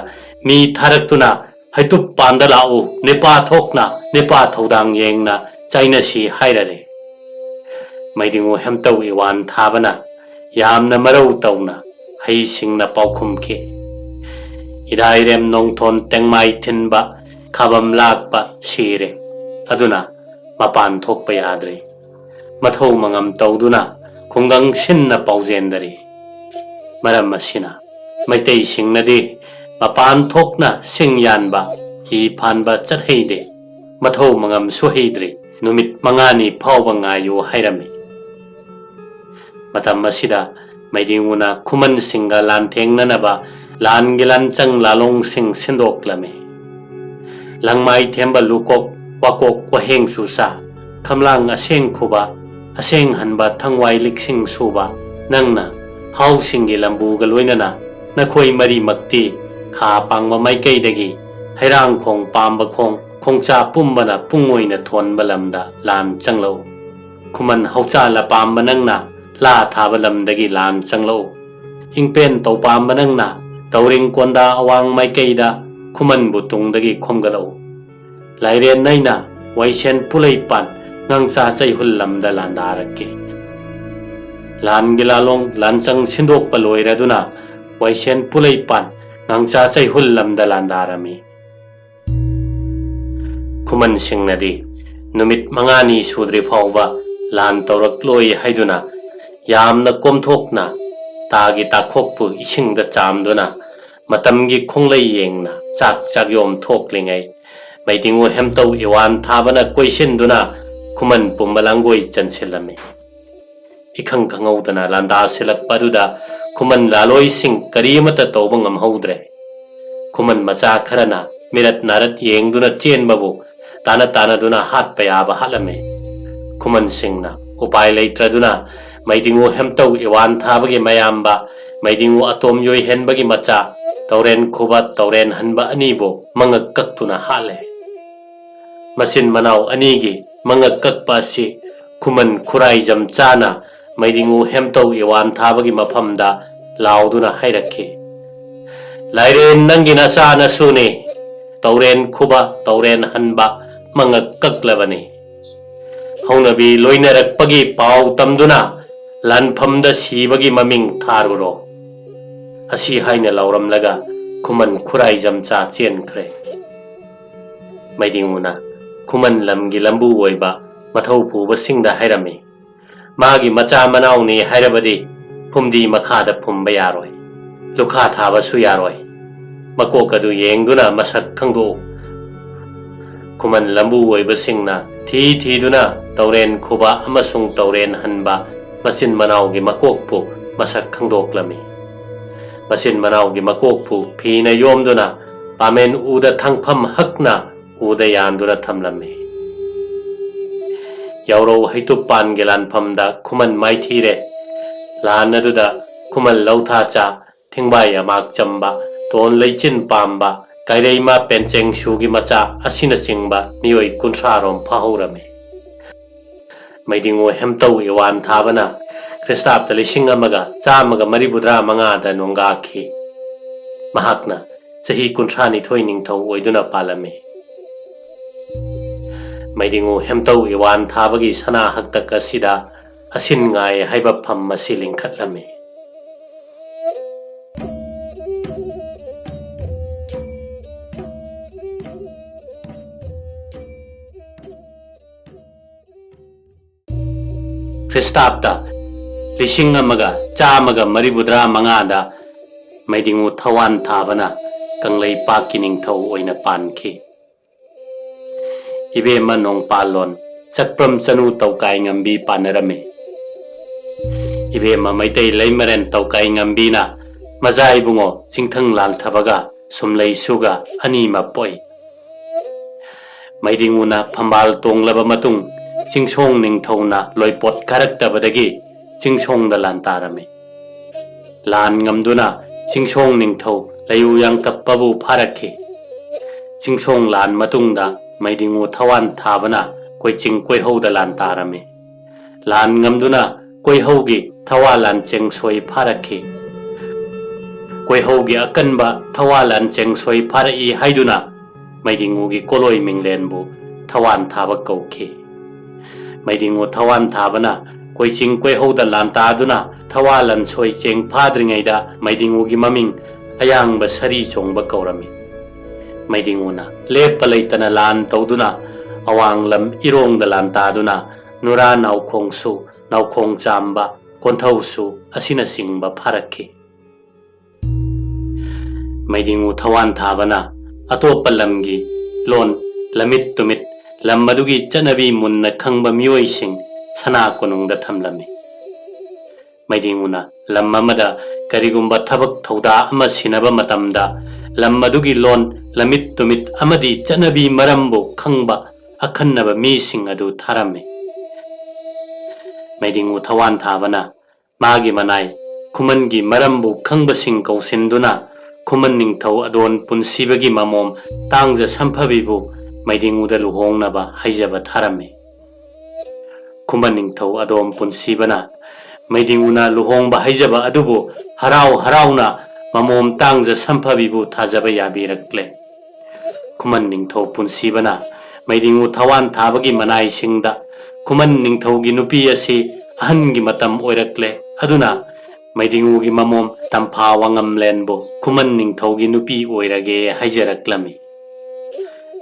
ꯃꯤ ꯊꯥꯔꯛꯇꯨꯅ ꯍꯩꯇꯨꯞ ꯄꯥꯟꯗ ꯂꯥꯛꯎ, ꯅꯤꯄꯥ ꯊꯣꯛꯅ ꯅꯤꯄꯥ ꯊꯧꯗꯥꯡ ꯌꯦꯡꯅ ꯆꯥꯏꯅꯁꯤ ꯍꯥꯏꯔꯔꯦ꯫ ꯃꯩꯗꯤꯡꯉꯨ ꯍꯦꯝꯇꯧ ꯏꯋꯥꯟ ꯊꯥꯕꯅ ꯌꯥꯝꯅ ꯃꯔꯧ ꯇꯧꯅ ꯍꯩꯁꯤꯡꯅ ꯄꯥꯎꯈꯨꯝꯈꯤ꯫ ꯏꯔꯥꯏꯔꯦꯝ ꯅꯣꯡꯊꯣꯟ ꯇꯦꯡꯃꯥꯏ ꯊꯤꯟꯕ ꯈꯥꯕꯝ ꯂꯥꯛꯄ ꯁꯤꯔꯦ꯫ ꯑꯗꯨꯅ ꯃꯄꯥꯟ ꯊꯣꯛꯄ ꯌꯥꯗ꯭ꯔꯦ꯫ ꯃꯊꯧ ꯃꯉꯝ ꯇꯧꯗꯨꯅ ꯈꯨꯡꯒꯪ ꯁꯤꯟꯅ ꯄꯥꯎꯖꯦꯟꯗꯔꯤ꯫ ꯃꯔꯝ ꯑꯁꯤꯅ ꯃꯩꯇꯩꯁꯤꯡꯅꯗꯤ ꯃꯄꯥꯟ ꯊꯣꯛꯅ ꯁꯤꯡ ꯌꯥꯟꯕ, ꯍꯤ ꯐꯥꯟꯕ ꯆꯠꯍꯩꯗꯦ꯫ ꯃꯊꯧ ꯃꯉꯝꯁꯨ ꯍꯩꯗ꯭ꯔꯤ꯫ ꯅꯨꯃꯤꯠ ꯃꯉꯥꯅꯤ ꯐꯥꯎꯕ ꯉꯥꯏꯌꯨ ꯍꯥꯏꯔꯝꯃꯤ꯫ ꯃꯇꯝ ꯑꯁꯤꯗ ꯃꯩꯗꯤꯡꯉꯨꯅ ꯈꯨꯃꯟꯁꯤꯡꯒ ꯂꯥꯟꯊꯦꯡꯅꯅꯕ ꯂꯥꯟꯒꯤ ꯂꯥꯟꯆꯪ ꯂꯥꯂꯣꯡꯁꯤꯡ ꯁꯤꯟꯗꯣꯛꯂꯝꯃꯤ꯫ ꯂꯪꯃꯥꯏ ꯊꯦꯝꯕ ꯂꯨꯀꯣꯛ ꯋꯥꯀꯣꯛ ꯋꯥꯍꯦꯡ ꯁꯨꯁꯥ, ꯈꯝꯂꯥꯡ ꯑꯁꯦꯡ ꯈꯨꯕ, ꯑꯁꯦꯡ ꯍꯟꯕ ꯊꯪꯋꯥꯏ ꯂꯤꯛꯁꯤꯡ ꯁꯨꯕ, ꯅꯪꯅ ꯍꯥꯎꯁꯤꯡꯒꯤ ꯂꯝꯕꯨꯒ ꯂꯣꯏꯅꯅ ꯅꯈꯣꯏ ꯃꯔꯤꯃꯛꯇꯤ ꯈꯥ ꯄꯥꯡꯕ ꯃꯥꯏꯀꯩꯗꯒꯤ ꯍꯩꯔꯥꯡꯈꯣꯡ ꯄꯥꯝꯕ ꯈꯣꯡ ꯈꯣꯡꯆꯥ ꯄꯨꯝꯕꯅ ꯄꯨꯡ ꯑꯣꯏꯅ ꯊꯣꯟꯕ ꯂꯝꯗ ꯂꯥꯟ ꯆꯪꯂꯛꯎ꯫ ꯈꯨꯃꯟ ꯍꯧꯆꯥꯜ ꯑꯄꯥꯝꯕ ꯅꯪꯅ ꯂꯥ ꯊꯥꯕ ꯂꯝꯗꯒꯤ ꯂꯥꯟ ꯆꯪꯂꯛꯎ꯫ ꯏꯪꯄꯦꯟ ꯇꯧꯄꯥꯝꯕ ꯅꯪꯅ ꯇꯧꯔꯤꯡ ꯀꯣꯟꯗꯥ ꯑꯋꯥꯡ ꯃꯥꯏꯀꯩꯗ ꯈꯨꯃꯟꯕꯨ ꯇꯨꯡꯗꯒꯤ ꯈꯣꯝꯒꯠꯂꯛꯎ꯫ ꯂꯥꯏꯔꯦꯟ ꯅꯩꯅ ꯋꯥꯏꯁꯦꯟ ꯄꯨꯂꯩꯄꯥꯟ ꯉꯥꯡꯆꯥ ꯆꯩꯍꯨꯜ ꯂꯝꯗ ꯂꯥꯟꯗꯥꯔꯛꯀꯦ꯫ ꯂꯥꯟꯒꯤ ꯂꯥꯂꯣꯡ ꯂꯥꯟꯆꯪ ꯁꯤꯟꯗꯣꯛꯄ ꯂꯣꯏꯔꯗꯨꯅ ꯋꯥꯏꯁꯦꯟ ꯄꯨꯂꯩꯄꯥꯟ ꯉꯥꯡꯆꯥ ꯆꯩꯍꯨꯜ ꯂꯝꯗ ꯂꯥꯟꯗꯥꯔꯝꯃꯤ꯫ ꯈꯨꯃꯟꯁꯤꯡꯅꯗꯤ ꯅꯨꯃꯤꯠ ꯃꯉꯥꯅꯤ ꯁꯨꯗ꯭ꯔꯤ ꯐꯥꯎꯕ ꯂꯥꯟ ꯇꯧꯔꯛꯂꯣꯏ ꯍꯥꯏꯗꯨꯅ ꯌꯥꯝꯅ ꯀꯣꯝꯊꯣꯛꯅ ꯇꯥꯒꯤ ꯇꯥꯈꯣꯛꯄꯨ ꯏꯁꯤꯡꯗ ꯆꯥꯝꯗꯨꯅ ꯃꯇꯝꯒꯤ ꯈꯣꯡꯂꯩ ꯌꯦꯡꯅ ꯆꯥꯛ ꯆꯥꯛꯌꯣꯝ ꯊꯣꯛꯂꯤꯉꯩ ꯃꯩꯗꯤꯡꯉꯨ ꯍꯦꯝꯇꯧ ꯏꯋꯥꯟ ꯊꯥꯕꯅ ꯀꯣꯏꯁꯤꯟꯗꯨꯅ ꯈꯨꯃꯟ ꯄꯨꯝꯕ ꯂꯥꯡꯒꯣꯏ ꯆꯟꯁꯤꯜꯂꯝꯃꯤ꯫ ꯏꯈꯪ ꯈꯪꯍꯧꯗꯅ ꯂꯥꯟꯗꯥ ꯁꯤꯜꯂꯛꯄ ꯑꯗꯨꯗ ꯈꯨꯃꯟ ꯂꯥꯂꯣꯏꯁꯤꯡ ꯀꯔꯤ ꯑꯃꯠꯇ ꯇꯧꯕ ꯉꯝꯍꯧꯗ꯭ꯔꯦ꯫ ꯈꯨꯃꯟ ꯃꯆꯥ ꯈꯔꯅ ꯃꯤꯔꯠ ꯅꯥꯔꯠ ꯌꯦꯡꯗꯨꯅ ꯆꯦꯟꯕꯕꯨ ꯇꯥꯅ ꯇꯥꯅꯗꯨꯅ ꯍꯥꯠꯄ ꯌꯥꯕ ꯍꯥꯠꯂꯝꯃꯤ꯫ ꯈꯨꯃꯟꯁꯤꯡꯅ ꯎꯄꯥꯏ ꯂꯩꯇ꯭ꯔꯗꯨꯅ ꯃꯩꯗꯤꯡꯉꯨ ꯍꯦꯝꯇꯧ ꯏꯋꯥꯟ ꯊꯥꯕꯒꯤ ꯃꯌꯥꯝꯕ ꯃꯩꯗꯤꯡꯉꯨ ꯑꯇꯣꯝ ꯌꯣꯏꯍꯦꯟꯕꯒꯤ ꯃꯆꯥ ꯇꯧꯔꯦꯟ ꯈꯨꯕ ꯇꯧꯔꯦꯟ ꯍꯟꯕ ꯑꯅꯤꯕꯨ ꯃꯉꯛ ꯀꯛꯇꯨꯅ ꯍꯥꯠꯂꯦ꯫ ꯃꯆꯤꯟ ꯃꯅꯥꯎ ꯑꯅꯤꯒꯤ ꯃꯉꯛ ꯀꯛꯄ ꯑꯁꯤ ꯈꯨꯃꯟ ꯈꯨꯔꯥꯏꯖꯝ ꯆꯥꯅ ꯃꯩꯗꯤꯡꯉꯨ ꯍꯦꯝꯇꯧ ꯏꯋꯥꯟ ꯊꯥꯕꯒꯤ ꯃꯐꯝꯗ ꯂꯥꯎꯗꯨꯅ ꯍꯥꯏꯔꯛꯈꯤ, "ꯂꯥꯏꯔꯦꯟ ꯅꯪꯒꯤ ꯅꯆꯥ ꯅꯁꯨꯅꯤ, ꯇꯧꯔꯦꯟ ꯈꯨꯕ ꯇꯧꯔꯦꯟ ꯍꯟꯕ ꯃꯉꯛ ꯀꯛꯂꯕꯅꯤ꯫ ꯍꯧꯅꯕꯤ ꯂꯣꯏꯅꯔꯛꯄꯒꯤ ꯄꯥꯎ ꯇꯝꯗꯨꯅ ꯂꯥꯟꯐꯝꯗ ꯁꯤꯕꯒꯤ ꯃꯃꯤꯡ ꯊꯥꯔꯨꯔꯣ"꯫ ꯑꯁꯤ ꯍꯥꯏꯅ ꯂꯥꯎꯔꯝꯂꯒ ꯈꯨꯃꯟ ꯈꯨꯔꯥꯏꯖꯝꯆꯥ ꯆꯦꯟꯈ꯭ꯔꯦ꯫ ꯃꯩꯗꯤꯡꯉꯨꯅ ꯈꯨꯃꯟ ꯂꯝꯒꯤ ꯂꯝꯕꯨ ꯑꯣꯏꯕ ꯃꯊꯧ ꯄꯨꯕꯁꯤꯡꯗ ꯍꯥꯏꯔꯝꯃꯤ, "ꯃꯥꯒꯤ ꯃꯆꯥ ꯃꯅꯥꯎꯅꯤ ꯍꯥꯏꯔꯕꯗꯤ ꯐꯨꯝꯗꯤ ꯃꯈꯥꯗ ꯐꯨꯝꯕ ꯌꯥꯔꯣꯏ꯫ ꯂꯨꯈꯥ ꯊꯥꯕꯁꯨ ꯌꯥꯔꯣꯏ꯫ ꯃꯀꯣꯛ ꯑꯗꯨ ꯌꯦꯡꯗꯨꯅ ꯃꯁꯛ ꯈꯪꯗꯣꯛꯎ"꯫ ꯈꯨꯃꯟ ꯂꯝꯕꯨ ꯑꯣꯏꯕꯁꯤꯡꯅ ꯊꯤ ꯊꯤꯗꯨꯅ ꯇꯧꯔꯦꯟ ꯈꯨꯕ ꯑꯃꯁꯨꯡ ꯇꯧꯔꯦꯟ ꯍꯟꯕ ꯃꯆꯤꯟ ꯃꯅꯥꯎꯒꯤ ꯃꯀꯣꯛꯄꯨ ꯃꯁꯛ ꯈꯪꯗꯣꯛꯂꯝꯃꯤ꯫ ꯃꯆꯤꯟ ꯃꯅꯥꯎꯒꯤ ꯃꯀꯣꯛꯄꯨ ꯐꯤꯅ ꯌꯣꯝꯗꯨꯅ ꯄꯥꯃꯦꯟ ꯎꯗ ꯊꯥꯡꯐꯝ ꯍꯛꯅ ꯎꯗ ꯌꯥꯟꯗꯨꯅ ꯊꯝꯂꯝꯃꯤ꯫ ꯌꯥꯎꯔꯧ ꯍꯩꯇꯨꯞ ꯄꯥꯟꯒꯤ ꯂꯥꯟꯐꯝꯗ ꯈꯨꯃꯟ ꯃꯥꯏꯊꯤꯔꯦ꯫ ꯂꯥꯟ ꯑꯗꯨꯗ ꯈꯨꯃꯟ ꯂꯧꯊꯥꯆꯥ, ꯊꯤꯡꯕꯥꯏ ꯑꯃꯥꯛ ꯆꯝꯕ, ꯇꯣꯟ ꯂꯩꯆꯤꯟ ꯄꯥꯝꯕ, ꯀꯥꯏꯔꯩꯃ ꯄꯦꯟꯆꯦꯡꯁꯨꯒꯤ ꯃꯆꯥ ꯑꯁꯤꯅꯆꯤꯡꯕ ꯃꯤꯑꯣꯏ ꯀꯨꯟꯊ꯭ꯔꯥ ꯔꯣꯝ ꯐꯥꯍꯧꯔꯝꯃꯤ꯫ ꯃꯩꯗꯤꯡꯉꯨ ꯍꯦꯝꯇꯧ ꯏꯋꯥꯟ ꯊꯥꯕꯅ ꯈ꯭ꯔꯤꯁꯇꯥꯕꯗ ꯂꯤꯁꯤꯡ ꯑꯃꯒ ꯆꯥꯝꯃꯒ ꯃꯔꯤꯐꯨꯇꯔꯥ ꯃꯉꯥꯗ ꯅꯣꯡꯒꯥꯈꯤ꯫ ꯃꯍꯥꯛꯅ ꯆꯍꯤ ꯀꯨꯟꯊ꯭ꯔꯥ ꯅꯤꯊꯣꯏ ꯅꯤꯡꯊꯧ ꯑꯣꯏꯗꯨꯅ ꯄꯥꯜꯂꯝꯃꯤ꯫ ꯃꯩꯗꯤꯡꯉꯨ ꯍꯦꯝꯇꯧ ꯏꯋꯥꯟ ꯊꯥꯕꯒꯤ ꯁꯅꯥ ꯍꯛꯇꯛ ꯑꯁꯤꯗ ꯑꯁꯤꯟ ꯉꯥꯏ ꯍꯥꯏꯕ ꯐꯝ ꯑꯁꯤ ꯂꯤꯡꯈꯠꯂꯝꯃꯤ꯫ ꯈ꯭ꯔꯤꯁꯇꯥꯕꯇ ꯂꯤꯁꯤꯡ ꯑꯃꯒ ꯆꯥꯝꯃꯒ ꯃꯔꯤꯐꯨꯇꯔꯥ ꯃꯉꯥꯗ ꯃꯩꯗꯤꯡꯉꯨ ꯊꯋꯥꯟ ꯊꯥꯕꯅ ꯀꯪꯂꯩꯄꯥꯛꯀꯤ ꯅꯤꯡꯊꯧ ꯑꯣꯏꯅ ꯄꯥꯟꯈꯤ꯫ ꯏꯕꯦꯝꯃ ꯅꯣꯡꯄꯥꯜꯂꯣꯟ ꯆꯛꯄ꯭ꯔꯝ ꯆꯅꯨ ꯇꯧꯀꯥꯏ ꯉꯝꯕꯤ ꯄꯥꯟꯅꯔꯝꯃꯤ꯫ ꯏꯕꯦꯝꯃ ꯃꯩꯇꯩ ꯂꯩꯃꯔꯦꯟ ꯇꯧꯀꯥꯏ ꯉꯝꯕꯤꯅ ꯃꯖꯥ ꯏꯕꯨꯡꯉꯣ ꯆꯤꯡꯊꯪ ꯂꯥꯟꯊꯕꯒ ꯁꯨꯝꯂꯩꯁꯨꯒ ꯑꯅꯤꯃꯛ ꯄꯣꯛꯏ꯫ ꯃꯩꯗꯤꯡꯉꯨꯅ ꯐꯝꯕꯥꯜ ꯇꯣꯡꯂꯕ ꯃꯇꯨꯡ ꯆꯤꯡꯁꯣꯡ ꯅꯤꯡꯊꯧꯅ ꯂꯣꯏꯄꯣꯠ ꯀꯥꯔꯛꯇꯕꯗꯒꯤ ꯆꯤꯡꯁꯣꯡꯗ ꯂꯥꯟ ꯇꯥꯔꯝꯃꯤ꯫ ꯂꯥꯟ ꯉꯝꯗꯨꯅ ꯆꯤꯡꯁꯣꯡ ꯅꯤꯡꯊꯧ ꯂꯩꯌꯨ ꯌꯥꯡꯀꯞꯄꯕꯨ ꯐꯥꯔꯛꯈꯤ꯫ ꯆꯤꯡꯁꯣꯡ ꯂꯥꯟ ꯃꯇꯨꯡꯗ ꯃꯩꯗꯤꯡꯉꯨ ꯊꯋꯥꯟ ꯊꯥꯕꯅ ꯀꯣꯏꯆꯤꯡ ꯀꯣꯏꯍꯧꯗ ꯂꯥꯟ ꯇꯥꯔꯝꯃꯤ꯫ ꯂꯥꯟ ꯉꯝꯗꯨꯅ ꯀꯣꯏꯍꯧꯒꯤ ꯊꯋꯥ ꯂꯥꯟꯆꯦꯡ ꯁꯣꯏ ꯐꯥꯔꯛꯈꯤ꯫ ꯀꯣꯏꯍꯧꯒꯤ ꯑꯀꯟꯕ ꯊꯋꯥ ꯂꯥꯟꯆꯦꯡ ꯁꯣꯏ ꯐꯥꯔꯛꯏ ꯍꯥꯏꯗꯨꯅ ꯃꯩꯗꯤꯡꯉꯨꯒꯤ ꯀꯣꯂꯣꯏ ꯃꯤꯡꯂꯦꯟꯕꯨ ꯊꯋꯥꯟ ꯊꯥꯕ ꯀꯧꯈꯤ꯫ ꯃꯩꯗꯤꯡꯉꯨ ꯊꯋꯥꯟ ꯊꯥꯕꯅ ꯀꯣꯏꯆꯤꯡ ꯀꯣꯏꯍꯧꯗ ꯂꯥꯟ ꯇꯥꯗꯨꯅ ꯊꯋꯥ ꯂꯥꯟꯁꯣꯏ ꯆꯦꯡ ꯐꯥꯗ꯭ꯔꯤꯉꯩꯗ ꯃꯩꯗꯤꯡꯉꯨꯒꯤ ꯃꯃꯤꯡ ꯑꯌꯥꯡꯕ ꯁꯔꯤ ꯆꯣꯡꯕ ꯀꯧꯔꯝꯃꯤ꯫ ꯃꯩꯗꯤꯡꯉꯨꯅ ꯂꯦꯞꯄ ꯂꯩꯇꯅ ꯂꯥꯟ ꯇꯧꯗꯨꯅ ꯑꯋꯥꯡ ꯂꯝ ꯏꯔꯣꯡꯗ ꯂꯥꯟ ꯇꯥꯗꯨꯅ ꯅꯨꯔꯥ ꯅꯥꯎꯈꯣꯡꯁꯨ, ꯅꯥꯎꯈꯣꯡ ꯆꯥꯝꯕ, ꯀꯣꯟꯊꯧꯁꯨ ꯑꯁꯤꯅꯆꯤꯡꯕ ꯐꯥꯔꯛꯈꯤ꯫ ꯃꯩꯗꯤꯡꯉꯨ ꯊꯋꯥꯟ ꯊꯥꯕꯅ ꯑꯇꯣꯞꯄ ꯂꯝꯒꯤ ꯂꯣꯟ, ꯂꯝꯃꯤꯠ ꯇꯨꯃꯤꯠ, ꯂꯝ ꯑꯗꯨꯒꯤ ꯆꯠꯅꯕꯤ ꯃꯨꯟꯅ ꯈꯪꯕ ꯃꯤꯑꯣꯏꯁꯤꯡ ꯁꯅꯥ ꯀꯣꯅꯨꯡꯗ ꯊꯝꯂꯝꯃꯤ꯫ ꯃꯩꯗꯤꯡꯉꯨꯅ ꯂꯝ ꯑꯃꯗ ꯀꯔꯤꯒꯨꯝꯕ ꯊꯕꯛ ꯊꯧꯗꯥ ꯑꯃ ꯁꯤꯟꯅꯕ ꯃꯇꯝꯗ ꯂꯝ ꯑꯗꯨꯒꯤ ꯂꯣꯟ, ꯂꯝꯃꯤꯠ ꯇꯨꯃꯤꯠ ꯑꯃꯗꯤ ꯆꯠꯅꯕꯤ ꯃꯔꯝꯕꯨ ꯈꯪꯕ ꯑꯈꯟꯅꯕ ꯃꯤꯁꯤꯡ ꯑꯗꯨ ꯊꯥꯔꯝꯃꯤ꯫ ꯃꯩꯗꯤꯡꯉꯨ ꯊꯋꯥꯟ ꯊꯥꯕꯅ ꯃꯥꯒꯤ ꯃꯅꯥꯏ ꯈꯨꯃꯟꯒꯤ ꯃꯔꯝꯕꯨ ꯈꯪꯕꯁꯤꯡ ꯀꯧꯁꯤꯟꯗꯨꯅ ꯈꯨꯃꯟ ꯅꯤꯡꯊꯧ ꯑꯗꯣꯟ ꯄꯨꯟꯁꯤꯕꯒꯤ ꯃꯃꯣꯝ ꯇꯥꯡꯖ ꯁꯝꯐꯕꯤꯕꯨ ꯃꯩꯗꯤꯡꯉꯨꯗ ꯂꯨꯍꯣꯡꯅꯕ ꯍꯥꯏꯖꯕ ꯊꯥꯔꯝꯃꯤ꯫ ꯈꯨꯃꯟ ꯅꯤꯡꯊꯧ ꯑꯗꯣꯝ ꯄꯨꯟꯁꯤꯕꯅ ꯃꯩꯗꯤꯡꯉꯨꯅ ꯂꯨꯍꯣꯡꯕ ꯍꯥꯏꯖꯕ ꯑꯗꯨꯕꯨ ꯍꯔꯥꯎ ꯍꯔꯥꯎꯅ ꯃꯃꯣꯝ ꯇꯥꯡꯖ ꯁꯝꯐꯕꯤꯕꯨ ꯊꯥꯖꯕ ꯌꯥꯕꯤꯔꯛꯂꯦ꯫ ꯈꯨꯃꯟ ꯅꯤꯡꯊꯧ ꯄꯨꯟꯁꯤꯕꯅ ꯃꯩꯗꯤꯡꯉꯨ ꯊꯋꯥꯟ ꯊꯥꯕꯒꯤ ꯃꯅꯥꯏꯁꯤꯡꯗ ꯈꯨꯃꯟ ꯅꯤꯡꯊꯧꯒꯤ ꯅꯨꯄꯤ ꯑꯁꯤ ꯑꯍꯟꯒꯤ ꯃꯇꯝ ꯑꯣꯏꯔꯛꯂꯦ, ꯑꯗꯨꯅ ꯃꯩꯗꯤꯡꯉꯨꯒꯤ ꯃꯃꯣꯝ ꯇꯝꯐꯥ ꯋꯥꯉꯝꯂꯦꯟꯕꯨ ꯈꯨꯃꯟ ꯅꯤꯡꯊꯧꯒꯤ ꯅꯨꯄꯤ ꯑꯣꯏꯔꯒꯦ ꯍꯥꯏꯖꯔꯛꯂꯝꯃꯤ꯫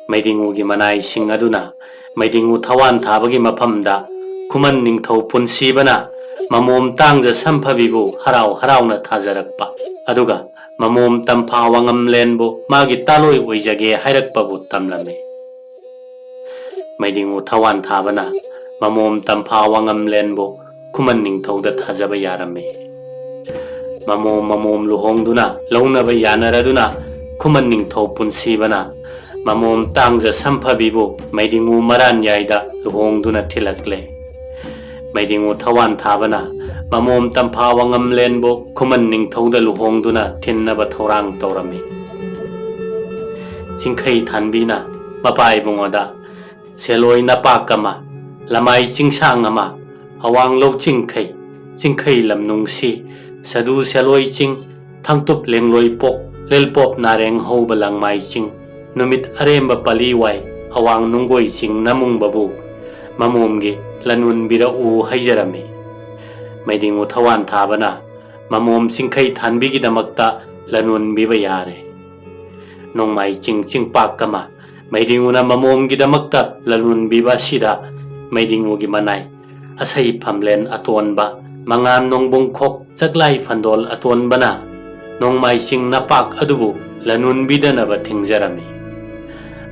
ꯃꯩꯗꯤꯡꯉꯨꯒꯤ ꯃꯅꯥꯏꯁꯤꯡ ꯑꯗꯨꯅ ꯃꯩꯗꯤꯡꯉꯨ ꯊꯋꯥꯟ ꯊꯥꯕꯒꯤ ꯃꯐꯝꯗ ꯈꯨꯃꯟ ꯅꯤꯡꯊꯧ ꯄꯨꯟꯁꯤꯕꯅ ꯃꯃꯣꯝ ꯇꯥꯡꯖ ꯁꯝꯐꯕꯤꯕꯨ ꯍꯔꯥꯎ ꯍꯔꯥꯎꯅ ꯊꯥꯖꯔꯛꯄ, ꯑꯗꯨꯒ ꯃꯃꯣꯝ ꯇꯝꯐꯥ ꯋꯥꯉꯝꯂꯦꯟꯕꯨ ꯃꯥꯒꯤ ꯇꯥꯂꯣꯏ ꯑꯣꯏꯖꯒꯦ ꯍꯥꯏꯔꯛꯄꯕꯨ ꯇꯝꯂꯝꯃꯤ꯫ ꯃꯩꯗꯤꯡꯉꯨ ꯊꯋꯥꯟ ꯊꯥꯕꯅ ꯃꯃꯣꯝ ꯇꯝꯐꯥ ꯋꯥꯉꯝꯂꯦꯟꯕꯨ ꯈꯨꯃꯟ ꯅꯤꯡꯊꯧꯗ ꯊꯥꯖꯕ ꯌꯥꯔꯝꯃꯤ꯫ ꯃꯃꯣꯝ ꯃꯃꯣꯝ ꯂꯨꯍꯣꯡꯗꯨꯅ ꯂꯧꯅꯕ ꯌꯥꯅꯔꯗꯨꯅ ꯈꯨꯃꯟ ꯅꯤꯡꯊꯧ ꯄꯨꯟꯁꯤꯕꯅ ꯃꯃꯣꯝ ꯇꯥꯡꯖ ꯁꯝꯐꯕꯤꯕꯨ ꯃꯩꯗꯤꯡꯉꯨ ꯃꯔꯥꯟꯌꯥꯏꯗ ꯂꯨꯍꯣꯡꯗꯨꯅ ꯊꯤꯜꯂꯛꯂꯦ꯫ ꯃꯩꯗꯤꯡꯉꯨ ꯊꯋꯥꯟ ꯊꯥꯕꯅ ꯃꯃꯣꯝ ꯇꯝꯐꯥ ꯋꯥꯉꯝꯂꯦꯟꯕꯨ ꯈꯨꯃꯟ ꯅꯤꯡꯊꯧꯗ ꯂꯨꯍꯣꯡꯗꯨꯅ ꯊꯤꯟꯅꯕ ꯊꯧꯔꯥꯡ ꯇꯧꯔꯝꯃꯤ꯫ ꯆꯤꯡꯈꯩ ꯊꯥꯟꯕꯤꯅ ꯃꯄꯥ ꯏꯕꯨꯡꯉꯣꯗ, "ꯁꯦꯂꯣꯏ ꯅꯄꯥꯛ ꯑꯃ, ꯂꯃꯥꯏ ꯆꯤꯡꯁꯥꯡ ꯑꯃ, ꯑꯋꯥꯡ ꯂꯧ ꯆꯤꯡꯈꯩ, ꯆꯤꯡꯈꯩ ꯂꯝꯅꯨꯡꯁꯤ, ꯁꯗꯨ ꯁꯦꯂꯣꯏ ꯆꯤꯡ, ꯊꯥꯡꯇꯨꯞ ꯂꯦꯡꯂꯣꯏ ꯄꯣꯛ, ꯂꯦꯜꯄꯣꯞ ꯅꯥꯔꯦꯡ ꯍꯧꯕ ꯂꯪꯃꯥꯏ ꯆꯤꯡ, ꯅꯨꯃꯤꯠ ꯑꯔꯦꯝꯕ ꯄꯥꯂꯤ ꯋꯥꯏ, ꯑꯋꯥꯡ ꯅꯨꯡꯒꯣꯏ ꯆꯤꯡ ꯅꯃꯨꯡꯕꯕꯨ ꯃꯃꯣꯝꯒꯤ ꯂꯟ ꯎꯟꯕꯤꯔꯛꯎ" ꯍꯥꯏꯖꯔꯝꯃꯤ꯫ ꯃꯩꯗꯤꯡꯉꯨ ꯊꯋꯥꯟ ꯊꯥꯕꯅ ꯃꯃꯣꯝ ꯆꯤꯡꯈꯩ ꯊꯥꯟꯕꯤꯒꯤꯗꯃꯛꯇ ꯂꯟ ꯎꯟꯕꯤꯕ ꯌꯥꯔꯦ꯫ ꯅꯣꯡꯃꯥꯏ ꯆꯤꯡ ꯆꯤꯡꯄꯥꯛ ꯑꯃ, ꯃꯩꯗꯤꯡꯉꯨꯅ ꯃꯃꯣꯝꯒꯤꯗꯃꯛꯇ ꯂꯟ ꯎꯟꯕꯤꯕ ꯑꯁꯤꯗ ꯃꯩꯗꯤꯡꯉꯨꯒꯤ ꯃꯅꯥꯏ ꯑꯁꯩ ꯐꯝꯂꯦꯟ ꯑꯇꯣꯟꯕ, ꯃꯉꯥꯟ ꯅꯣꯡꯕꯨꯡꯈꯣꯛ ꯆꯥꯛꯂꯥꯏ ꯐꯟꯗꯣꯜ ꯑꯇꯣꯟꯕꯅ ꯅꯣꯡꯃꯥꯏ ꯆꯤꯡ ꯅꯄꯥꯛ ꯑꯗꯨꯕꯨ ꯂꯟ ꯎꯟꯕꯤꯗꯅꯕ ꯊꯤꯡꯖꯔꯝꯃꯤ꯫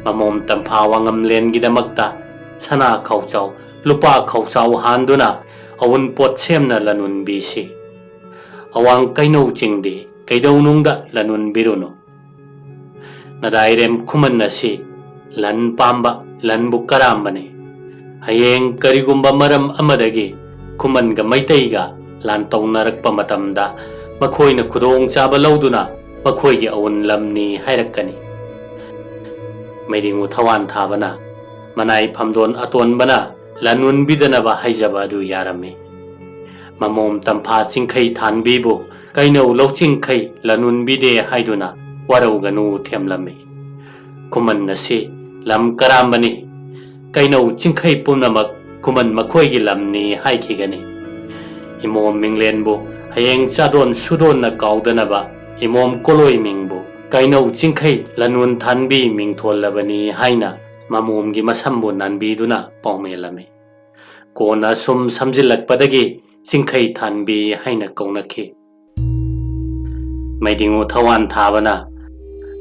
ꯃꯃꯣꯝ ꯇꯝꯐꯥ ꯋꯥꯉꯝꯂꯦꯟꯒꯤꯗꯃꯛꯇ ꯁꯅꯥ ꯈꯧꯆꯥꯎ, ꯂꯨꯄꯥ ꯈꯧꯆꯥꯎ ꯍꯥꯟꯗꯨꯅ ꯑꯎꯟꯄꯣꯠ ꯁꯦꯝꯅ ꯂꯟ ꯎꯟꯕꯤꯁꯤ꯫ ꯑꯋꯥꯡ ꯀꯩꯅꯧ ꯆꯤꯡꯗꯤ ꯀꯩꯗꯧꯅꯨꯡꯗ ꯂꯟ ꯎꯟꯕꯤꯔꯨꯅꯨ꯫ ꯅꯗꯥꯏꯔꯦꯝ ꯈꯨꯃꯟ ꯑꯁꯤ ꯂꯟ ꯄꯥꯝꯕ, ꯂꯟꯕꯨ ꯀꯔꯥꯝꯕꯅꯤ꯫ ꯍꯌꯦꯡ ꯀꯔꯤꯒꯨꯝꯕ ꯃꯔꯝ ꯑꯃꯗꯒꯤ ꯈꯨꯃꯟꯒ ꯃꯩꯇꯩꯒ ꯂꯥꯟ ꯇꯧꯅꯔꯛꯄ ꯃꯇꯝꯗ ꯃꯈꯣꯏꯅ ꯈꯨꯗꯣꯡꯆꯥꯕ ꯂꯧꯗꯨꯅ ꯃꯈꯣꯏꯒꯤ ꯑꯎꯟ ꯂꯝꯅꯤ ꯍꯥꯏꯔꯛꯀꯅꯤ꯫ ꯃꯩꯗꯤꯡꯉꯨ ꯊꯋꯥꯟ ꯊꯥꯕꯅ ꯃꯅꯥꯏ ꯐꯝꯗꯣꯟ ꯑꯇꯣꯟꯕꯅ ꯂꯟ ꯎꯟꯕꯤꯗꯅꯕ ꯍꯥꯏꯖꯕ ꯑꯗꯨ ꯌꯥꯔꯝꯃꯤ꯫ ꯃꯃꯣꯝ ꯇꯝꯐꯥ ꯆꯤꯡꯈꯩ ꯊꯥꯟꯕꯤꯕꯨ ꯀꯩꯅꯧ ꯂꯧꯆꯤꯡꯈꯩ ꯂꯟ ꯎꯟꯕꯤꯗꯦ ꯍꯥꯏꯗꯨꯅ ꯋꯥꯔꯧꯒꯅꯨ ꯊꯦꯝꯂꯝꯃꯤ꯫ ꯈꯨꯃꯟ ꯑꯁꯤ ꯂꯝ ꯀꯔꯥꯝꯕꯅꯤ꯫ ꯀꯩꯅꯧ ꯆꯤꯡꯈꯩ ꯄꯨꯝꯅꯃꯛ ꯈꯨꯃꯟ ꯃꯈꯣꯏꯒꯤ ꯂꯝꯅꯤ ꯍꯥꯏꯈꯤꯒꯅꯤ꯫ ꯏꯃꯣꯝ ꯃꯤꯡꯂꯦꯟꯕꯨ ꯍꯌꯦꯡ ꯆꯥꯗꯣꯟ ꯁꯨꯗꯣꯟꯅ ꯀꯥꯎꯗꯅꯕ ꯏꯃꯣꯝ ꯀꯣꯂꯣꯏ ꯃꯤꯡꯕꯨ ꯀꯩꯅꯧ ꯆꯤꯡꯈꯩ ꯂꯟ ꯎꯟ ꯊꯥꯟꯕꯤ ꯃꯤꯡꯊꯣꯜꯂꯕꯅꯤ ꯍꯥꯏꯅ ꯃꯃꯣꯝꯒꯤ ꯃꯁꯝꯕꯨ ꯅꯥꯟꯕꯤꯗꯨꯅ ꯄꯥꯎꯃꯦꯜꯂꯝꯃꯤ꯫ ꯀꯣꯟꯅ ꯑꯁꯨꯝ ꯁꯝꯖꯤꯜꯂꯛꯄꯗꯒꯤ ꯆꯤꯡꯈꯩ ꯊꯥꯟꯕꯤ ꯍꯥꯏꯅ ꯀꯧꯅꯈꯤ꯫ ꯃꯩꯗꯤꯡꯉꯨ ꯊꯋꯥꯟ ꯊꯥꯕꯅ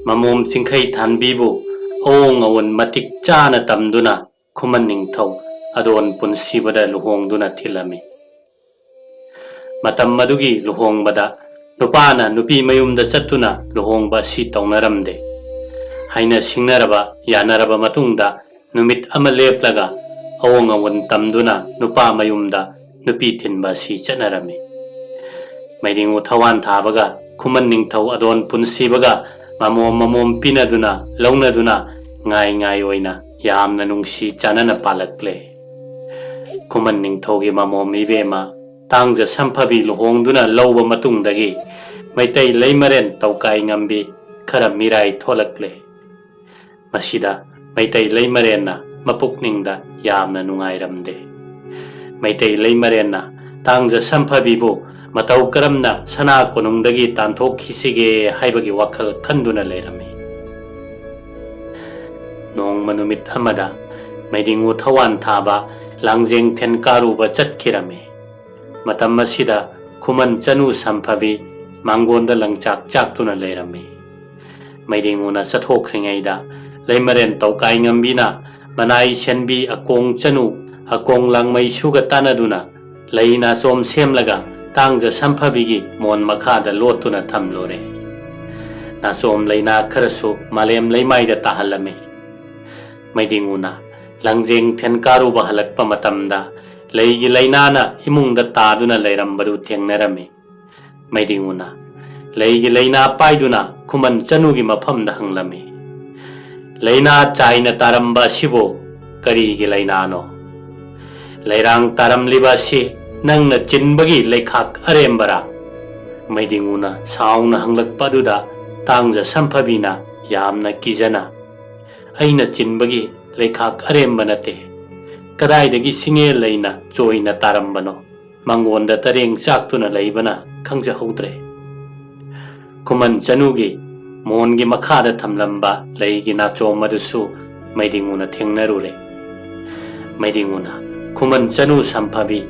ꯃꯃꯣꯝ ꯆꯤꯡꯈꯩ ꯊꯥꯟꯕꯤꯕꯨ ꯑꯑꯣꯡ ꯑꯋꯣꯟ ꯃꯇꯤꯛ ꯆꯥꯅ ꯇꯝꯗꯨꯅ ꯈꯨꯃꯟ ꯅꯤꯡꯊꯧ ꯑꯗꯣꯟ ꯄꯨꯟꯁꯤꯕꯗ ꯂꯨꯍꯣꯡꯗꯨꯅ ꯊꯤꯜꯂꯝꯃꯤ꯫ ꯃꯇꯝ ꯑꯗꯨꯒꯤ ꯂꯨꯍꯣꯡꯕꯗ ꯅꯨꯄꯥꯅ ꯅꯨꯄꯤ ꯃꯌꯨꯝꯗ ꯆꯠꯇꯨꯅ ꯂꯨꯍꯣꯡꯕ ꯑꯁꯤ ꯇꯧꯅꯔꯝꯗꯦ꯫ ꯍꯥꯏꯅ ꯁꯤꯡꯅꯔꯕ ꯌꯥꯅꯔꯕ ꯃꯇꯨꯡꯗ ꯅꯨꯃꯤꯠ ꯑꯃ ꯂꯦꯞꯂꯒ ꯑꯑꯣꯡ ꯑꯋꯣꯟ ꯇꯝꯗꯨꯅ ꯅꯨꯄꯥ ꯃꯌꯨꯝꯗ ꯅꯨꯄꯤ ꯊꯤꯟꯕ ꯑꯁꯤ ꯆꯠꯅꯔꯝꯃꯤ꯫ ꯃꯩꯗꯤꯡꯉꯨ ꯊꯋꯥꯟ ꯊꯥꯕꯒ ꯈꯨꯃꯟ ꯅꯤꯡꯊꯧ ꯑꯗꯣꯟ ꯄꯨꯟꯁꯤꯕꯒ ꯃꯃꯣꯝ ꯃꯃꯣꯝ ꯄꯤꯅꯗꯨꯅ ꯂꯧꯅꯗꯨꯅ ꯉꯥꯏ ꯉꯥꯏ ꯑꯣꯏꯅ ꯌꯥꯝꯅ ꯅꯨꯡꯁꯤ ꯆꯥꯟꯅꯅ ꯄꯥꯜꯂꯛꯂꯦ꯫ ꯈꯨꯃꯟ ꯅꯤꯡꯊꯧꯒꯤ ꯃꯃꯣꯝ ꯏꯕꯦꯝꯃ ꯇꯥꯡꯖ ꯁꯝꯐꯕꯤ ꯂꯨꯍꯣꯡꯗꯨꯅ ꯂꯧꯕ ꯃꯇꯨꯡꯗꯒꯤ ꯃꯩꯇꯩ ꯂꯩꯃꯔꯦꯟ ꯇꯧꯀꯥꯏ ꯉꯝꯕꯤ ꯈꯔ ꯃꯤꯔꯥꯏ ꯊꯣꯛꯂꯛꯂꯦ꯫ ꯃꯁꯤꯗ ꯃꯩꯇꯩ ꯂꯩꯃꯔꯦꯟꯅ ꯃꯄꯨꯛꯅꯤꯡꯗ ꯌꯥꯝꯅ ꯅꯨꯡꯉꯥꯏꯔꯝꯗꯦ꯫ ꯃꯩꯇꯩ ꯂꯩꯃꯔꯦꯟꯅ ꯇꯥꯡꯖ ꯁꯝꯐꯕꯤꯕꯨ ꯃꯇꯧ ꯀꯔꯝꯅ ꯁꯅꯥ ꯀꯣꯅꯨꯡꯗꯒꯤ ꯇꯥꯟꯊꯣꯛꯈꯤꯁꯤꯒꯦ ꯍꯥꯏꯕꯒꯤ ꯋꯥꯈꯜ ꯈꯟꯗꯨꯅ ꯂꯩꯔꯝꯃꯤ꯫ ꯅꯣꯡꯃ ꯅꯨꯃꯤꯠ ꯑꯃꯗ ꯃꯩꯗꯤꯡꯉꯨ ꯊꯋꯥꯟ ꯊꯥꯕ ꯂꯥꯡꯖꯦꯡ ꯊꯦꯟ ꯀꯥꯔꯨꯕ ꯆꯠꯈꯤꯔꯝꯃꯤ꯫ ꯃꯇꯝ ꯑꯁꯤꯗ ꯈꯨꯃꯟ ꯆꯅꯨ ꯁꯝꯐꯕꯤ ꯃꯥꯡꯒꯣꯟꯗ ꯂꯪꯆꯥꯛ ꯆꯥꯛꯇꯨꯅ ꯂꯩꯔꯝꯃꯤ꯫ ꯃꯩꯗꯤꯡꯉꯨꯅ ꯆꯠꯊꯣꯛꯈ꯭ꯔꯤꯉꯩꯗ ꯂꯩꯃꯔꯦꯟ ꯇꯧꯀꯥꯏ ꯉꯝꯕꯤꯅ ꯃꯅꯥꯏ ꯁꯦꯟꯕꯤ ꯑꯀꯣꯡ ꯆꯅꯨ ꯑꯀꯣꯡ ꯂꯥꯡꯃꯩꯁꯨꯒ ꯇꯥꯟꯅꯗꯨꯅ ꯂꯩ ꯅꯥꯆꯣꯝ ꯁꯦꯝꯂꯒ ꯇꯥꯡꯖ ꯁꯝꯐꯕꯤꯒꯤ ꯃꯣꯟ ꯃꯈꯥꯗ ꯂꯣꯠꯇꯨꯅ ꯊꯝꯂꯨꯔꯦ꯫ ꯅꯥꯆꯣꯝ ꯂꯩꯅꯥ ꯈꯔꯁꯨ ꯃꯥꯂꯦꯝ ꯂꯩꯃꯥꯏꯗ ꯇꯥꯍꯜꯂꯝꯃꯤ꯫ ꯃꯩꯗꯤꯡꯉꯨꯅ ꯂꯪꯖꯦꯡ ꯊꯦꯟ ꯀꯥꯔꯨꯕ ꯍꯜꯂꯛꯄ ꯃꯇꯝꯗ ꯂꯩꯒꯤ ꯂꯩꯅꯥꯅ ꯏꯃꯨꯡꯗ ꯇꯥꯗꯨꯅ ꯂꯩꯔꯝꯕꯗꯨ ꯊꯦꯡꯅꯔꯝꯃꯤ꯫ ꯃꯩꯗꯤꯡꯉꯨꯅ ꯂꯩꯒꯤ ꯂꯩꯅꯥ ꯄꯥꯏꯗꯨꯅ ꯈꯨꯃꯟ ꯆꯅꯨꯒꯤ ꯃꯐꯝꯗ ꯍꯪꯂꯝꯃꯤ, "ꯂꯩꯅꯥ ꯆꯥꯏꯅ ꯇꯥꯔꯝꯕ ꯑꯁꯤꯕꯨ ꯀꯔꯤꯒꯤ ꯂꯩꯅꯥꯅꯣ? ꯂꯩꯔꯥꯡ ꯇꯥꯔꯝꯂꯤꯕ ꯑꯁꯤ ꯅꯪꯅ ꯆꯤꯟꯕꯒꯤ ꯂꯩꯈꯥꯛ ꯑꯔꯦꯝꯕꯔꯥ?" ꯃꯩꯗꯤꯡꯉꯨꯅ ꯁꯥꯎꯅ ꯍꯪꯂꯛꯄ ꯑꯗꯨꯗ ꯇꯥꯡꯖ ꯁꯝꯐꯕꯤꯅ ꯌꯥꯝꯅ ꯀꯤꯖꯅ, "ꯑꯩꯅ ꯆꯤꯟꯕꯒꯤ ꯂꯩꯈꯥꯛ ꯑꯔꯦꯝꯕ ꯅꯠꯇꯦ꯫ ꯀꯗꯥꯏꯗꯒꯤ ꯁꯤꯡꯉꯦꯜ ꯂꯩꯅ ꯆꯣꯏꯅ ꯇꯥꯔꯝꯕꯅꯣ? ꯃꯉꯣꯟꯗ ꯇꯔꯦꯡ ꯆꯥꯛꯇꯨꯅ ꯂꯩꯕꯅ ꯈꯪꯖꯍꯧꯗ꯭ꯔꯦ꯫" ꯈꯨꯃꯟ ꯆꯅꯨꯒꯤ ꯃꯣꯟꯒꯤ ꯃꯈꯥꯗ ꯊꯝꯂꯝꯕ ꯂꯩꯒꯤ ꯅꯥꯆꯣꯝ ꯑꯗꯨꯁꯨ ꯃꯩꯗꯤꯡꯉꯨꯅ ꯊꯦꯡꯅꯔꯨꯔꯦ꯫ ꯃꯩꯗꯤꯡꯉꯨꯅ ꯈꯨꯃꯟ ꯆꯅꯨ ꯁꯝꯐꯕꯤ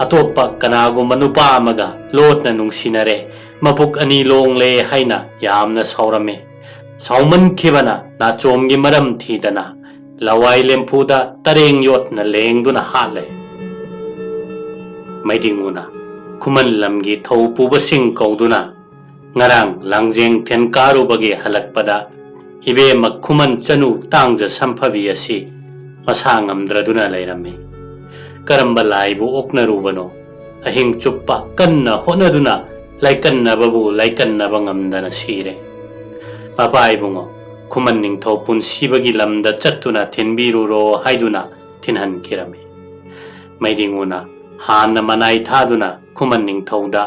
ꯑꯇꯣꯞꯄ ꯀꯅꯥꯒꯨꯝꯕ ꯅꯨꯄꯥ ꯑꯃꯒ ꯂꯣꯠꯅ ꯅꯨꯡꯁꯤꯅꯔꯦ, ꯃꯄꯨꯛ ꯑꯅꯤ ꯂꯣꯡꯂꯦ ꯍꯥꯏꯅ ꯌꯥꯝꯅ ꯁꯥꯎꯔꯝꯃꯤ꯫ ꯁꯥꯎꯃꯟꯈꯤꯕꯅ ꯅꯥꯆꯣꯝꯒꯤ ꯃꯔꯝ ꯊꯤꯗꯅ ꯂꯋꯥꯏ ꯂꯦꯝꯐꯨꯗ ꯇꯔꯦꯡ ꯌꯣꯠꯅ ꯂꯦꯡꯗꯨꯅ ꯍꯥꯠꯂꯦ꯫ ꯃꯩꯗꯤꯡꯉꯨꯅ ꯈꯨꯃꯟ ꯂꯝꯒꯤ ꯊꯧ ꯄꯨꯕꯁꯤꯡ ꯀꯧꯗꯨꯅ ꯉꯔꯥꯡ ꯂꯥꯡꯖꯦꯡ ꯊꯦꯟꯀꯥꯔꯨꯕꯒꯤ ꯍꯜꯂꯛꯄꯗ ꯏꯕꯦꯝꯃ ꯈꯨꯃꯟ ꯆꯅꯨ ꯇꯥꯡꯖ ꯁꯝꯐꯕꯤ ꯑꯁꯤ ꯃꯁꯥ ꯉꯝꯗ꯭ꯔꯗꯨꯅ ꯂꯩꯔꯝꯃꯤ꯫ ꯀꯔꯝꯕ ꯂꯥꯏꯕꯨ ꯑꯣꯛꯅꯔꯨꯕꯅꯣ? ꯑꯍꯤꯡ ꯆꯨꯞꯄ ꯀꯟꯅ ꯍꯣꯠꯅꯗꯨꯅ ꯂꯥꯏꯀꯟꯅꯕꯕꯨ ꯂꯥꯏꯀꯟꯅꯕ ꯉꯝꯗꯅ ꯁꯤꯔꯦ꯫ ꯃꯄꯥ ꯏꯕꯨꯡꯉꯣ ꯈꯨꯃꯟ ꯅꯤꯡꯊꯧ ꯄꯨꯟꯁꯤꯕꯒꯤ ꯂꯝꯗ ꯆꯠꯇꯨꯅ ꯊꯤꯟꯕꯤꯔꯨꯔꯣ ꯍꯥꯏꯗꯨꯅ ꯊꯤꯟꯍꯟꯈꯤꯔꯝꯃꯤ꯫ ꯃꯩꯗꯤꯡꯉꯨꯅ ꯍꯥꯟꯅ ꯃꯅꯥꯏ ꯊꯥꯗꯨꯅ ꯈꯨꯃꯟ ꯅꯤꯡꯊꯧꯗ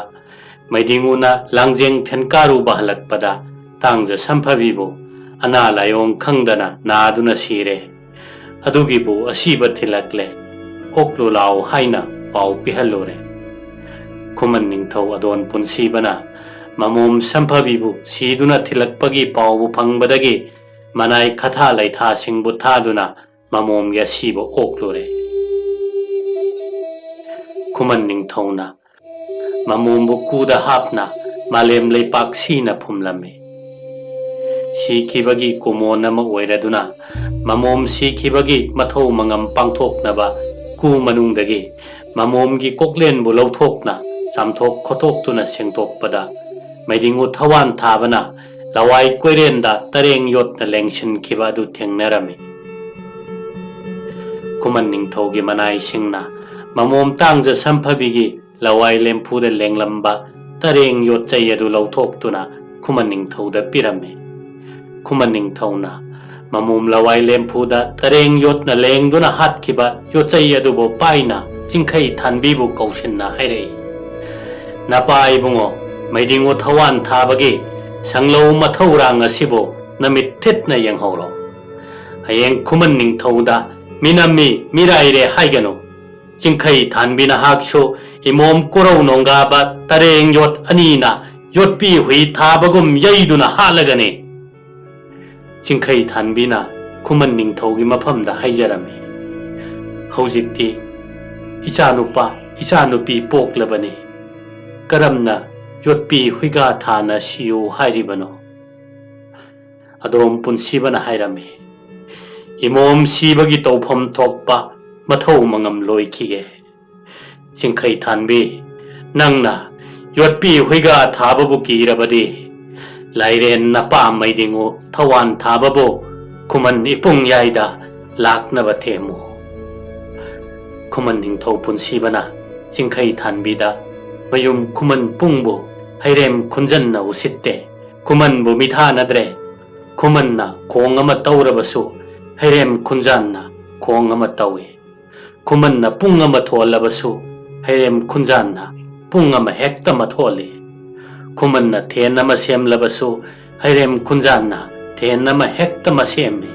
ꯃꯩꯗꯤꯡꯉꯨꯅ ꯂꯥꯡꯖꯦꯡ ꯊꯦꯟꯀꯥꯔꯨꯕ ꯍꯜꯂꯛꯄꯗ ꯇꯥꯡꯖ ꯁꯝꯐꯕꯤꯕꯨ ꯑꯅꯥ ꯂꯥꯏꯑꯣꯡ ꯈꯪꯗꯅ ꯅꯥꯗꯨꯅ ꯁꯤꯔꯦ꯫ ꯑꯗꯨꯒꯤꯕꯨ ꯑꯁꯤꯕ ꯊꯤꯜꯂꯛꯂꯦ꯫ ꯑꯣꯛꯂꯨ ꯂꯥꯎ ꯍꯥꯏꯅ ꯄꯥꯎ ꯄꯤꯍꯜꯂꯨꯔꯦ꯫ ꯈꯨꯃꯟ ꯅꯤꯡꯊꯧ ꯑꯗꯣꯟ ꯄꯨꯟꯁꯤꯕꯅ ꯃꯃꯣꯝ ꯁꯝꯐꯕꯤꯕꯨ ꯁꯤꯗꯨꯅ ꯊꯤꯜꯂꯛꯄꯒꯤ ꯄꯥꯎꯕꯨ ꯐꯪꯕꯗꯒꯤ ꯃꯅꯥꯏ ꯈꯊꯥ ꯂꯩꯊꯥꯁꯤꯡꯕꯨ ꯊꯥꯗꯨꯅ ꯃꯃꯣꯝꯒꯤ ꯑꯁꯤꯕ ꯑꯣꯛꯂꯨꯔꯦ꯫ ꯈꯨꯃꯟ ꯅꯤꯡꯊꯧꯅ ꯃꯃꯣꯝꯕꯨ ꯀꯨꯗ ꯍꯥꯞꯅ ꯃꯥꯂꯦꯝ ꯂꯩꯄꯥꯛ ꯁꯤꯅ ꯐꯨꯝꯂꯝꯃꯤ꯫ ꯁꯤꯈꯤꯕꯒꯤ ꯀꯨꯃꯣꯟ ꯑꯃ ꯑꯣꯏꯔꯗꯨꯅ ꯃꯃꯣꯝ ꯁꯤꯈꯤꯕꯒꯤ ꯃꯊꯧ ꯃꯉꯝ ꯄꯥꯡꯊꯣꯛꯅꯕ ꯀꯨ ꯃꯅꯨꯡꯗꯒꯤ ꯃꯃꯣꯝꯒꯤ ꯀꯣꯛꯂꯦꯟꯕꯨ ꯂꯧꯊꯣꯛꯅ ꯆꯥꯝꯊꯣꯛ ꯈꯣꯠꯇꯣꯛꯇꯨꯅ ꯁꯦꯡꯗꯣꯛꯄꯗ ꯃꯩꯗꯤꯡꯉꯨ ꯊꯋꯥꯟ ꯊꯥꯕꯅ ꯂꯋꯥꯏ ꯀꯣꯏꯔꯦꯟꯗ ꯇꯔꯦꯡ ꯌꯣꯠꯅ ꯂꯦꯡꯁꯤꯟꯈꯤꯕ ꯑꯗꯨ ꯊꯦꯡꯅꯔꯝꯃꯤ꯫ ꯈꯨꯃꯟ ꯅꯤꯡꯊꯧꯒꯤ ꯃꯅꯥꯏꯁꯤꯡꯅ ꯃꯃꯣꯝ ꯇꯥꯡꯖ ꯁꯝꯐꯕꯤꯒꯤ ꯂꯋꯥꯏ ꯂꯦꯝꯐꯨꯗ ꯂꯦꯡꯂꯝꯕ ꯇꯔꯦꯡ ꯌꯣꯠꯆꯩ ꯑꯗꯨ ꯂꯧꯊꯣꯛꯇꯨꯅ ꯈꯨꯃꯟ ꯅꯤꯡꯊꯧꯗ ꯄꯤꯔꯝꯃꯤ꯫ ꯈꯨꯃꯟ ꯅꯤꯡꯊꯧꯅ ꯃꯃꯣꯝ ꯂꯋꯥꯏ ꯂꯦꯝꯐꯨꯗ ꯇꯔꯦꯡ ꯌꯣꯠꯅ ꯂꯦꯡꯗꯨꯅ ꯍꯥꯠꯈꯤꯕ ꯌꯣꯠꯆꯩ ꯑꯗꯨꯕꯨ ꯄꯥꯏꯅ ꯆꯤꯡꯈꯩ ꯊꯥꯟꯕꯤꯕꯨ ꯀꯧꯁꯤꯟꯅ ꯍꯥꯏꯔꯛꯏ, "ꯅꯄꯥ ꯏꯕꯨꯡꯉꯣ, ꯃꯩꯗꯤꯡꯉꯨ ꯊꯋꯥꯟ ꯊꯥꯕꯒꯤ ꯁꯪꯂꯧ ꯃꯊꯧꯔꯥꯡ ꯑꯁꯤꯕꯨ ꯅꯃꯤꯠ ꯊꯤꯠꯅ ꯌꯦꯡꯍꯧꯔꯣ꯫ ꯍꯌꯦꯡ ꯈꯨꯃꯟ ꯅꯤꯡꯊꯧꯗ ꯃꯤꯅꯝꯃꯤ ꯃꯤꯔꯥꯏꯔꯦ ꯍꯥꯏꯒꯅꯨ꯫ ꯆꯤꯡꯈꯩ ꯊꯥꯟꯕꯤ ꯅꯍꯥꯛꯁꯨ ꯏꯃꯣꯝ ꯀꯣꯔꯧ ꯅꯣꯡꯒꯥꯕ ꯇꯔꯦꯡ ꯌꯣꯠ ꯑꯅꯤꯅ ꯌꯣꯠꯄꯤ ꯍꯨꯏ ꯊꯥꯕꯒꯨꯝ ꯌꯩꯗꯨꯅ ꯍꯥꯠꯂꯒꯅꯤ꯫" ꯆꯤꯡꯈꯩ ꯊꯥꯟꯕꯤꯅ ꯈꯨꯃꯟ ꯅꯤꯡꯊꯧꯒꯤ ꯃꯐꯝꯗ ꯍꯥꯏꯖꯔꯝꯃꯤ꯫ ꯍꯧꯖꯤꯛꯇꯤ ꯏꯆꯥꯅꯨꯄꯥ, ꯏꯆꯥꯅꯨꯄꯤ ꯄꯣꯛꯂꯕꯅꯤ꯫ ꯀꯔꯝꯅ ꯌꯣꯠꯄꯤ ꯍꯨꯏꯒꯥ ꯊꯥꯅ ꯁꯤꯌꯨ ꯍꯥꯏꯔꯤꯕꯅꯣ?" ꯑꯗꯣꯝ ꯄꯨꯟꯁꯤꯕꯅ ꯍꯥꯏꯔꯝꯃꯤ, "ꯏꯃꯣꯝ ꯁꯤꯕꯒꯤ ꯇꯧꯐꯝ ꯊꯣꯛꯄ ꯃꯊꯧ ꯃꯉꯝ ꯂꯣꯏꯈꯤꯒꯦ꯫ ꯆꯤꯡꯈꯩ ꯊꯥꯟꯕꯤ, ꯅꯪꯅ ꯌꯣꯠꯄꯤ ꯍꯨꯏꯒꯥ ꯊꯥꯕꯕꯨ ꯀꯤꯔꯕꯗꯤ, ꯂꯥꯏꯔꯦꯟ ꯅꯄꯥ ꯃꯩꯗꯤꯡꯉꯨ ꯊꯋꯥꯟ ꯊꯥꯕꯕꯨ ꯈꯨꯃꯟ ꯏꯄꯨꯡ ꯌꯥꯏꯗ ꯂꯥꯛꯅꯕ ꯊꯦꯝꯃꯨ꯫" ꯈꯨꯃꯟ ꯅꯤꯡꯊꯧ ꯄꯨꯟꯁꯤꯕꯅ ꯆꯤꯡꯈꯩ ꯊꯥꯟꯕꯤꯗ ꯃꯌꯨꯝ ꯈꯨꯃꯟ ꯄꯨꯡꯕꯨ ꯍꯩꯔꯦꯝ ꯈꯨꯟꯖꯟꯅ ꯎꯁꯤꯠꯇꯦ꯫ ꯈꯨꯃꯟꯕꯨ ꯃꯤꯊꯥꯅꯗ꯭ꯔꯦ꯫ ꯈꯨꯃꯟꯅ ꯈꯣꯡ ꯑꯃ ꯇꯧꯔꯕꯁꯨ ꯍꯩꯔꯦꯝ ꯈꯨꯟꯖꯥꯟꯅ ꯈꯣꯡ ꯑꯃ ꯇꯧꯏ꯫ ꯈꯨꯃꯟꯅ ꯄꯨꯡ ꯑꯃ ꯊꯣꯜꯂꯕꯁꯨ ꯍꯩꯔꯦꯝ ꯈꯨꯟꯖꯥꯟꯅ ꯄꯨꯡ ꯑꯃ ꯍꯦꯛꯇ ꯃꯊꯣꯜꯂꯤ꯫ ꯈꯨꯃꯟꯅ ꯊꯦꯟ ꯑꯃ ꯁꯦꯝꯂꯕꯁꯨ ꯍꯩꯔꯦꯝ ꯈꯨꯟꯖꯥꯟꯅ ꯊꯦꯟ ꯑꯃ ꯍꯦꯛꯇ ꯃꯁꯦꯝꯃꯤ꯫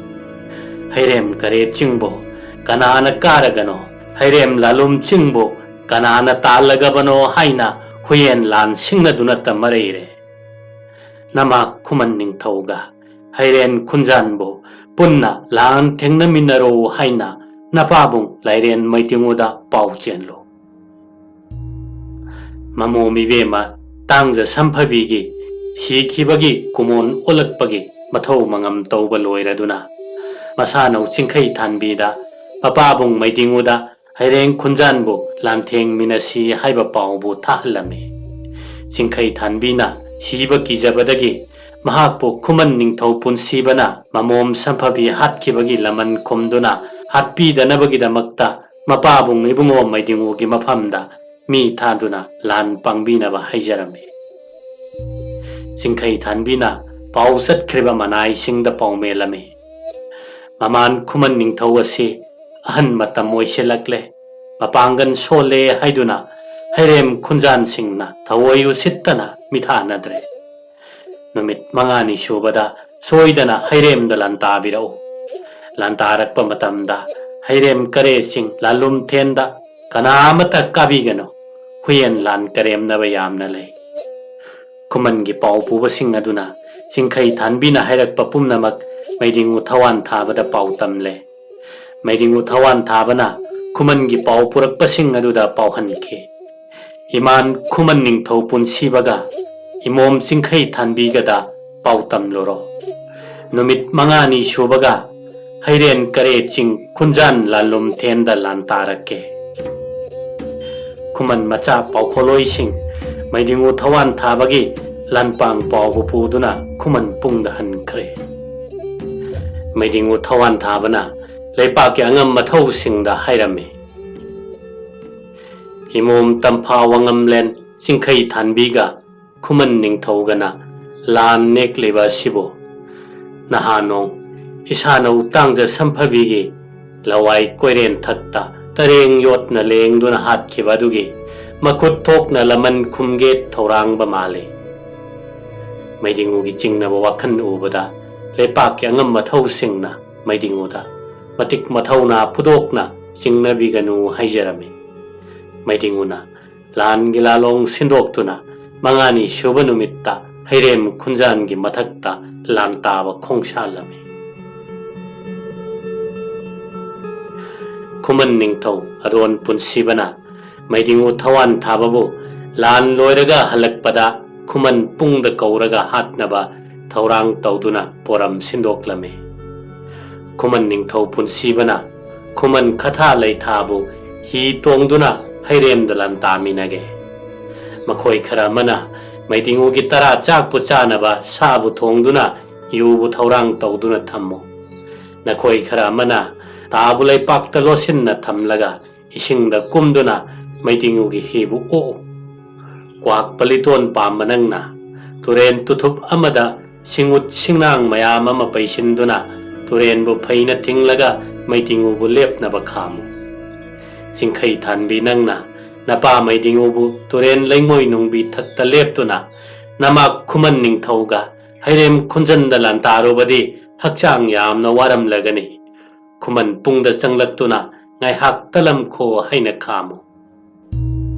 ꯍꯩꯔꯦꯝ ꯀꯔꯦ ꯆꯤꯡꯕꯨ ꯀꯅꯥꯅ ꯀꯥꯔꯒꯅꯣ, ꯍꯩꯔꯦꯝ ꯂꯥꯂꯨꯝ ꯆꯤꯡꯕꯨ ꯀꯅꯥꯅ ꯇꯥꯜꯂꯒꯕꯅꯣ ꯍꯥꯏꯅ ꯍꯨꯌꯦꯟ ꯂꯥꯟ ꯁꯤꯡꯅꯗꯨꯅꯇ ꯃꯔꯩꯔꯦ꯫ ꯅꯃꯥ ꯈꯨꯃꯟ ꯅꯤꯡꯊꯧꯒ ꯍꯩꯔꯦꯟ ꯈꯨꯟꯖꯥꯟꯕꯨ ꯄꯨꯟꯅ ꯂꯥꯟ ꯊꯦꯡꯅꯃꯤꯟꯅꯔꯣ ꯍꯥꯏꯅ ꯅꯄꯥꯕꯨꯡ ꯂꯥꯏꯔꯦꯟ ꯃꯩꯇꯤꯡꯉꯨꯗ ꯄꯥꯎ ꯆꯦꯜꯂꯨ꯫ ꯃꯃꯣꯝ ꯏꯕꯦꯝꯃ ꯇꯥꯡꯖ ꯁꯝꯐꯕꯤꯒꯤ ꯁꯤꯈꯤꯕꯒꯤ ꯀꯨꯃꯣꯟ ꯑꯣꯜꯂꯛꯄꯒꯤ ꯃꯊꯧ ꯃꯉꯝ ꯇꯧꯕ ꯂꯣꯏꯔꯗꯨꯅ, ꯃꯁꯥꯅꯧ ꯆꯤꯡꯈꯩ ꯊꯥꯟꯕꯤꯗ ꯃꯄꯥꯕꯨꯡ ꯃꯩꯇꯤꯡꯉꯨꯗ ꯍꯩꯔꯦꯡ ꯈꯨꯟꯖꯥꯟꯕꯨ ꯂꯥꯟꯊꯦꯡꯃꯤꯟꯅꯁꯤ ꯍꯥꯏꯕ ꯄꯥꯎꯕꯨ ꯊꯥꯍꯜꯂꯝꯃꯤ꯫ ꯆꯤꯡꯈꯩ ꯊꯥꯟꯕꯤꯅ ꯁꯤꯕ ꯀꯤꯖꯕꯗꯒꯤ ꯃꯍꯥꯛꯄꯨ ꯈꯨꯃꯟ ꯅꯤꯡꯊꯧ ꯄꯨꯟꯁꯤꯕꯅ ꯃꯃꯣꯝ ꯁꯝꯐꯕꯤ ꯍꯥꯠꯈꯤꯕꯒꯤ ꯂꯃꯟ ꯈꯨꯝꯗꯨꯅ ꯍꯥꯠꯄꯤꯗꯅꯕꯒꯤꯗꯃꯛꯇ ꯃꯄꯥꯕꯨꯡ ꯏꯕꯨꯡꯉꯣ ꯃꯩꯗꯤꯡꯉꯨꯒꯤ ꯃꯐꯝꯗ ꯃꯤ ꯊꯥꯗꯨꯅ ꯂꯥꯟ ꯄꯥꯡꯕꯤꯅꯕ ꯍꯥꯏꯖꯔꯝꯃꯤ꯫ ꯆꯤꯡꯈꯩ ꯊꯥꯟꯕꯤꯅ ꯄꯥꯎ ꯆꯠꯈ꯭ꯔꯤꯕ ꯃꯅꯥꯏꯁꯤꯡꯗ ꯄꯥꯎꯃꯦꯜꯂꯝꯃꯤ꯫ ꯃꯃꯥꯟ ꯈꯨꯃꯟ ꯅꯤꯡꯊꯧ ꯑꯁꯤ ꯑꯍꯟ ꯃꯇꯝ ꯑꯣꯏꯁꯤꯜꯂꯛꯂꯦ꯫ ꯃꯄꯥꯡꯒꯜ ꯁꯣꯜꯂꯦ ꯍꯥꯏꯗꯨꯅ ꯍꯩꯔꯦꯝ ꯈꯨꯟꯖꯥꯟꯁꯤꯡꯅ ꯊꯑꯣꯏ ꯎꯁꯤꯠꯇꯅ ꯃꯤꯊꯥꯅꯗ꯭ꯔꯦ꯫ ꯅꯨꯃꯤꯠ ꯃꯉꯥꯅꯤ ꯁꯨꯕꯗ ꯁꯣꯏꯗꯅ ꯍꯩꯔꯦꯝꯗ ꯂꯥꯟꯇꯥꯕꯤꯔꯛꯎ꯫ ꯂꯥꯟꯇꯥꯔꯛꯄ ꯃꯇꯝꯗ ꯍꯩꯔꯦꯝ ꯀꯔꯦꯁꯤꯡ ꯂꯥꯂꯨꯝꯊꯦꯟꯗ ꯀꯅꯥ ꯑꯃꯠꯇ ꯀꯥꯕꯤꯒꯅꯨ꯫ ꯍꯨꯌꯦꯟ ꯂꯥꯟ ꯀꯔꯦꯝꯅꯕ ꯌꯥꯝꯅ ꯂꯩ꯫ ꯈꯨꯃꯟꯒꯤ ꯄꯥꯎ ꯄꯨꯕꯁꯤꯡ ꯑꯗꯨꯅ ꯆꯤꯡꯈꯩ ꯊꯥꯟꯕꯤꯅ ꯍꯥꯏꯔꯛꯄ ꯄꯨꯝꯅꯃꯛ ꯃꯩꯗꯤꯡꯉꯨ ꯊꯋꯥꯟ ꯊꯥꯕꯗ ꯄꯥꯎ ꯇꯝꯂꯦ꯫ ꯃꯩꯗꯤꯡꯉꯨ ꯊꯋꯥꯟ ꯊꯥꯕꯅ ꯈꯨꯃꯟꯒꯤ ꯄꯥꯎ ꯄꯨꯔꯛꯄꯁꯤꯡ ꯑꯗꯨꯗ ꯄꯥꯎꯍꯟꯈꯤ꯫ ꯏꯃꯥꯟ ꯈꯨꯃꯟ ꯅꯤꯡꯊꯧ ꯄꯨꯟꯁꯤꯕꯒ ꯏꯃꯣꯝ ꯆꯤꯡꯈꯩ ꯊꯥꯟꯕꯤꯒꯗ ꯄꯥꯎ ꯇꯝꯂꯨꯔꯣ꯫ ꯅꯨꯃꯤꯠ ꯃꯉꯥꯅꯤ ꯁꯨꯕꯒ ꯍꯩꯔꯦꯟ ꯀꯔꯦ ꯆꯤꯡ ꯈꯨꯟꯖꯥꯟ ꯂꯥꯜꯂꯨꯝ ꯊꯦꯟꯗ ꯂꯥꯟ ꯇꯥꯔꯛꯀꯦ꯫ ꯈꯨꯃꯟ ꯃꯆꯥ ꯄꯥꯎꯈꯣꯜꯂꯣꯏꯁꯤꯡ ꯃꯩꯗꯤꯡꯉꯨ ꯊꯋꯥꯟ ꯊꯥꯕꯒꯤ ꯂꯥꯟꯄꯥꯡ ꯄꯥꯎꯕ ꯄꯨꯗꯨꯅ ꯈꯨꯃꯟ ꯄꯨꯡꯗ ꯍꯟꯈ꯭ꯔꯦ꯫ ꯃꯩꯗꯤꯡꯉꯨ ꯊꯋꯥꯟ ꯊꯥꯕꯅ ꯂꯩꯄꯥꯛꯀꯤ ꯑꯉꯝ ꯑꯊꯧꯁꯤꯡꯗ ꯍꯥꯏꯔꯝꯃꯤ, ꯏꯃꯣꯝ ꯇꯝꯐꯥ ꯋꯥꯉꯝꯂꯦꯟ ꯆꯤꯡꯈꯩ ꯊꯥꯟꯕꯤꯒ ꯈꯨꯃꯟ ꯅꯤꯡꯊꯧꯒꯅ ꯂꯥꯟ ꯅꯦꯛꯂꯤꯕ ꯑꯁꯤꯕꯨ ꯅꯍꯥꯟ ꯅꯣꯡ ꯏꯁꯥꯅꯧ ꯇꯥꯡꯖ ꯁꯝꯐꯕꯤꯒꯤ ꯂꯋꯥꯏ ꯀꯣꯏꯔꯦꯟ ꯊꯛꯇ ꯇꯔꯦꯡ ꯌꯣꯠꯅ ꯂꯦꯡꯗꯨꯅ ꯍꯥꯠꯈꯤꯕ ꯑꯗꯨꯒꯤ ꯃꯈꯨꯠ ꯊꯣꯛꯅ ꯂꯃꯟ ꯈꯨꯝꯒꯦ ꯊꯧꯔꯥꯡꯕ ꯃꯥꯜꯂꯤ꯫ ꯃꯩꯗꯤꯡꯉꯨꯒꯤ ꯆꯤꯡꯅꯕ ꯋꯥꯈꯜ ꯎꯕꯗ ꯂꯩꯄꯥꯛꯀꯤ ꯑꯉꯝ ꯑꯊꯧꯁꯤꯡꯅ ꯃꯩꯗꯤꯡꯉꯨꯗ ꯃꯇꯤꯛ ꯃꯊꯧꯅꯥ ꯐꯨꯗꯣꯛꯅ ꯆꯤꯡꯅꯕꯤꯒꯅꯨ ꯍꯥꯏꯖꯔꯝꯃꯤ꯫ ꯃꯩꯗꯤꯡꯉꯨꯅ ꯂꯥꯟꯒꯤ ꯂꯥꯂꯣꯡ ꯁꯤꯟꯗꯣꯛꯇꯨꯅ ꯃꯉꯥꯅꯤ ꯁꯨꯕ ꯅꯨꯃꯤꯠꯇ ꯍꯩꯔꯦꯝ ꯈꯨꯟꯖꯥꯟꯒꯤ ꯃꯊꯛꯇ ꯂꯥꯟ ꯇꯥꯕ ꯈꯣꯡꯁꯥꯜꯂꯝꯃꯤ꯫ ꯈꯨꯃꯟ ꯅꯤꯡꯊꯧ ꯑꯗꯣꯟ ꯄꯨꯟꯁꯤꯕꯅ ꯃꯩꯗꯤꯡꯉꯨ ꯊꯋꯥꯟ ꯊꯥꯕꯕꯨ ꯂꯥꯟ ꯂꯣꯏꯔꯒ ꯍꯜꯂꯛꯄꯗ ꯈꯨꯃꯟ ꯄꯨꯡꯗ ꯀꯧꯔꯒ ꯍꯥꯠꯅꯕ ꯊꯧꯔꯥꯡ ꯇꯧꯗꯨꯅ ꯄꯣꯔꯝ ꯁꯤꯟꯗꯣꯛꯂꯝꯃꯤ꯫ ꯈꯨꯃꯟ ꯅꯤꯡꯊꯧ ꯄꯨꯟꯁꯤꯕꯅ ꯈꯨꯃꯟ ꯈꯊꯥ ꯂꯩꯊꯥꯕꯨ ꯍꯤ ꯇꯣꯡꯗꯨꯅ ꯍꯩꯔꯦꯝꯗ ꯂꯥꯟꯇꯥꯃꯤꯟꯅꯒꯦ꯫ ꯃꯈꯣꯏ ꯈꯔ ꯑꯃꯅ ꯃꯩꯗꯤꯡꯉꯨꯒꯤ ꯇꯔꯥ ꯆꯥꯛꯄꯨ ꯆꯥꯅꯕ ꯁꯥꯕꯨ ꯊꯣꯡꯗꯨꯅ ꯌꯨꯕꯨ ꯊꯧꯔꯥꯡ ꯇꯧꯗꯨꯅ ꯊꯝꯃꯨ꯫ ꯅꯈꯣꯏ ꯈꯔ ꯑꯃꯅ ꯇꯥꯕꯨ ꯂꯩꯄꯥꯛꯇ ꯂꯣꯠꯁꯤꯟꯅ ꯊꯝꯂꯒ ꯏꯁꯤꯡꯗ ꯀꯨꯝꯗꯨꯅ ꯃꯩꯗꯤꯡꯉꯨꯒꯤ ꯍꯤꯕꯨ ꯑꯣꯛꯎ꯫ ꯀ꯭ꯋꯥꯛꯄ ꯂꯤꯇꯣꯟ ꯄꯥꯝꯕ ꯅꯪꯅ ꯇꯨꯔꯦꯟ ꯇꯨꯊꯨꯞ ꯑꯃꯗ ꯁꯤꯡꯎꯠ ꯁꯤꯡꯅꯥꯡ ꯃꯌꯥꯝ ꯑꯃ ꯄꯩꯁꯤꯟꯗꯨꯅ ꯇꯨꯔꯦꯟꯕꯨ ꯐꯩꯅ ꯊꯤꯡꯂꯒ ꯃꯩꯗꯤꯡꯉꯨꯕꯨ ꯂꯦꯞꯅꯕ ꯈꯥꯝꯃꯨ꯫ ꯆꯤꯡꯈꯩ ꯊꯥꯟꯕꯤ ꯅꯪꯅ ꯅꯄꯥ ꯃꯩꯗꯤꯡꯉꯨꯕꯨ ꯇꯨꯔꯦꯟ ꯂꯩꯉꯣꯏ ꯅꯨꯡꯕꯤ ꯊꯛꯇ ꯂꯦꯞꯇꯨꯅ ꯅꯃꯥꯛ ꯈꯨꯃꯟ ꯅꯤꯡꯊꯧꯒ ꯍꯩꯔꯦꯝ ꯈꯨꯟꯖꯟꯗ ꯂꯥꯟꯇꯥꯔꯨꯕꯗꯤ ꯍꯛꯆꯥꯡ ꯌꯥꯝꯅ ꯋꯥꯔꯝꯂꯒꯅꯤ꯫ ꯈꯨꯃꯟ ꯄꯨꯡꯗ ꯆꯪꯂꯛꯇꯨꯅ ꯉꯥꯏꯍꯥꯛ ꯇꯂꯝꯈꯣ ꯍꯥꯏꯅ ꯈꯥꯝꯃꯨ꯫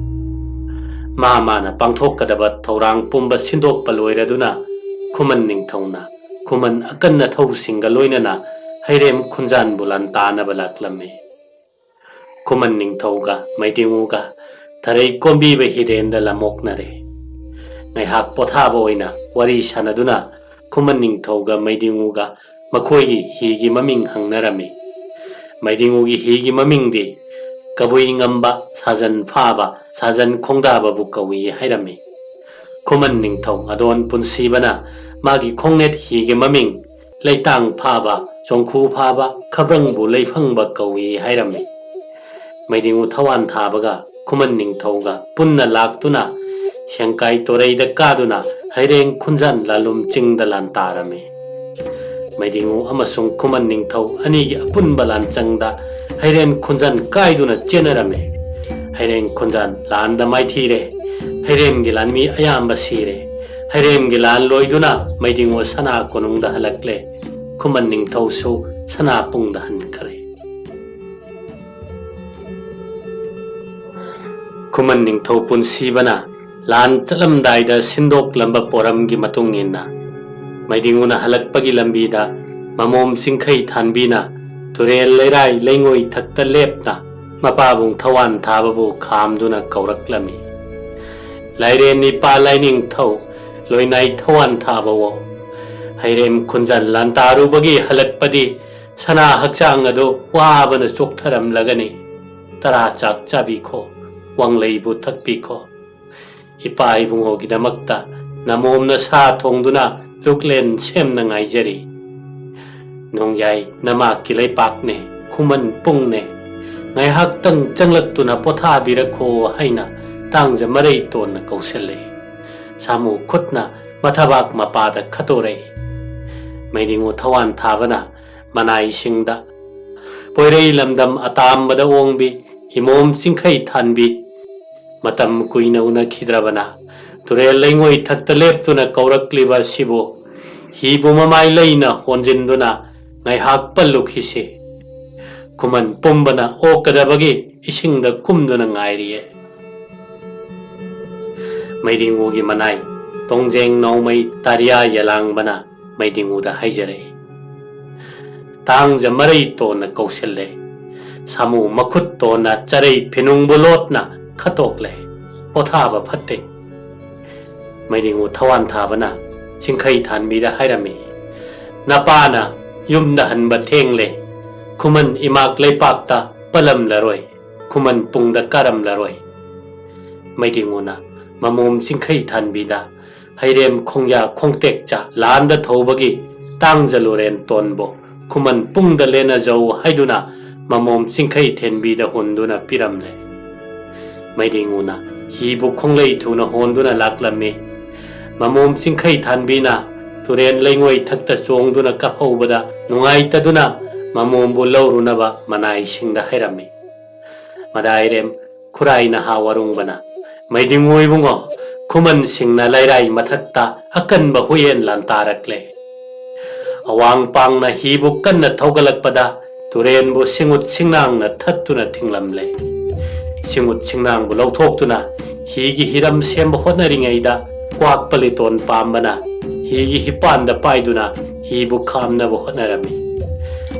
ꯃꯥ ꯃꯥꯅ ꯄꯥꯡꯊꯣꯛꯀꯗꯕ ꯊꯧꯔꯥꯡ ꯄꯨꯝꯕ ꯁꯤꯟꯗꯣꯛꯄ ꯂꯣꯏꯔꯗꯨꯅ ꯈꯨꯃꯟ ꯅꯤꯡꯊꯧꯅ ꯈꯨꯃꯟ ꯑꯀꯟ ꯑꯊꯧꯁꯤꯡꯒ ꯂꯣꯏꯅꯅ ꯍꯩꯔꯦꯝ ꯈꯨꯟꯖꯥꯟꯕꯨ ꯂꯥꯟꯇꯥꯅꯕ ꯂꯥꯛꯂꯝꯃꯤ꯫ ꯈꯨꯃꯟ ꯅꯤꯡꯊꯧꯒ ꯃꯩꯗꯤꯡꯉꯨꯒ ꯊꯔꯩ ꯀꯣꯝꯕꯤꯕ ꯍꯤꯔꯦꯟꯗ ꯂꯝꯃꯣꯛꯅꯔꯦ꯫ ꯉꯥꯏꯍꯥꯛ ꯄꯣꯊꯥꯕ ꯑꯣꯏꯅ ꯋꯥꯔꯤ ꯁꯥꯟꯅꯗꯨꯅ ꯈꯨꯃꯟ ꯅꯤꯡꯊꯧꯒ ꯃꯩꯗꯤꯡꯉꯨꯒ ꯃꯈꯣꯏꯒꯤ ꯍꯤꯒꯤ ꯃꯃꯤꯡ ꯍꯪꯅꯔꯝꯃꯤ꯫ ꯃꯩꯗꯤꯡꯉꯨꯒꯤ ꯍꯤꯒꯤ ꯃꯃꯤꯡꯗꯤ ꯀꯕꯨꯏ ꯉꯝꯕ, ꯁꯥꯖꯟ ꯐꯥꯕ, ꯁꯥꯖꯟ ꯈꯣꯡꯗꯥꯕꯕꯨ ꯀꯧꯏ ꯍꯥꯏꯔꯝꯃꯤ꯫ ꯈꯨꯃꯟ ꯅꯤꯡꯊꯧ ꯑꯗꯣꯟ ꯄꯨꯟꯁꯤꯕꯅ ꯃꯥꯒꯤ ꯈꯣꯡꯅꯦꯠ ꯍꯤꯒꯤ ꯃꯃꯤꯡ ꯂꯩꯇꯥꯡ ꯐꯥꯕ, ꯆꯣꯡꯈꯨ ꯐꯥꯕ, ꯈꯕ꯭ꯔꯪꯕꯨ ꯂꯩꯐꯪꯕ ꯀꯧꯏ ꯍꯥꯏꯔꯝꯃꯤ꯫ ꯃꯩꯗꯤꯡꯉꯨ ꯊꯋꯥꯟ ꯊꯥꯕꯒ ꯈꯨꯃꯟ ꯅꯤꯡꯊꯧꯒ ꯄꯨꯟꯅ ꯂꯥꯛꯇꯨꯅ ꯁꯦꯡꯀꯥꯏ ꯇꯣꯔꯩꯗ ꯀꯥꯗꯨꯅ ꯍꯩꯔꯦꯡ ꯈꯨꯟꯖꯥꯟ ꯂꯥꯂꯨꯝ ꯆꯤꯡꯗ ꯂꯥꯟꯇꯥꯔꯝꯃꯤ꯫ ꯃꯩꯗꯤꯡꯉꯨ ꯑꯃꯁꯨꯡ ꯈꯨꯃꯟ ꯅꯤꯡꯊꯧ ꯑꯅꯤꯒꯤ ꯑꯄꯨꯟꯕ ꯂꯥꯟꯆꯪꯗ ꯍꯩꯔꯦꯟ ꯈꯨꯟꯖꯥꯟ ꯀꯥꯏꯗꯨꯅ ꯆꯦꯟꯅꯔꯝꯃꯤ꯫ ꯍꯩꯔꯦꯟ ꯈꯨꯟꯖꯥꯟ ꯂꯥꯟꯗ ꯃꯥꯏꯊꯤꯔꯦ꯫ ꯍꯩꯔꯦꯟꯒꯤ ꯂꯥꯟꯃꯤ ꯑꯌꯥꯝꯕ ꯁꯤꯔꯦ꯫ ꯍꯩꯔꯦꯟꯒꯤ ꯂꯥꯟ ꯂꯣꯏꯗꯨꯅ ꯃꯩꯗꯤꯡꯉꯨ ꯁꯅꯥ ꯀꯣꯅꯨꯡꯗ ꯍꯜꯂꯛꯂꯦ꯫ ꯈꯨꯃꯟ ꯅꯤꯡꯊꯧꯁꯨ ꯁꯅꯥ ꯄꯨꯡꯗ ꯍꯟꯈ꯭ꯔꯦ꯫ ꯈꯨꯃꯟ ꯅꯤꯡꯊꯧ ꯄꯨꯟꯁꯤꯕꯅ ꯂꯥꯟ ꯆꯠꯂꯝꯗꯥꯏꯗ ꯁꯤꯟꯗꯣꯛꯂꯝꯕ ꯄꯣꯔꯝꯒꯤ ꯃꯇꯨꯡ ꯏꯟꯅ ꯃꯩꯗꯤꯡꯉꯨꯅ ꯍꯜꯂꯛꯄꯒꯤ ꯂꯝꯕꯤꯗ ꯃꯃꯣꯝ ꯆꯤꯡꯈꯩ ꯊꯥꯟꯕꯤꯅ ꯇꯨꯔꯦꯜ ꯂꯩꯔꯥꯏ ꯂꯩꯉꯣꯏ ꯊꯛꯇ ꯂꯦꯞꯅ ꯃꯄꯥꯕꯨꯡ ꯊꯋꯥꯟ ꯊꯥꯕꯕꯨ ꯈꯥꯝꯗꯨꯅ ꯀꯧꯔꯛꯂꯝꯃꯤ꯫ "ꯂꯥꯏꯔꯦꯟ ꯏꯄꯥ ꯂꯥꯏꯅꯤꯡꯊꯧ, ꯂꯣꯏꯅꯥꯏ ꯊꯋꯥꯟ ꯊꯥꯕꯋꯣ, ꯍꯩꯔꯦꯝ ꯈꯨꯟꯖꯟ ꯂꯥꯟꯇꯥꯔꯨꯕꯒꯤ ꯍꯜꯂꯛꯄꯗꯤ ꯁꯅꯥ ꯍꯛꯆꯥꯡ ꯑꯗꯨ ꯋꯥꯕꯅ ꯆꯣꯛꯊꯔꯝꯂꯒꯅꯤ꯫ ꯇꯔꯥ ꯆꯥꯛ ꯆꯥꯕꯤꯈꯣ, ꯋꯥꯡꯂꯩꯕꯨ ꯊꯛꯄꯤꯈꯣ꯫ ꯏꯄꯥ ꯏꯕꯨꯡꯉꯣꯒꯤꯗꯃꯛꯇ ꯅꯃꯣꯝꯅ ꯁꯥ ꯊꯣꯡꯗꯨꯅ ꯂꯨꯛꯂꯦꯟ ꯁꯦꯝꯅ ꯉꯥꯏꯖꯔꯤ꯫ ꯅꯣꯡꯌꯥꯏ ꯅꯃꯥꯛꯀꯤ ꯂꯩꯄꯥꯛꯅꯦ, ꯈꯨꯃꯟ ꯄꯨꯡꯅꯦ, ꯉꯥꯏꯍꯥꯛꯇꯪ ꯆꯪꯂꯛꯇꯨꯅ ꯄꯣꯊꯥꯕꯤꯔꯛꯈꯣ" ꯍꯥꯏꯅ ꯇꯥꯡꯖ ꯃꯔꯩ ꯇꯣꯟꯅ ꯀꯧꯁꯤꯜꯂꯦ꯫ ꯁꯥꯃꯨ ꯈꯨꯠꯅ ꯃꯊꯕꯥꯛ ꯃꯄꯥꯗ ꯈꯠꯇꯣꯔꯛꯏ꯫ ꯃꯩꯗꯤꯡꯉꯨ ꯊꯋꯥꯟ ꯊꯥꯕꯅ ꯃꯅꯥꯏꯁꯤꯡꯗ, ꯄꯣꯏꯔꯩ ꯂꯝꯗꯝ ꯑꯇꯥꯝꯕꯗ ꯑꯣꯡꯕꯤ ꯏꯃꯣꯝ ꯆꯤꯡꯈꯩ ꯊꯥꯟꯕꯤ, ꯃꯇꯝ ꯀꯨꯏꯅ ꯎꯅꯈꯤꯗ꯭ꯔꯕꯅ ꯇꯨꯔꯦꯜ ꯂꯩꯉꯣꯏ ꯊꯛꯇ ꯂꯦꯞꯇꯨꯅ ꯀꯧꯔꯛꯂꯤꯕ ꯑꯁꯤꯕꯨ ꯍꯤꯕꯨ ꯃꯃꯥꯏ ꯂꯩꯅ ꯍꯣꯟꯖꯤꯟꯗꯨꯅ ꯉꯥꯏꯍꯥꯛ ꯄꯜꯂꯨꯈꯤꯁꯤ꯫ ꯈꯨꯃꯟ ꯄꯨꯝꯕꯅ ꯑꯣꯛꯀꯗꯕꯒꯤ ꯏꯁꯤꯡꯗ ꯀꯨꯝꯗꯨꯅ ꯉꯥꯏꯔꯤꯌꯦ꯫ ꯃꯩꯗꯤꯡꯉꯨꯒꯤ ꯃꯅꯥꯏ ꯇꯣꯡꯖꯦꯡ ꯅꯥꯎꯃꯩ ꯇꯥꯔꯤꯌꯥ ꯌꯦꯂꯥꯡꯕꯅ ꯃꯩꯗꯤꯡꯉꯨꯗ ꯍꯥꯏꯖꯔꯛꯏ꯫ ꯇꯥꯡꯖ ꯃꯔꯩ ꯇꯣꯟꯅ ꯀꯧꯁꯤꯜꯂꯦ꯫ ꯁꯥꯃꯨ ꯃꯈꯨꯠ ꯇꯣꯟꯅ ꯆꯔꯩ ꯐꯤꯅꯨꯡꯕꯨ ꯂꯣꯠꯅ ꯈꯠꯇꯣꯛꯂꯦ꯫ ꯄꯣꯊꯥꯕ ꯐꯠꯇꯦ꯫ ꯃꯩꯗꯤꯡꯉꯨ ꯊꯋꯥꯟ ꯊꯥꯕꯅ ꯆꯤꯡꯈꯩ ꯊꯥꯟꯕꯤꯗ ꯍꯥꯏꯔꯝꯃꯤ, "ꯅꯄꯥꯅ ꯌꯨꯝꯗ ꯍꯟꯕ ꯊꯦꯡꯂꯦ꯫ ꯈꯨꯃꯟ ꯏꯃꯥꯛ ꯂꯩꯄꯥꯛꯇ ꯄꯜꯂꯝꯂꯔꯣꯏ꯫ ꯈꯨꯃꯟ ꯄꯨꯡꯗ ꯀꯥꯔꯝꯂꯔꯣꯏ꯫" ꯃꯩꯗꯤꯡꯉꯨꯅ ꯃꯃꯣꯝ ꯆꯤꯡꯈꯩ ꯊꯥꯟꯕꯤꯗ ꯍꯩꯔꯦꯝ ꯈꯣꯡꯌꯥ ꯈꯣꯡꯇꯦꯛ ꯆꯥ ꯂꯥꯟꯗ ꯊꯧꯕꯒꯤ ꯇꯥꯡꯖꯂꯨꯔꯦꯟ ꯇꯣꯟꯕꯨ ꯈꯨꯃꯟ ꯄꯨꯡꯗ ꯂꯦꯟꯅꯖꯧ ꯍꯥꯏꯗꯨꯅ ꯃꯃꯣꯝ ꯆꯤꯡꯈꯩ ꯊꯦꯟꯕꯤꯗ ꯍꯨꯟꯗꯨꯅ ꯄꯤꯔꯝꯂꯦ꯫ ꯃꯩꯗꯤꯡꯉꯨꯅ ꯍꯤꯕꯨ ꯈꯣꯡꯂꯩ ꯊꯨꯅ ꯍꯣꯟꯗꯨꯅ ꯂꯥꯛꯂꯝꯃꯤ꯫ ꯃꯃꯣꯝ ꯆꯤꯡꯈꯩ ꯊꯥꯟꯕꯤꯅ ꯇꯨꯔꯦꯟ ꯂꯩꯉꯣꯏ ꯊꯛꯇ ꯆꯣꯡꯗꯨꯅ ꯀꯥꯞꯍꯧꯕꯗ ꯅꯨꯡꯉꯥꯏꯇꯗꯨꯅ ꯃꯃꯣꯝꯕꯨ ꯂꯧꯔꯨꯅꯕ ꯃꯅꯥꯏꯁꯤꯡꯗ ꯍꯥꯏꯔꯝꯃꯤ꯫ ꯃꯗꯥꯏꯔꯦꯝ ꯈꯨꯔꯥꯏ ꯅꯍꯥ ꯋꯥꯔꯨꯡꯕꯅ, "ꯃꯩꯗꯤꯡꯉꯨ ꯏꯕꯨꯡꯉꯣ, ꯈꯨꯃꯟꯁꯤꯡꯅ ꯂꯩꯔꯥꯏ ꯃꯊꯛꯇ ꯑꯀꯟꯕ ꯍꯨꯏꯌꯦꯟ ꯂꯥꯟꯇꯥꯔꯛꯂꯦ꯫" ꯑꯋꯥꯡ ꯄꯥꯡꯅ ꯍꯤꯕꯨ ꯀꯟꯅ ꯊꯧꯒꯠꯂꯛꯄꯗ ꯇꯨꯔꯦꯟꯕꯨ ꯁꯤꯡꯎꯠ ꯁꯤꯡꯅꯥꯡꯅ ꯊꯠꯇꯨꯅ ꯊꯤꯡꯂꯝꯂꯦ꯫ ꯁꯤꯡꯎꯠ ꯁꯤꯡꯅꯥꯡꯕꯨ ꯂꯧꯊꯣꯛꯇꯨꯅ ꯍꯤꯒꯤ ꯍꯤꯔꯝ ꯁꯦꯝꯕ ꯍꯣꯠꯅꯔꯤꯉꯩꯗ ꯀ꯭ꯋꯥꯛꯄ ꯂꯤꯇꯣꯟ ꯄꯥꯝꯕꯅ ꯍꯤꯒꯤ ꯍꯤꯄꯥꯟꯗ ꯄꯥꯏꯗꯨꯅ ꯍꯤꯕꯨ ꯈꯥꯝꯅꯕ ꯍꯣꯠꯅꯔꯝꯃꯤ꯫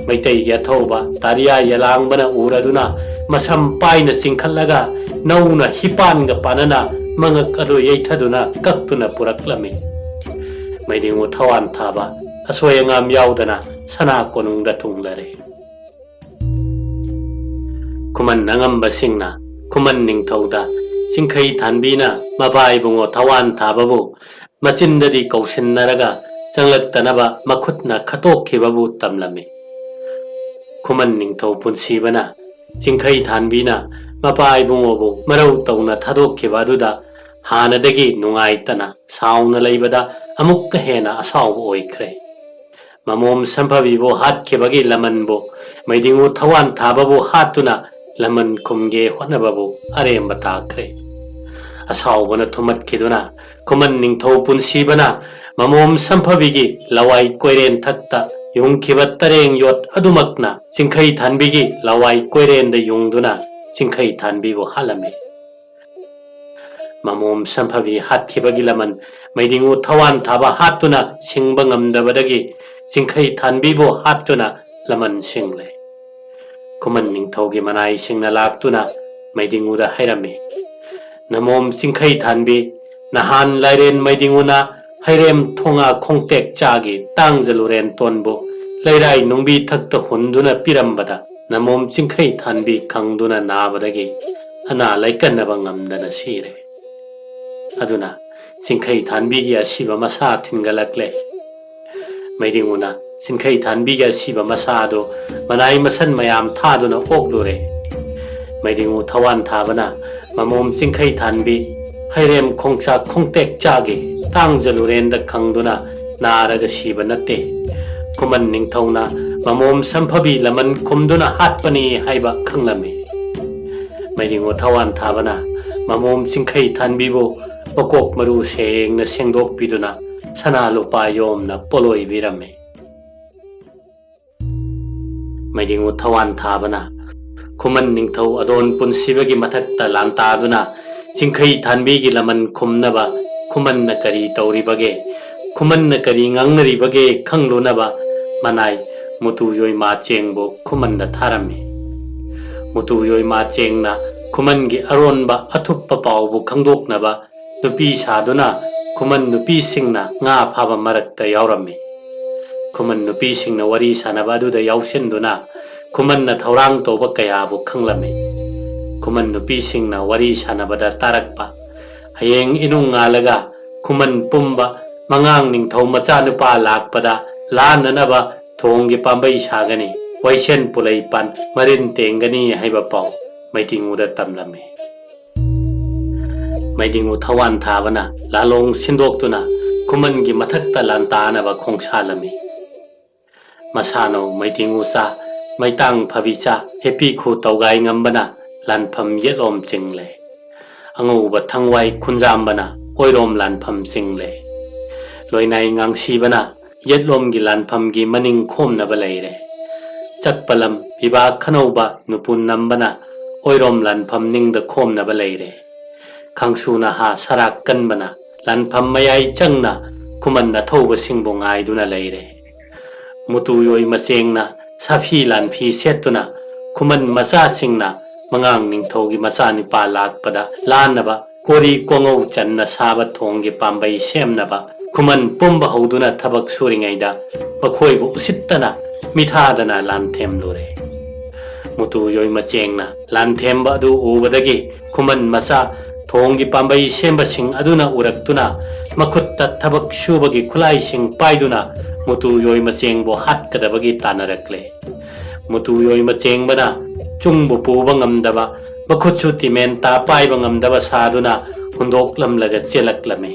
ꯃꯩꯇꯩꯒꯤ ꯑꯊꯧꯕ ꯇꯥꯔꯤꯌꯥ ꯌꯦꯂꯥꯡꯕꯅ ꯎꯔꯗꯨꯅ ꯃꯁꯝ ꯄꯥꯏꯅ ꯆꯤꯡꯈꯠꯂꯒ ꯅꯧꯅ ꯍꯤꯄꯥꯟꯒ ꯄꯥꯅꯅ ꯃꯉꯛ ꯑꯗꯨ ꯌꯩꯊꯗꯨꯅ ꯀꯛꯇꯨꯅ ꯄꯨꯔꯛꯂꯝꯃꯤ꯫ ꯃꯩꯗꯤꯡꯉꯨ ꯊꯋꯥꯟ ꯊꯥꯕ ꯑꯁꯣꯏ ꯑꯉꯥꯝ ꯌꯥꯎꯗꯅ ꯁꯅꯥ ꯀꯣꯅꯨꯡꯗ ꯊꯨꯡꯂꯔꯦ꯫ ꯈꯨꯃꯟ ꯑꯉꯝꯕꯁꯤꯡꯅ ꯈꯨꯃꯟ ꯅꯤꯡꯊꯧꯗ ꯆꯤꯡꯈꯩ ꯊꯥꯟꯕꯤꯅ ꯃꯄꯥ ꯏꯕꯨꯡꯉꯣ ꯊꯋꯥꯟ ꯊꯥꯕꯕꯨ ꯃꯆꯤꯟꯗꯗꯤ ꯀꯧꯁꯤꯟꯅꯔꯒ ꯆꯪꯂꯛꯇꯅꯕ ꯃꯈꯨꯠꯅ ꯈꯠꯇꯣꯛꯈꯤꯕꯕꯨ ꯇꯝꯂꯝꯃꯤ꯫ ꯈꯨꯃꯟ ꯅꯤꯡꯊꯧ ꯄꯨꯟꯁꯤꯕꯅ ꯆꯤꯡꯈꯩ ꯊꯥꯟꯕꯤꯅ ꯃꯄꯥ ꯏꯕꯨꯡꯉꯣꯕꯨ ꯃꯔꯧ ꯇꯧꯅ ꯊꯥꯗꯣꯛꯈꯤꯕ ꯑꯗꯨꯗ ꯍꯥꯟꯅꯗꯒꯤ ꯅꯨꯡꯉꯥꯏꯇꯅ ꯁꯥꯎꯅ ꯂꯩꯕꯗ ꯑꯃꯨꯛꯀ ꯍꯦꯟꯅ ꯑꯁꯥꯎꯕ ꯑꯣꯏꯈ꯭ꯔꯦ꯫ ꯃꯃꯣꯝ ꯁꯝꯐꯕꯤꯕꯨ ꯍꯥꯠꯈꯤꯕꯒꯤ ꯂꯃꯟꯕꯨ, ꯃꯩꯗꯤꯡꯉꯨ ꯊꯋꯥꯟ ꯊꯥꯕꯕꯨ ꯍꯥꯠꯇꯨꯅ ꯂꯃꯟ ꯈꯨꯝꯒꯦ ꯍꯣꯠꯅꯕꯕꯨ ꯑꯔꯦꯝꯕ ꯇꯥꯈ꯭ꯔꯦ꯫ ꯑꯁꯥꯎꯕꯅ ꯊꯨꯝꯃꯠꯈꯤꯗꯨꯅ ꯈꯨꯃꯟ ꯅꯤꯡꯊꯧ ꯄꯨꯟꯁꯤꯕꯅ ꯃꯃꯣꯝ ꯁꯝꯐꯕꯤꯒꯤ ꯂꯋꯥꯏ ꯀꯣꯏꯔꯦꯟ ꯊꯛꯇ ꯌꯨꯡꯈꯤꯕ ꯇꯔꯦꯡ ꯌꯣꯠ ꯑꯗꯨꯃꯛꯅ ꯆꯤꯡꯈꯩ ꯊꯥꯟꯕꯤꯒꯤ ꯂꯋꯥꯏ ꯀꯣꯏꯔꯦꯟꯗ ꯌꯨꯡꯗꯨꯅ ꯆꯤꯡꯈꯩ ꯊꯥꯟꯕꯤꯕꯨ ꯍꯥꯠꯂꯝꯃꯤ꯫ ꯃꯃꯣꯝ ꯁꯝꯐꯕꯤ ꯍꯥꯠꯈꯤꯕꯒꯤ ꯂꯃꯟ ꯃꯩꯗꯤꯡꯉꯨ ꯊꯋꯥꯟ ꯊꯥꯕ ꯍꯥꯠꯇꯨꯅ ꯁꯤꯡꯕ ꯉꯝꯗꯕꯗꯒꯤ ꯆꯤꯡꯈꯩ ꯊꯥꯟꯕꯤꯕꯨ ꯍꯥꯠꯇꯨꯅ ꯂꯃꯟ ꯁꯤꯡꯂꯦ꯫ ꯈꯨꯃꯟ ꯅꯤꯡꯊꯧꯒꯤ ꯃꯅꯥꯏꯁꯤꯡꯅ ꯂꯥꯛꯇꯨꯅ ꯃꯩꯗꯤꯡꯉꯨꯗ ꯍꯥꯏꯔꯝꯃꯤ, "ꯅꯃꯣꯝ ꯆꯤꯡꯈꯩ ꯊꯥꯟꯕꯤ, ꯅꯍꯥꯟ ꯂꯥꯏꯔꯦꯟ ꯃꯩꯗꯤꯡꯉꯨꯅ ꯍꯩꯔꯦꯝ ꯊꯣꯉꯥ ꯈꯣꯡꯇꯦꯛ ꯆꯥꯒꯤ ꯇꯥꯡꯖ ꯂꯨꯔꯦꯟ ꯇꯣꯟꯕꯨ ꯂꯩꯔꯥꯏ ꯅꯨꯡꯕꯤ ꯊꯛꯇ ꯍꯨꯟꯗꯨꯅ ꯄꯤꯔꯝꯕꯗ ꯅꯃꯣꯝ ꯆꯤꯡꯈꯩ ꯊꯥꯟꯕꯤ ꯈꯪꯗꯨꯅ ꯅꯥꯕꯗꯒꯤ ꯑꯅꯥ ꯂꯥꯏꯀꯟꯅꯕ ꯉꯝꯗꯅ ꯁꯤꯔꯦ꯫ ꯑꯗꯨꯅ ꯆꯤꯡꯈꯩ ꯊꯥꯟꯕꯤꯒꯤ ꯑꯁꯤꯕ ꯃꯁꯥ ꯊꯤꯟꯒꯠꯂꯛꯂꯦ꯫" ꯃꯩꯗꯤꯡꯉꯨꯅ ꯆꯤꯡꯈꯩ ꯊꯥꯟꯕꯤꯒꯤ ꯑꯁꯤꯕ ꯃꯁꯥ ꯑꯗꯨ ꯃꯅꯥꯏ ꯃꯁꯟ ꯃꯌꯥꯝ ꯊꯥꯗꯨꯅ ꯑꯣꯛꯂꯨꯔꯦ꯫ ꯃꯩꯗꯤꯡꯉꯨ ꯊꯋꯥꯟ ꯊꯥꯕꯅ ꯃꯃꯣꯝ ꯆꯤꯡꯈꯩ ꯊꯥꯟꯕꯤ ꯍꯩꯔꯦꯝ ꯈꯣꯡꯆꯥꯛ ꯈꯣꯡꯇꯦꯛ ꯆꯥꯒꯤ ꯇꯥꯡꯖ ꯂꯨꯔꯦꯟꯗ ꯈꯪꯗꯨꯅ ꯅꯥꯔꯒ ꯁꯤꯕ ꯅꯠꯇꯦ꯫ ꯈꯨꯃꯟ ꯅꯤꯡꯊꯧꯅ ꯃꯃꯣꯝ ꯁꯝꯐꯕꯤ ꯂꯃꯟ ꯈꯨꯝꯗꯨꯅ ꯍꯥꯠꯄꯅꯤ ꯍꯥꯏꯕ ꯈꯪꯂꯝꯃꯤ꯫ ꯃꯩꯗꯤꯡꯉꯨ ꯊꯋꯥꯟ ꯊꯥꯕꯅ ꯃꯃꯣꯝ ꯆꯤꯡꯈꯩ ꯊꯥꯟꯕꯤꯕꯨ ꯃꯀꯣꯛ ꯃꯔꯨ ꯁꯦꯡꯅ ꯁꯦꯡꯗꯣꯛꯄꯤꯗꯨꯅ ꯁꯅꯥ ꯂꯨꯄꯥ ꯌꯣꯝꯅ ꯄꯣꯠꯂꯣꯏꯕꯤꯔꯝꯃꯤ꯫ ꯃꯩꯗꯤꯡꯉꯨ ꯊꯋꯥꯟ ꯊꯥꯕꯅ ꯈꯨꯃꯟ ꯅꯤꯡꯊꯧ ꯑꯗꯣꯟ ꯄꯨꯟꯁꯤꯕꯒꯤ ꯃꯊꯛꯇ ꯂꯥꯟꯇꯥꯗꯨꯅ ꯆꯤꯡꯈꯩ ꯊꯥꯟꯕꯤꯒꯤ ꯂꯃꯟ ꯈꯨꯝꯅꯕ ꯈꯨꯃꯟꯅ ꯀꯔꯤ ꯇꯧꯔꯤꯕꯒꯦ, ꯈꯨꯃꯟꯅ ꯀꯔꯤ ꯉꯥꯡꯅꯔꯤꯕꯒꯦ ꯈꯪꯂꯨꯅꯕ ꯃꯅꯥꯏ ꯃꯨꯇꯨ ꯌꯣꯏꯃꯥ ꯆꯦꯡꯕꯨ ꯈꯨꯃꯟꯗ ꯊꯥꯔꯝꯃꯤ꯫ ꯃꯨꯇꯨ ꯌꯣꯏꯃꯥ ꯆꯦꯡꯅ ꯈꯨꯃꯟꯒꯤ ꯑꯔꯣꯟꯕ ꯑꯊꯨꯞꯄ ꯄꯥꯎꯕꯨ ꯈꯪꯗꯣꯛꯅꯕ ꯅꯨꯄꯤ ꯁꯥꯗꯨꯅ ꯈꯨꯃꯟ ꯅꯨꯄꯤꯁꯤꯡꯅ ꯉꯥ ꯐꯥꯕ ꯃꯔꯛꯇ ꯌꯥꯎꯔꯝꯃꯤ꯫ ꯈꯨꯃꯟ ꯅꯨꯄꯤꯁꯤꯡꯅ ꯋꯥꯔꯤ ꯁꯥꯟꯅꯕ ꯑꯗꯨꯗ ꯌꯥꯎꯁꯤꯟꯗꯨꯅ ꯈꯨꯃꯟꯅ ꯊꯧꯔꯥꯡ ꯇꯧꯕ ꯀꯌꯥꯕꯨ ꯈꯪꯂꯝꯃꯤ꯫ ꯈꯨꯃꯟ ꯅꯨꯄꯤꯁꯤꯡꯅ ꯋꯥꯔꯤ ꯁꯥꯟꯅꯕꯗ ꯇꯥꯔꯛꯄ, "ꯍꯌꯦꯡ ꯏꯅꯨꯡ ꯉꯥꯜꯂꯒ ꯈꯨꯃꯟ ꯄꯨꯝꯕ ꯃꯉꯥꯡ ꯅꯤꯡꯊꯧ ꯃꯆꯥꯅꯨꯄꯥ ꯂꯥꯛꯄꯗ ꯂꯥꯟꯅꯅꯕ ꯊꯣꯡꯒꯤ ꯄꯥꯝꯕꯩ ꯁꯥꯒꯅꯤ, ꯋꯥꯏꯁꯦꯟ ꯄꯨꯂꯩ ꯄꯥꯟ ꯃꯔꯤꯟ ꯇꯦꯡꯒꯅꯤ" ꯍꯥꯏꯕ ꯄꯥꯎ ꯃꯩꯗꯤꯡꯉꯨꯗ ꯇꯝꯂꯝꯃꯤ꯫ ꯃꯩꯗꯤꯡꯉꯨ ꯊꯋꯥꯟ ꯊꯥꯕꯅ ꯂꯥꯂꯣꯡ ꯁꯤꯟꯗꯣꯛꯇꯨꯅ ꯈꯨꯃꯟꯒꯤ ꯃꯊꯛꯇ ꯂꯥꯟꯇꯥꯅꯕ ꯈꯣꯡꯁꯥꯜꯂꯝꯃꯤ꯫ ꯃꯁꯥꯅꯧ ꯃꯩꯗꯤꯡꯉꯨꯆꯥ, ꯃꯩꯇꯥꯡ ꯐꯕꯤꯆꯥ, ꯍꯦꯄꯤꯈꯨ ꯇꯧꯒꯥꯏ ꯉꯝꯕꯅ ꯂꯥꯟꯐꯝ ꯌꯦꯠꯂꯣꯝ ꯆꯤꯡꯂꯦ꯫ ꯑꯉꯧꯕ ꯊꯪꯋꯥꯏ ꯈꯨꯟꯖꯥꯝꯕꯅ ꯑꯣꯏꯔꯣꯝ ꯂꯥꯟꯐꯝ ꯆꯤꯡꯂꯦ꯫ ꯂꯣꯏꯅꯥꯏ ꯉꯥꯡꯁꯤꯕꯅ ꯌꯦꯠꯂꯣꯝꯒꯤ ꯂꯥꯟꯐꯝꯒꯤ ꯃꯅꯤꯡ ꯈꯣꯝꯅꯕ ꯂꯩꯔꯦ꯫ ꯆꯛꯄꯂꯝ ꯄꯤꯕꯥꯛ ꯈꯅꯧꯕ ꯅꯨꯄꯨ ꯅꯝꯕꯅ ꯑꯣꯏꯔꯣꯝ ꯂꯥꯟꯐꯝ ꯅꯤꯡꯗ ꯈꯣꯝꯅꯕ ꯂꯩꯔꯦ꯫ ꯈꯥꯡꯁꯨ ꯅꯍꯥ ꯁꯔꯥꯛ ꯀꯟꯕꯅ ꯂꯥꯟꯐꯝ ꯃꯌꯥꯏ ꯆꯪꯅ ꯈꯨꯃꯟ ꯑꯊꯧꯕꯁꯤꯡꯕꯨ ꯉꯥꯏꯗꯨꯅ ꯂꯩꯔꯦ꯫ ꯃꯨꯇꯨ ꯌꯣꯏ ꯃꯆꯦꯡꯅ ꯁꯥꯐꯤ ꯂꯥꯟꯐꯤ ꯁꯦꯠꯇꯨꯅ ꯈꯨꯃꯟ ꯃꯆꯥꯁꯤꯡꯅ ꯃꯉꯥꯡ ꯅꯤꯡꯊꯧꯒꯤ ꯃꯆꯥꯅꯤꯄꯥ ꯂꯥꯛꯄꯗ ꯂꯥꯟꯅꯕ ꯀꯣꯔꯤ ꯀꯣꯉꯧ ꯆꯟꯅ ꯁꯥꯕ ꯊꯣꯡꯒꯤ ꯄꯥꯝꯕꯩ ꯁꯦꯝꯅꯕ ꯈꯨꯃꯟ ꯄꯨꯝꯕ ꯍꯧꯗꯨꯅ ꯊꯕꯛ ꯁꯨꯔꯤꯉꯩꯗ ꯃꯈꯣꯏꯕꯨ ꯎꯁꯤꯠꯇꯅ ꯃꯤꯊꯥꯗꯅ ꯂꯥꯟꯊꯦꯝꯂꯨꯔꯦ꯫ ꯃꯨꯇꯨ ꯌꯣꯏꯃꯆꯦꯡꯅ ꯂꯥꯟꯊꯦꯝꯕ ꯑꯗꯨ ꯎꯕꯗꯒꯤ ꯈꯨꯃꯟ ꯃꯆꯥ ꯊꯣꯡꯒꯤ ꯄꯥꯝꯕꯩ ꯁꯦꯝꯕꯁꯤꯡ ꯑꯗꯨꯅ ꯎꯔꯛꯇꯨꯅ ꯃꯈꯨꯠꯇ ꯊꯕꯛ ꯁꯨꯕꯒꯤ ꯈꯨꯠꯂꯥꯏꯁꯤꯡ ꯄꯥꯏꯗꯨꯅ ꯃꯨꯇꯨ ꯌꯣꯏꯃꯆꯦꯡꯕꯨ ꯍꯥꯠꯀꯗꯕꯒꯤ ꯇꯥꯟꯅꯔꯛꯂꯦ꯫ ꯃꯨꯇꯨ ꯌꯣꯏꯃꯆꯦꯡꯕꯅ ꯆꯨꯡꯕꯨ ꯄꯨꯕ ꯉꯝꯗꯕ, ꯃꯈꯨꯠꯁꯨ ꯇꯤꯃꯦꯟꯇꯥ ꯄꯥꯏꯕ ꯉꯝꯗꯕ ꯁꯥꯗꯨꯅ ꯍꯨꯟꯗꯣꯛꯂꯝꯂꯒ ꯆꯦꯜꯂꯛꯂꯝꯃꯤ꯫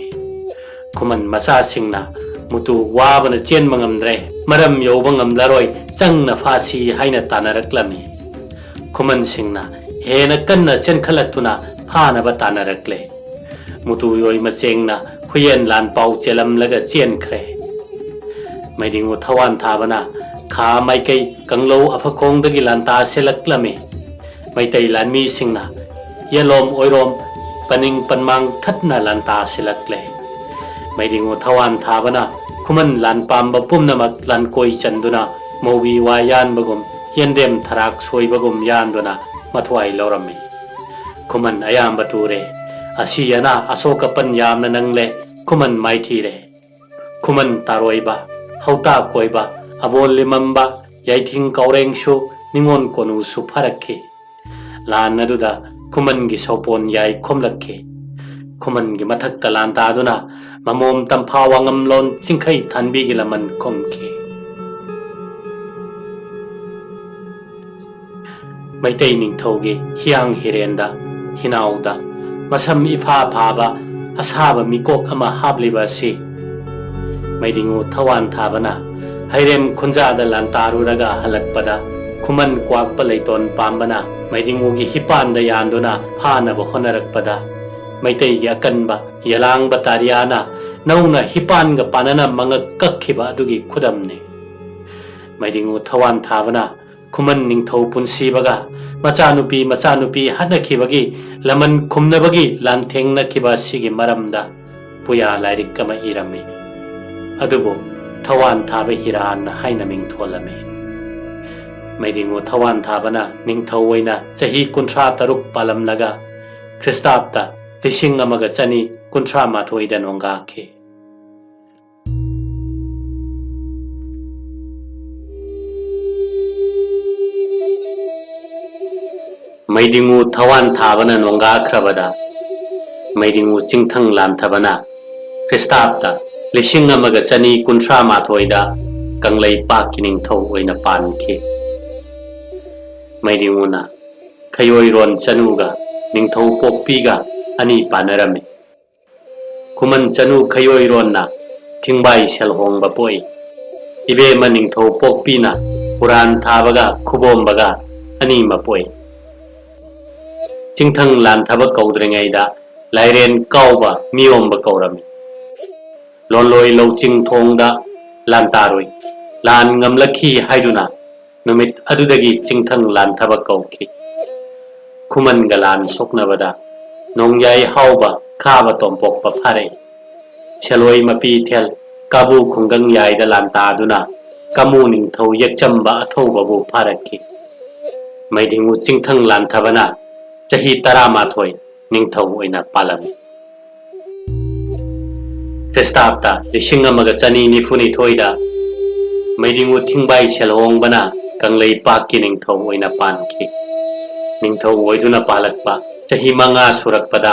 ꯈꯨꯃꯟ ꯃꯆꯥꯁꯤꯡꯅ ꯃꯨꯇꯨ ꯋꯥꯕꯅ ꯆꯦꯟꯕ ꯉꯝꯗ꯭ꯔꯦ, ꯃꯔꯝ ꯌꯧꯕ ꯉꯝꯂꯔꯣꯏ, ꯆꯪꯅ ꯐꯥꯁꯤ ꯍꯥꯏꯅ ꯇꯥꯟꯅꯔꯛꯂꯝꯃꯤ꯫ ꯈꯨꯃꯟꯁꯤꯡꯅ ꯍꯦꯟꯅ ꯀꯟꯅ ꯆꯦꯟꯈꯠꯂꯛꯇꯨꯅ ꯐꯥꯅꯕ ꯇꯥꯟꯅꯔꯛꯂꯦ꯫ ꯃꯨꯇꯨ ꯌꯣꯏꯃꯆꯦꯡꯅ ꯍꯨꯌꯦꯟ ꯂꯥꯟ ꯄꯥꯎ ꯆꯦꯜꯂꯝꯂꯒ ꯆꯦꯟꯈ꯭ꯔꯦ꯫ ꯃꯩꯗꯤꯡꯉꯨ ꯊꯋꯥꯟ ꯊꯥꯕꯅ ꯈꯥ ꯃꯥꯏꯀꯩ ꯀꯪꯂꯧ ꯑꯐꯈꯣꯡꯗꯒꯤ ꯂꯥꯟꯇꯥ ꯁꯤꯜꯂꯛꯂꯝꯃꯤ꯫ ꯃꯩꯇꯩ ꯂꯥꯟꯃꯤꯁꯤꯡꯅ ꯌꯦꯂꯣꯝ ꯑꯣꯏꯔꯣꯝ ꯄꯅꯤꯡ ꯄꯟꯃꯥꯡ ꯊꯠꯅ ꯂꯥꯟꯇꯥ ꯁꯤꯜꯂꯛꯂꯦ꯫ ꯃꯩꯗꯤꯡꯉꯨ ꯊꯋꯥꯟ ꯊꯥꯕꯅ ꯈꯨꯃꯟ ꯂꯥꯟꯄꯥꯝꯕ ꯄꯨꯝꯅꯃꯛ ꯂꯥꯟꯀꯣꯏ ꯆꯟꯗꯨꯅ ꯃꯧꯕꯤ ꯋꯥ ꯌꯥꯟꯕꯒꯨꯝ ꯌꯦꯟꯗꯦꯝ ꯊꯔꯥꯛ ꯁꯣꯏꯕꯒꯨꯝ ꯌꯥꯟꯗꯨꯅ ꯃꯊ꯭ꯋꯥꯏ ꯂꯧꯔꯝꯃꯤ꯫ ꯈꯨꯃꯟ ꯑꯌꯥꯝꯕ ꯇꯨꯔꯦ꯫ ꯑꯁꯤ ꯑꯅꯥ ꯑꯁꯣꯛ ꯑꯄꯟ ꯌꯥꯝꯅ ꯅꯪꯂꯦ꯫ ꯈꯨꯃꯟ ꯃꯥꯏꯊꯤꯔꯦ꯫ ꯈꯨꯃꯟ ꯇꯥꯔꯣꯏꯕ, ꯍꯧꯇꯥ ꯀꯣꯏꯕ, ꯑꯕꯣꯜ ꯂꯤꯃꯝꯕ, ꯌꯥꯏꯊꯤꯡ ꯀꯥꯎꯔꯦꯡꯁꯨ, ꯅꯤꯉꯣꯜ ꯀꯣꯅꯨꯁꯨ ꯐꯔꯛꯈꯤ꯫ ꯂꯥꯟ ꯑꯗꯨꯗ ꯈꯨꯃꯟꯒꯤ ꯁꯧꯄꯣꯟ ꯌꯥꯏ ꯈꯣꯝꯂꯛꯈꯤ꯫ ꯈꯨꯃꯟꯒꯤ ꯃꯊꯛꯇ ꯂꯥꯟ ꯇꯥꯗꯨꯅ ꯃꯃꯣꯝ ꯇꯝꯐꯥ ꯋꯥꯉꯝꯂꯣꯟ ꯆꯤꯡꯈꯩ ꯊꯥꯟꯕꯤꯒꯤ ꯂꯃꯟ ꯈꯨꯝꯈꯤ꯫ ꯃꯩꯇꯩ ꯅꯤꯡꯊꯧꯒꯤ ꯍꯤꯌꯥꯡ ꯍꯤꯔꯦꯟꯗ, ꯍꯤꯅꯥꯎꯗ, ꯃꯁꯝ ꯏꯐꯥ ꯐꯥꯕ ꯑꯁꯥꯕ ꯃꯤꯀꯣꯛ ꯑꯃ ꯍꯥꯞꯂꯤꯕ ꯑꯁꯤ ꯃꯩꯗꯤꯡꯉꯨ ꯊꯋꯥꯟ ꯊꯥꯕꯅ ꯍꯩꯔꯦꯝ ꯈꯨꯟꯖꯥꯗ ꯂꯥꯟꯇꯥꯔꯨꯔꯒ ꯍꯜꯂꯛꯄꯗ ꯈꯨꯃꯟ ꯀ꯭ꯋꯥꯛꯄ ꯂꯩꯇꯣꯟ ꯄꯥꯝꯕꯅ ꯃꯩꯗꯤꯡꯉꯨꯒꯤ ꯍꯤꯄꯥꯟꯗ ꯌꯥꯟꯗꯨꯅ ꯐꯥꯅꯕ ꯍꯣꯠꯅꯔꯛꯄꯗ ꯃꯩꯇꯩꯒꯤ ꯑꯀꯟꯕ ꯌꯦꯂꯥꯡꯕ ꯇꯥꯔꯤꯌꯥꯅ ꯅꯧꯅ ꯍꯤꯄꯥꯟꯒ ꯄꯥꯟꯅꯅ ꯃꯉꯛ ꯀꯛꯈꯤꯕ ꯑꯗꯨꯒꯤ ꯈꯨꯗꯝꯅꯤ꯫ ꯃꯩꯗꯤꯡꯉꯨ ꯊꯋꯥꯟ ꯊꯥꯕꯅ ꯈꯨꯃꯟ ꯅꯤꯡꯊꯧ ꯄꯨꯟꯁꯤꯕꯒ ꯃꯆꯥꯅꯨꯄꯤ ꯃꯆꯥꯅꯨꯄꯤ ꯍꯥꯠꯅꯈꯤꯕꯒꯤ ꯂꯃꯟ ꯈꯨꯝꯅꯕꯒꯤ ꯂꯥꯟꯊꯦꯡꯅꯈꯤꯕ ꯑꯁꯤꯒꯤ ꯃꯔꯝꯗ ꯄꯨꯌꯥ ꯂꯥꯏꯔꯤꯛ ꯑꯃ ꯏꯔꯝꯃꯤ꯫ ꯑꯗꯨꯕꯨ ꯊꯋꯥꯟ ꯊꯥꯕ ꯍꯤꯔꯥꯟ ꯍꯥꯏꯅ ꯃꯤꯡꯊꯣꯜꯂꯝꯃꯤ꯫ ꯃꯩꯗꯤꯡꯉꯨ ꯊꯋꯥꯟ ꯊꯥꯕꯅ ꯅꯤꯡꯊꯧ ꯑꯣꯏꯅ ꯆꯍꯤ ꯀꯨꯟꯊ꯭ꯔꯥ ꯇꯔꯨꯛ ꯄꯥꯜꯂꯝꯂꯒ ꯈ꯭ꯔꯤꯁꯇꯥꯕꯇ ꯂꯤꯁꯤꯡ ꯑꯃꯒ ꯆꯅꯤ ꯀꯨꯟꯊ꯭ꯔꯥ ꯃꯥꯊꯣꯏꯗ ꯅꯣꯡꯒꯥꯈꯤ꯫ ꯃꯩꯗꯤꯡꯉꯨ ꯊꯋꯥꯟ ꯊꯥꯕꯅ ꯅꯣꯡꯒꯥꯈ꯭ꯔꯕꯗ, ꯃꯩꯗꯤꯡꯉꯨ ꯆꯤꯡꯊꯪ ꯂꯥꯟꯊꯕꯅ ꯈ꯭ꯔꯤꯁꯇꯥꯕꯇ ꯂꯤꯁꯤꯡ ꯑꯃꯒ ꯆꯅꯤ ꯀꯨꯟꯊ꯭ꯔꯥ ꯃꯥꯊꯣꯏꯗ ꯀꯪꯂꯩꯄꯥꯛꯀꯤ ꯅꯤꯡꯊꯧ ꯑꯣꯏꯅ ꯄꯥꯟꯈꯤ꯫ ꯃꯩꯗꯤꯡꯉꯨꯅ ꯈꯩꯑꯣꯏꯔꯣꯟ ꯆꯅꯨꯒ ꯅꯤꯡꯊꯧ ꯄꯣꯛꯄꯤꯒ ꯑꯅꯤ ꯄꯥꯟꯅꯔꯝꯃꯤ꯫ ꯈꯨꯃꯟ ꯆꯅꯨ ꯈꯩꯑꯣꯏꯔꯣꯟꯅ ꯊꯤꯡꯕꯥꯏ ꯁꯦꯜꯍꯣꯡꯕ ꯄꯣꯛꯏ꯫ ꯏꯕꯦꯝꯃ ꯅꯤꯡꯊꯧ ꯄꯣꯛꯄꯤꯅ ꯄꯨꯔꯥꯟ ꯊꯥꯕꯒ ꯈꯨꯕꯣꯝꯕꯒ ꯑꯅꯤꯃ ꯄꯣꯛꯏ꯫ ꯆꯤꯡꯊꯪ ꯂꯥꯟꯊꯕ ꯀꯧꯗ꯭ꯔꯤꯉꯩꯗ ꯂꯥꯏꯔꯦꯟ ꯀꯥꯎꯕ ꯃꯤꯌꯣꯝꯕ ꯀꯧꯔꯝꯃꯤ꯫ ꯂꯣꯟꯂꯣꯏ ꯂꯧꯆꯤꯡ ꯊꯣꯡꯗ ꯂꯥꯟꯇꯥꯔꯨꯏ꯫ ꯂꯥꯟ ꯉꯝꯂꯛꯈꯤ ꯍꯥꯏꯗꯨꯅ ꯅꯨꯃꯤꯠ ꯑꯗꯨꯗꯒꯤ ꯆꯤꯡꯊꯪ ꯂꯥꯟꯊꯕ ꯀꯧꯈꯤ꯫ ꯈꯨꯃꯟꯒ ꯂꯥꯟ ꯁꯣꯛꯅꯕꯗ ꯅꯣꯡꯌꯥꯏ ꯍꯥꯎꯕ ꯈꯥꯕ ꯇꯣꯝꯄꯣꯛꯄ ꯐꯥꯔꯛꯏ꯫ ꯁꯦꯂꯣꯏ ꯃꯄꯤ ꯊꯦꯜ ꯀꯥꯕꯨ ꯈꯨꯡꯒꯪ ꯌꯥꯏꯗ ꯂꯥꯟꯇꯥꯗꯨꯅ ꯀꯥꯃꯨ ꯅꯤꯡꯊꯧ ꯌꯦꯛꯆꯝꯕ ꯑꯊꯧꯕꯕꯨ ꯐꯥꯔꯛꯈꯤ꯫ ꯃꯩꯗꯤꯡꯉꯨ ꯆꯤꯡꯊꯪ ꯂꯥꯟꯊꯕꯅ ꯆꯍꯤ ꯇꯔꯥꯃꯥꯊꯣꯏ ꯅꯤꯡꯊꯧ ꯑꯣꯏꯅ ꯄꯥꯜꯂꯝꯃꯤ꯫ ꯈ꯭ꯔꯤꯁꯇꯥꯕꯇ ꯂꯤꯁꯤꯡ ꯑꯃꯒ ꯆꯅꯤ ꯅꯤꯐꯨꯅꯤꯊꯣꯏꯗ ꯃꯩꯗꯤꯡꯉꯨ ꯊꯤꯡꯕꯥꯏ ꯁꯦꯜꯍꯣꯡꯕꯅ ꯀꯪꯂꯩꯄꯥꯛꯀꯤ ꯅꯤꯡꯊꯧ ꯑꯣꯏꯅ ꯄꯥꯟꯈꯤ꯫ ꯅꯤꯡꯊꯧ ꯑꯣꯏꯗꯨꯅ ꯄꯥꯜꯂꯛꯄ ꯆꯍꯤ ꯃꯉꯥ ꯁꯨꯔꯛꯄꯗ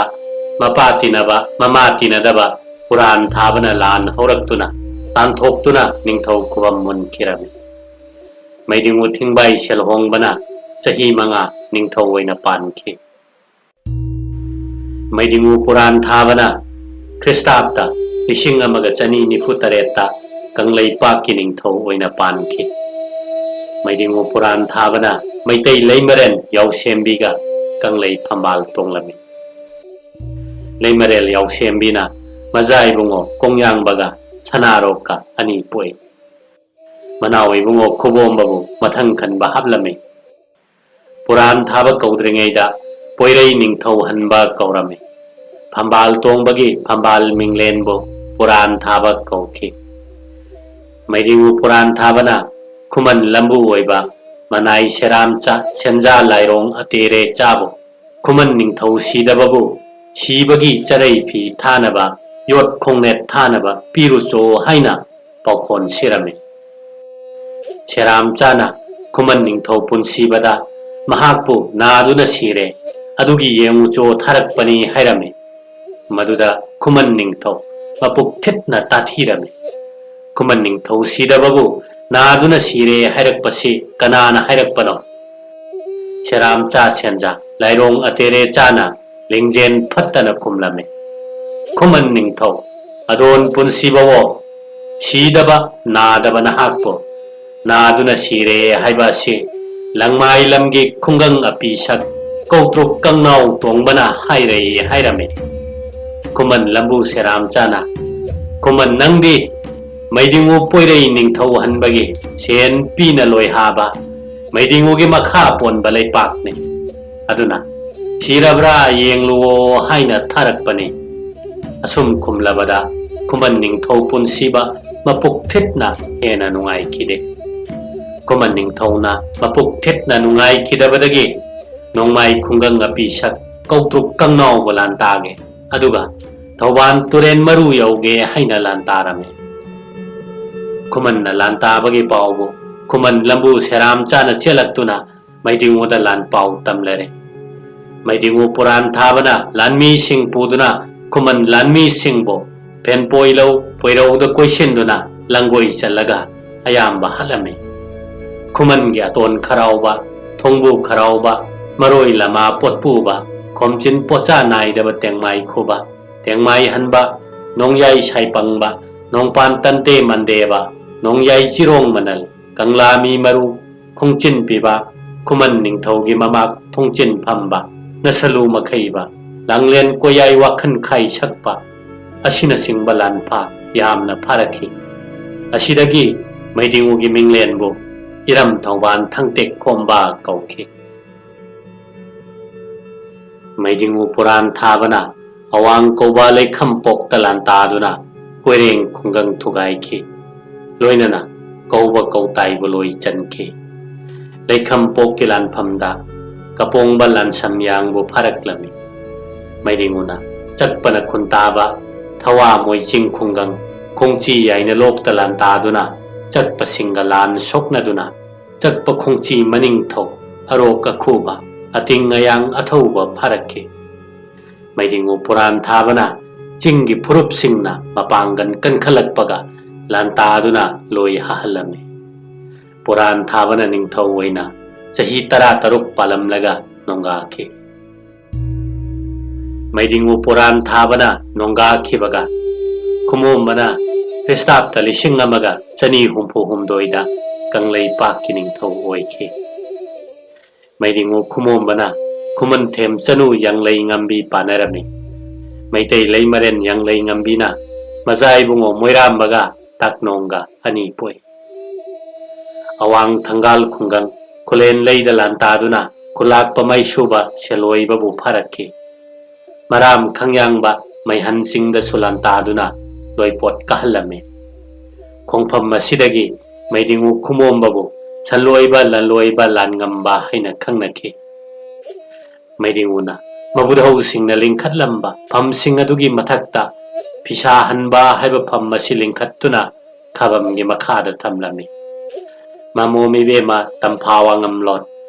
ꯃꯄꯥ ꯇꯤꯟꯅꯕ ꯃꯃꯥ ꯇꯤꯟꯅꯗꯕ ꯄꯨꯔꯥꯟ ꯊꯥꯕꯅ ꯂꯥꯟ ꯍꯧꯔꯛꯇꯨꯅ ꯇꯥꯟꯊꯣꯛꯇꯨꯅ ꯅꯤꯡꯊꯧ ꯈꯨꯕꯝ ꯃꯨꯟꯈꯤꯔꯝꯃꯤ꯫ ꯃꯩꯗꯤꯡꯉꯨ ꯊꯤꯡꯕꯥꯏ ꯁꯦꯜꯍꯣꯡꯕꯅ ꯆꯍꯤ ꯃꯉꯥ ꯅꯤꯡꯊꯧ ꯑꯣꯏꯅ ꯄꯥꯟꯈꯤ꯫ ꯃꯩꯗꯤꯡꯉꯨ ꯄꯨꯔꯥꯟ ꯊꯥꯕꯅ ꯈ꯭ꯔꯤꯁꯇꯥꯕꯇ ꯂꯤꯁꯤꯡ ꯑꯃꯒ ꯆꯅꯤ ꯅꯤꯐꯨ ꯇꯔꯦꯠꯇ ꯀꯪꯂꯩꯄꯥꯛꯀꯤ ꯅꯤꯡꯊꯧ ꯑꯣꯏꯅ ꯄꯥꯟꯈꯤ꯫ ꯃꯩꯗꯤꯡꯉꯨ ꯄꯨꯔꯥꯟ ꯊꯥꯕꯅ ꯃꯩꯇꯩ ꯂꯩꯃꯔꯦꯟ ꯌꯥꯎꯁꯦꯝꯕꯤꯒ ꯀꯪꯂꯩ ꯐꯝꯕꯥꯜ ꯇꯣꯡꯂꯝꯃꯤ꯫ ꯂꯩꯃꯔꯦꯜ ꯌꯥꯎꯁꯦꯝꯕꯤꯅ ꯃꯖꯥ ꯏꯕꯨꯡꯉꯣ ꯀꯣꯡꯌꯥꯡꯕꯒ ꯁꯅꯥꯔꯣꯛꯀ ꯑꯅꯤ ꯄꯣꯛꯏ꯫ ꯃꯅꯥꯎ ꯏꯕꯨꯡꯉꯣ ꯈꯨꯕꯣꯝꯕꯕꯨ ꯃꯊꯪ ꯈꯟꯕ ꯍꯥꯞꯂꯝꯃꯤ꯫ ꯄꯨꯔꯥꯟ ꯊꯥꯕ ꯀꯧꯗ꯭ꯔꯤꯉꯩꯗ ꯄꯣꯏꯔꯩ ꯅꯤꯡꯊꯧ ꯍꯟꯕ ꯀꯧꯔꯝꯃꯤ꯫ ꯐꯝꯕꯥꯜ ꯇꯣꯡꯕꯒꯤ ꯐꯝꯕꯥꯜ ꯃꯤꯡꯂꯦꯟꯕꯨ ꯄꯨꯔꯥꯟ ꯊꯥꯕ ꯀꯧꯈꯤ꯫ ꯃꯩꯗꯤꯡꯉꯨ ꯄꯨꯔꯥꯟ ꯊꯥꯕꯅ ꯈꯨꯃꯟ ꯂꯝꯕꯨ ꯑꯣꯏꯕ ꯃꯅꯥꯏ ꯁꯦꯔꯥꯝꯆꯥ ꯁꯦꯟꯖꯥ ꯂꯥꯏꯔꯣꯡ ꯑꯇꯦꯔꯦ ꯆꯥꯕꯨ ꯈꯨꯃꯟ ꯅꯤꯡꯊꯧ ꯁꯤꯗꯕꯕꯨ ꯁꯤꯕꯒꯤ ꯆꯔꯩ ꯐꯤ ꯊꯥꯅꯕ, ꯌꯣꯠ ꯈꯣꯡꯅꯦꯠ ꯊꯥꯅꯕ ꯄꯤꯔꯨꯆꯣ ꯍꯥꯏꯅ ꯄꯥꯎꯈꯣꯟ ꯁꯤꯔꯝꯃꯤ꯫ ꯁꯦꯔꯥꯝꯆꯥꯅ ꯈꯨꯃꯟ ꯅꯤꯡꯊꯧ ꯄꯨꯟꯁꯤꯕꯗ ꯃꯍꯥꯛꯄꯨ ꯅꯥꯗꯨꯅ ꯁꯤꯔꯦ, ꯑꯗꯨꯒꯤ ꯌꯦꯡꯉꯨꯆꯣ ꯊꯥꯔꯛꯄꯅꯤ ꯍꯥꯏꯔꯝꯃꯤ꯫ ꯃꯗꯨꯗ ꯈꯨꯃꯟ ꯅꯤꯡꯊꯧ ꯃꯄꯨꯛ ꯊꯤꯠꯅ ꯇꯥꯊꯤꯔꯝꯃꯤ꯫ ꯈꯨꯃꯟ ꯅꯤꯡꯊꯧ ꯁꯤꯗꯕꯕꯨ ꯅꯥꯗꯨꯅ ꯁꯤꯔꯦ ꯍꯥꯏꯔꯛꯄꯁꯤ ꯀꯅꯥꯅ ꯍꯥꯏꯔꯛꯄꯅꯣ? ꯁꯦꯔꯥꯝꯆꯥ ꯁꯦꯟꯖꯥ ꯂꯥꯏꯔꯣꯡ ꯑꯇꯦꯔꯦ ꯆꯥꯅ ꯂꯤꯡꯖꯦꯜ ꯐꯠꯇꯅ ꯈꯨꯝꯂꯝꯃꯤ꯫ ꯈꯨꯃꯟ ꯅꯤꯡꯊꯧ, ꯑꯗꯣꯟ ꯄꯨꯟꯁꯤꯕꯋꯣ, ꯁꯤꯗꯕ ꯅꯥꯗꯕ ꯅꯍꯥꯛꯄꯨ ꯅꯥꯗꯨꯅ ꯁꯤꯔꯦ ꯍꯥꯏꯕ ꯑꯁꯤ ꯂꯪꯃꯥꯏ ꯂꯝꯒꯤ ꯈꯨꯡꯒꯪ ꯑꯄꯤꯁꯛ ꯀꯧꯇ꯭ꯔꯨꯛ ꯀꯪꯅꯥꯎ ꯇꯣꯡꯕꯅ ꯍꯥꯏꯔꯛꯏ ꯍꯥꯏꯔꯝꯃꯤ꯫ ꯈꯨꯃꯟ ꯂꯝꯕꯨ ꯁꯦꯔꯥꯝꯆꯥꯅ, ꯈꯨꯃꯟ ꯅꯪꯗꯤ ꯃꯩꯗꯤꯡꯉꯨ ꯄꯣꯏꯔꯩ ꯅꯤꯡꯊꯧ ꯍꯟꯕꯒꯤ ꯁꯦꯟ ꯄꯤꯅ ꯂꯣꯏꯍꯥꯕ ꯃꯩꯗꯤꯡꯉꯨꯒꯤ ꯃꯈꯥ ꯄꯣꯟꯕ ꯂꯩꯄꯥꯛꯅꯤ꯫ ꯑꯗꯨꯅ ꯁꯤꯔꯕ꯭ꯔꯥ ꯌꯦꯡꯂꯨꯋꯣ ꯍꯥꯏꯅ ꯊꯥꯔꯛꯄꯅꯤ꯫ ꯑꯁꯨꯝ ꯈꯨꯝꯂꯕꯗ ꯈꯨꯃꯟ ꯅꯤꯡꯊꯧ ꯄꯨꯟꯁꯤꯕ ꯃꯄꯨꯛ ꯊꯤꯠꯅ ꯍꯦꯟꯅ ꯅꯨꯡꯉꯥꯏꯈꯤꯗꯦ꯫ ꯈꯨꯃꯟ ꯅꯤꯡꯊꯧꯅ ꯃꯄꯨꯛ ꯊꯤꯠꯅ ꯅꯨꯡꯉꯥꯏꯈꯤꯗꯕꯗꯒꯤ ꯅꯣꯡꯃꯥꯏ ꯈꯨꯡꯒꯪ ꯑꯄꯤꯁꯛ ꯀꯧꯇ꯭ꯔꯨꯛ ꯀꯪꯅꯥꯎꯕ ꯂꯥꯟ ꯇꯥꯒꯦ, ꯑꯗꯨꯒ ꯊꯧꯕꯥꯜ ꯇꯨꯔꯦꯟ ꯃꯔꯨ ꯌꯧꯒꯦ ꯍꯥꯏꯅ ꯂꯥꯟ ꯇꯥꯔꯝꯃꯤ꯫ ꯈꯨꯃꯟꯅ ꯂꯥꯟ ꯇꯥꯕꯒꯤ ꯄꯥꯎꯕꯨ ꯈꯨꯃꯟ ꯂꯝꯕꯨ ꯁꯦꯔꯥꯝꯆꯥꯅ ꯆꯦꯜꯂꯛꯇꯨꯅ ꯃꯩꯗꯤꯡꯉꯨꯗ ꯂꯥꯟ ꯄꯥꯎ ꯇꯝꯂꯔꯦ꯫ ꯃꯩꯗꯤꯡꯉꯨ ꯄꯨꯔꯥꯟ ꯊꯥꯕꯅ ꯂꯥꯟꯃꯤꯁꯤꯡ ꯄꯨꯗꯨꯅ ꯈꯨꯃꯟ ꯂꯥꯟꯃꯤꯁꯤꯡꯕꯨ ꯐꯦꯟꯄꯣꯏ ꯂꯧ ꯄꯣꯏꯔꯧꯗ ꯀꯣꯏꯁꯤꯟꯗꯨꯅ ꯂꯪꯒꯣꯏ ꯆꯜꯂꯒ ꯑꯌꯥꯝꯕ ꯍꯥꯠꯂꯝꯃꯤ꯫ ꯈꯨꯃꯟꯒꯤ ꯑꯇꯣꯟ ꯈꯔꯥꯎꯕ, ꯊꯣꯡꯕꯨ ꯈꯔꯥꯎꯕ, ꯃꯔꯣꯏ ꯂꯃꯥ ꯄꯣꯠꯄꯨꯕ, ꯈꯣꯝꯆꯤꯟ ꯄꯣꯠꯆꯥ ꯅꯥꯏꯗꯕ ꯇꯦꯡꯃꯥꯏ ꯈꯨꯕ, ꯇꯦꯡꯃꯥꯏ ꯍꯟꯕ, ꯅꯣꯡꯌꯥꯏ ꯁꯥꯏꯄꯪꯕ, ꯅꯣꯡꯄꯥꯟ ꯇꯟꯇꯦ ꯃꯟꯗꯦꯕ, ꯅꯣꯡꯌꯥꯏ ꯆꯤꯔꯣꯡ ꯃꯅꯜ, ꯀꯪꯂꯥ ꯃꯤ ꯃꯔꯨ, ꯈꯣꯡꯆꯤꯟ ꯄꯤꯕ, ꯈꯨꯃꯟ ꯅꯤꯡꯊꯧꯒꯤ ꯃꯃꯥꯛ ꯊꯣꯡꯆꯤꯟ ꯐꯝꯕ, ꯅꯁꯂꯨ ꯃꯈꯩꯕ, ꯂꯥꯡꯂꯦꯟ ꯀꯣꯌꯥꯏ ꯋꯥꯈꯜ ꯈꯥꯏ ꯁꯛꯄ, ꯑꯁꯤꯅꯆꯤꯡꯕ ꯂꯥꯟꯐꯥ ꯌꯥꯝꯅ ꯐꯥꯔꯛꯈꯤ꯫ ꯑꯁꯤꯗꯒꯤ ꯃꯩꯗꯤꯡꯉꯨꯒꯤ ꯃꯤꯡꯂꯦꯟꯕꯨ ꯏꯔꯝ ꯊꯧꯕꯥꯜ ꯊꯪꯇꯦꯛ ꯈꯣꯝꯕ ꯀꯧꯈꯤ꯫ ꯃꯩꯗꯤꯡꯉꯨ ꯄꯨꯔꯥꯟ ꯊꯥꯕꯅ ꯑꯋꯥꯡ ꯀꯧꯕ ꯂꯩꯈꯝꯄꯣꯛꯇ ꯂꯥꯟꯇꯥꯗꯨꯅ ꯀꯣꯏꯔꯦꯡ ꯈꯨꯡꯒꯪ ꯊꯨꯒꯥꯏꯈꯤ꯫ ꯂꯣꯏꯅꯅ ꯀꯧꯕ ꯀꯧꯇꯥꯏꯕꯨ ꯂꯣꯏ ꯆꯟꯈꯤ꯫ ꯂꯩꯈꯝꯄꯣꯛꯀꯤ ꯂꯥꯟꯐꯝꯗ ꯀꯄꯣꯡꯕ ꯂꯥꯟꯁꯝ ꯌꯥꯡꯕꯨ ꯐꯥꯔꯛꯂꯝꯃꯤ꯫ ꯃꯩꯗꯤꯡꯉꯨꯅ ꯆꯛꯄꯅ ꯈꯨꯟꯇꯥꯕ ꯊꯋꯥ ꯃꯣꯏ ꯆꯤꯡ ꯈꯨꯡꯒꯪ ꯈꯣꯡꯆꯤ ꯌꯥꯏꯅ ꯂꯣꯛꯇ ꯂꯥꯟꯇꯥꯗꯨꯅ ꯆꯛꯄꯁꯤꯡꯒ ꯂꯥꯟ ꯁꯣꯛꯅꯗꯨꯅ ꯆꯛꯄ ꯈꯣꯡꯆꯤ ꯃꯅꯤꯡꯊꯧ ꯑꯔꯣꯛ ꯑꯈꯨꯕ ꯑꯇꯤꯡ ꯑꯌꯥꯡ ꯑꯊꯧꯕ ꯐꯥꯔꯛꯈꯤ꯫ ꯃꯩꯗꯤꯡꯉꯨ ꯄꯨꯔꯥꯟ ꯊꯥꯕꯅ ꯆꯤꯡꯒꯤ ꯐꯨꯔꯨꯞꯁꯤꯡꯅ ꯃꯄꯥꯡꯒꯜ ꯀꯟꯈꯠꯂꯛꯄꯒ ꯂꯥꯟꯇꯥꯗꯨꯅ ꯂꯣꯏ ꯍꯥꯍꯜꯂꯝꯃꯤ꯫ ꯄꯨꯔꯥꯟ ꯊꯥꯕꯅ ꯅꯤꯡꯊꯧ ꯑꯣꯏꯅ ꯆꯍꯤ ꯇꯔꯥ ꯇꯔꯨꯛ ꯄꯥꯜꯂꯝꯂꯒ ꯅꯣꯡꯒꯥꯈꯤ꯫ ꯃꯩꯗꯤꯡꯉꯨ ꯄꯨꯔꯥꯟ ꯊꯥꯕꯅ ꯅꯣꯡꯒꯥꯈꯤꯕꯒ ꯈꯨꯃꯣꯝꯕꯅ ꯈ꯭ꯔꯤꯁꯇꯥꯕꯇ ꯂꯤꯁꯤꯡ ꯑꯃꯒ ꯆꯅꯤ ꯍꯨꯝꯐꯨ ꯍꯨꯝꯗꯣꯏꯗ ꯀꯪꯂꯩꯄꯥꯛꯀꯤ ꯅꯤꯡꯊꯧ ꯑꯣꯏꯈꯤ꯫ ꯃꯩꯗꯤꯡꯉꯨ ꯈꯨꯃꯣꯝꯕꯅ ꯈꯨꯃꯟꯊꯦꯝ ꯆꯅꯨ ꯌꯥꯡꯂꯩ ꯉꯝꯕꯤ ꯄꯥꯟꯅꯔꯝꯃꯤ꯫ ꯃꯩꯇꯩ ꯂꯩꯃꯔꯦꯟ ꯌꯥꯡꯂꯩ ꯉꯝꯕꯤꯅ ꯃꯖꯥ ꯏꯕꯨꯡꯉꯣ ꯃꯣꯏꯔꯥꯝꯕꯒ ꯇꯥꯛꯅꯣꯡꯒ ꯑꯅꯤ ꯄꯣꯛꯏ꯫ ꯑꯋꯥꯡ ꯊꯪꯒꯥꯜ ꯈꯨꯡꯒꯪ ꯈꯨꯂꯦꯟ ꯂꯩꯗ ꯂꯥꯟꯇꯥꯗꯨꯅ ꯈꯨꯂꯥꯛꯄ ꯃꯩꯁꯨꯕ ꯁꯦꯂꯣꯏꯕꯕꯨ ꯐꯥꯔꯛꯈꯤ꯫ ꯃꯔꯥꯝ ꯈꯪꯌꯥꯡꯕ ꯃꯩꯍꯟ ꯆꯤꯡꯗꯁꯨ ꯂꯥꯟꯇꯥꯗꯨꯅ ꯂꯣꯏꯄꯣꯠ ꯀꯥꯍꯜꯂꯝꯃꯤ꯫ ꯈꯣꯡꯐꯝ ꯑꯁꯤꯗꯒꯤ ꯃꯩꯗꯤꯡꯉꯨ ꯈꯨꯃꯣꯝꯕꯕꯨ ꯁꯟꯂꯣꯏꯕ ꯂꯟꯂꯣꯏꯕ ꯂꯥꯟꯉꯝꯕ ꯍꯥꯏꯅ ꯈꯪꯅꯈꯤ꯫ ꯃꯩꯗꯤꯡꯉꯨꯅ ꯃꯕꯨꯙꯧꯁꯤꯡꯅ ꯂꯤꯡꯈꯠꯂꯝꯕ ꯐꯝꯁꯤꯡ ꯑꯗꯨꯒꯤ ꯃꯊꯛꯇ ꯐꯤꯁꯥ ꯍꯟꯕ ꯍꯥꯏꯕ ꯐꯝ ꯑꯁꯤ ꯂꯤꯡꯈꯠꯇꯨꯅ ꯈꯥꯕꯝꯒꯤ ꯃꯈꯥꯗ ꯊꯝꯂꯝꯃꯤ꯫ ꯃꯃꯣꯝ ꯏꯕꯦꯝꯃ ꯇꯝꯐꯥ ꯋꯥꯉꯝꯂꯣꯟ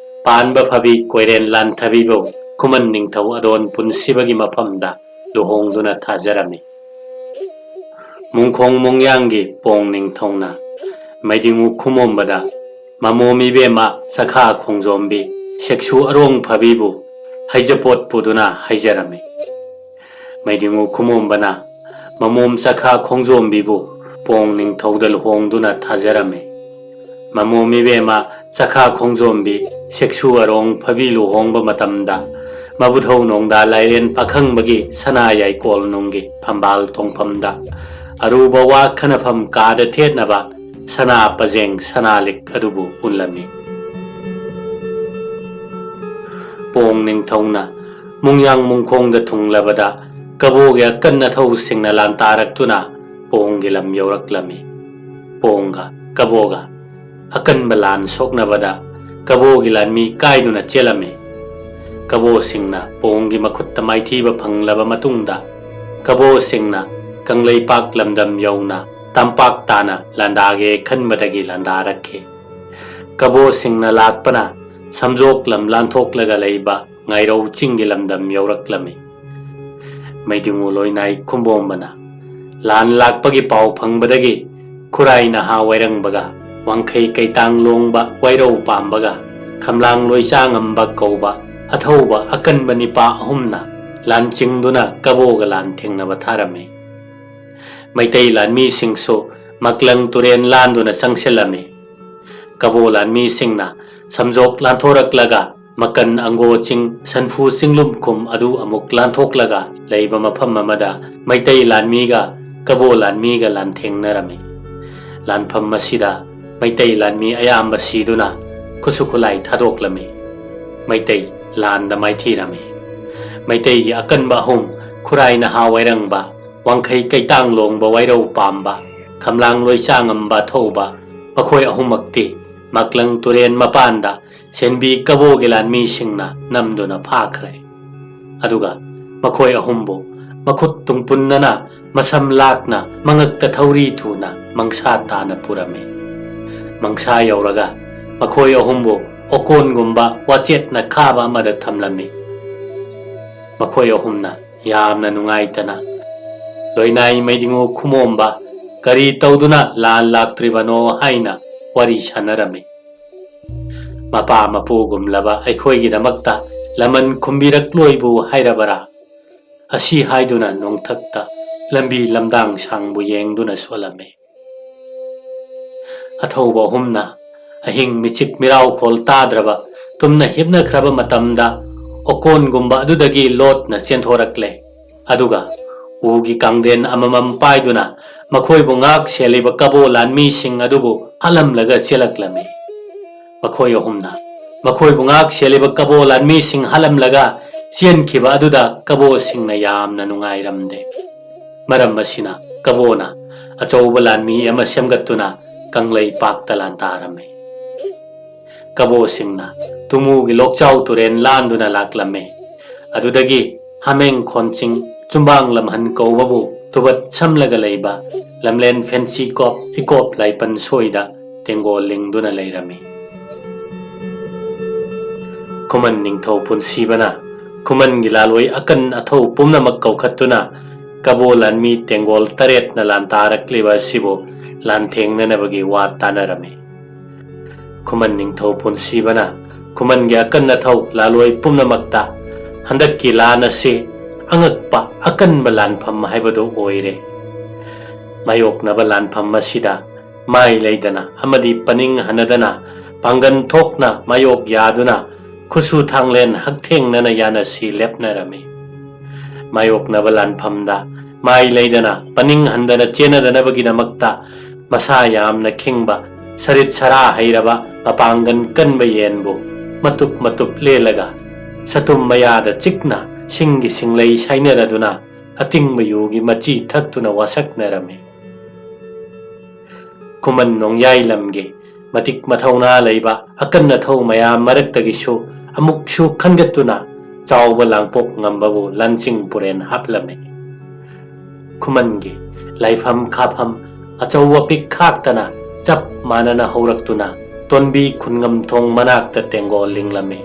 ꯄꯥꯟꯕ ꯐꯕꯤ ꯀꯣꯏꯔꯦꯟ ꯂꯥꯟꯊꯕꯤꯕꯨ ꯈꯨꯃꯟ ꯅꯤꯡꯊꯧ ꯑꯗꯣꯟ ꯄꯨꯟꯁꯤꯕꯒꯤ ꯃꯐꯝꯗ ꯂꯨꯍꯣꯡꯗꯨꯅ ꯊꯥꯖꯔꯝꯃꯤ꯫ ꯃꯨꯡꯈꯣꯡ ꯃꯣꯡꯌꯥꯡꯒꯤ ꯄꯣꯡ ꯅꯤꯡꯊꯧꯅ ꯃꯩꯗꯤꯡꯉꯨ ꯈꯨꯃꯣꯝꯕꯗ ꯃꯃꯣꯝ ꯏꯕꯦꯝꯃ ꯆꯈꯥ ꯈꯣꯡꯖꯣꯝꯕꯤ ꯁꯦꯛꯁꯨ ꯑꯔꯣꯡ ꯐꯕꯤꯕꯨ ꯍꯩꯖꯄꯣꯠ ꯄꯨꯗꯨꯅ ꯍꯩꯖꯔꯝꯃꯤ꯫ ꯃꯩꯗꯤꯡꯉꯨ ꯈꯨꯃꯣꯝꯕꯅ ꯃꯃꯣꯝ ꯆꯈꯥ ꯈꯣꯡꯖꯣꯝꯕꯤꯕꯨ ꯄꯣꯡ ꯅꯤꯡꯊꯧꯗ ꯂꯨꯍꯣꯡꯗꯨꯅ ꯊꯥꯖꯔꯝꯃꯤ꯫ ꯃꯃꯣꯝ ꯏꯕꯦꯝꯃ ꯆꯈꯥ ꯈꯣꯡꯖꯣꯝꯕꯤ ꯁꯦꯛꯁꯨ ꯑꯔꯣꯡ ꯐꯕꯤ ꯂꯨꯍꯣꯡꯕ ꯃꯇꯝꯗ ꯃꯕꯨꯙꯧ ꯅꯣꯡꯗꯥ ꯂꯥꯏꯔꯦꯟ ꯄꯥꯈꯪꯕꯒꯤ ꯁꯅꯥ ꯌꯥꯏꯀꯣꯜ ꯅꯨꯡꯒꯤ ꯐꯝꯕꯥꯜ ꯇꯣꯡꯐꯝꯗ ꯑꯔꯨꯕ ꯋꯥ ꯈꯟꯅꯐꯝ ꯀꯥꯗ ꯊꯦꯠꯅꯕ ꯁꯅꯥ ꯄꯖꯦꯡ ꯁꯅꯥ ꯂꯤꯛ ꯑꯗꯨꯕꯨ ꯎꯠꯂꯝꯃꯤ꯫ ꯄꯣꯡ ꯅꯤꯡꯊꯧꯅ ꯃꯨꯡꯌꯥꯡ ꯃꯨꯡꯈꯣꯡꯗ ꯊꯨꯡꯂꯕꯗ ꯀꯕꯣꯒꯤ ꯑꯀꯟ ꯑꯊꯧꯁꯤꯡꯅ ꯂꯥꯟꯇꯥꯔꯛꯇꯨꯅ ꯄꯣꯡꯒꯤ ꯂꯝ ꯌꯧꯔꯛꯂꯝꯃꯤ꯫ ꯄꯣꯡꯒ ꯀꯕꯣꯒ ꯑꯀꯟꯕ ꯂꯥꯟ ꯁꯣꯛꯅꯕꯗ ꯀꯕꯣꯒꯤ ꯂꯥꯟꯃꯤ ꯀꯥꯏꯗꯨꯅ ꯆꯦꯜꯂꯝꯃꯤ꯫ ꯀꯕꯣꯁꯤꯡꯅ ꯄꯣꯡꯒꯤ ꯃꯈꯨꯠꯇ ꯃꯥꯏꯊꯤꯕ ꯐꯪꯂꯕ ꯃꯇꯨꯡꯗ, ꯀꯕꯣꯁꯤꯡꯅ ꯀꯪꯂꯩꯄꯥꯛ ꯂꯝꯗꯝ ꯌꯧꯅ ꯇꯝꯄꯥꯛ ꯇꯥꯅ ꯂꯥꯟꯗꯥꯒꯦ ꯈꯟꯕꯗꯒꯤ ꯂꯥꯟꯗꯥꯔꯛꯈꯤ꯫ ꯀꯕꯣꯁꯤꯡꯅ ꯂꯥꯛꯄꯅ ꯁꯝꯖꯣꯛꯂꯝ ꯂꯥꯟꯊꯣꯛꯂꯒ ꯂꯩꯕ ꯉꯥꯏꯔꯧ ꯆꯤꯡꯒꯤ ꯂꯝꯗꯝ ꯌꯧꯔꯛꯂꯝꯃꯤ꯫ ꯃꯩꯗꯤꯉꯨ ꯂꯣꯏꯅꯥꯏ ꯈꯨꯝꯕꯣꯝꯕꯅ ꯂꯥꯟ ꯂꯥꯛꯄꯒꯤ ꯄꯥꯎ ꯐꯪꯕꯗꯒꯤ ꯈꯨꯔꯥꯏ ꯅꯍꯥ ꯋꯥꯏꯔꯪꯕꯒ, ꯋꯥꯡꯈꯩ ꯀꯩꯇꯥꯡ ꯂꯣꯡꯕ ꯋꯥꯏꯔꯧ ꯄꯥꯝꯕꯒ, ꯈꯝꯂꯥꯡ ꯂꯣꯏꯆꯥꯉꯝꯕ ꯀꯧꯕ ꯑꯊꯧꯕ ꯑꯀꯟꯕ ꯅꯤꯄꯥ ꯑꯍꯨꯝꯅ ꯂꯥꯟ ꯆꯤꯡꯗꯨꯅ ꯀꯕꯣꯒ ꯂꯥꯟ ꯊꯦꯡꯅꯕ ꯊꯥꯔꯝꯃꯤ꯫ ꯃꯩꯇꯩ ꯂꯥꯟꯃꯤꯁꯤꯡꯁꯨ ꯃꯛꯂꯪ ꯇꯨꯔꯦꯟ ꯂꯥꯟꯗꯨꯅ ꯆꯪꯁꯤꯜꯂꯝꯃꯤ꯫ ꯀꯕꯣ ꯂꯥꯟꯃꯤꯁꯤꯡꯅ ꯁꯝꯖꯣꯛ ꯂꯥꯟꯊꯣꯔꯛꯂꯒ ꯃꯀꯟ ꯑꯪꯒꯣ ꯆꯤꯡ, ꯁꯟꯐꯨ ꯆꯤꯡꯂꯨꯝꯈꯨꯝ ꯑꯗꯨ ꯑꯃꯨꯛ ꯂꯥꯟꯊꯣꯛꯂꯒ ꯂꯩꯕ ꯃꯐꯝ ꯑꯃꯗ ꯃꯩꯇꯩ ꯂꯥꯟꯃꯤꯒ ꯀꯕꯣ ꯂꯥꯟꯃꯤꯒ ꯂꯥꯟꯊꯦꯡꯅꯔꯝꯃꯤ꯫ ꯂꯥꯟꯐꯝ ꯑꯁꯤꯗ ꯃꯩꯇꯩ ꯂꯥꯟꯃꯤ ꯑꯌꯥꯝꯕ ꯁꯤꯗꯨꯅ ꯈꯨꯠꯁꯨ ꯈꯨꯠꯂꯥꯏ ꯊꯥꯗꯣꯛꯂꯝꯃꯤ꯫ ꯃꯩꯇꯩ ꯂꯥꯟꯗ ꯃꯥꯏꯊꯤꯔꯝꯃꯤ꯫ ꯃꯩꯇꯩꯒꯤ ꯑꯀꯟꯕ ꯑꯍꯨꯝ, ꯈꯨꯔꯥꯏ ꯅꯍꯥ ꯋꯥꯏꯔꯪꯕ, ꯋꯥꯡꯈꯩ ꯀꯩꯇꯥꯡ ꯂꯣꯡꯕ ꯋꯥꯏꯔꯧ ꯄꯥꯝꯕ, ꯈꯝꯂꯥꯡ ꯂꯣꯏꯆꯥꯉꯝꯕ ꯊꯧꯕ, ꯃꯈꯣꯏ ꯑꯍꯨꯝꯃꯛꯇꯤ ꯃꯛꯂꯪ ꯇꯨꯔꯦꯟ ꯃꯄꯥꯟꯗ ꯁꯦꯟꯕꯤ ꯀꯕꯣꯒꯤ ꯂꯥꯟꯃꯤꯁꯤꯡꯅ ꯅꯝꯗꯨꯅ ꯐꯥꯈ꯭ꯔꯦ꯫ ꯑꯗꯨꯒ ꯃꯈꯣꯏ ꯑꯍꯨꯝꯕꯨ ꯃꯈꯨꯠ ꯇꯨꯡꯄꯨꯟꯅꯅ ꯃꯁꯝ ꯂꯥꯛꯅ ꯃꯉꯛꯇ ꯊꯧꯔꯤ ꯊꯨꯅ ꯃꯪꯁꯥ ꯇꯥꯅ ꯄꯨꯔꯝꯃꯤ꯫ ꯃꯪꯁꯥ ꯌꯧꯔꯒ ꯃꯈꯣꯏ ꯑꯍꯨꯝꯕꯨ ꯑꯣꯀꯣꯟꯒꯨꯝꯕ ꯋꯥꯆꯦꯠꯅ ꯈꯥꯕ ꯑꯃꯗ ꯊꯝꯂꯝꯃꯤ꯫ ꯃꯈꯣꯏ ꯑꯍꯨꯝꯅ ꯌꯥꯝꯅ ꯅꯨꯡꯉꯥꯏꯇꯅ, "ꯂꯣꯏꯅꯥꯏ ꯃꯩꯗꯤꯉꯨ ꯈꯨꯃꯣꯝꯕ, ꯀꯔꯤ ꯇꯧꯗꯨꯅ ꯂꯥꯟ ꯂꯥꯛꯇ꯭ꯔꯤꯕꯅꯣ?" ꯍꯥꯏꯅ ꯋꯥꯔꯤ ꯁꯥꯟꯅꯔꯝꯃꯤ꯫ "ꯃꯄꯥ ꯃꯄꯨꯒꯨꯝꯂꯕ ꯑꯩꯈꯣꯏꯒꯤꯗꯃꯛꯇ ꯂꯃꯟ ꯈꯨꯝꯕꯤꯔꯛꯂꯣꯏꯕꯨ ꯍꯥꯏꯔꯕꯔꯥ?" ꯑꯁꯤ ꯍꯥꯏꯗꯨꯅ ꯅꯣꯡꯊꯛꯇ ꯂꯝꯕꯤ ꯂꯝꯗꯥꯡ ꯁꯥꯡꯕꯨ ꯌꯦꯡꯗꯨꯅ ꯁꯣꯜꯂꯝꯃꯤ꯫ ꯑꯊꯧꯕ ꯑꯍꯨꯝꯅ ꯑꯍꯤꯡ ꯃꯤꯆꯤꯛ ꯃꯤꯔꯥꯎꯈꯣꯜ ꯇꯥꯗ꯭ꯔꯕ ꯇꯨꯝꯅ ꯍꯤꯞꯅꯈ꯭ꯔꯕ ꯃꯇꯝꯗ ꯑꯣꯀꯣꯟꯒꯨꯝꯕ ꯑꯗꯨꯗꯒꯤ ꯂꯣꯠꯅ ꯆꯦꯟꯊꯣꯔꯛꯂꯦ꯫ ꯑꯗꯨꯒ ꯎꯒꯤ ꯀꯥꯡꯗꯦꯟ ꯑꯃꯃꯝ ꯄꯥꯏꯗꯨꯅ ꯃꯈꯣꯏꯕꯨ ꯉꯥꯛ ꯁꯦꯜꯂꯤꯕ ꯀꯕꯣ ꯂꯥꯟꯃꯤꯁꯤꯡ ꯑꯗꯨꯕꯨ ꯍꯥꯠꯂꯝꯂꯒ ꯆꯦꯜꯂꯛꯂꯝꯃꯤ꯫ ꯃꯈꯣꯏ ꯑꯍꯨꯝꯅ ꯃꯈꯣꯏꯕꯨ ꯉꯥꯛ ꯁꯦꯜꯂꯤꯕ ꯀꯕꯣ ꯂꯥꯟꯃꯤꯁꯤꯡ ꯍꯥꯠꯂꯝꯂꯒ ꯆꯦꯟꯈꯤꯕ ꯑꯗꯨꯗ ꯀꯕꯣꯁꯤꯡꯅ ꯌꯥꯝꯅ ꯅꯨꯡꯉꯥꯏꯔꯝꯗꯦ꯫ ꯃꯔꯝ ꯑꯁꯤꯅ ꯀꯕꯣꯅ ꯑꯆꯧꯕ ꯂꯥꯟꯃꯤ ꯑꯃ ꯁꯦꯝꯒꯠꯇꯨꯅ ꯀꯪꯂꯩꯄꯥꯛꯇ ꯂꯥꯟꯗꯥꯔꯝꯃꯤ꯫ ꯀꯕꯣꯁꯤꯡꯅ ꯇꯨꯃꯨꯒꯤ ꯂꯣꯛꯆꯥꯎ ꯇꯨꯔꯦꯟ ꯂꯥꯟꯗꯨꯅ ꯂꯥꯛꯂꯝꯃꯤ꯫ ꯑꯗꯨꯗꯒꯤ ꯍꯥꯃꯦꯡ ꯈꯣꯟꯁꯤꯡ ꯆꯨꯝꯕꯥꯡ ꯂꯝꯍꯟ ꯀꯧꯕꯕꯨ ꯇꯨꯕꯠ ꯁꯝꯂꯒ ꯂꯩꯕ ꯂꯝꯂꯦꯟ ꯐꯦꯟꯁꯤ ꯀꯣꯞ ꯏꯀꯣꯞ ꯂꯥꯏꯄꯟ ꯁꯣꯏꯗ ꯇꯦꯡꯒꯣꯜ ꯂꯤꯡꯗꯨꯅ ꯂꯩꯔꯝꯃꯤ꯫ ꯈꯨꯃꯟ ꯅꯤꯡꯊꯧ ꯄꯨꯟꯁꯤꯕꯅ ꯈꯨꯃꯟꯒꯤ ꯂꯥꯂꯣꯏ ꯑꯀꯟ ꯑꯊꯧ ꯄꯨꯝꯅꯃꯛ ꯀꯧꯈꯠꯇꯨꯅ ꯀꯕꯣ ꯂꯥꯟꯃꯤ ꯇꯦꯡꯒꯣꯜ ꯇꯔꯦꯠꯅ ꯂꯥꯟꯇꯥꯔꯛꯂꯤꯕ ꯑꯁꯤꯕꯨ ꯂꯥꯟꯊꯦꯡꯅꯅꯕꯒꯤ ꯋꯥ ꯇꯥꯅꯔꯝꯃꯤ꯫ ꯈꯨꯃꯟ ꯅꯤꯡꯊꯧ ꯄꯨꯟꯁꯤꯕꯅ ꯈꯨꯃꯟꯒꯤ ꯑꯀꯟ ꯑꯊꯧ ꯂꯥꯂꯣꯏ ꯄꯨꯝꯅꯃꯛꯇ ꯍꯟꯗꯛꯀꯤ ꯂꯥꯟ ꯑꯁꯤ ꯑꯉꯛꯄ ꯑꯀꯟꯕ ꯂꯥꯟꯐꯝ ꯍꯥꯏꯕꯗꯨ ꯑꯣꯏꯔꯦ꯫ ꯃꯥꯌꯣꯛꯅꯕ ꯂꯥꯟꯐꯝ ꯑꯁꯤꯗ ꯃꯥꯏ ꯂꯩꯗꯅ ꯑꯃꯗꯤ ꯄꯅꯤꯡ ꯍꯟꯅꯗꯅ ꯄꯥꯡꯒꯟ ꯊꯣꯛꯅ ꯃꯥꯌꯣꯛ ꯌꯥꯗꯨꯅ ꯈꯨꯠꯁꯨ ꯊꯥꯡꯂꯦꯟ ꯍꯛꯊꯦꯡꯅꯅ ꯌꯥꯅꯁꯤ ꯂꯦꯞꯅꯔꯝꯃꯤ꯫ ꯃꯥꯌꯣꯛꯅꯕ ꯂꯥꯟꯐꯝꯗ ꯃꯥꯏ ꯂꯩꯗꯅ ꯄꯅꯤꯡ ꯍꯟꯗꯅ ꯆꯦꯟꯅꯗꯅꯕꯒꯤꯗꯃꯛꯇ ꯃꯁꯥ ꯌꯥꯝꯅ ꯈꯤꯡꯕ, ꯁꯔꯤꯠ ꯁꯔꯥ ꯍꯩꯔꯕ, ꯃꯄꯥꯡꯒꯟ ꯀꯟꯕ ꯌꯦꯟꯕꯨ ꯃꯇꯨꯞ ꯃꯇꯨꯞ ꯂꯦꯜꯂꯒ ꯁꯇꯨꯝ ꯃꯌꯥꯗ ꯆꯤꯛꯅ ꯁꯤꯡꯒꯤ ꯁꯤꯡꯂꯩ ꯁꯥꯏꯅꯔꯗꯨꯅ ꯑꯇꯤꯡꯕ ꯌꯨꯒꯤ ꯃꯆꯤ ꯊꯛꯇꯨꯅ ꯋꯥꯁꯛꯅꯔꯝꯃꯤ꯫ ꯈꯨꯃꯟ ꯅꯣꯡꯌꯥꯏ ꯂꯝꯒꯤ ꯃꯇꯤꯛ ꯃꯊꯧꯅꯥ ꯂꯩꯕ ꯑꯀꯟ ꯑꯊꯧ ꯃꯌꯥꯝ ꯃꯔꯛꯇꯒꯤꯁꯨ ꯑꯃꯨꯛꯁꯨ ꯈꯟꯒꯠꯇꯨꯅ ꯆꯥꯎꯕ ꯂꯥꯡꯄꯣꯛ ꯉꯝꯕꯕꯨ ꯂꯟꯆꯤꯡ ꯄꯨꯔꯦꯟ ꯍꯥꯞꯂꯝꯃꯤ꯫ ꯈꯨꯃꯟꯒꯤ ꯂꯥꯏꯐꯝ ꯈꯥꯐꯝ ꯑꯆꯧꯕ ꯄꯤꯛ ꯈꯥꯛꯇꯅ ꯆꯞ ꯃꯥꯟꯅꯅ ꯍꯧꯔꯛꯇꯨꯅ ꯇꯣꯟꯕꯤ ꯈꯨꯟꯉꯝ ꯊꯣꯡ ꯃꯅꯥꯛꯇ ꯇꯦꯡꯒꯣꯜ ꯂꯤꯡꯂꯝꯃꯤ꯫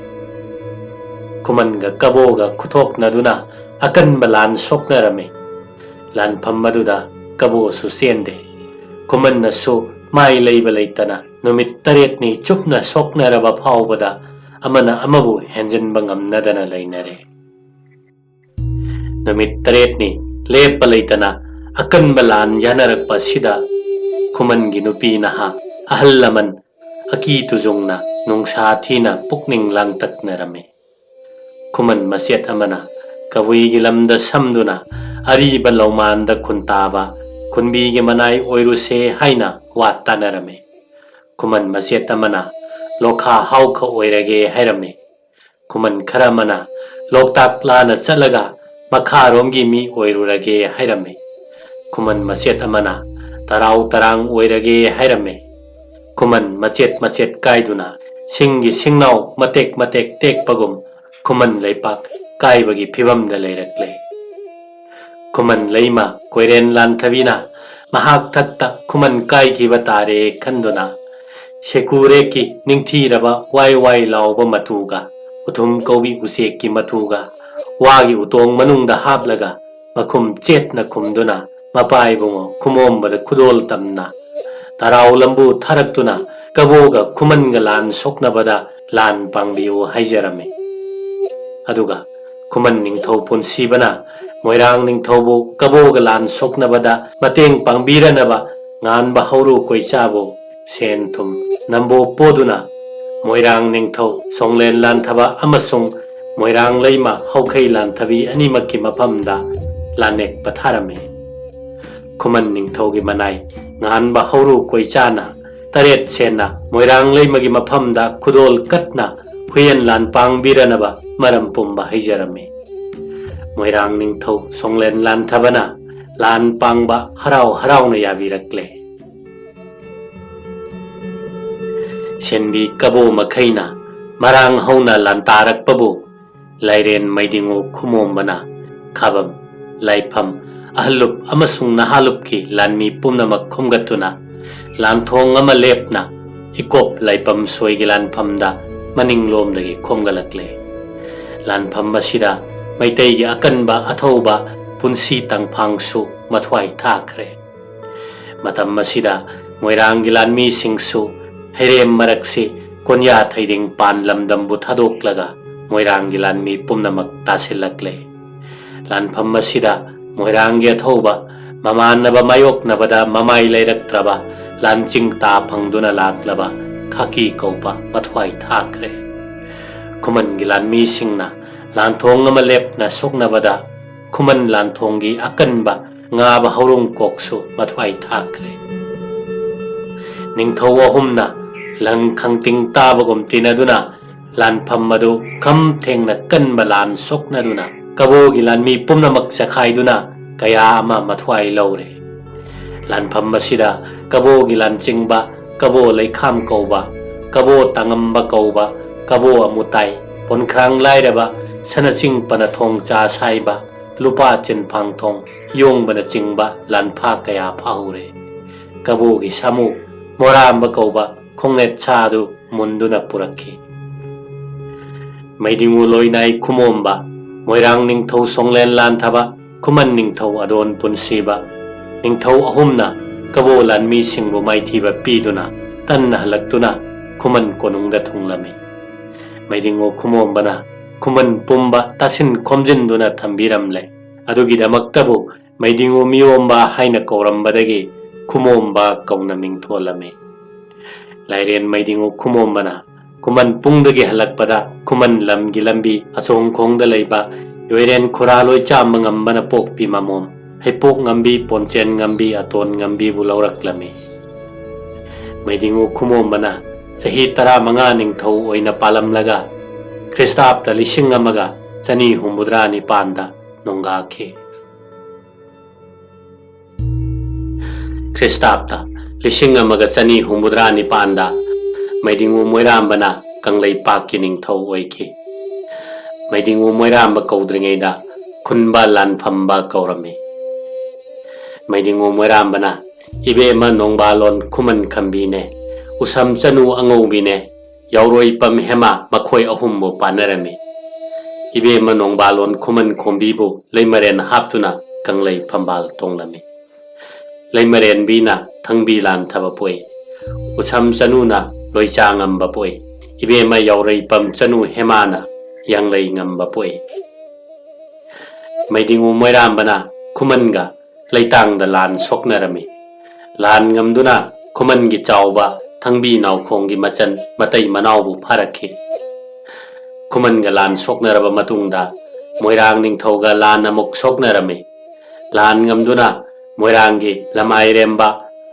ꯈꯨꯃꯟꯒ ꯀꯕꯣꯒ ꯈꯨꯊꯣꯛꯅꯗꯨꯅ ꯑꯀꯟꯕ ꯂꯥꯟ ꯁꯣꯛꯅꯔꯝꯃꯤ꯫ ꯂꯥꯟꯐꯝ ꯑꯗꯨꯗ ꯀꯕꯣꯁꯨ ꯆꯦꯟꯗꯦ꯫ ꯈꯨꯃꯟꯅꯁꯨ ꯃꯥꯏ ꯂꯩꯕ ꯂꯩꯇꯅ ꯅꯨꯃꯤꯠ ꯇꯔꯦꯠꯅꯤ ꯆꯨꯞꯅ ꯁꯣꯛꯅꯔꯕ ꯐꯥꯎꯕꯗ ꯑꯃꯅ ꯑꯃꯕꯨ ꯍꯦꯟꯖꯤꯟꯕ ꯉꯝꯅꯗꯅ ꯂꯩꯅꯔꯦ꯫ ꯅꯨꯃꯤꯠ ꯇꯔꯦꯠꯅꯤ ꯂꯦꯞꯄ ꯂꯩꯇꯅ ꯑꯀꯟꯕ ꯂꯥꯟ ꯌꯥꯅꯔꯛꯄ ꯑꯁꯤꯗ ꯈꯨꯃꯟꯒꯤ ꯅꯨꯄꯤ ꯅꯍꯥ, ꯑꯍꯜ ꯂꯃꯟ, ꯑꯀꯤ ꯇꯨꯖꯨꯡꯅ ꯅꯨꯡꯁꯥ ꯊꯤꯅ ꯄꯨꯛꯅꯤꯡ ꯂꯥꯡꯇꯛꯅꯔꯝꯃꯤ꯫ ꯈꯨꯃꯟ ꯃꯆꯦꯠ ꯑꯃꯅ ꯀꯕꯨꯏꯒꯤ ꯂꯝꯗ ꯁꯝꯗꯨꯅ ꯑꯔꯤꯕ ꯂꯧꯃꯥꯟꯗ ꯈꯨꯟꯇꯥꯕ ꯈꯨꯟꯕꯤꯒꯤ ꯃꯅꯥꯏ ꯑꯣꯏꯔꯨꯁꯦ ꯍꯥꯏꯅ ꯋꯥ ꯇꯥꯅꯔꯝꯃꯤ꯫ ꯈꯨꯃꯟ ꯃꯆꯦꯠ ꯑꯃꯅ ꯂꯣꯈꯥ ꯍꯥꯎꯈ ꯑꯣꯏꯔꯒꯦ ꯍꯥꯏꯔꯝꯃꯤ꯫ ꯈꯨꯃꯟ ꯈꯔ ꯑꯃꯅ ꯂꯣꯛꯇꯥꯛ ꯂꯥꯟꯅ ꯆꯠꯂꯒ ꯃꯈꯥꯔꯣꯝꯒꯤ ꯃꯤ ꯑꯣꯏꯔꯨꯔꯒꯦ ꯍꯥꯏꯔꯝꯃꯤ꯫ ꯈꯨꯃꯟ ꯃꯆꯦꯠ ꯑꯃꯅ ꯇꯔꯥꯎ ꯇꯔꯥꯡ ꯑꯣꯏꯔꯒꯦ ꯍꯥꯏꯔꯝꯃꯤ꯫ ꯈꯨꯃꯟ ꯃꯆꯦꯠ ꯃꯆꯦꯠ ꯀꯥꯏꯗꯨꯅ ꯁꯤꯡꯒꯤ ꯁꯤꯡꯅꯥꯎ ꯃꯇꯦꯛ ꯃꯇꯦꯛ ꯇꯦꯛꯄꯒꯨꯝ ꯈꯨꯃꯟ ꯂꯩꯄꯥꯛ ꯀꯥꯏꯕꯒꯤ ꯐꯤꯕꯝꯗ ꯂꯩꯔꯛꯂꯦ꯫ ꯈꯨꯃꯟ ꯂꯩꯃ ꯀꯣꯏꯔꯦꯟ ꯂꯥꯟꯊꯕꯤꯅ ꯃꯍꯥꯛ ꯊꯛꯇ ꯈꯨꯃꯟ ꯀꯥꯏꯈꯤꯕ ꯇꯥꯔꯦ ꯈꯟꯗꯨꯅ, ꯁꯦꯀꯨꯔꯦꯛꯀꯤ ꯅꯤꯡꯊꯤꯔꯕ ꯋꯥꯏ ꯋꯥꯏ ꯂꯥꯎꯕ ꯃꯇꯨꯒ, ꯎꯊꯨꯝ ꯀꯧꯕꯤ ꯎꯆꯦꯛꯀꯤ ꯃꯇꯨꯒ, ꯋꯥꯒꯤ ꯎꯇꯣꯡ ꯃꯅꯨꯡꯗ ꯍꯥꯞꯂꯒ ꯃꯈꯨꯝ ꯆꯦꯠꯅ ꯈꯨꯝꯗꯨꯅ, ꯃꯄꯥ ꯏꯕꯨꯡꯉꯣ ꯈꯨꯃꯣꯝꯕꯗ ꯈꯨꯗꯣꯜ ꯇꯝꯅ, ꯇꯔꯥꯎ ꯂꯝꯕꯨ ꯊꯥꯔꯛꯇꯨꯅ ꯀꯕꯣꯒ ꯈꯨꯃꯟꯒ ꯂꯥꯟ ꯁꯣꯛꯅꯕꯗ ꯂꯥꯟ ꯄꯥꯡꯕꯤꯌꯨ ꯍꯥꯏꯖꯔꯝꯃꯤ꯫ ꯑꯗꯨꯒ ꯈꯨꯃꯟ ꯅꯤꯡꯊꯧ ꯄꯨꯟꯁꯤꯕꯅ ꯃꯣꯏꯔꯥꯡ ꯅꯤꯡꯊꯧꯕꯨ ꯀꯕꯣꯒ ꯂꯥꯟ ꯁꯣꯛꯅꯕꯗ ꯃꯇꯦꯡ ꯄꯥꯡꯕꯤꯔꯅꯕ ꯉꯥꯟꯕ ꯍꯧꯔꯨ ꯀꯣꯏꯆꯥꯕꯨ ꯁꯦꯟ ꯊꯨꯝ ꯅꯝꯕꯣ ꯄꯣꯗꯨꯅ ꯃꯣꯏꯔꯥꯡ ꯅꯤꯡꯊꯧ ꯁꯣꯡꯂꯦꯟ ꯂꯥꯟꯊꯕ ꯑꯃꯁꯨꯡ ꯃꯣꯏꯔꯥꯡ ꯂꯩꯃ ꯍꯧꯈꯩ ꯂꯥꯟꯊꯕꯤ ꯑꯅꯤꯃꯛꯀꯤ ꯃꯐꯝꯗ ꯂꯥꯟꯅꯦꯛ ꯄꯊꯥꯔꯝꯃꯤ꯫ ꯈꯨꯃꯟ ꯅꯤꯡꯊꯧꯒꯤ ꯃꯅꯥꯏ ꯉꯥꯟꯕ ꯍꯧꯔꯨ ꯀꯣꯏꯆꯥꯅ ꯇꯔꯦꯠ ꯁꯦꯟꯅ ꯃꯣꯏꯔꯥꯡ ꯂꯩꯃꯒꯤ ꯃꯐꯝꯗ ꯈꯨꯗꯣꯜ ꯀꯠꯅ ꯍꯨꯌꯦꯟ ꯂꯥꯟ ꯄꯥꯡꯕꯤꯔꯅꯕ ꯃꯔꯝ ꯄꯨꯝꯕ ꯍꯩꯖꯔꯝꯃꯤ꯫ ꯃꯣꯏꯔꯥꯡ ꯅꯤꯡꯊꯧ ꯁꯣꯡꯂꯦꯟ ꯂꯥꯟꯊꯕꯅ ꯂꯥꯟ ꯄꯥꯡꯕ ꯍꯔꯥꯎ ꯍꯔꯥꯎꯅ ꯌꯥꯕꯤꯔꯛꯂꯦ꯫ ꯁꯦꯟꯕꯤ ꯀꯕꯣ ꯃꯈꯩꯅ ꯃꯔꯥꯡ ꯍꯧꯅ ꯂꯥꯟꯇꯥꯔꯛꯄꯕꯨ ꯂꯥꯏꯔꯦꯟ ꯃꯩꯗꯤꯡꯉꯨ ꯈꯨꯃꯣꯝꯕꯅ ꯈꯥꯕꯝ, ꯂꯥꯏꯐꯝ, ꯑꯍꯜꯂꯨꯞ ꯑꯃꯁꯨꯡ ꯅꯍꯥꯂꯨꯞꯀꯤ ꯂꯥꯟꯃꯤ ꯄꯨꯝꯅꯃꯛ ꯈꯣꯝꯒꯠꯇꯨꯅ ꯂꯥꯟꯊꯣꯡ ꯑꯃ ꯂꯦꯞꯅ ꯏꯀꯣꯞ ꯂꯥꯏꯄꯝ ꯁꯣꯏꯒꯤ ꯂꯥꯟꯐꯝꯗ ꯃꯅꯤꯡꯂꯣꯝꯗꯒꯤ ꯈꯣꯝꯒꯠꯂꯛꯂꯦ꯫ ꯂꯥꯟꯐꯝ ꯑꯁꯤꯗ ꯃꯩꯇꯩꯒꯤ ꯑꯀꯟꯕ ꯑꯊꯧꯕ ꯄꯨꯟꯁꯤ ꯇꯪꯐꯥꯡꯁꯨ ꯃꯊ꯭ꯋꯥꯏ ꯊꯥꯈ꯭ꯔꯦ꯫ ꯃꯇꯝ ꯑꯁꯤꯗ ꯃꯣꯏꯔꯥꯡꯒꯤ ꯂꯥꯟꯃꯤꯁꯤꯡꯁꯨ ꯍꯩꯔꯦꯝ ꯃꯔꯛꯁꯤ ꯀꯣꯟꯌꯥ ꯊꯩꯗꯤꯡ ꯄꯥꯟ ꯂꯝꯗꯝꯕꯨ ꯊꯥꯗꯣꯛꯂꯒ ꯃꯣꯏꯔꯥꯡꯒꯤ ꯂꯥꯟꯃꯤ ꯄꯨꯝꯅꯃꯛ ꯇꯥꯁꯤꯜꯂꯛꯂꯦ꯫ ꯂꯥꯟꯐꯝ ꯑꯁꯤꯗ ꯃꯣꯏꯔꯥꯡꯒꯤ ꯑꯊꯧꯕ ꯃꯃꯥꯟꯅꯕ ꯃꯥꯌꯣꯛꯅꯕꯗ ꯃꯃꯥꯏ ꯂꯩꯔꯛꯇ꯭ꯔꯕ ꯂꯥꯟꯆꯤꯡ ꯇꯥ ꯐꯪꯗꯨꯅ ꯂꯥꯛꯂꯕ ꯈꯥꯀꯤ ꯀꯧꯕ ꯃꯊ꯭ꯋꯥꯏ ꯊꯥꯈ꯭ꯔꯦ꯫ ꯈꯨꯃꯟꯒꯤ ꯂꯥꯟꯃꯤꯁꯤꯡꯅ ꯂꯥꯟꯊꯣꯡ ꯑꯃ ꯂꯦꯞꯅ ꯁꯣꯛꯅꯕꯗ ꯈꯨꯃꯟ ꯂꯥꯟꯊꯣꯡꯒꯤ ꯑꯀꯟꯕ ꯉꯥꯕ ꯍꯧꯔꯨꯡ ꯀꯣꯛꯁꯨ ꯃꯊ꯭ꯋꯥꯏ ꯊꯥꯈ꯭ꯔꯦ꯫ ꯅꯤꯡꯊꯧ ꯑꯍꯨꯝꯅ ꯂꯪ ꯈꯪꯇꯤꯡ ꯇꯥꯕꯒꯨꯝ ꯇꯤꯟꯅꯗꯨꯅ ꯂꯥꯟꯐꯝ ꯑꯗꯨ ꯈꯝ ꯊꯦꯡꯅ ꯀꯟꯕ ꯂꯥꯟ ꯁꯣꯛꯅꯗꯨꯅ ꯀꯕꯣꯒꯤ ꯂꯥꯟꯃꯤ ꯄꯨꯝꯅꯃꯛ ꯆꯈꯥꯏꯗꯨꯅ ꯀꯌꯥ ꯑꯃ ꯃꯊ꯭ꯋꯥꯏ ꯂꯧꯔꯦ꯫ ꯂꯥꯟꯐꯝ ꯑꯁꯤꯗ ꯀꯕꯣꯒꯤ ꯂꯥꯟꯆꯤꯡꯕ ꯀꯕꯣ ꯂꯩꯈꯥꯝ ꯀꯧꯕ ꯀꯕꯣ ꯇꯥꯉꯝꯕ ꯀꯧꯕ, ꯀꯕꯣ ꯑꯃꯨꯇꯥꯏ, ꯄꯣꯟꯈ꯭ꯔꯥꯡ ꯂꯥꯏꯔꯕ, ꯁꯅꯆꯤꯡ ꯄꯅꯊꯣꯡ ꯆꯥ ꯁꯥꯏꯕ, ꯂꯨꯄꯥ ꯆꯤꯟꯐꯥꯡꯊꯣꯡ, ꯌꯣꯡꯕꯅꯆꯤꯡꯕ ꯂꯥꯟꯐꯥ ꯀꯌꯥ ꯐꯥꯍꯧꯔꯦ꯫ ꯀꯕꯣꯒꯤ ꯁꯥꯃꯨ ꯃꯣꯔꯥꯝꯕ ꯀꯧꯕ ꯈꯣꯡꯅꯦꯠ ꯁꯥ ꯑꯗꯨ ꯃꯨꯟꯗꯨꯅ ꯄꯨꯔꯛꯈꯤ꯫ ꯃꯩꯗꯤꯡꯉꯨ ꯂꯣꯏꯅꯥꯏ ꯈꯨꯃꯣꯝꯕ, ꯃꯣꯏꯔꯥꯡ ꯅꯤꯡꯊꯧ ꯁꯣꯡꯂꯦꯟ ꯂꯥꯟꯊꯕ, ꯈꯨꯃꯟ ꯅꯤꯡꯊꯧ ꯑꯗꯣꯟ ꯄꯨꯟꯁꯤꯕ, ꯅꯤꯡꯊꯧ ꯑꯍꯨꯝꯅ ꯀꯕꯣ ꯂꯥꯟꯃꯤꯁꯤꯡꯕꯨ ꯃꯥꯏꯊꯤꯕ ꯄꯤꯗꯨꯅ ꯇꯟꯅ ꯍꯜꯂꯛꯇꯨꯅ ꯈꯨꯃꯟ ꯀꯣꯅꯨꯡꯗ ꯊꯨꯡꯂꯝꯃꯤ꯫ ꯃꯩꯗꯤꯡꯉꯨ ꯈꯨꯃꯣꯝꯕꯅ ꯈꯨꯃꯟ ꯄꯨꯝꯕ ꯇꯥꯁꯤꯟ ꯈꯣꯝꯖꯤꯟꯗꯨꯅ ꯊꯝꯕꯤꯔꯝꯂꯦ꯫ ꯑꯗꯨꯒꯤꯗꯃꯛꯇꯕꯨ ꯃꯩꯗꯤꯡꯉꯨ ꯃꯤꯌꯣꯝꯕ ꯍꯥꯏꯅ ꯀꯧꯔꯝꯕꯗꯒꯤ ꯈꯨꯃꯣꯝꯕ ꯀꯧꯅ ꯃꯤꯡꯊꯣꯜꯂꯝꯃꯤ꯫ ꯂꯥꯏꯔꯦꯟ ꯃꯩꯗꯤꯡꯉꯨ ꯈꯨꯃꯣꯝꯕꯅ ꯈꯨꯃꯟ ꯄꯨꯡꯗꯒꯤ ꯍꯜꯂꯛꯄꯗ ꯈꯨꯃꯟ ꯂꯝꯒꯤ ꯂꯝꯕꯤ ꯑꯆꯣꯡ ꯈꯣꯡꯗ ꯂꯩꯕ ꯌꯣꯏꯔꯦꯟ ꯈꯨꯔꯥ ꯂꯣꯏ ꯆꯥꯝꯕ ꯉꯝꯕꯅ ꯄꯣꯛꯄꯤ ꯃꯃꯣꯝ ꯍꯩꯄꯣꯛ ꯉꯝꯕꯤ, ꯄꯣꯟꯆꯦꯟ ꯉꯝꯕꯤ, ꯑꯇꯣꯟ ꯉꯝꯕꯤꯕꯨ ꯂꯧꯔꯛꯂꯝꯃꯤ꯫ ꯃꯩꯗꯤꯡꯉꯨ ꯈꯨꯃꯣꯝꯕꯅ ꯆꯍꯤ ꯇꯔꯥꯃꯉꯥ ꯅꯤꯡꯊꯧ ꯑꯣꯏꯅ ꯄꯥꯜꯂꯝꯂꯒ ꯈ꯭ꯔꯤꯁꯇꯥꯕꯇ ꯂꯤꯁꯤꯡ ꯑꯃꯒ ꯆꯅꯤ ꯍꯨꯝꯐꯨꯇꯔꯥ ꯅꯤꯄꯥꯟꯗ ꯅꯣꯡꯒꯥꯈꯤ꯫ ꯈ꯭ꯔꯤꯁꯇꯥꯕꯇ ꯂꯤꯁꯤꯡ ꯑꯃꯒ ꯆꯅꯤ ꯍꯨꯝꯐꯨꯇꯔꯥ ꯅꯤꯄꯥꯟꯗ ꯃꯩꯗꯤꯡꯉꯨ ꯃꯣꯏꯔꯥꯝꯕꯅ ꯀꯪꯂꯩꯄꯥꯛꯀꯤ ꯅꯤꯡꯊꯧ ꯑꯣꯏꯈꯤ꯫ ꯃꯩꯗꯤꯡꯉꯨ ꯃꯣꯏꯔꯥꯝꯕ ꯀꯧꯗ꯭ꯔꯤꯉꯩꯗ ꯈꯨꯟꯕ ꯂꯥꯟꯐꯝꯕ ꯀꯧꯔꯝꯃꯤ꯫ ꯃꯩꯗꯤꯡꯉꯨ ꯃꯣꯏꯔꯥꯝꯕꯅ ꯏꯕꯦꯝꯃ ꯅꯣꯡꯕꯥꯂꯣꯟ ꯈꯨꯃꯟ ꯈꯝꯕꯤꯅꯦ, ꯎꯁꯝ ꯆꯅꯨ ꯑꯉꯧꯕꯤꯅꯦ, ꯌꯥꯎꯔꯣꯏ ꯄꯝ ꯍꯦꯃꯥ ꯃꯈꯣꯏ ꯑꯍꯨꯝꯕꯨ ꯄꯥꯟꯅꯔꯝꯃꯤ꯫ ꯏꯕꯦꯝꯃ ꯅꯣꯡꯕꯥꯂꯣꯟ ꯈꯨꯃꯟ ꯈꯣꯝꯕꯤꯕꯨ ꯂꯩꯃꯔꯦꯟ ꯍꯥꯞꯇꯨꯅ ꯀꯪꯂꯩ ꯐꯝꯕꯥꯜ ꯇꯣꯡꯂꯝꯃꯤ꯫ ꯂꯩꯃꯔꯦꯟꯕꯤꯅ ꯊꯪꯕꯤ ꯂꯥꯟꯊꯕ ꯄꯣꯛꯏ꯫ ꯎꯁꯝ ꯆꯅꯨꯅ ꯂꯣꯏꯆꯥ ꯉꯝꯕ ꯄꯣꯛꯏ꯫ ꯏꯕꯦꯝꯃ ꯌꯥꯎꯔꯩ ꯄꯝ ꯆꯅꯨ ꯍꯦꯃꯥꯅ ꯌꯥꯡꯂꯩ ꯉꯝꯕ ꯄꯣꯛꯏ꯫ ꯃꯩꯗꯤꯡꯉꯨ ꯃꯣꯏꯔꯥꯝꯕꯅ ꯈꯨꯃꯟꯒ ꯂꯩꯇꯥꯡꯗ ꯂꯥꯟ ꯁꯣꯛꯅꯔꯝꯃꯤ꯫ ꯂꯥꯟ ꯉꯝꯗꯨꯅ ꯈꯨꯃꯟꯒꯤ ꯆꯥꯎꯕ ꯊꯪꯕꯤ ꯅꯥꯎꯈꯣꯡꯒꯤ ꯃꯆꯟ ꯃꯇꯩ ꯃꯅꯥꯎꯕꯨ ꯐꯥꯔꯛꯈꯤ꯫ ꯈꯨꯃꯟꯒ ꯂꯥꯟ ꯁꯣꯛꯅꯔꯕ ꯃꯇꯨꯡꯗ ꯃꯣꯏꯔꯥꯡ ꯅꯤꯡꯊꯧꯒ ꯂꯥꯟ ꯑꯃꯨꯛ ꯁꯣꯛꯅꯔꯝꯃꯤ꯫ ꯂꯥꯟ ꯉꯝꯗꯨꯅ ꯃꯣꯏꯔꯥꯡꯒꯤ ꯂꯃꯥꯏꯔꯦꯝꯕ,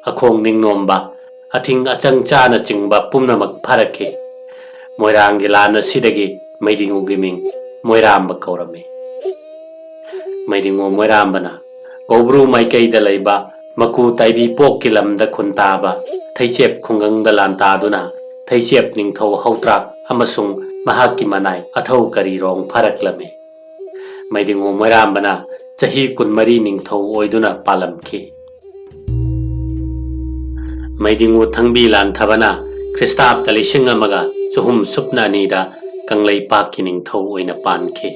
ꯑꯈꯣꯡ ꯅꯤꯡꯅꯣꯝꯕ, ꯑꯊꯤꯡ ꯑꯆꯪ ꯆꯥꯅꯆꯤꯡꯕ ꯄꯨꯝꯅꯃꯛ ꯐꯥꯔꯛꯈꯤ꯫ ꯃꯣꯏꯔꯥꯡꯒꯤ ꯂꯥꯟ ꯑꯁꯤꯗꯒꯤ ꯃꯩꯗꯤꯡꯉꯨꯒꯤ ꯃꯤꯡ ꯃꯣꯏꯔꯥꯝꯕ ꯀꯧꯔꯝꯃꯤ꯫ ꯃꯩꯗꯤꯡꯉꯨ ꯃꯣꯏꯔꯥꯝꯕꯅ ꯀꯧꯕ꯭ꯔꯨ ꯃꯥꯏꯀꯩꯗ ꯂꯩꯕ ꯃꯀꯨ ꯇꯥꯏꯕꯤ ꯄꯣꯛꯀꯤ ꯂꯝꯗ ꯈꯨꯟꯇꯥꯕ ꯊꯩꯆꯦꯞ ꯈꯨꯡꯒꯪꯗ ꯂꯥꯟꯇꯥꯗꯨꯅ ꯊꯩꯆꯦꯞ ꯅꯤꯡꯊꯧ ꯍꯧꯇ꯭ꯔꯥꯛ ꯑꯃꯁꯨꯡ ꯃꯍꯥꯛꯀꯤ ꯃꯅꯥꯏ ꯑꯊꯧ ꯀꯔꯤꯔꯣꯡ ꯐꯥꯔꯛꯂꯝꯃꯤ꯫ ꯃꯩꯗꯤꯡꯉꯨ ꯃꯣꯏꯔꯥꯝꯕꯅ ꯆꯍꯤ ꯀꯨꯟꯃꯔꯤ ꯅꯤꯡꯊꯧ ꯑꯣꯏꯗꯨꯅ ꯄꯥꯜꯂꯝꯈꯤ꯫ ꯃꯩꯗꯤꯡꯉꯨ ꯊꯪꯕꯤ ꯂꯥꯟꯊꯕꯅ ꯈ꯭ꯔꯤꯁꯇꯥꯕꯇ ꯂꯤꯁꯤꯡ ꯑꯃꯒ ꯆꯍꯨꯝ ꯁꯨꯞꯅ ꯑꯅꯤꯗ ꯀꯪꯂꯩꯄꯥꯛꯀꯤ ꯅꯤꯡꯊꯧ ꯑꯣꯏꯅ ꯄꯥꯟꯈꯤ꯫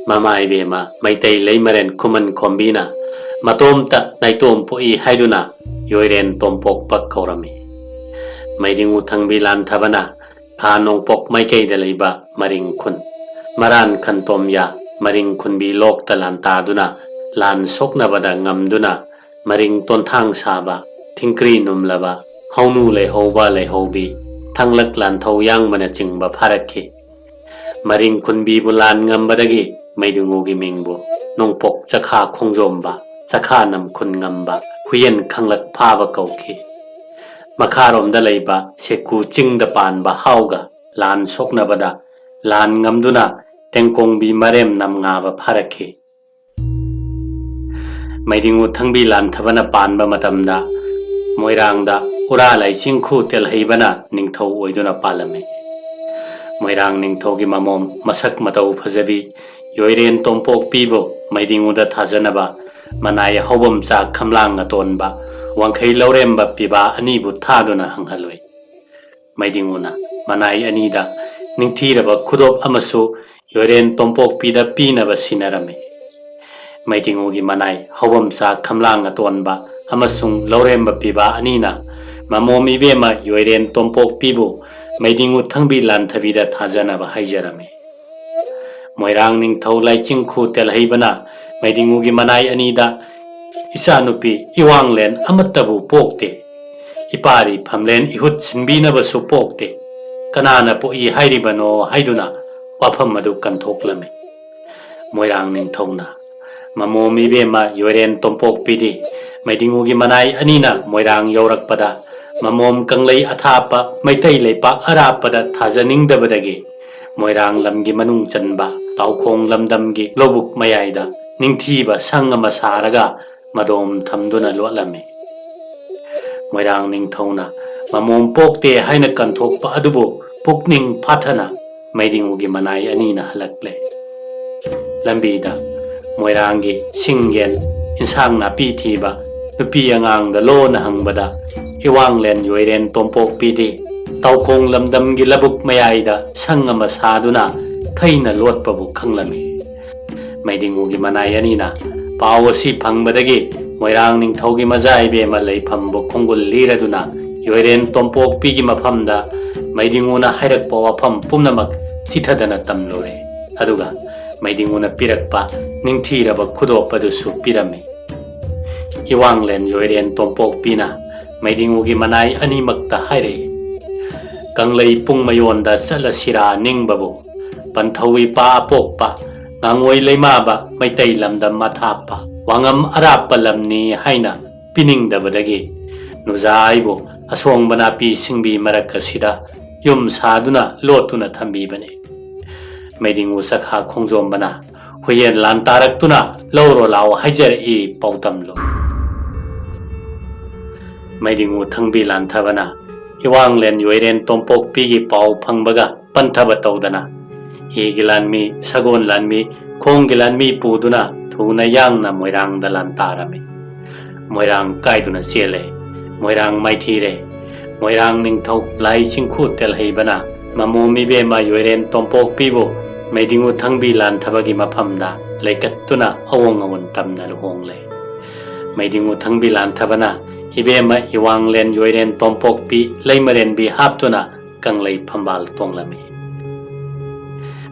ꯃꯃꯥ ꯏꯕꯦꯝꯃ ꯃꯩꯇꯩ ꯂꯩꯃꯔꯦꯟ ꯈꯨꯃꯟ ꯈꯣꯝꯕꯤꯅ ꯃꯇꯣꯝꯇ ꯅꯥꯏꯇꯣꯝ ꯄꯣꯛꯏ ꯍꯥꯏꯗꯨꯅ ꯌꯣꯏꯔꯦꯟ ꯇꯣꯝꯄꯣꯛꯄ ꯀꯧꯔꯝꯃꯤ꯫ ꯃꯩꯗꯤꯡꯉꯨ ꯊꯪꯕꯤ ꯂꯥꯟꯊꯕꯅ ꯈꯥ ꯅꯣꯡꯄꯣꯛ ꯃꯥꯏꯀꯩꯗ ꯂꯩꯕ ꯃꯔꯤꯡ ꯈꯨꯟ, ꯃꯔꯥꯟ ꯈꯟꯇꯣꯝꯌꯥ, ꯃꯔꯤꯡ ꯈꯨꯟꯕꯤ ꯂꯣꯛꯇ ꯂꯥꯟꯇꯥꯗꯨꯅ ꯂꯥꯟ ꯁꯣꯛꯅꯕꯗ ꯉꯝꯗꯨꯅ ꯃꯔꯤꯡ ꯇꯣꯟꯊꯥꯡ ꯁꯥꯕ, ꯊꯤꯡꯀ꯭ꯔꯤ ꯅꯨꯝꯂꯕ, ꯍꯧꯅꯨ ꯂꯩꯍꯧꯕ ꯂꯩꯍꯧꯕꯤ, ꯊꯥꯡꯂꯛ ꯂꯥꯟꯊꯧ ꯌꯥꯡꯕꯅꯆꯤꯡꯕ ꯐꯥꯔꯛꯈꯤ꯫ ꯃꯔꯤꯡ ꯈꯨꯟꯕꯤꯕꯨ ꯂꯥꯟ ꯉꯝꯕꯗꯒꯤ ꯃꯩꯗꯤꯡꯉꯨꯒꯤ ꯃꯤꯡꯕꯨ ꯅꯣꯡꯄꯣꯛ ꯆꯈꯥ ꯈꯣꯡꯖꯣꯝꯕ, ꯆꯈꯥ ꯅꯝꯈꯨꯟ ꯉꯝꯕ, ꯍꯨꯌꯦꯟ ꯈꯪꯂꯛ ꯐꯥꯕ ꯀꯧꯈꯤ꯫ ꯃꯈꯥꯔꯣꯝꯗ ꯂꯩꯕ ꯁꯦꯀꯨ ꯆꯤꯡꯗ ꯄꯥꯟꯕ ꯍꯥꯎꯒ ꯂꯥꯟ ꯁꯣꯛꯅꯕꯗ ꯂꯥꯟ ꯉꯝꯗꯨꯅ ꯇꯦꯡꯀꯣꯡꯕꯤ ꯃꯔꯦꯝ ꯅꯝꯉꯥꯕ ꯐꯥꯔꯛꯈꯤ꯫ ꯃꯩꯗꯤꯡꯉꯨ ꯊꯪꯕꯤ ꯂꯥꯟꯊꯕꯅ ꯄꯥꯟꯕ ꯃꯇꯝꯗ ꯃꯣꯏꯔꯥꯡꯗ ꯎꯔꯥ ꯂꯥꯏꯆꯤꯡꯈꯨ ꯇꯦꯜꯍꯩꯕꯅ ꯅꯤꯡꯊꯧ ꯑꯣꯏꯗꯨꯅ ꯄꯥꯜꯂꯝꯃꯤ꯫ ꯃꯣꯏꯔꯥꯡ ꯅꯤꯡꯊꯧꯒꯤ ꯃꯃꯣꯝ ꯃꯁꯛ ꯃꯇꯧ ꯐꯖꯕꯤ ꯌꯣꯏꯔꯦꯟ ꯇꯣꯝꯄꯣꯛꯄꯤꯕꯨ ꯃꯩꯗꯤꯡꯉꯨꯗ ꯊꯥꯖꯅꯕ ꯃꯅꯥꯏ ꯍꯧꯕꯝꯆꯥ ꯈꯝꯂꯥꯡ ꯑꯇꯣꯟꯕ, ꯋꯥꯡꯈꯩ ꯂꯧꯔꯦꯝꯕ ꯄꯤꯕꯥ ꯑꯅꯤꯕꯨ ꯊꯥꯗꯨꯅ ꯍꯪꯍꯜꯂꯨꯏ꯫ ꯃꯩꯗꯤꯡꯉꯨꯅ ꯃꯅꯥꯏ ꯑꯅꯤꯗ ꯅꯤꯡꯊꯤꯔꯕ ꯈꯨꯗꯣꯞ ꯑꯃꯁꯨ ꯌꯣꯏꯔꯦꯟ ꯇꯣꯝꯄꯣꯛꯄꯤꯗ ꯄꯤꯅꯕ ꯁꯤꯟꯅꯔꯝꯃꯤ꯫ ꯃꯩꯗꯤꯡꯉꯨꯒꯤ ꯃꯅꯥꯏ ꯍꯧꯕꯝꯆꯥ ꯈꯝꯂꯥꯡ ꯑꯇꯣꯟꯕ ꯑꯃꯁꯨꯡ ꯂꯧꯔꯦꯝꯕ ꯄꯤꯕꯥ ꯑꯅꯤꯅ ꯃꯃꯣꯝ ꯏꯕꯦꯝꯃ ꯌꯣꯏꯔꯦꯟ ꯇꯣꯝꯄꯣꯛꯄꯤꯕꯨ ꯃꯩꯗꯤꯡꯉꯨ ꯊꯪꯕꯤ ꯂꯥꯟꯊꯕꯤꯗ ꯊꯥꯖꯅꯕ ꯍꯥꯏꯖꯔꯝꯃꯤ꯫ ꯃꯣꯏꯔꯥꯡ ꯅꯤꯡꯊꯧ ꯂꯥꯏꯆꯤꯡꯈꯨ ꯇꯦꯜꯍꯩꯕꯅ ꯃꯩꯗꯤꯡꯉꯨꯒꯤ ꯃꯅꯥꯏ ꯑꯅꯤꯗ, "ꯏꯆꯥꯅꯨꯄꯤ ꯏꯋꯥꯡꯂꯦꯟ ꯑꯃꯠꯇꯕꯨ ꯄꯣꯛꯇꯦ꯫ ꯏꯄꯥꯔꯤ ꯐꯝꯂꯦꯟ ꯏꯍꯨꯠ ꯁꯤꯟꯕꯤꯅꯕꯁꯨ ꯄꯣꯛꯇꯦ꯫ ꯀꯅꯥꯅ ꯄꯣꯛꯏ ꯍꯥꯏꯔꯤꯕꯅꯣ?" ꯍꯥꯏꯗꯨꯅ ꯋꯥꯐꯝ ꯑꯗꯨ ꯀꯟꯊꯣꯛꯂꯝꯃꯤ꯫ ꯃꯣꯏꯔꯥꯡ ꯅꯤꯡꯊꯧꯅ, "ꯃꯃꯣꯝ ꯏꯕꯦꯝꯃ ꯌꯣꯏꯔꯦꯟ ꯇꯣꯝꯄꯣꯛꯄꯤꯗꯤ ꯃꯩꯗꯤꯡꯉꯨꯒꯤ ꯃꯅꯥꯏ ꯑꯅꯤꯅ ꯃꯣꯏꯔꯥꯡ ꯌꯧꯔꯛꯄꯗ ꯃꯃꯣꯝ ꯀꯪꯂꯩ ꯑꯊꯥꯞꯄ ꯃꯩꯇꯩ ꯂꯩꯄꯥꯛ ꯑꯔꯥꯞꯄꯗ ꯊꯥꯖꯅꯤꯡꯗꯕꯗꯒꯤ ꯃꯣꯏꯔꯥꯡ ꯂꯝꯒꯤ ꯃꯅꯨꯡ ꯆꯟꯕ ꯇꯥꯎꯈꯣꯡ ꯂꯝꯗꯝꯒꯤ ꯂꯧꯕꯨꯛ ꯃꯌꯥꯏꯗ ꯅꯤꯡꯊꯤꯕ ꯁꯪ ꯑꯃ ꯁꯥꯔꯒ ꯃꯗꯣꯝ ꯊꯝꯗꯨꯅ ꯂꯣꯠꯂꯝꯃꯤ꯫" ꯃꯣꯏꯔꯥꯡ ꯅꯤꯡꯊꯧꯅ ꯃꯃꯣꯝ ꯄꯣꯛꯇꯦ ꯍꯥꯏꯅ ꯀꯟꯊꯣꯛꯄ ꯑꯗꯨꯕꯨ ꯄꯨꯛꯅꯤꯡ ꯐꯥꯊꯅ ꯃꯩꯗꯤꯡꯉꯨꯒꯤ ꯃꯅꯥꯏ ꯑꯅꯤꯅ ꯍꯜꯂꯛꯂꯦ꯫ ꯂꯝꯕꯤꯗ ꯃꯣꯏꯔꯥꯡꯒꯤ ꯁꯤꯡꯌꯦꯟ, ꯏꯟꯁꯥꯡ ꯅꯥꯄꯤ ꯊꯤꯕ ꯅꯨꯄꯤ ꯑꯉꯥꯡꯗ ꯂꯣꯟꯅ ꯍꯪꯕꯗ, ꯏꯋꯥꯡꯂꯦꯟ ꯌꯣꯏꯔꯦꯟ ꯇꯣꯝꯄꯣꯛꯄꯤꯗꯤ ꯇꯥꯎꯈꯣꯡ ꯂꯝꯗꯝꯒꯤ ꯂꯧꯕꯨꯛ ꯃꯌꯥꯏꯗ ꯁꯪ ꯑꯃ ꯁꯥꯗꯨꯅ ꯐꯩꯅ ꯂꯣꯠꯄꯕꯨ ꯈꯪꯂꯝꯃꯤ꯫ ꯃꯩꯗꯤꯡꯉꯨꯒꯤ ꯃꯅꯥꯏ ꯑꯅꯤꯅ ꯄꯥꯎ ꯑꯁꯤ ꯐꯪꯕꯗꯒꯤ ꯃꯣꯏꯔꯥꯡ ꯅꯤꯡꯊꯧꯒꯤ ꯃꯖꯥ ꯏꯕꯦꯝꯃ ꯂꯩꯐꯝꯕꯨ ꯈꯣꯡꯒꯨꯜ ꯂꯤꯔꯗꯨꯅ ꯌꯣꯏꯔꯦꯟ ꯇꯣꯝꯄꯣꯛꯄꯤꯒꯤ ꯃꯐꯝꯗ ꯃꯩꯗꯤꯡꯉꯨꯅ ꯍꯥꯏꯔꯛꯄ ꯋꯥꯐꯝ ꯄꯨꯝꯅꯃꯛ ꯆꯤꯊꯗꯅ ꯇꯝꯂꯨꯔꯦ꯫ ꯑꯗꯨꯒ ꯃꯩꯗꯤꯡꯉꯨꯅ ꯄꯤꯔꯛꯄ ꯅꯤꯡꯊꯤꯔꯕ ꯈꯨꯗꯣꯞ ꯑꯗꯨꯁꯨ ꯄꯤꯔꯝꯃꯤ꯫ ꯏꯋꯥꯡꯂꯦꯟ ꯌꯣꯏꯔꯦꯟ ꯇꯣꯝꯄꯣꯛꯄꯤꯅ ꯃꯩꯗꯤꯡꯉꯨꯒꯤ ꯃꯅꯥꯏ ꯑꯅꯤꯃꯛꯇ ꯍꯥꯏꯔꯛꯏ, ꯀꯪꯂꯩ ꯄꯨꯡ ꯃꯌꯣꯟꯗ ꯆꯠꯂꯁꯤꯔꯥ ꯅꯤꯡꯕꯕꯨ, ꯄꯟꯊꯧ ꯏꯄꯥ ꯑꯄꯣꯛꯄ ꯉꯥꯉꯣꯏ ꯂꯩꯃꯥꯕ ꯃꯩꯇꯩ ꯂꯝꯗꯝ ꯑꯊꯥꯞꯄ ꯋꯥꯉꯝ ꯑꯔꯥꯞꯄ ꯂꯝꯅꯤ ꯍꯥꯏꯅ ꯄꯤꯅꯤꯡꯗꯕꯗꯒꯤ ꯅꯨꯖꯥ ꯑꯩꯕꯨ ꯑꯁꯣꯡꯕ ꯅꯥꯄꯤ ꯁꯤꯡꯕꯤ ꯃꯔꯛ ꯑꯁꯤꯗ ꯌꯨꯝ ꯁꯥꯗꯨꯅ ꯂꯣꯠꯇꯨꯅ ꯊꯝꯕꯤꯕꯅꯤ꯫ ꯃꯩꯗꯤꯡꯉꯨ ꯆꯈꯥ ꯈꯣꯡꯖꯣꯝꯕꯅ ꯍꯨꯌꯦꯟ ꯂꯥꯟ ꯇꯥꯔꯛꯇꯨꯅ ꯂꯧꯔꯣ ꯂꯥꯎ ꯍꯥꯏꯖꯔꯛꯏ ꯄꯥꯎꯗꯝꯂꯣ꯫ ꯃꯩꯗꯤꯡꯉꯨ ꯊꯪꯕꯤ ꯂꯥꯟꯊꯕꯅ ꯏꯋꯥꯡꯂꯦꯟ ꯌꯣꯏꯔꯦꯟ ꯇꯣꯝꯄꯣꯛꯄꯤꯒꯤ ꯄꯥꯎ ꯐꯪꯕꯒ ꯄꯟꯊꯕ ꯇꯧꯗꯅ ꯍꯤꯒꯤ ꯂꯥꯟꯃꯤ, ꯁꯒꯣꯜ ꯂꯥꯟꯃꯤ, ꯈꯣꯡꯒꯤ ꯂꯥꯟꯃꯤ ꯄꯨꯗꯨꯅ ꯊꯨꯅ ꯌꯥꯡꯅ ꯃꯣꯏꯔꯥꯡꯗ ꯂꯥꯟ ꯇꯥꯔꯝꯃꯤ꯫ ꯃꯣꯏꯔꯥꯡ ꯀꯥꯏꯗꯨꯅ ꯆꯦꯜꯂꯦ꯫ ꯃꯣꯏꯔꯥꯡ ꯃꯥꯏꯊꯤꯔꯦ꯫ ꯃꯣꯏꯔꯥꯡ ꯅꯤꯡꯊꯧ ꯂꯥꯏ ꯆꯤꯡꯈꯨ ꯇꯦꯜꯍꯩꯕꯅ ꯃꯃꯣꯝ ꯏꯕꯦꯝꯃ ꯌꯣꯏꯔꯦꯟ ꯇꯣꯝꯄꯣꯛꯄꯤꯕꯨ ꯃꯩꯗꯤꯡꯉꯨ ꯊꯪꯕꯤ ꯂꯥꯟꯊꯕꯒꯤ ꯃꯐꯝꯗ ꯂꯩꯀꯠꯇꯨꯅ ꯑꯋꯣꯡ ꯑꯋꯣꯟ ꯇꯝꯅ ꯂꯨꯍꯣꯡꯂꯦ꯫ ꯃꯩꯗꯤꯡꯉꯨ ꯊꯪꯕꯤ ꯂꯥꯟꯊꯕꯅ ꯏꯕꯦꯝꯃ ꯏꯋꯥꯡꯂꯦꯟ ꯌꯣꯏꯔꯦꯟ ꯇꯣꯝꯄꯣꯛꯄꯤ ꯂꯩꯃꯔꯦꯟꯕꯤ ꯍꯥꯞꯇꯨꯅ ꯀꯪꯂꯩ ꯐꯝꯕꯥꯜ ꯇꯣꯡꯂꯝꯃꯤ꯫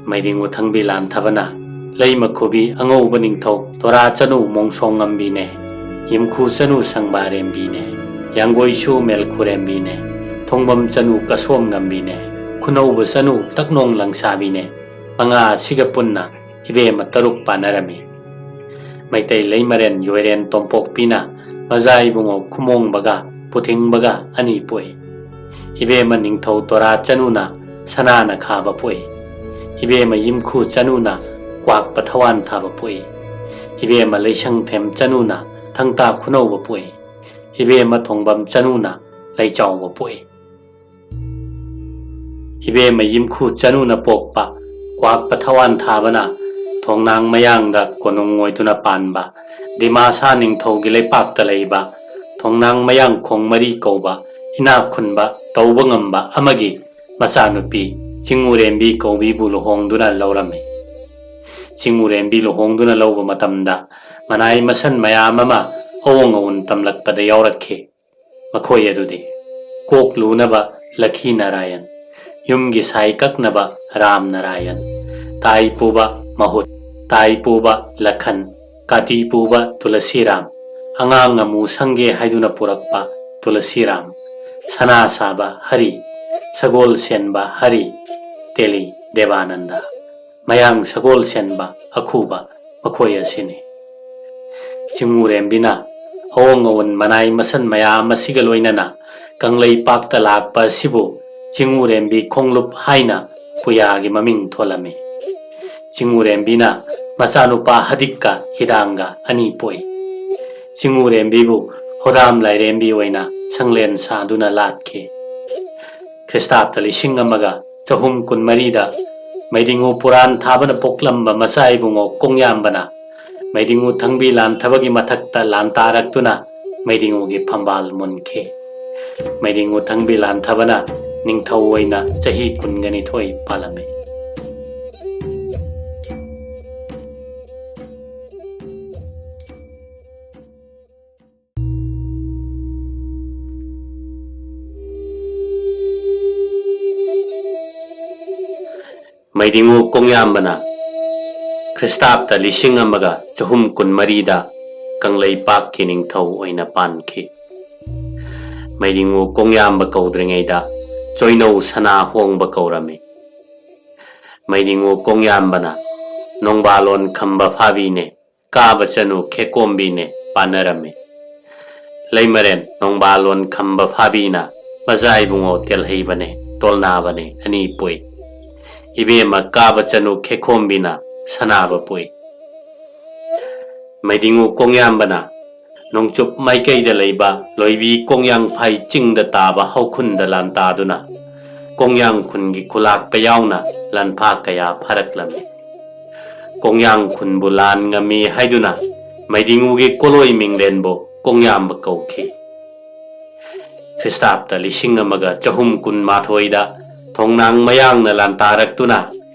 ꯃꯩꯗꯤꯡꯉꯨ ꯊꯪꯕꯤ ꯂꯥꯟꯊꯕꯅ ꯂꯩꯃ ꯈꯨꯕꯤ ꯑꯉꯧꯕ ꯅꯤꯡꯊꯧ ꯇꯣꯔꯥ ꯆꯅꯨ ꯃꯣꯡꯁꯣꯡ ꯉꯝꯕꯤꯅꯦ, ꯌꯨꯝꯈꯨ ꯆꯅꯨ ꯁꯪꯕꯥꯔꯦꯝꯕꯤꯅꯦ, ꯌꯥꯡꯒꯣꯏꯁꯨ ꯃꯦꯜꯈꯨꯔꯦꯝꯕꯤꯅꯦ, ꯊꯣꯡꯕꯝ ꯆꯅꯨ ꯀꯁꯣꯝ ꯉꯝꯕꯤꯅꯦ, ꯈꯨꯅꯧꯕ ꯆꯅꯨ ꯇꯛꯅꯣꯡ ꯂꯪꯁꯥꯕꯤꯅꯦ, ꯃꯉꯥ ꯑꯁꯤꯒ ꯄꯨꯟꯅ ꯏꯕꯦꯝꯃ ꯇꯔꯨꯛ ꯄꯥꯟꯅꯔꯝꯃꯤ꯫ ꯃꯩꯇꯩ ꯂꯩꯃꯔꯦꯟ ꯌꯣꯏꯔꯦꯟ ꯇꯣꯝꯄꯣꯛꯄꯤꯅ ꯃꯖꯥ ꯏꯕꯨꯡꯉꯣ ꯈꯨꯃꯣꯡꯕꯒ ꯄꯨꯊꯤꯡꯕꯒ ꯑꯅꯤ ꯄꯣꯛꯏ꯫ ꯏꯕꯦꯝꯃ ꯅꯤꯡꯊꯧ ꯇꯣꯔꯥ ꯆꯅꯨꯅ ꯁꯅꯥꯅ ꯈꯥꯕ ꯄꯣꯛꯏ꯫ ꯏꯕꯦꯝꯃ ꯌꯤꯝꯈꯨ ꯆꯅꯨꯅ ꯀ꯭ꯋꯥꯛꯄ ꯊꯋꯥꯟ ꯊꯥꯕ ꯄꯣꯛꯏ꯫ ꯏꯕꯦꯝꯃ ꯂꯩꯁꯪꯊꯦꯝ ꯆꯅꯨꯅ ꯊꯪꯇꯥ ꯈꯨꯅꯧꯕ ꯄꯣꯛꯏ꯫ ꯏꯕꯦꯝꯃ ꯊꯣꯡꯕꯝ ꯆꯅꯨꯅ ꯂꯩꯆꯥꯎꯕ ꯄꯣꯛꯏ꯫ ꯏꯕꯦꯝꯃ ꯌꯤꯝꯈꯨ ꯆꯅꯨꯅ ꯄꯣꯛꯄ ꯀ꯭ꯋꯥꯛꯄ ꯊꯋꯥꯟ ꯊꯥꯕꯅ ꯊꯣꯡꯅꯥꯡ ꯃꯌꯥꯡꯗ ꯀꯣꯅꯨꯡ ꯑꯣꯏꯗꯨꯅ ꯄꯥꯟꯕ ꯗꯤꯃꯥꯁꯥ ꯅꯤꯡꯊꯧꯒꯤ ꯂꯩꯄꯥꯛꯇ ꯂꯩꯕ ꯊꯣꯡꯅꯥꯡ ꯃꯌꯥꯡ ꯈꯣꯡ ꯃꯔꯤ ꯀꯧꯕ ꯏꯅꯥꯛ ꯈꯨꯟꯕ ꯇꯧꯕ ꯉꯝꯕ ꯑꯃꯒꯤ ꯃꯆꯥꯅꯨꯄꯤ ꯆꯤꯡꯉꯨꯔꯦꯝꯕꯤ ꯀꯧꯕꯤꯕꯨ ꯂꯨꯍꯣꯡꯗꯨꯅ ꯂꯧꯔꯝꯃꯤ꯫ ꯆꯤꯡꯉꯨꯔꯦꯝꯕꯤ ꯂꯨꯍꯣꯡꯗꯨꯅ ꯂꯧꯕ ꯃꯇꯝꯗ ꯃꯅꯥꯏ ꯃꯁꯟ ꯃꯌꯥꯝ ꯑꯃ ꯑꯑꯣꯡ ꯑꯑꯣꯟ ꯇꯝꯂꯛꯄꯗ ꯌꯥꯎꯔꯛꯈꯤ꯫ ꯃꯈꯣꯏ ꯑꯗꯨꯗꯤ ꯀꯣꯛ ꯂꯨꯅꯕ ꯂꯈꯤ ꯅꯥꯔꯥꯌꯟ, ꯌꯨꯝꯒꯤ ꯁꯥꯏ ꯀꯛꯅꯕ ꯔꯥꯝ ꯅꯥꯔꯥꯌꯟ, ꯇꯥꯏ ꯄꯨꯕ ꯃꯍꯨꯠ, ꯇꯥꯏ ꯄꯨꯕ ꯂꯈꯟ, ꯀꯥꯇꯤ ꯄꯨꯕ ꯇꯨꯂꯁꯤꯔꯥꯝ, ꯑꯉꯥꯡ ꯑꯃꯨ ꯁꯪꯒꯦ ꯍꯥꯏꯗꯨꯅ ꯄꯨꯔꯛꯄ ꯇꯨꯂꯁꯤꯔꯥꯝ, ꯁꯅꯥ ꯁꯥꯕ ꯍꯔꯤ, ꯁꯒꯣꯜ ꯁꯦꯟꯕ ꯍꯔꯤ, ꯇꯦꯂꯤ ꯗꯦꯕꯥꯅꯟꯗ, ꯃꯌꯥꯡ ꯁꯒꯣꯜ ꯁꯦꯟꯕ ꯑꯈꯨꯕ, ꯃꯈꯣꯏ ꯑꯁꯤꯅꯤ꯫ ꯆꯤꯡꯉꯨꯔꯦꯝꯕꯤꯅ ꯑꯑꯣꯡ ꯑꯑꯣꯟ ꯃꯅꯥꯏ ꯃꯁꯟ ꯃꯌꯥꯝ ꯑꯁꯤꯒ ꯂꯣꯏꯅꯅ ꯀꯪꯂꯩꯄꯥꯛꯇ ꯂꯥꯛꯄ ꯑꯁꯤꯕꯨ ꯆꯤꯡꯉꯨꯔꯦꯝꯕꯤ ꯈꯣꯡꯂꯨꯞ ꯍꯥꯏꯅ ꯄꯨꯌꯥꯒꯤ ꯃꯃꯤꯡ ꯊꯣꯜꯂꯝꯃꯤ꯫ ꯆꯤꯡꯉꯨꯔꯦꯝꯕꯤꯅ ꯃꯆꯥꯅꯨꯄꯥ ꯍꯗꯤꯛꯀ ꯍꯤꯗꯥꯡꯒ ꯑꯅꯤ ꯄꯣꯛꯏ꯫ ꯆꯤꯡꯉꯨꯔꯦꯝꯕꯤꯕꯨ ꯍꯣꯗꯥꯝ ꯂꯥꯏꯔꯦꯝꯕꯤ ꯑꯣꯏꯅ ꯁꯪꯂꯦꯟ ꯁꯥꯗꯨꯅ ꯂꯥꯠꯈꯤ꯫ ꯈ꯭ꯔꯤꯁꯇꯥꯕꯇ ꯂꯤꯁꯤꯡ ꯑꯃꯒ ꯆꯍꯨꯝ ꯀꯨꯟꯃꯔꯤꯗ ꯃꯩꯗꯤꯡꯉꯨ ꯄꯨꯔꯥꯟ ꯊꯥꯕꯅ ꯄꯣꯛꯂꯝꯕ ꯃꯆꯥ ꯏꯕꯨꯡꯉꯣ ꯀꯣꯡꯌꯥꯝꯕꯅ ꯃꯩꯗꯤꯡꯉꯨ ꯊꯪꯕꯤ ꯂꯥꯟꯊꯕꯒꯤ ꯃꯊꯛꯇ ꯂꯥꯟꯇꯥꯔꯛꯇꯨꯅ ꯃꯩꯗꯤꯡꯉꯨꯒꯤ ꯐꯝꯕꯥꯜ ꯃꯨꯟꯈꯤ꯫ ꯃꯩꯗꯤꯡꯉꯨ ꯊꯪꯕꯤ ꯂꯥꯟꯊꯕꯅ ꯅꯤꯡꯊꯧ ꯑꯣꯏꯅ ꯆꯍꯤ ꯀꯨꯟꯒ ꯅꯤꯊꯣꯏ ꯄꯥꯜꯂꯝꯃꯤ꯫ ꯃꯩꯗꯤꯡꯉꯨ ꯀꯣꯡꯌꯥꯝꯕꯅ ꯈ꯭ꯔꯤꯁꯇꯥꯕꯇ ꯂꯤꯁꯤꯡ ꯑꯃꯒ ꯆꯍꯨꯝ ꯀꯨꯟꯃꯔꯤꯗ ꯀꯪꯂꯩꯄꯥꯛꯀꯤ ꯅꯤꯡꯊꯧ ꯑꯣꯏꯅ ꯄꯥꯟꯈꯤ꯫ ꯃꯩꯗꯤꯡꯉꯨ ꯀꯣꯡꯌꯥꯝꯕ ꯀꯧꯗ꯭ꯔꯤꯉꯩꯗ ꯆꯣꯏꯅꯧ ꯁꯅꯥ ꯍꯣꯡꯕ ꯀꯧꯔꯝꯃꯤ꯫ ꯃꯩꯗꯤꯡꯉꯨ ꯀꯣꯡꯌꯥꯝꯕꯅ ꯅꯣꯡꯕꯥꯂꯣꯟ ꯈꯝꯕ ꯐꯥꯕꯤꯅꯦ, ꯀꯥꯕ ꯆꯅꯨ ꯈꯦꯀꯣꯝꯕꯤꯅꯦ ꯄꯥꯟꯅꯔꯝꯃꯤ꯫ ꯂꯩꯃꯔꯦꯟ ꯅꯣꯡꯕꯥꯂꯣꯟ ꯈꯝꯕ ꯐꯥꯕꯤꯅ ꯃꯆꯥ ꯏꯕꯨꯡꯉꯣ ꯇꯦꯜꯍꯩꯕꯅꯦ, ꯇꯣꯜꯅꯥꯕꯅꯦ ꯑꯅꯤ ꯄꯣꯛꯏ꯫ ꯏꯕꯦꯝꯃ ꯀꯥꯕ ꯆꯅꯨ ꯈꯦꯀꯣꯝꯕꯤꯅ ꯁꯅꯥꯕ ꯄꯣꯛꯏ꯫ ꯃꯩꯗꯤꯡꯉꯨ ꯀꯣꯡꯌꯥꯝꯕꯅ ꯅꯣꯡꯆꯨꯞ ꯃꯥꯏꯀꯩꯗ ꯂꯩꯕ ꯂꯣꯏꯕꯤ ꯀꯣꯡꯌꯥꯡꯐꯥꯏ ꯆꯤꯡꯗ ꯇꯥꯕ ꯍꯧꯈꯨꯟꯗ ꯂꯥꯟꯇꯥꯗꯨꯅ ꯀꯣꯡꯌꯥꯡ ꯈꯨꯟꯒꯤ ꯈꯨꯂꯥꯛꯄ ꯌꯥꯎꯅ ꯂꯥꯟꯐꯥ ꯀꯌꯥ ꯐꯥꯔꯛꯂꯝꯃꯤ꯫ ꯀꯣꯡꯌꯥꯡ ꯈꯨꯟꯕꯨ ꯂꯥꯟ ꯉꯝꯃꯤ ꯍꯥꯏꯗꯨꯅ ꯃꯩꯗꯤꯡꯉꯨꯒꯤ ꯀꯣꯂꯣꯏ ꯃꯤꯡꯂꯦꯟꯕꯨ ꯀꯣꯡꯌꯥꯝꯕ ꯀꯧꯈꯤ꯫ ꯈ꯭ꯔꯤꯁꯇꯥꯕꯇ ꯂꯤꯁꯤꯡ ꯑꯃꯒ ꯆꯍꯨꯝ ꯀꯨꯟ ꯃꯥꯊꯣꯏꯗ ꯊꯣꯡꯅꯥꯡ ꯃꯌꯥꯡꯅ ꯂꯥꯟꯇꯥꯔꯛꯇꯨꯅ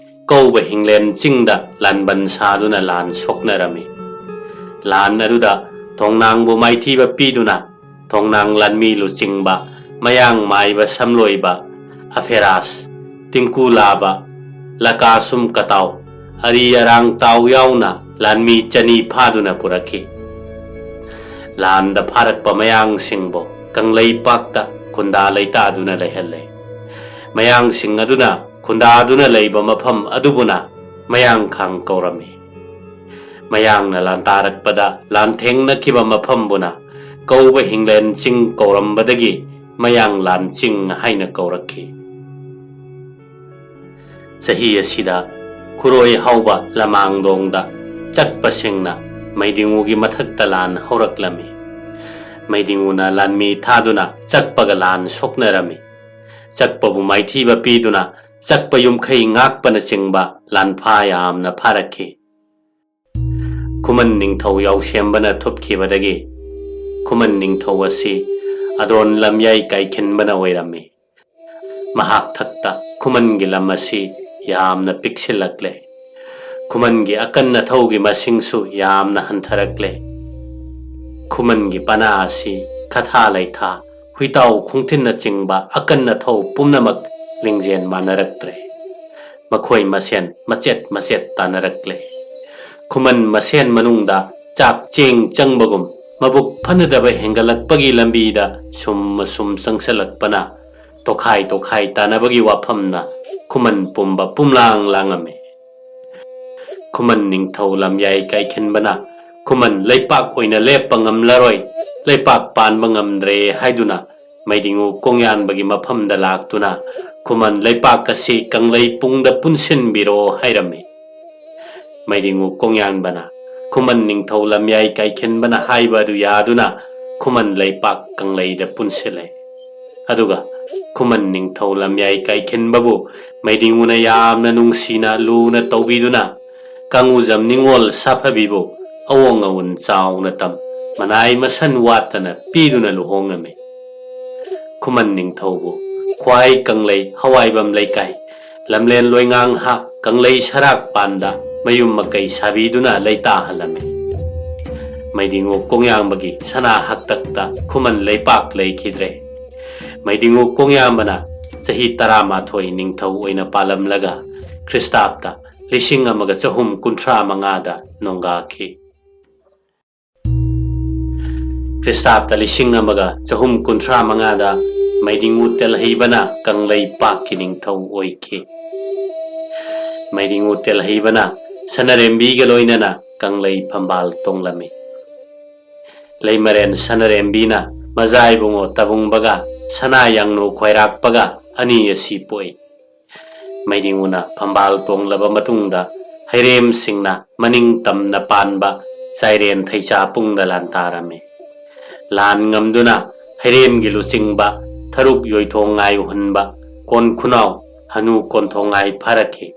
ꯀꯧꯕ ꯍꯤꯡꯂꯦꯟ ꯆꯤꯡꯗ ꯂꯥꯟꯕꯟ ꯁꯥꯗꯨꯅ ꯂꯥꯟ ꯁꯣꯛꯅꯔꯝꯃꯤ꯫ ꯂꯥꯟ ꯑꯗꯨꯗ ꯊꯣꯡꯅꯥꯡꯕꯨ ꯃꯥꯏꯊꯤꯕ ꯄꯤꯗꯨꯅ ꯊꯣꯡꯅꯥꯡ ꯂꯥꯟꯃꯤ ꯂꯨꯆꯤꯡꯕ ꯃꯌꯥꯡ ꯃꯥꯏꯕ ꯁꯝꯂꯣꯏꯕ ꯑꯐꯦꯔꯥꯁ, ꯇꯤꯡꯀꯨ ꯂꯥꯕ, ꯂꯀꯥꯁꯨꯝ ꯀꯇꯥꯎ, ꯑꯔꯤ ꯑꯔꯥꯡ ꯇꯥꯎ ꯌꯥꯎꯅ ꯂꯥꯟꯃꯤ ꯆꯅꯤ ꯐꯥꯗꯨꯅ ꯄꯨꯔꯛꯈꯤ꯫ ꯂꯥꯟꯗ ꯐꯥꯔꯛꯄ ꯃꯌꯥꯡꯁꯤꯡꯕꯨ ꯀꯪꯂꯩꯄꯥꯛꯇ ꯈꯨꯟꯗꯥ ꯂꯩꯇꯥꯗꯨꯅ ꯂꯩꯍꯜꯂꯦ꯫ ꯃꯌꯥꯡꯁꯤꯡ ꯑꯗꯨꯅ ꯈꯨꯟꯗꯥꯗꯨꯅ ꯂꯩꯕ ꯃꯐꯝ ꯑꯗꯨꯕꯨꯅ ꯃꯌꯥꯡꯈꯥꯡ ꯀꯧꯔꯝꯃꯤ꯫ ꯃꯌꯥꯡꯅ ꯂꯥꯟꯇꯥꯔꯛꯄꯗ ꯂꯥꯟꯊꯦꯡꯅꯈꯤꯕ ꯃꯐꯝꯕꯨꯅ ꯀꯧꯕ ꯍꯤꯡꯂꯦꯟ ꯆꯤꯡ ꯀꯧꯔꯝꯕꯗꯒꯤ ꯃꯌꯥꯡ ꯂꯥꯟ ꯆꯤꯡ ꯍꯥꯏꯅ ꯀꯧꯔꯛꯈꯤ꯫ ꯆꯍꯤ ꯑꯁꯤꯗ ꯈꯨꯔꯣꯏ ꯍꯧꯕ ꯂꯃꯥꯡꯗꯣꯡꯗ ꯆꯛꯄꯁꯤꯡꯅ ꯃꯩꯗꯤꯡꯉꯨꯒꯤ ꯃꯊꯛꯇ ꯂꯥꯟ ꯍꯧꯔꯛꯂꯝꯃꯤ꯫ ꯃꯩꯗꯤꯡꯉꯨꯅ ꯂꯥꯟꯃꯤ ꯊꯥꯗꯨꯅ ꯆꯛꯄꯒ ꯂꯥꯟ ꯁꯣꯛꯅꯔꯝꯃꯤ꯫ ꯆꯛꯄꯕꯨ ꯃꯥꯏꯊꯤꯕ ꯄꯤꯗꯨꯅ ꯆꯛꯄ ꯌꯨꯝꯈꯩ ꯉꯥꯛꯄꯅꯆꯤꯡꯕ ꯂꯥꯟꯐꯥ ꯌꯥꯝꯅ ꯐꯥꯔꯛꯈꯤ꯫ ꯈꯨꯃꯟ ꯅꯤꯡꯊꯧ ꯌꯥꯎꯁꯦꯝꯕꯅ ꯊꯨꯞꯈꯤꯕꯗꯒꯤ ꯈꯨꯃꯟ ꯅꯤꯡꯊꯧ ꯑꯁꯤ ꯑꯗꯣꯟ ꯂꯝꯌꯥꯏ ꯀꯥꯏꯈꯤꯟꯕꯅ ꯑꯣꯏꯔꯝꯃꯤ꯫ ꯃꯍꯥꯛ ꯊꯛꯇ ꯈꯨꯃꯟꯒꯤ ꯂꯝ ꯑꯁꯤ ꯌꯥꯝꯅ ꯄꯤꯛꯁꯤꯜꯂꯛꯂꯦ꯫ ꯈꯨꯃꯟꯒꯤ ꯑꯀꯟ ꯑꯊꯧꯒꯤ ꯃꯁꯤꯡꯁꯨ ꯌꯥꯝꯅ ꯍꯟꯊꯔꯛꯂꯦ꯫ ꯈꯨꯃꯟꯒꯤ ꯄꯅꯥ ꯑꯁꯤ ꯈꯊꯥ ꯂꯩꯊꯥ, ꯍꯨꯏꯇꯥꯎ ꯈꯣꯡꯊꯤꯟꯅꯆꯤꯡꯕ ꯑꯀꯟ ꯑꯊꯧ ꯄꯨꯝꯅꯃꯛ ꯂꯤꯡꯖꯦꯜ ꯃꯥꯟꯅꯔꯛꯇ꯭ꯔꯦ꯫ ꯃꯈꯣꯏ ꯃꯁꯦꯟ ꯃꯆꯦꯠ ꯃꯆꯦꯠ ꯇꯥꯟꯅꯔꯛꯂꯦ꯫ ꯈꯨꯃꯟ ꯃꯁꯦꯟ ꯃꯅꯨꯡꯗ ꯆꯥꯛ ꯆꯦꯡ ꯆꯪꯕꯒꯨꯝ ꯃꯕꯨꯛ ꯐꯅꯗꯕ ꯍꯦꯟꯒꯠꯂꯛꯄꯒꯤ ꯂꯝꯕꯤꯗ ꯁꯨꯝ ꯑꯁꯨꯝ ꯆꯪꯁꯤꯜꯂꯛꯄꯅ ꯇꯣꯈꯥꯏ ꯇꯣꯈꯥꯏ ꯇꯥꯟꯅꯕꯒꯤ ꯋꯥꯐꯝꯅ ꯈꯨꯃꯟ ꯄꯨꯝꯕ ꯄꯨꯝꯂꯥꯡ ꯂꯥꯡꯉꯝꯃꯤ꯫ ꯈꯨꯃꯟ ꯅꯤꯡꯊꯧ ꯂꯝꯌꯥꯏ ꯀꯥꯏꯈꯤꯟꯕꯅ ꯈꯨꯃꯟ ꯂꯩꯄꯥꯛ ꯑꯣꯏꯅ ꯂꯦꯞꯄ ꯉꯝꯂꯔꯣꯏ, ꯂꯩꯄꯥꯛ ꯄꯥꯟꯕ ꯉꯝꯗ꯭ꯔꯦ ꯍꯥꯏꯗꯨꯅ ꯃꯩꯗꯤꯡꯉꯨ ꯀꯣꯡꯌꯥꯟꯕꯒꯤ ꯃꯐꯝꯗ ꯂꯥꯛꯇꯨꯅ ꯈꯨꯃꯟ ꯂꯩꯄꯥꯛ ꯑꯁꯤ ꯀꯪꯂꯩ ꯄꯨꯡꯗ ꯄꯨꯟꯁꯤꯟꯕꯤꯔꯣ ꯍꯥꯏꯔꯝꯃꯤ꯫ ꯃꯩꯗꯤꯡꯉꯨ ꯀꯣꯡꯌꯥꯟꯕꯅ ꯈꯨꯃꯟ ꯅꯤꯡꯊꯧ ꯂꯝꯌꯥꯏ ꯀꯥꯏꯈꯤꯟꯕꯅ ꯍꯥꯏꯕ ꯑꯗꯨ ꯌꯥꯗꯨꯅ ꯈꯨꯃꯟ ꯂꯩꯄꯥꯛ ꯀꯪꯂꯩꯗ ꯄꯨꯟꯁꯤꯜꯂꯦ꯫ ꯑꯗꯨꯒ ꯈꯨꯃꯟ ꯅꯤꯡꯊꯧ ꯂꯝꯌꯥꯏ ꯀꯥꯏꯈꯤꯟꯕꯕꯨ ꯃꯩꯗꯤꯡꯉꯨꯅ ꯌꯥꯝꯅ ꯅꯨꯡꯁꯤꯅ ꯂꯨꯅ ꯇꯧꯕꯤꯗꯨꯅ ꯀꯪꯉꯨꯖꯝ ꯅꯤꯉꯣꯜ ꯁꯥꯐꯕꯤꯕꯨ ꯑꯋꯣꯡ ꯑꯋꯨꯟ ꯆꯥꯎꯅ ꯇꯝ ꯃꯅꯥꯏ ꯃꯁꯟ ꯋꯥꯠꯇꯅ ꯄꯤꯗꯨꯅ ꯂꯨꯍꯣꯡꯉꯝꯃꯤ꯫ ꯈꯨꯃꯟ ꯅꯤꯡꯊꯧꯕꯨ ꯈ꯭ꯋꯥꯏ ꯀꯪꯂꯩ ꯍꯋꯥꯏꯕꯝ ꯂꯩꯀꯥꯏ ꯂꯝꯂꯦꯟ ꯂꯣꯏꯉꯥꯡꯍꯥ ꯀꯪꯂꯩ ꯁꯔꯥꯛ ꯄꯥꯟꯗ ꯃꯌꯨꯝ ꯃꯀꯩ ꯁꯥꯕꯤꯗꯨꯅ ꯂꯩꯇꯥꯍꯜꯂꯝꯃꯤ꯫ ꯃꯩꯗꯤꯡꯉꯨ ꯀꯣꯡꯌꯥꯡꯕꯒꯤ ꯁꯅꯥ ꯍꯛꯇꯛꯇ ꯈꯨꯃꯟ ꯂꯩꯄꯥꯛ ꯂꯩꯈꯤꯗ꯭ꯔꯦ꯫ ꯃꯩꯗꯤꯡꯉꯨ ꯀꯣꯡꯌꯥꯝꯕꯅ ꯆꯍꯤ ꯇꯔꯥꯃꯥꯊꯣꯏ ꯅꯤꯡꯊꯧ ꯑꯣꯏꯅ ꯄꯥꯜꯂꯝꯂꯒ ꯈ꯭ꯔꯤꯁꯇꯥꯕꯇ ꯂꯤꯁꯤꯡ ꯑꯃꯒ ꯆꯍꯨꯝ ꯀꯨꯟꯊ꯭ꯔꯥ ꯃꯉꯥꯗ ꯅꯣꯡꯒꯥꯈꯤ꯫ ꯈ꯭ꯔꯤꯁꯇꯥꯕꯇ ꯂꯤꯁꯤꯡ ꯑꯃꯒ ꯆꯍꯨꯝ ꯀꯨꯟꯊ꯭ꯔꯥ ꯃꯉꯥꯗ ꯃꯩꯗꯤꯡꯉꯨ ꯇꯦꯜꯍꯩꯕꯅ ꯀꯪꯂꯩꯄꯥꯛꯀꯤ ꯅꯤꯡꯊꯧ ꯑꯣꯏꯈꯤ꯫ ꯃꯩꯗꯤꯡꯉꯨ ꯇꯦꯜꯍꯩꯕꯅ ꯁꯅꯔꯦꯝꯕꯤꯒ ꯂꯣꯏꯅꯅ ꯀꯪꯂꯩ ꯐꯝꯕꯥꯜ ꯇꯣꯡꯂꯝꯃꯤ꯫ ꯂꯩꯃꯔꯦꯟ ꯁꯅꯔꯦꯝꯕꯤꯅ ꯃꯖꯥꯏꯕꯨꯡꯉꯣ ꯇꯕꯨꯡꯕꯒ ꯁꯅꯥ ꯌꯥꯡꯅꯨ ꯈ꯭ꯋꯥꯏꯔꯥꯛꯄꯒ ꯑꯅꯤ ꯑꯁꯤ ꯄꯣꯛꯏ꯫ ꯃꯩꯗꯤꯡꯉꯨꯅ ꯐꯝꯕꯥꯜ ꯇꯣꯡꯂꯕ ꯃꯇꯨꯡꯗ ꯍꯩꯔꯦꯝꯁꯤꯡꯅ ꯃꯅꯤꯡ ꯇꯝꯅ ꯄꯥꯟꯕ ꯆꯥꯏꯔꯦꯟ ꯊꯩꯆꯥ ꯄꯨꯡꯗ ꯂꯥꯟꯗꯥꯔꯝꯃꯤ꯫ ꯂꯥꯟ ꯉꯝꯗꯨꯅ ꯍꯩꯔꯦꯝꯒꯤ ꯂꯨꯆꯤꯡꯕ ꯊꯔꯨꯛ ꯌꯣꯏꯊꯣꯡꯉꯥꯏ ꯎꯍꯟꯕ ꯀꯣꯟ ꯈꯨꯅꯥꯎ ꯍꯅꯨ ꯀꯣꯟꯊꯣꯡꯉꯥꯏ ꯐꯥꯔꯛꯈꯤ꯫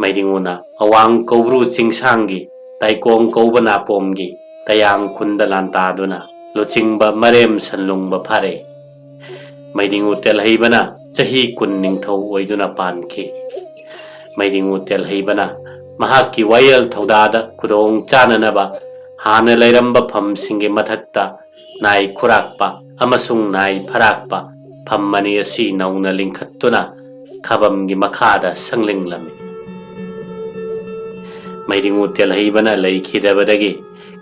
ꯃꯩꯗꯤꯡꯉꯨꯅ ꯑꯋꯥꯡ ꯀꯧꯕ꯭ꯔꯨ ꯆꯤꯡꯁꯥꯡꯒꯤ ꯇꯥꯏꯀꯣꯡ ꯀꯧꯕ ꯅꯥꯄꯣꯝꯒꯤ ꯇꯌꯥꯡ ꯈꯨꯟꯗ ꯂꯥꯟꯗꯥꯗꯨꯅ ꯂꯨꯆꯤꯡꯕ ꯃꯔꯦꯝ ꯁꯟꯂꯨꯡꯕ ꯐꯥꯔꯛꯏ꯫ ꯃꯩꯗꯤꯡꯉꯨ ꯇꯦꯜꯍꯩꯕꯅ ꯆꯍꯤ ꯀꯨꯟ ꯅꯤꯡꯊꯧ ꯑꯣꯏꯗꯨꯅ ꯄꯥꯟꯈꯤ꯫ ꯃꯩꯗꯤꯡꯉꯨ ꯇꯦꯜꯍꯩꯕꯅ ꯃꯍꯥꯛꯀꯤ ꯋꯥꯌꯦꯜ ꯊꯧꯗꯥꯗ ꯈꯨꯗꯣꯡ ꯆꯥꯅꯅꯕ ꯍꯥꯟꯅ ꯂꯩꯔꯝꯕ ꯐꯝꯁꯤꯡꯒꯤ ꯃꯊꯛꯇ ꯅꯥꯏ ꯈꯨꯔꯥꯛꯄ ꯑꯃꯁꯨꯡ ꯅꯥꯏ ꯐꯔꯥꯛꯄ ꯐꯝ ꯑꯅꯤ ꯑꯁꯤ ꯅꯧꯅ ꯂꯤꯡꯈꯠꯇꯨꯅ ꯈꯥꯕꯝꯒꯤ ꯃꯈꯥꯗ ꯁꯪꯂꯤꯡꯂꯝꯃꯤ꯫ ꯃꯩꯗꯤꯡꯉꯨ ꯇꯦꯜꯍꯩꯕꯅ ꯂꯩꯈꯤꯗꯕꯗꯒꯤ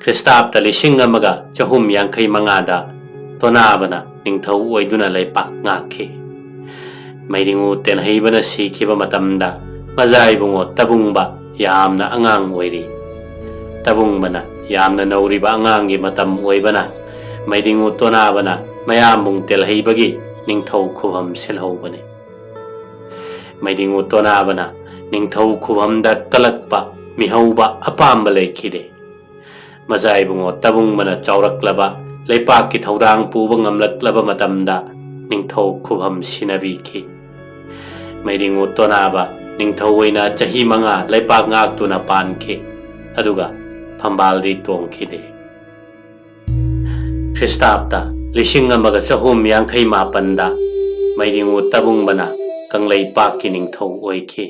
ꯈ꯭ꯔꯤꯁꯇꯥꯕꯇ ꯂꯤꯁꯤꯡ ꯑꯃꯒ ꯆꯍꯨꯝ ꯌꯥꯡꯈꯩ ꯃꯉꯥꯗ ꯇꯣꯅꯥꯕꯅ ꯅꯤꯡꯊꯧ ꯑꯣꯏꯗꯨꯅ ꯂꯩꯄꯥꯛ ꯉꯥꯛꯈꯤ꯫ ꯃꯩꯗꯤꯡꯉꯨ ꯇꯦꯜꯍꯩꯕꯅ ꯁꯤꯈꯤꯕ ꯃꯇꯝꯗ ꯃꯖꯥꯏꯕꯨꯡꯉꯣ ꯇꯕꯨꯡꯕ ꯌꯥꯝꯅ ꯑꯉꯥꯡ ꯑꯣꯏꯔꯤ꯫ ꯇꯕꯨꯡꯕꯅ ꯌꯥꯝꯅ ꯅꯧꯔꯤꯕ ꯑꯉꯥꯡꯒꯤ ꯃꯇꯝ ꯑꯣꯏꯕꯅ ꯃꯩꯗꯤꯡꯉꯨ ꯇꯣꯅꯥꯕꯅ ꯃꯌꯥꯝꯕꯨꯡ ꯇꯦꯜꯍꯩꯕꯒꯤ ꯅꯤꯡꯊꯧ ꯈꯨꯕꯝ ꯁꯤꯜꯍꯧꯕꯅꯤ꯫ ꯃꯩꯗꯤꯡꯉꯨ ꯇꯣꯅꯥꯕꯅ ꯅꯤꯡꯊꯧ ꯈꯨꯕꯝꯗ ꯀꯜꯂꯛꯄ ꯃꯤꯍꯧꯕ ꯑꯄꯥꯝꯕ ꯂꯩꯈꯤꯗꯦ꯫ ꯃꯖꯥ ꯏꯕꯨꯡꯉꯣ ꯇꯕꯨꯡꯕꯅ ꯆꯥꯎꯔꯛꯂꯕ, ꯂꯩꯄꯥꯛꯀꯤ ꯊꯧꯗꯥꯡ ꯄꯨꯕ ꯉꯝꯂꯛꯂꯕ ꯃꯇꯝꯗ ꯅꯤꯡꯊꯧ ꯈꯨꯕꯝ ꯁꯤꯟꯅꯕꯤꯈꯤ꯫ ꯃꯩꯗꯤꯡꯉꯨ ꯇꯣꯅꯥꯕ ꯅꯤꯡꯊꯧ ꯑꯣꯏꯅ ꯆꯍꯤ ꯃꯉꯥ ꯂꯩꯄꯥꯛ ꯉꯥꯛꯇꯨꯅ ꯄꯥꯟꯈꯤ꯫ ꯑꯗꯨꯒ ꯐꯝꯕꯥꯜꯗꯤ ꯇꯣꯡꯈꯤꯗꯦ꯫ ꯈ꯭ꯔꯤꯁꯇꯥꯕꯇ ꯂꯤꯁꯤꯡ ꯑꯃꯒ ꯆꯍꯨꯝ ꯌꯥꯡꯈꯩ ꯃꯥꯄꯟꯗ ꯃꯩꯗꯤꯡꯉꯨ ꯇꯕꯨꯡꯕꯅ ꯀꯪꯂꯩꯄꯥꯛꯀꯤ ꯅꯤꯡꯊꯧ ꯑꯣꯏꯈꯤ꯫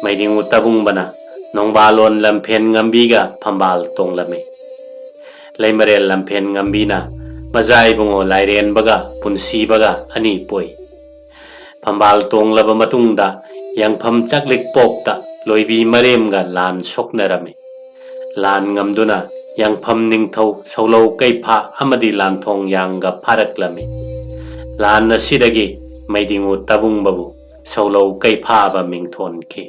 ꯃꯩꯗꯤꯡꯉꯨ ꯇꯕꯨꯡꯕꯅ ꯅꯣꯡꯕꯥꯂꯣꯟ ꯂꯝꯐꯦꯟ ꯉꯝꯕꯤꯒ ꯐꯝꯕꯥꯜ ꯇꯣꯡꯂꯝꯃꯤ꯫ ꯂꯩꯃꯔꯦꯜ ꯂꯝꯐꯦꯟ ꯉꯝꯕꯤꯅ ꯃꯖꯥ ꯏꯕꯨꯡꯉꯣ ꯂꯥꯏꯔꯦꯟꯕꯒ ꯄꯨꯟꯁꯤꯕꯒ ꯑꯅꯤ ꯄꯣꯛꯏ꯫ ꯐꯝꯕꯥꯜ ꯇꯣꯡꯂꯕ ꯃꯇꯨꯡꯗ ꯌꯥꯡꯐꯝ ꯆꯥꯛꯂꯤꯛꯄꯣꯛꯇ ꯂꯣꯏꯕꯤ ꯃꯔꯦꯝꯒ ꯂꯥꯟ ꯁꯣꯛꯅꯔꯝꯃꯤ꯫ ꯂꯥꯟ ꯉꯝꯗꯨꯅ ꯌꯥꯡꯐꯝ ꯅꯤꯡꯊꯧ ꯁꯧꯂꯧ ꯀꯩꯐꯥ ꯑꯃꯗꯤ ꯂꯥꯟꯊꯣꯡ ꯌꯥꯡꯒ ꯐꯥꯔꯛꯂꯝꯃꯤ꯫ ꯂꯥꯟ ꯑꯁꯤꯗꯒꯤ ꯃꯩꯗꯤꯡꯉꯨ ꯇꯕꯨꯡꯕꯕꯨ ꯁꯧꯂꯧ ꯀꯩꯐꯥꯕ ꯃꯤꯡꯊꯣꯟꯈꯤ꯫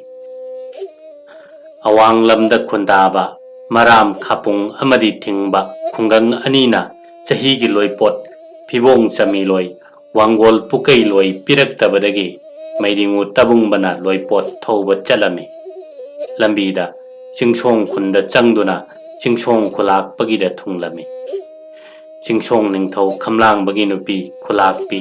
ꯑꯋꯥꯡ ꯂꯝꯗ ꯈꯨꯟꯗꯥꯕ ꯃꯔꯥꯝ ꯈꯥꯄꯨꯡ ꯑꯃꯗꯤ ꯊꯤꯡꯕ ꯈꯨꯡꯒꯪ ꯑꯅꯤꯅ ꯆꯍꯤꯒꯤ ꯂꯣꯏꯄꯣꯠ ꯐꯤꯕꯣꯡ ꯆꯃꯤꯂꯣꯏ ꯋꯥꯡꯒꯣꯜ ꯄꯨꯀꯩ ꯂꯣꯏ ꯄꯤꯔꯛꯇꯕꯗꯒꯤ ꯃꯩꯗꯤꯡꯉꯨ ꯇꯕꯨꯡꯕꯅ ꯂꯣꯏꯄꯣꯠ ꯊꯧꯕ ꯆꯠꯂꯝꯃꯤ꯫ ꯂꯝꯕꯤꯗ ꯆꯤꯡꯁꯣꯡ ꯈꯨꯟꯗ ꯆꯪꯗꯨꯅ ꯆꯤꯡꯁꯣꯡ ꯈꯨꯂꯥꯛꯄꯒꯤꯗ ꯊꯨꯡꯂꯝꯃꯤ꯫ ꯆꯤꯡꯁꯣꯡ ꯅꯤꯡꯊꯧ ꯈꯝꯂꯥꯡꯕꯒꯤ ꯅꯨꯄꯤ ꯈꯨꯂꯥꯛꯄꯤ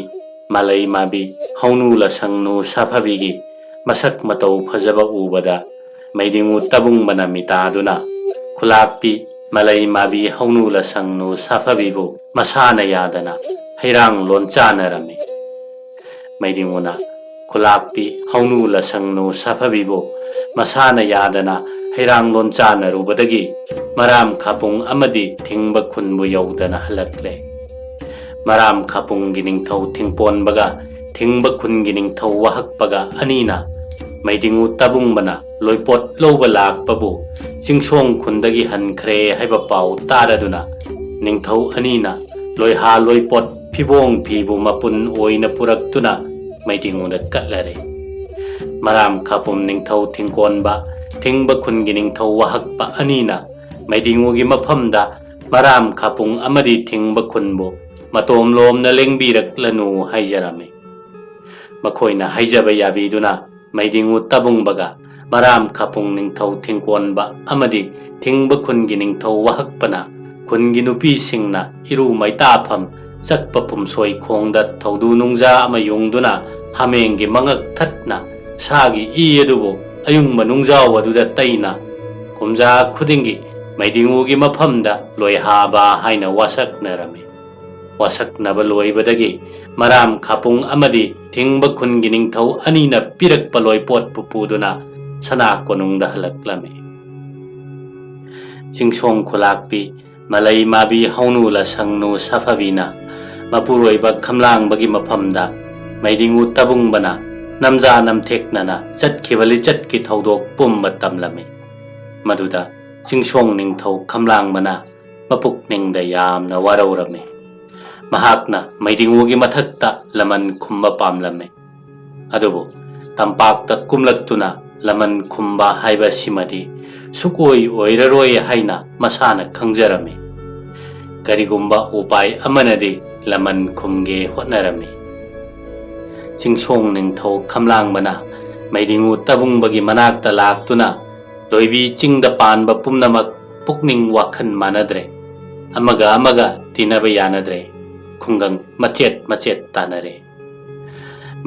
ꯃꯂꯩ ꯃꯥꯕꯤ ꯍꯧꯅꯨ ꯂꯁꯪꯅꯨ ꯁꯥꯐꯕꯤꯒꯤ ꯃꯁꯛ ꯃꯇꯧ ꯐꯖꯕ ꯎꯕꯗ ꯃꯩꯗꯤꯡꯉꯨ ꯇꯕꯨꯡꯕꯅ ꯃꯤꯇꯥꯗꯨꯅ ꯈꯨꯂꯥꯛꯄꯤ ꯃꯂꯩ ꯃꯥꯕꯤ ꯍꯧꯅꯨ ꯂꯁꯪꯅꯨ ꯁꯥꯐꯕꯤꯕꯨ ꯃꯁꯥꯅ ꯌꯥꯗꯅ ꯍꯩꯔꯥꯡ ꯂꯣꯟꯆꯥꯅꯔꯝꯃꯤ꯫ ꯃꯩꯗꯤꯡꯉꯨꯅ ꯈꯨꯂꯥꯛꯄꯤ ꯍꯧꯅꯨ ꯂꯁꯪꯅꯨ ꯁꯥꯐꯕꯤꯕꯨ ꯃꯁꯥꯅ ꯌꯥꯗꯅ ꯍꯩꯔꯥꯡ ꯂꯣꯟꯆꯥꯅꯔꯨꯕꯗꯒꯤ ꯃꯔꯥꯝ ꯈꯥꯄꯨꯡ ꯑꯃꯗꯤ ꯊꯤꯡꯕ ꯈꯨꯟꯕꯨ ꯌꯧꯗꯅ ꯍꯜꯂꯛꯂꯦ꯫ ꯃꯔꯥꯝ ꯈꯥꯄꯨꯡꯒꯤ ꯅꯤꯡꯊꯧ ꯊꯤꯡꯄꯣꯟꯕꯒ ꯊꯤꯡꯕ ꯈꯨꯟꯒꯤ ꯅꯤꯡꯊꯧ ꯋꯥꯍꯛꯄꯒ ꯑꯅꯤꯅ ꯃꯩꯗꯤꯡꯉꯨ ꯇꯕꯨꯡꯕꯅ ꯂꯣꯏꯄꯣꯠ ꯂꯧꯕ ꯂꯥꯛꯄꯕꯨ ꯆꯤꯡꯁꯣꯡ ꯈꯨꯟꯗꯒꯤ ꯍꯟꯈ꯭ꯔꯦ ꯍꯥꯏꯕ ꯄꯥꯎ ꯇꯥꯔꯗꯨꯅ ꯅꯤꯡꯊꯧ ꯑꯅꯤꯅ ꯂꯣꯏꯍꯥ ꯂꯣꯏꯄꯣꯠ ꯐꯤꯕꯣꯡ ꯐꯤꯕꯨ ꯃꯄꯨꯟ ꯑꯣꯏꯅ ꯄꯨꯔꯛꯇꯨꯅ ꯃꯩꯗꯤꯡꯉꯨꯗ ꯀꯠꯂꯔꯦ꯫ ꯃꯔꯥꯝ ꯈꯥꯄꯨꯝ ꯅꯤꯡꯊꯧ ꯊꯤꯡꯀꯣꯟꯕ ꯊꯤꯡꯕ ꯈꯨꯟꯒꯤ ꯅꯤꯡꯊꯧ ꯋꯥꯍꯛꯄ ꯑꯅꯤꯅ ꯃꯩꯗꯤꯡꯉꯨꯒꯤ ꯃꯐꯝꯗ ꯃꯔꯥꯝ ꯈꯥꯄꯨꯡ ꯑꯃꯗꯤ ꯊꯤꯡꯕ ꯈꯨꯟꯕꯨ ꯃꯇꯣꯝꯂꯣꯝꯅ ꯂꯦꯡꯕꯤꯔꯛꯂꯅꯨ ꯍꯥꯏꯖꯔꯝꯃꯤ꯫ ꯃꯈꯣꯏꯅ ꯍꯥꯏꯖꯕ ꯌꯥꯕꯤꯗꯨꯅ ꯃꯩꯗꯤꯡꯉꯨ ꯇꯕꯨꯡꯕꯒ ꯃꯔꯥꯝ ꯈꯥꯄꯨꯡ ꯅꯤꯡꯊꯧ ꯊꯤꯡꯀꯣꯟꯕ ꯑꯃꯗꯤ ꯊꯤꯡꯕ ꯈꯨꯟꯒꯤ ꯅꯤꯡꯊꯧ ꯋꯥꯍꯛꯄꯅ ꯈꯨꯟꯒꯤ ꯅꯨꯄꯤꯁꯤꯡꯅ ꯏꯔꯨ ꯃꯩꯇꯥꯐꯝ ꯆꯠꯄ ꯄꯨꯝꯁꯣꯏ ꯈꯣꯡꯗ ꯊꯧꯗꯨ ꯅꯨꯡꯖꯥ ꯑꯃ ꯌꯨꯡꯗꯨꯅ ꯍꯥꯃꯦꯡꯒꯤ ꯃꯉꯛ ꯊꯠꯅ ꯁꯥꯒꯤ ꯏ ꯑꯗꯨꯕꯨ ꯑꯌꯨꯡꯕ ꯅꯨꯡꯖꯥꯎ ꯑꯗꯨꯗ ꯇꯩꯅ ꯀꯨꯝꯖꯥ ꯈꯨꯗꯤꯡꯒꯤ ꯃꯩꯗꯤꯡꯉꯨꯒꯤ ꯃꯐꯝꯗ ꯂꯣꯏꯍꯥꯕ ꯍꯥꯏꯅ ꯋꯥꯁꯛꯅꯔꯝꯃꯤ꯫ ꯋꯥꯁꯛꯅꯕ ꯂꯣꯏꯕꯗꯒꯤ ꯃꯔꯥꯝ ꯈꯥꯄꯨꯡ ꯑꯃꯗꯤ ꯊꯤꯡꯕ ꯈꯨꯟꯒꯤ ꯅꯤꯡꯊꯧ ꯑꯅꯤꯅ ꯄꯤꯔꯛꯄ ꯂꯣꯏꯄꯣꯠꯄꯨ ꯄꯨꯗꯨꯅ ꯁꯅꯥ ꯀꯣꯅꯨꯡꯗ ꯍꯜꯂꯛꯂꯝꯃꯤ꯫ ꯆꯤꯡꯁꯣꯡ ꯈꯨꯂꯥꯛꯄꯤ ꯃꯂꯩ ꯃꯥꯕꯤ ꯍꯧꯅꯨ ꯂꯁꯪꯅꯨ ꯁꯥꯐꯕꯤꯅ ꯃꯄꯨꯔꯣꯏꯕ ꯈꯝꯂꯥꯡꯕꯒꯤ ꯃꯐꯝꯗ ꯃꯩꯗꯤꯡꯉꯨ ꯇꯕꯨꯡꯕꯅ ꯅꯝꯖꯥ ꯅꯝꯊꯦꯛꯅꯅ ꯆꯠꯈꯤꯕ ꯂꯤꯆꯠꯀꯤ ꯊꯧꯗꯣꯛ ꯄꯨꯝꯕ ꯇꯝꯂꯝꯃꯤ꯫ ꯃꯗꯨꯗ ꯆꯤꯡꯁꯣꯡ ꯅꯤꯡꯊꯧ ꯈꯝꯂꯥꯡꯕꯅ ꯃꯄꯨꯛꯅꯤꯡꯗ ꯌꯥꯝꯅ ꯋꯥꯔꯧꯔꯝꯃꯤ꯫ ꯃꯍꯥꯛꯅ ꯃꯩꯗꯤꯡꯉꯨꯒꯤ ꯃꯊꯛꯇ ꯂꯃꯟ ꯈꯨꯝꯕ ꯄꯥꯝꯂꯝꯃꯤ꯫ ꯑꯗꯨꯕꯨ ꯇꯝꯄꯥꯛꯇ ꯀꯨꯝꯂꯛꯇꯨꯅ ꯂꯃꯟ ꯈꯨꯝꯕ ꯍꯥꯏꯕꯁꯤꯃꯗꯤ ꯁꯨꯛꯑꯣꯏ ꯑꯣꯏꯔꯔꯣꯏ ꯍꯥꯏꯅ ꯃꯁꯥꯅ ꯈꯪꯖꯔꯝꯃꯤ꯫ ꯀꯔꯤꯒꯨꯝꯕ ꯎꯄꯥꯏ ꯑꯃꯅꯗꯤ ꯂꯃꯟ ꯈꯨꯝꯒꯦ ꯍꯣꯠꯅꯔꯝꯃꯤ꯫ ꯆꯤꯡꯁꯣꯡ ꯅꯤꯡꯊꯧ ꯈꯝꯂꯥꯡꯕꯅ ꯃꯩꯗꯤꯡꯉꯨ ꯇꯕꯨꯡꯕꯒꯤ ꯃꯅꯥꯛꯇ ꯂꯥꯛꯇꯨꯅ ꯂꯣꯏꯕꯤ ꯆꯤꯡꯗ ꯄꯥꯟꯕ ꯄꯨꯝꯅꯃꯛ ꯄꯨꯛꯅꯤꯡ ꯋꯥꯈꯜ ꯃꯥꯟꯅꯗ꯭ꯔꯦ꯫ ꯑꯃꯒ ꯑꯃꯒ ꯇꯤꯟꯅꯕ ꯌꯥꯅꯗ꯭ꯔꯦ꯫ ꯈꯨꯡꯒꯪ ꯃꯆꯦꯠ ꯃꯆꯦꯠ ꯇꯥꯅꯔꯦ꯫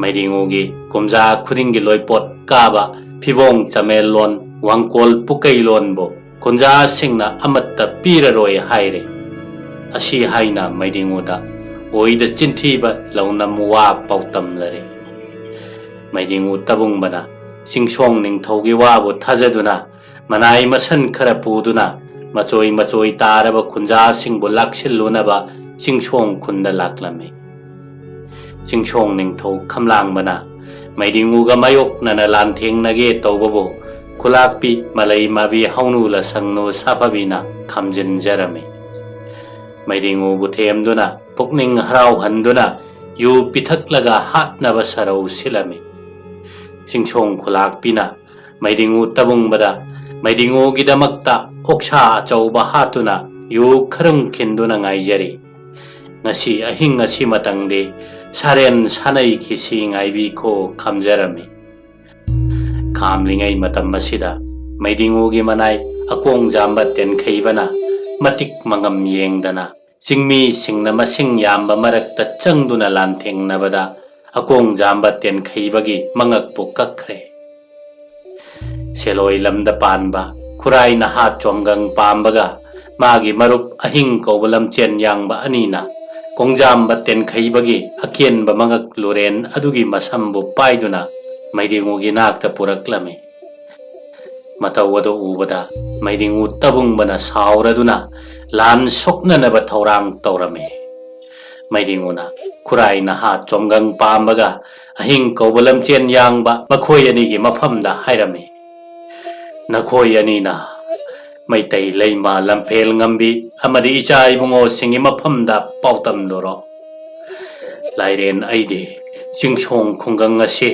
ꯃꯩꯗꯤꯡꯉꯨꯒꯤ ꯀꯨꯝꯖꯥ ꯈꯨꯗꯤꯡꯒꯤ ꯂꯣꯏꯄꯣꯠ ꯀꯥꯕ ꯐꯤꯕꯣꯡ ꯆꯃꯦꯜꯂꯣꯟ, ꯋꯥꯡꯀꯣꯜ ꯄꯨꯀꯩꯂꯣꯟꯕꯨ ꯀꯨꯟꯖꯥꯁꯤꯡꯅ ꯑꯃꯠꯇ ꯄꯤꯔꯔꯣꯏ ꯍꯥꯏꯔꯦ꯫ ꯑꯁꯤ ꯍꯥꯏꯅ ꯃꯩꯗꯤꯡꯉꯨꯗ ꯑꯣꯏꯗ ꯆꯤꯟꯊꯤꯕ ꯂꯧꯅꯝ ꯋꯥ ꯄꯥꯎꯇꯝꯂꯔꯦ꯫ ꯃꯩꯗꯤꯡꯉꯨ ꯇꯕꯨꯡꯕꯅ ꯆꯤꯡꯁꯣꯡ ꯅꯤꯡꯊꯧꯒꯤ ꯋꯥꯕꯨ ꯊꯥꯖꯗꯨꯅ ꯃꯅꯥꯏ ꯃꯁꯟ ꯈꯔ ꯄꯨꯗꯨꯅ ꯃꯆꯣꯏ ꯃꯆꯣꯏ ꯇꯥꯔꯕ ꯈꯨꯟꯖꯥꯁꯤꯡꯕꯨ ꯂꯥꯛꯁꯤꯜꯂꯨꯅꯕ ꯆꯤꯡꯁꯣꯡ ꯈꯨꯟꯗ ꯂꯥꯛꯂꯝꯃꯤ꯫ ꯆꯤꯡꯁꯣꯡ ꯅꯤꯡꯊꯧ ꯈꯝꯂꯥꯡꯕꯅ ꯃꯩꯗꯤꯡꯉꯨꯒ ꯃꯥꯌꯣꯛꯅꯅ ꯂꯥꯟꯊꯦꯡꯅꯒꯦ ꯇꯧꯕꯕꯨ ꯈꯨꯂꯥꯛꯄꯤ ꯃꯂꯩ ꯃꯥꯕꯤ ꯍꯧꯅꯨ ꯂꯁꯪꯅꯨ ꯁꯥꯐꯕꯤꯅ ꯈꯥꯝꯖꯤꯟꯖꯔꯝꯃꯤ꯫ ꯃꯩꯗꯤꯡꯉꯨꯕꯨ ꯊꯦꯝꯗꯨꯅ ꯄꯨꯛꯅꯤꯡ ꯍꯔꯥꯎꯍꯟꯗꯨꯅ ꯌꯨ ꯄꯤꯊꯛꯂꯒ ꯍꯥꯠꯅꯕ ꯁꯔꯧ ꯁꯤꯜꯂꯝꯃꯤ꯫ ꯆꯤꯡꯁꯣꯡ ꯈꯨꯂꯥꯛꯄꯤꯅ ꯃꯩꯗꯤꯡꯉꯨ ꯇꯕꯨꯡꯕꯗ ꯃꯩꯗꯤꯡꯉꯨꯒꯤꯗꯃꯛꯇ ꯑꯣꯛꯁꯥ ꯑꯆꯧꯕ ꯍꯥꯠꯇꯨꯅ ꯌꯨ ꯈꯔꯨꯡ ꯈꯤꯟꯗꯨꯅ ꯉꯥꯏꯖꯔꯤ꯫ ꯉꯁꯤ ꯑꯍꯤꯡ ꯑꯁꯤꯃꯇꯪꯗꯤ ꯁꯥꯔꯦꯟ ꯁꯥꯅꯩ ꯈꯤꯁꯤ ꯉꯥꯏꯕꯤꯈꯣ ꯈꯥꯝꯖꯔꯝꯃꯤ꯫ ꯈꯥꯝꯂꯤꯉꯩ ꯃꯇꯝ ꯑꯁꯤꯗ ꯃꯩꯗꯤꯉꯨꯒꯤ ꯃꯅꯥꯏ ꯑꯀꯣꯡꯖꯥꯝꯕ ꯇꯦꯟꯈꯩꯕꯅ ꯃꯇꯤꯛ ꯃꯉꯝ ꯌꯦꯡꯗꯅ ꯆꯤꯡꯃꯤꯁꯤꯡꯅ ꯃꯁꯤꯡ ꯌꯥꯝꯕ ꯃꯔꯛꯇ ꯆꯪꯗꯨꯅ ꯂꯥꯟꯊꯦꯡꯅꯕꯗ ꯑꯀꯣꯡꯖꯥꯝꯕ ꯇꯦꯟꯈꯩꯕꯒꯤ ꯃꯉꯛꯄꯨ ꯀꯛꯈ꯭ꯔꯦ꯫ ꯁꯦꯂꯣꯏ ꯂꯝꯗ ꯄꯥꯟꯕ ꯈꯨꯔꯥꯏ ꯅꯍꯥ ꯆꯣꯝꯒꯪ ꯄꯥꯝꯕꯒ ꯃꯥꯒꯤ ꯃꯔꯨꯞ ꯑꯍꯤꯡ ꯀꯧꯕ ꯂꯝꯆꯦꯟ ꯌꯥꯡꯕ ꯑꯅꯤꯅ ꯀꯣꯡꯖꯥꯝꯕ ꯇꯦꯟꯈꯩꯕꯒꯤ ꯑꯀꯦꯟꯕ ꯃꯉꯛ ꯂꯨꯔꯦꯟ ꯑꯗꯨꯒꯤ ꯃꯁꯝꯕꯨ ꯄꯥꯏꯗꯨꯅ ꯃꯩꯗꯤꯉꯨꯒꯤ ꯅꯥꯛꯇ ꯄꯨꯔꯛꯂꯝꯃꯤ꯫ ꯃꯇꯧ ꯑꯗꯨ ꯎꯕꯗ ꯃꯩꯗꯤꯉꯨ ꯇꯕꯨꯡꯕꯅ ꯁꯥꯎꯔꯗꯨꯅ ꯂꯥꯟ ꯁꯣꯛꯅꯅꯕ ꯊꯧꯔꯥꯡ ꯇꯧꯔꯝꯃꯤ꯫ ꯃꯩꯗꯤꯉꯨꯅ ꯈꯨꯔꯥꯏ ꯅꯍꯥ ꯆꯣꯝꯒꯪ ꯄꯥꯝꯕꯒ ꯑꯍꯤꯡ ꯀꯧꯕ ꯂꯝꯆꯦꯟ ꯌꯥꯡꯕ ꯃꯈꯣꯏ ꯑꯅꯤꯒꯤ ꯃꯐꯝꯗ ꯍꯥꯏꯔꯝꯃꯤ, "ꯅꯈꯣꯏ ꯑꯅꯤꯅ ꯃꯩꯇꯩ ꯂꯩꯃ ꯂꯝꯐꯦꯜ ꯉꯝꯕꯤ ꯑꯃꯗꯤ ꯏꯆꯥ ꯏꯕꯨꯡꯉꯣꯁꯤꯡꯒꯤ ꯃꯐꯝꯗ ꯄꯥꯎꯇꯝꯂꯨꯔꯣ꯫ ꯂꯥꯏꯔꯦꯟ ꯑꯩꯗꯤ ꯆꯤꯡꯁꯣꯡ ꯈꯨꯡꯒꯪ ꯑꯁꯤ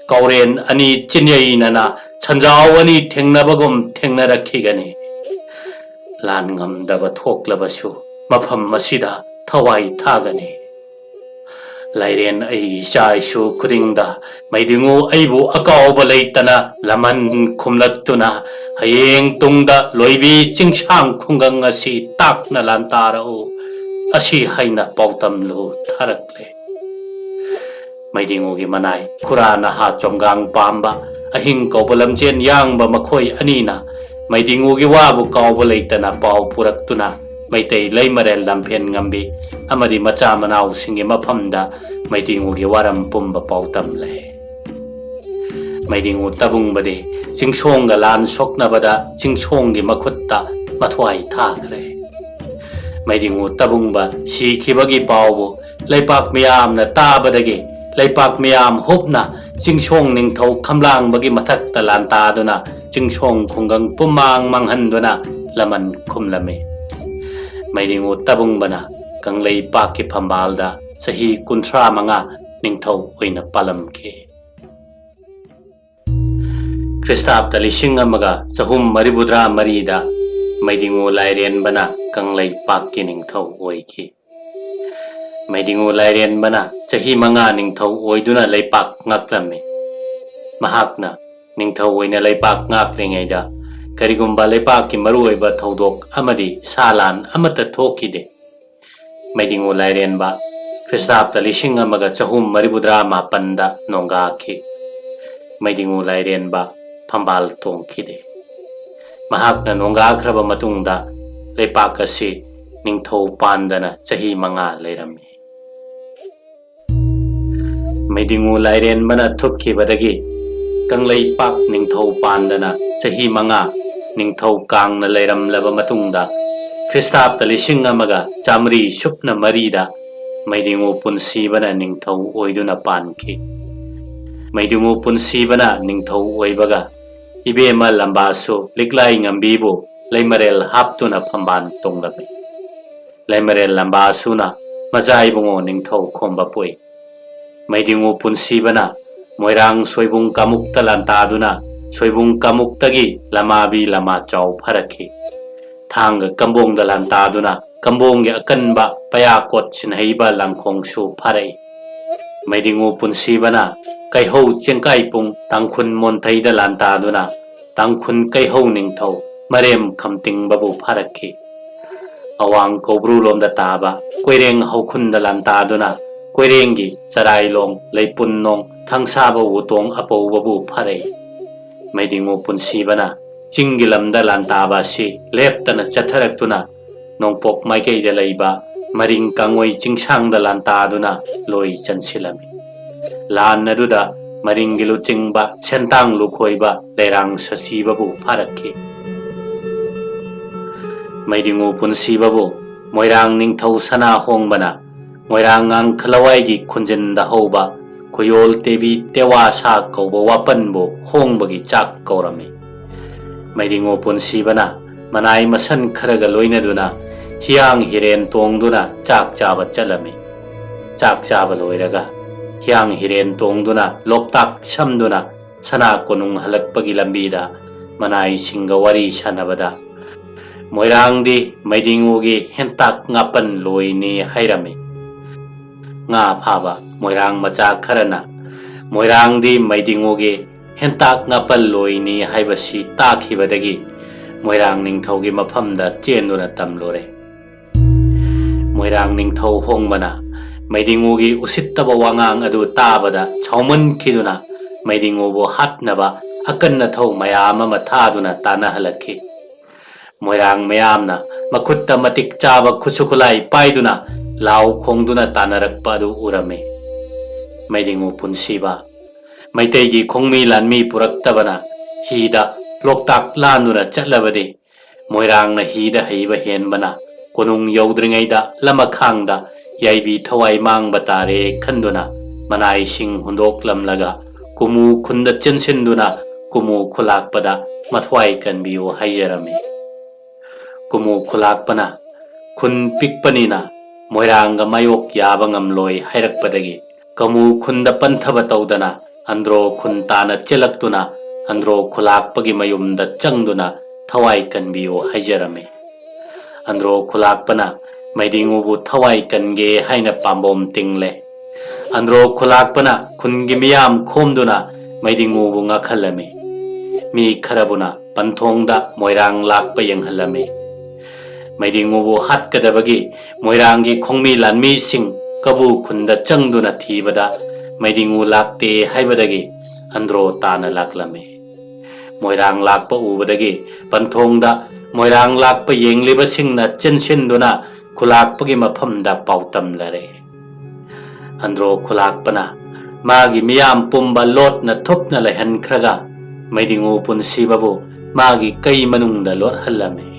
ꯀꯥꯎꯔꯦꯟ ꯑꯅꯤ ꯆꯤꯟꯌꯩꯅꯅ ꯁꯟꯖꯥꯎ ꯑꯅꯤ ꯊꯦꯡꯅꯕꯒꯨꯝ ꯊꯦꯡꯅꯔꯛꯈꯤꯒꯅꯤ꯫ ꯂꯥꯟ ꯉꯝꯗꯕ ꯊꯣꯛꯂꯕꯁꯨ ꯃꯐꯝ ꯑꯁꯤꯗ ꯊꯋꯥꯏ ꯊꯥꯒꯅꯤ꯫ ꯂꯥꯏꯔꯦꯟ ꯑꯩꯒꯤ ꯏꯆꯥ ꯏꯁꯨ ꯈꯨꯗꯤꯡꯗ ꯃꯩꯗꯤꯉꯨ ꯑꯩꯕꯨ ꯑꯀꯥꯎꯕ ꯂꯩꯇꯅ ꯂꯃꯟ ꯈꯨꯝꯂꯛꯇꯨꯅ ꯍꯌꯦꯡ ꯇꯨꯡꯗ ꯂꯣꯏꯕꯤ ꯆꯤꯡꯁꯥꯡ ꯈꯨꯡꯒꯪ ꯑꯁꯤ ꯇꯥꯛꯅ ꯂꯥꯟꯇꯥꯔꯛꯎ" ꯑꯁꯤ ꯍꯥꯏꯅ ꯄꯥꯎꯇꯝꯂꯨ ꯊꯥꯔꯛꯂꯦ꯫ ꯃꯩꯗꯤꯉꯨꯒꯤ ꯃꯅꯥꯏ ꯈꯨꯔꯥ ꯅꯍꯥ ꯆꯣꯝꯒꯥꯡ ꯄꯥꯝꯕ ꯑꯍꯤꯡ ꯀꯧꯕ ꯂꯝꯆꯦꯟ ꯌꯥꯡꯕ ꯃꯈꯣꯏ ꯑꯅꯤꯅ ꯃꯩꯗꯤꯉꯨꯒꯤ ꯋꯥꯕꯨ ꯀꯥꯎꯕ ꯂꯩꯇꯅ ꯄꯥꯎ ꯄꯨꯔꯛꯇꯨꯅ ꯃꯩꯇꯩ ꯂꯩꯃꯔꯦꯜ ꯂꯝꯐꯦꯟ ꯉꯝꯕꯤ ꯑꯃꯗꯤ ꯃꯆꯥ ꯃꯅꯥꯎꯁꯤꯡꯒꯤ ꯃꯐꯝꯗ ꯃꯩꯗꯤꯉꯨꯒꯤ ꯋꯥꯔꯝ ꯄꯨꯝꯕ ꯄꯥꯎꯇꯝꯂꯦ꯫ ꯃꯩꯗꯤꯉꯨ ꯇꯕꯨꯡꯕꯗꯤ ꯆꯤꯡꯁꯣꯡꯒ ꯂꯥꯟ ꯁꯣꯛꯅꯕꯗ ꯆꯤꯡꯁꯣꯡꯒꯤ ꯃꯈꯨꯠꯇ ꯃꯊ꯭ꯋꯥꯏ ꯊꯥꯈ꯭ꯔꯦ꯫ ꯃꯩꯗꯤꯉꯨ ꯇꯕꯨꯡꯕ ꯁꯤꯈꯤꯕꯒꯤ ꯄꯥꯎꯕꯨ ꯂꯩꯄꯥꯛ ꯃꯤꯌꯥꯝꯅ ꯇꯥꯕꯗꯒꯤ ꯂꯩꯄꯥꯛ ꯃꯤꯌꯥꯝ ꯍꯨꯞꯅ ꯆꯤꯡꯁꯣꯡ ꯅꯤꯡꯊꯧ ꯈꯝꯂꯥꯡꯕꯒꯤ ꯃꯊꯛꯇ ꯂꯥꯟꯇꯥꯗꯨꯅ ꯆꯤꯡꯁꯣꯡ ꯈꯨꯡꯒꯪ ꯄꯨꯝꯃꯥꯡ ꯃꯥꯡꯍꯟꯗꯨꯅ ꯂꯃꯟ ꯈꯨꯝꯂꯝꯃꯤ꯫ ꯃꯩꯗꯤꯉꯨ ꯇꯕꯨꯡꯕꯅ ꯀꯪꯂꯩꯄꯥꯛꯀꯤ ꯐꯝꯕꯥꯜꯗ ꯆꯍꯤ ꯀꯨꯟꯊ꯭ꯔꯥ ꯃꯉꯥ ꯅꯤꯡꯊꯧ ꯑꯣꯏꯅ ꯄꯥꯜꯂꯝꯈꯤ꯫ ꯈ꯭ꯔꯤꯁꯇꯥꯕꯗ ꯂꯤꯁꯤꯡ ꯑꯃꯒ ꯆꯍꯨꯝ ꯃꯔꯤꯐꯨꯇꯔꯥ ꯃꯔꯤꯗ ꯃꯩꯗꯤꯉꯨ ꯂꯥꯏꯔꯦꯟꯕꯅ ꯀꯪꯂꯩꯄꯥꯛꯀꯤ ꯅꯤꯡꯊꯧ ꯑꯣꯏꯈꯤ꯫ ꯃꯩꯗꯤꯉꯨ ꯂꯥꯏꯔꯦꯟꯕꯅ ꯆꯍꯤ ꯃꯉꯥ ꯅꯤꯡꯊꯧ ꯑꯣꯏꯗꯨꯅ ꯂꯩꯄꯥꯛ ꯉꯥꯛꯂꯝꯃꯤ꯫ ꯃꯍꯥꯛꯅ ꯅꯤꯡꯊꯧ ꯑꯣꯏꯅ ꯂꯩꯄꯥꯛ ꯉꯥꯛꯂꯤꯉꯩꯗ ꯀꯔꯤꯒꯨꯝꯕ ꯂꯩꯄꯥꯛꯀꯤ ꯃꯔꯨꯑꯣꯏꯕ ꯊꯧꯗꯣꯛ ꯑꯃꯗꯤ ꯁꯥ ꯂꯥꯟ ꯑꯃꯠꯇ ꯊꯣꯛꯈꯤꯗꯦ꯫ ꯃꯩꯗꯤꯡꯉꯨ ꯂꯥꯏꯔꯦꯟꯕ ꯈ꯭ꯔꯤꯁꯇꯥꯕꯇ ꯂꯤꯁꯤꯡ ꯑꯃꯒ ꯆꯍꯨꯝ ꯃꯔꯤꯐꯨꯇꯔꯥ ꯃꯥꯄꯟꯗ ꯅꯣꯡꯒꯥꯈꯤ꯫ ꯃꯩꯗꯤꯡꯉꯨ ꯂꯥꯏꯔꯦꯟꯕ ꯐꯝꯕꯥꯜ ꯇꯣꯡꯈꯤꯗꯦ꯫ ꯃꯍꯥꯛꯅ ꯅꯣꯡꯒꯥꯈ꯭ꯔꯕ ꯃꯇꯨꯡꯗ ꯂꯩꯄꯥꯛ ꯑꯁꯤ ꯅꯤꯡꯊꯧ ꯄꯥꯟꯗꯅ ꯆꯍꯤ ꯃꯉꯥ ꯂꯩꯔꯝꯃꯤ꯫ ꯃꯩꯗꯤꯡꯉꯨ ꯂꯥꯏꯔꯦꯟꯕꯅ ꯊꯨꯞꯈꯤꯕꯗꯒꯤ ꯀꯪꯂꯩꯄꯥꯛ ꯅꯤꯡꯊꯧ ꯄꯥꯟꯗꯅ ꯆꯍꯤ ꯃꯉꯥ ꯅꯤꯡꯊꯧ ꯀꯥꯡꯅ ꯂꯩꯔꯝꯂꯕ ꯃꯇꯨꯡꯗ, ꯈ꯭ꯔꯤꯁꯇꯥꯕꯇ ꯂꯤꯁꯤꯡ ꯑꯃꯒ ꯆꯥꯃꯔꯤ ꯁꯨꯞꯅ ꯃꯔꯤꯗ ꯃꯩꯗꯤꯡꯉꯨ ꯄꯨꯟꯁꯤꯕꯅ ꯅꯤꯡꯊꯧ ꯑꯣꯏꯗꯨꯅ ꯄꯥꯟꯈꯤ꯫ ꯃꯩꯗꯤꯡꯉꯨ ꯄꯨꯟꯁꯤꯕꯅ ꯅꯤꯡꯊꯧ ꯑꯣꯏꯕꯒ ꯏꯕꯦꯝꯃ ꯂꯝꯕꯥꯁꯨ ꯂꯤꯛꯂꯥꯏ ꯉꯝꯕꯤꯕꯨ ꯂꯩꯃꯔꯦꯜ ꯍꯥꯞꯇꯨꯅ ꯐꯝꯕꯥꯜ ꯇꯣꯡꯂꯝꯃꯤ꯫ ꯂꯩꯃꯔꯦꯜ ꯂꯝꯕꯥꯁꯨꯅ ꯃꯆꯥ ꯏꯕꯨꯡꯉꯣ ꯅꯤꯡꯊꯧ ꯈꯣꯝꯕ ꯄꯣꯛꯏ꯫ ꯃꯩꯗꯤꯡꯉꯨ ꯄꯨꯟꯁꯤꯕꯅ ꯃꯣꯏꯔꯥꯡ ꯁꯣꯏꯕꯨꯡ ꯀꯥꯃꯨꯛꯇ ꯂꯥꯟꯇꯥꯗꯨꯅ ꯁꯣꯏꯕꯨꯡ ꯀꯥꯃꯨꯛꯇꯒꯤ ꯂꯃꯥꯕꯤ ꯂꯃꯥꯆꯥꯎ ꯐꯥꯔꯛꯈꯤ꯫ ꯊꯥꯡꯒ ꯀꯝꯕꯣꯡꯗ ꯂꯥꯟꯇꯥꯗꯨꯅ ꯀꯝꯕꯣꯡꯒꯤ ꯑꯀꯟꯕ ꯄꯌꯥꯀꯣꯠ ꯁꯤꯟꯍꯩꯕ ꯂꯥꯡꯈꯣꯡꯁꯨ ꯐꯥꯔꯛꯏ꯫ ꯃꯩꯗꯤꯡꯉꯨ ꯄꯨꯟꯁꯤꯕꯅ ꯀꯩꯍꯧ ꯆꯦꯡꯀꯥꯏꯄꯨꯡ ꯇꯥꯡꯈꯨꯟ ꯃꯣꯟꯊꯩꯗ ꯂꯥꯟꯇꯥꯗꯨꯅ ꯇꯥꯡꯈꯨꯟ ꯀꯩꯍꯧ ꯅꯤꯡꯊꯧ ꯃꯔꯦꯝ ꯈꯝꯇꯤꯡꯕꯕꯨ ꯐꯥꯔꯛꯈꯤ꯫ ꯑꯋꯥꯡ ꯀꯧꯕ꯭ꯔꯨ ꯂꯣꯝꯗ ꯇꯥꯕ ꯀꯣꯏꯔꯦꯡ ꯍꯧꯈꯨꯟꯗ ꯂꯥꯟꯇꯥꯗꯨꯅ ꯀꯣꯏꯔꯦꯡꯒꯤ ꯆꯔꯥꯏꯂꯣꯡ, ꯂꯩꯄꯨꯟꯅꯣꯡ, ꯊꯥꯡꯁꯥꯕ ꯎꯇꯣꯡ ꯑꯄꯧꯕꯕꯨ ꯐꯥꯔꯛꯏ꯫ ꯃꯩꯗꯤꯡꯉꯨ ꯄꯨꯟꯁꯤꯕꯅ ꯆꯤꯡꯒꯤ ꯂꯝꯗ ꯂꯥꯟꯇꯥꯕ ꯑꯁꯤ ꯂꯦꯞꯇꯅ ꯆꯠꯊꯔꯛꯇꯨꯅ ꯅꯣꯡꯄꯣꯛ ꯃꯥꯏꯀꯩꯗ ꯂꯩꯕ ꯃꯔꯤꯡ ꯀꯥꯡꯉꯣꯏ ꯆꯤꯡꯁꯥꯡꯗ ꯂꯥꯟꯇꯥꯗꯨꯅ ꯂꯣꯏ ꯆꯟꯁꯤꯜꯂꯝꯃꯤ꯫ ꯂꯥꯟ ꯑꯗꯨꯗ ꯃꯔꯤꯡꯒꯤ ꯂꯨꯆꯤꯡꯕ ꯁꯦꯟꯇꯥꯡ ꯂꯨꯈꯣꯏꯕ ꯂꯩꯔꯥꯡ ꯁꯁꯤꯕꯕꯨ ꯐꯥꯔꯛꯈꯤ꯫ ꯃꯩꯗꯤꯡꯉꯨ ꯄꯨꯟꯁꯤꯕꯕꯨ ꯃꯣꯏꯔꯥꯡ ꯅꯤꯡꯊꯧ ꯁꯅꯥ ꯍꯣꯡꯕꯅ ꯃꯣꯏꯔꯥꯡ ꯉꯥꯡꯈꯂꯋꯥꯏꯒꯤ ꯈꯨꯟꯖꯤꯟꯗ ꯍꯧꯕ ꯈꯨꯌꯣꯜ ꯇꯦꯕꯤ ꯇꯦꯋꯥ ꯁꯥ ꯀꯧꯕ ꯋꯥꯄꯟꯕꯨ ꯍꯣꯡꯕꯒꯤ ꯆꯥꯛ ꯀꯧꯔꯝꯃꯤ꯫ ꯃꯩꯗꯤꯡꯉꯨ ꯄꯨꯟꯁꯤꯕꯅ ꯃꯅꯥꯏ ꯃꯁꯟ ꯈꯔꯒ ꯂꯣꯏꯅꯗꯨꯅ ꯍꯤꯌꯥꯡ ꯍꯤꯔꯦꯟ ꯇꯣꯡꯗꯨꯅ ꯆꯥꯛ ꯆꯥꯕ ꯆꯠꯂꯝꯃꯤ꯫ ꯆꯥꯛ ꯆꯥꯕ ꯂꯣꯏꯔꯒ ꯍꯤꯌꯥꯡ ꯍꯤꯔꯦꯟ ꯇꯣꯡꯗꯨꯅ ꯂꯣꯛꯇꯥꯛ ꯁꯝꯗꯨꯅ ꯁꯅꯥ ꯀꯣꯅꯨꯡ ꯍꯜꯂꯛꯄꯒꯤ ꯂꯝꯕꯤꯗ ꯃꯅꯥꯏꯁꯤꯡꯒ ꯋꯥꯔꯤ ꯁꯥꯟꯅꯕꯗ, "ꯃꯣꯏꯔꯥꯡꯗꯤ ꯃꯩꯗꯤꯡꯉꯨꯒꯤ ꯍꯦꯟꯇꯥꯛ ꯉꯥꯄꯟ ꯂꯣꯏꯅꯤ" ꯍꯥꯏꯔꯝꯃꯤ꯫ ꯉꯥ ꯐꯥꯕ ꯃꯣꯏꯔꯥꯡ ꯃꯆꯥ ꯈꯔꯅ, "ꯃꯣꯏꯔꯥꯡꯗꯤ ꯃꯩꯗꯤꯡꯉꯨꯒꯤ ꯍꯦꯟꯇꯥꯛ ꯉꯥꯄꯜ ꯂꯣꯏꯅꯤ ꯍꯥꯏꯕꯁꯤ ꯇꯥꯈꯤꯕꯗꯒꯤ ꯃꯣꯏꯔꯥꯡ ꯅꯤꯡꯊꯧꯒꯤ ꯃꯐꯝꯗ ꯆꯦꯟꯗꯨꯅ ꯇꯝꯂꯨꯔꯦ꯫ ꯃꯣꯏꯔꯥꯡ ꯅꯤꯡꯊꯧ ꯍꯣꯡꯕꯅ ꯃꯩꯗꯤꯡꯉꯨꯒꯤ ꯎꯁꯤꯠꯇꯕ ꯋꯥꯉꯥꯡ ꯑꯗꯨ ꯇꯥꯕꯗ ꯁꯥꯎꯃꯟꯈꯤꯗꯨꯅ ꯃꯩꯗꯤꯡꯉꯨꯕꯨ ꯍꯥꯠꯅꯕ ꯑꯀꯟ ꯑꯊꯧ ꯃꯌꯥꯝ ꯑꯃ ꯊꯥꯗꯨꯅ ꯇꯥꯟꯅꯍꯜꯂꯛꯈꯤ꯫ ꯃꯣꯏꯔꯥꯡ ꯃꯌꯥꯝꯅ ꯃꯈꯨꯠꯇ ꯃꯇꯤꯛ ꯆꯥꯕ ꯈꯨꯠꯁꯨ ꯈꯨꯠꯂꯥꯏ ꯄꯥꯏꯗꯨꯅ ꯂꯥꯎ ꯈꯣꯡꯗꯨꯅ ꯇꯥꯟꯅꯔꯛꯄ ꯑꯗꯨ ꯎꯔꯝꯃꯤ꯫ ꯃꯩꯗꯤꯡꯉꯨ ꯄꯨꯟꯁꯤꯕ, ꯃꯩꯇꯩꯒꯤ ꯈꯣꯡꯃꯤ ꯂꯥꯟꯃꯤ ꯄꯨꯔꯛꯇꯕꯅ ꯍꯤꯗ ꯂꯣꯛꯇꯥꯛ ꯂꯥꯟꯗꯨꯅ ꯆꯠꯂꯕꯗꯤ, ꯃꯣꯏꯔꯥꯡꯅ ꯍꯤꯗ ꯍꯩꯕ ꯍꯦꯟꯕꯅ ꯀꯣꯅꯨꯡ ꯌꯧꯗ꯭ꯔꯤꯉꯩꯗ ꯂꯃꯈꯥꯡꯗ ꯌꯥꯏꯕꯤ ꯊꯋꯥꯏ ꯃꯥꯡꯕ ꯇꯥꯔꯦ ꯈꯟꯗꯨꯅ ꯃꯅꯥꯏꯁꯤꯡ ꯍꯨꯟꯗꯣꯛꯂꯝꯂꯒ ꯀꯨꯃꯨ ꯈꯨꯟꯗ ꯆꯦꯟꯁꯤꯟꯗꯨꯅ ꯀꯨꯃꯨ ꯈꯨꯂꯥꯛꯄꯗ ꯃꯊ꯭ꯋꯥꯏ ꯀꯟꯕꯤꯌꯨ ꯍꯥꯏꯖꯔꯝꯃꯤ꯫ ꯀꯨꯃꯨ ꯈꯨꯂꯥꯛꯄꯅ ꯈꯨꯟ ꯄꯤꯛꯄꯅꯤꯅ ꯃꯣꯏꯔꯥꯡꯒ ꯃꯥꯌꯣꯛ ꯌꯥꯕ ꯉꯝꯂꯣꯏ ꯍꯥꯏꯔꯛꯄꯗꯒꯤ ꯀꯃꯨ ꯈꯨꯟꯗ ꯄꯟꯊꯕ ꯇꯧꯗꯅ ꯑꯟꯗ꯭ꯔꯣ ꯈꯨꯟ ꯇꯥꯅ ꯆꯦꯜꯂꯛꯇꯨꯅ ꯑꯟꯗ꯭ꯔꯣ ꯈꯨꯂꯥꯛꯄꯒꯤ ꯃꯌꯨꯝꯗ ꯆꯪꯗꯨꯅ ꯊꯋꯥꯏ ꯀꯟꯕꯤꯌꯨ ꯍꯥꯏꯖꯔꯝꯃꯤ꯫ ꯑꯟꯗ꯭ꯔꯣ ꯈꯨꯂꯥꯛꯄꯅ ꯃꯩꯗꯤꯡꯉꯨꯕꯨ ꯊꯋꯥꯏ ꯀꯟꯒꯦ ꯍꯥꯏꯅ ꯄꯥꯝꯕꯣꯝ ꯇꯤꯡꯂꯦ꯫ ꯑꯟꯗ꯭ꯔꯣ ꯈꯨꯂꯥꯛꯄꯅ ꯈꯨꯟꯒꯤ ꯃꯤꯌꯥꯝ ꯈꯣꯝꯗꯨꯅ ꯃꯩꯗꯤꯡꯉꯨꯕꯨ ꯉꯛꯍꯜꯂꯝꯃꯤ꯫ ꯃꯤ ꯈꯔꯕꯨꯅ ꯄꯟꯊꯣꯡꯗ ꯃꯣꯏꯔꯥꯡ ꯂꯥꯛꯄ ꯌꯦꯡꯍꯜꯂꯝꯃꯤ꯫ ꯃꯩꯗꯤꯡꯉꯨꯕꯨ ꯍꯥꯠꯀꯗꯕꯒꯤ ꯃꯣꯏꯔꯥꯡꯒꯤ ꯈꯣꯡꯃꯤ ꯂꯥꯟꯃꯤꯁꯤꯡ ꯀꯕꯨ ꯈꯨꯟꯗ ꯆꯪꯗꯨꯅ ꯊꯤꯕꯗ ꯃꯩꯗꯤꯡꯉꯨ ꯂꯥꯛꯇꯦ ꯍꯥꯏꯕꯗꯒꯤ ꯑꯟꯗ꯭ꯔꯣ ꯇꯥꯅ ꯂꯥꯛꯂꯝꯃꯤ꯫ ꯃꯣꯏꯔꯥꯡ ꯂꯥꯛꯄ ꯎꯕꯗꯒꯤ ꯄꯟꯊꯣꯡꯗ ꯃꯣꯏꯔꯥꯡ ꯂꯥꯛꯄ ꯌꯦꯡꯂꯤꯕꯁꯤꯡꯅ ꯆꯦꯟꯁꯤꯟꯗꯨꯅ ꯈꯨꯂꯥꯛꯄꯒꯤ ꯃꯐꯝꯗ ꯄꯥꯎꯇꯝꯂꯔꯦ꯫ ꯑꯟꯗ꯭ꯔꯣ ꯈꯨꯂꯥꯛꯄꯅ ꯃꯥꯒꯤ ꯃꯤꯌꯥꯝ ꯄꯨꯝꯕ ꯂꯣꯠꯅ ꯊꯨꯞꯅ ꯂꯩꯍꯟꯈ꯭ꯔꯒ ꯃꯩꯗꯤꯡꯉꯨ ꯄꯨꯟꯁꯤꯕꯕꯨ ꯃꯥꯒꯤ ꯀꯩ ꯃꯅꯨꯡꯗ ꯂꯣꯠꯍꯜꯂꯝꯃꯤ꯫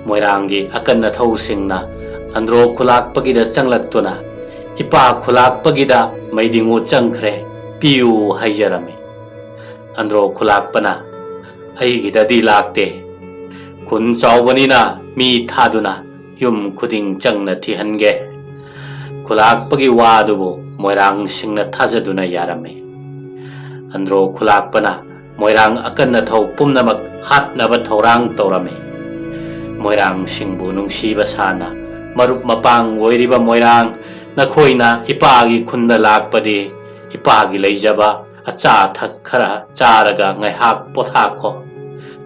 ꯃꯣꯏꯔꯥꯡꯒꯤ ꯑꯀꯟ ꯑꯊꯧꯁꯤꯡꯅ ꯑꯟꯗ꯭ꯔꯣ ꯈꯨꯂꯥꯛꯄꯒꯤꯗ ꯆꯪꯂꯛꯇꯨꯅ, "ꯏꯄꯥ ꯈꯨꯂꯥꯛꯄꯒꯤꯗ ꯃꯩꯗꯤꯡꯉꯨ ꯆꯪꯈ꯭ꯔꯦ, ꯄꯤꯌꯨ" ꯍꯥꯏꯖꯔꯝꯃꯤ꯫ ꯑꯟꯗ꯭ꯔꯣ ꯈꯨꯂꯥꯛꯄꯅ, "ꯑꯩꯒꯤꯗꯗꯤ ꯂꯥꯛꯇꯦ꯫ ꯈꯨꯟ ꯆꯥꯎꯕꯅꯤꯅ ꯃꯤ ꯊꯥꯗꯨꯅ ꯌꯨꯝ ꯈꯨꯗꯤꯡ ꯆꯪꯅ ꯊꯤꯍꯟꯒꯦ꯫" ꯈꯨꯂꯥꯛꯄꯒꯤ ꯋꯥ ꯑꯗꯨꯕꯨ ꯃꯣꯏꯔꯥꯡꯁꯤꯡꯅ ꯊꯥꯖꯗꯨꯅ ꯌꯥꯔꯝꯃꯤ꯫ ꯑꯟꯗ꯭ꯔꯣ ꯈꯨꯂꯥꯛꯄꯅ ꯃꯣꯏꯔꯥꯡ ꯑꯀꯟ ꯑꯊꯧ ꯄꯨꯝꯅꯃꯛ ꯍꯥꯠꯅꯕ ꯊꯧꯔꯥꯡ ꯇꯧꯔꯝꯃꯤ꯫ ꯃꯣꯏꯔꯥꯡꯁꯤꯡꯕꯨ ꯅꯨꯡꯁꯤꯕ ꯁꯥꯅ, "ꯃꯔꯨꯞ ꯃꯄꯥꯡ ꯑꯣꯏꯔꯤꯕ ꯃꯣꯏꯔꯥꯡ, ꯅꯈꯣꯏꯅ ꯏꯄꯥꯒꯤ ꯈꯨꯟꯗ ꯂꯥꯛꯄꯗꯤ ꯏꯄꯥꯒꯤ ꯂꯩꯖꯕ ꯑꯆꯥ ꯑꯊꯛ ꯈꯔ ꯆꯥꯔꯒ ꯉꯥꯏꯍꯥꯛ ꯄꯣꯊꯥꯈꯣ꯫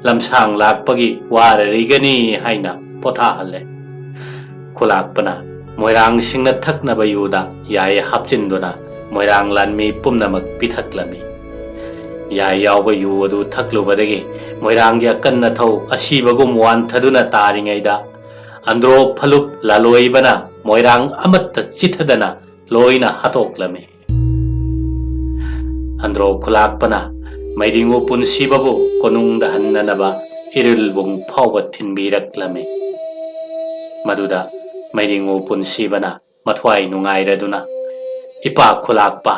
ꯂꯝꯁꯥꯡ ꯂꯥꯛꯄꯒꯤ ꯋꯥꯔꯔꯤꯒꯅꯤ ꯍꯥꯏꯅ ꯄꯣꯊꯥꯍꯜꯂꯦ꯫ ꯈꯨꯂꯥꯛꯄꯅ ꯃꯣꯏꯔꯥꯡꯁꯤꯡꯅ ꯊꯛꯅꯕ ꯌꯨꯗ ꯌꯥꯏ ꯍꯥꯞꯆꯤꯟꯗꯨꯅ ꯃꯣꯏꯔꯥꯡ ꯂꯥꯟꯃꯤ ꯄꯨꯝꯅꯃꯛ ꯄꯤꯊꯛꯂꯝꯃꯤ꯫ ꯌꯥꯏ ꯌꯥꯎꯕ ꯌꯨ ꯑꯗꯨ ꯊꯛꯂꯨꯕꯗꯒꯤ ꯃꯣꯏꯔꯥꯡꯒꯤ ꯑꯀꯟ ꯑꯊꯧ ꯑꯁꯤꯕꯒꯨꯝ ꯋꯥꯟꯊꯗꯨꯅ ꯇꯥꯔꯤꯉꯩꯗ ꯑꯟꯗ꯭ꯔꯣ ꯐꯂꯨꯞ ꯂꯥꯂꯣꯏꯕꯅ ꯃꯣꯏꯔꯥꯡ ꯑꯃꯠꯇ ꯆꯤꯊꯗꯅ ꯂꯣꯏꯅ ꯍꯥꯠꯇꯣꯛꯂꯝꯃꯤ꯫ ꯑꯟꯗ꯭ꯔꯣ ꯈꯨꯂꯥꯛꯄꯅ ꯃꯩꯗꯤꯡꯉꯨ ꯄꯨꯟꯁꯤꯕꯕꯨ ꯀꯣꯅꯨꯡꯗ ꯍꯟꯅꯅꯕ ꯏꯔꯤꯜꯕꯨꯡ ꯐꯥꯎꯕ ꯊꯤꯟꯕꯤꯔꯛꯂꯝꯃꯤ꯫ ꯃꯗꯨꯗ ꯃꯩꯗꯤꯡꯉꯨ ꯄꯨꯟꯁꯤꯕꯅ ꯃꯊ꯭ꯋꯥꯏ ꯅꯨꯡꯉꯥꯏꯔꯗꯨꯅ, "ꯏꯄꯥ ꯈꯨꯂꯥꯛꯄ,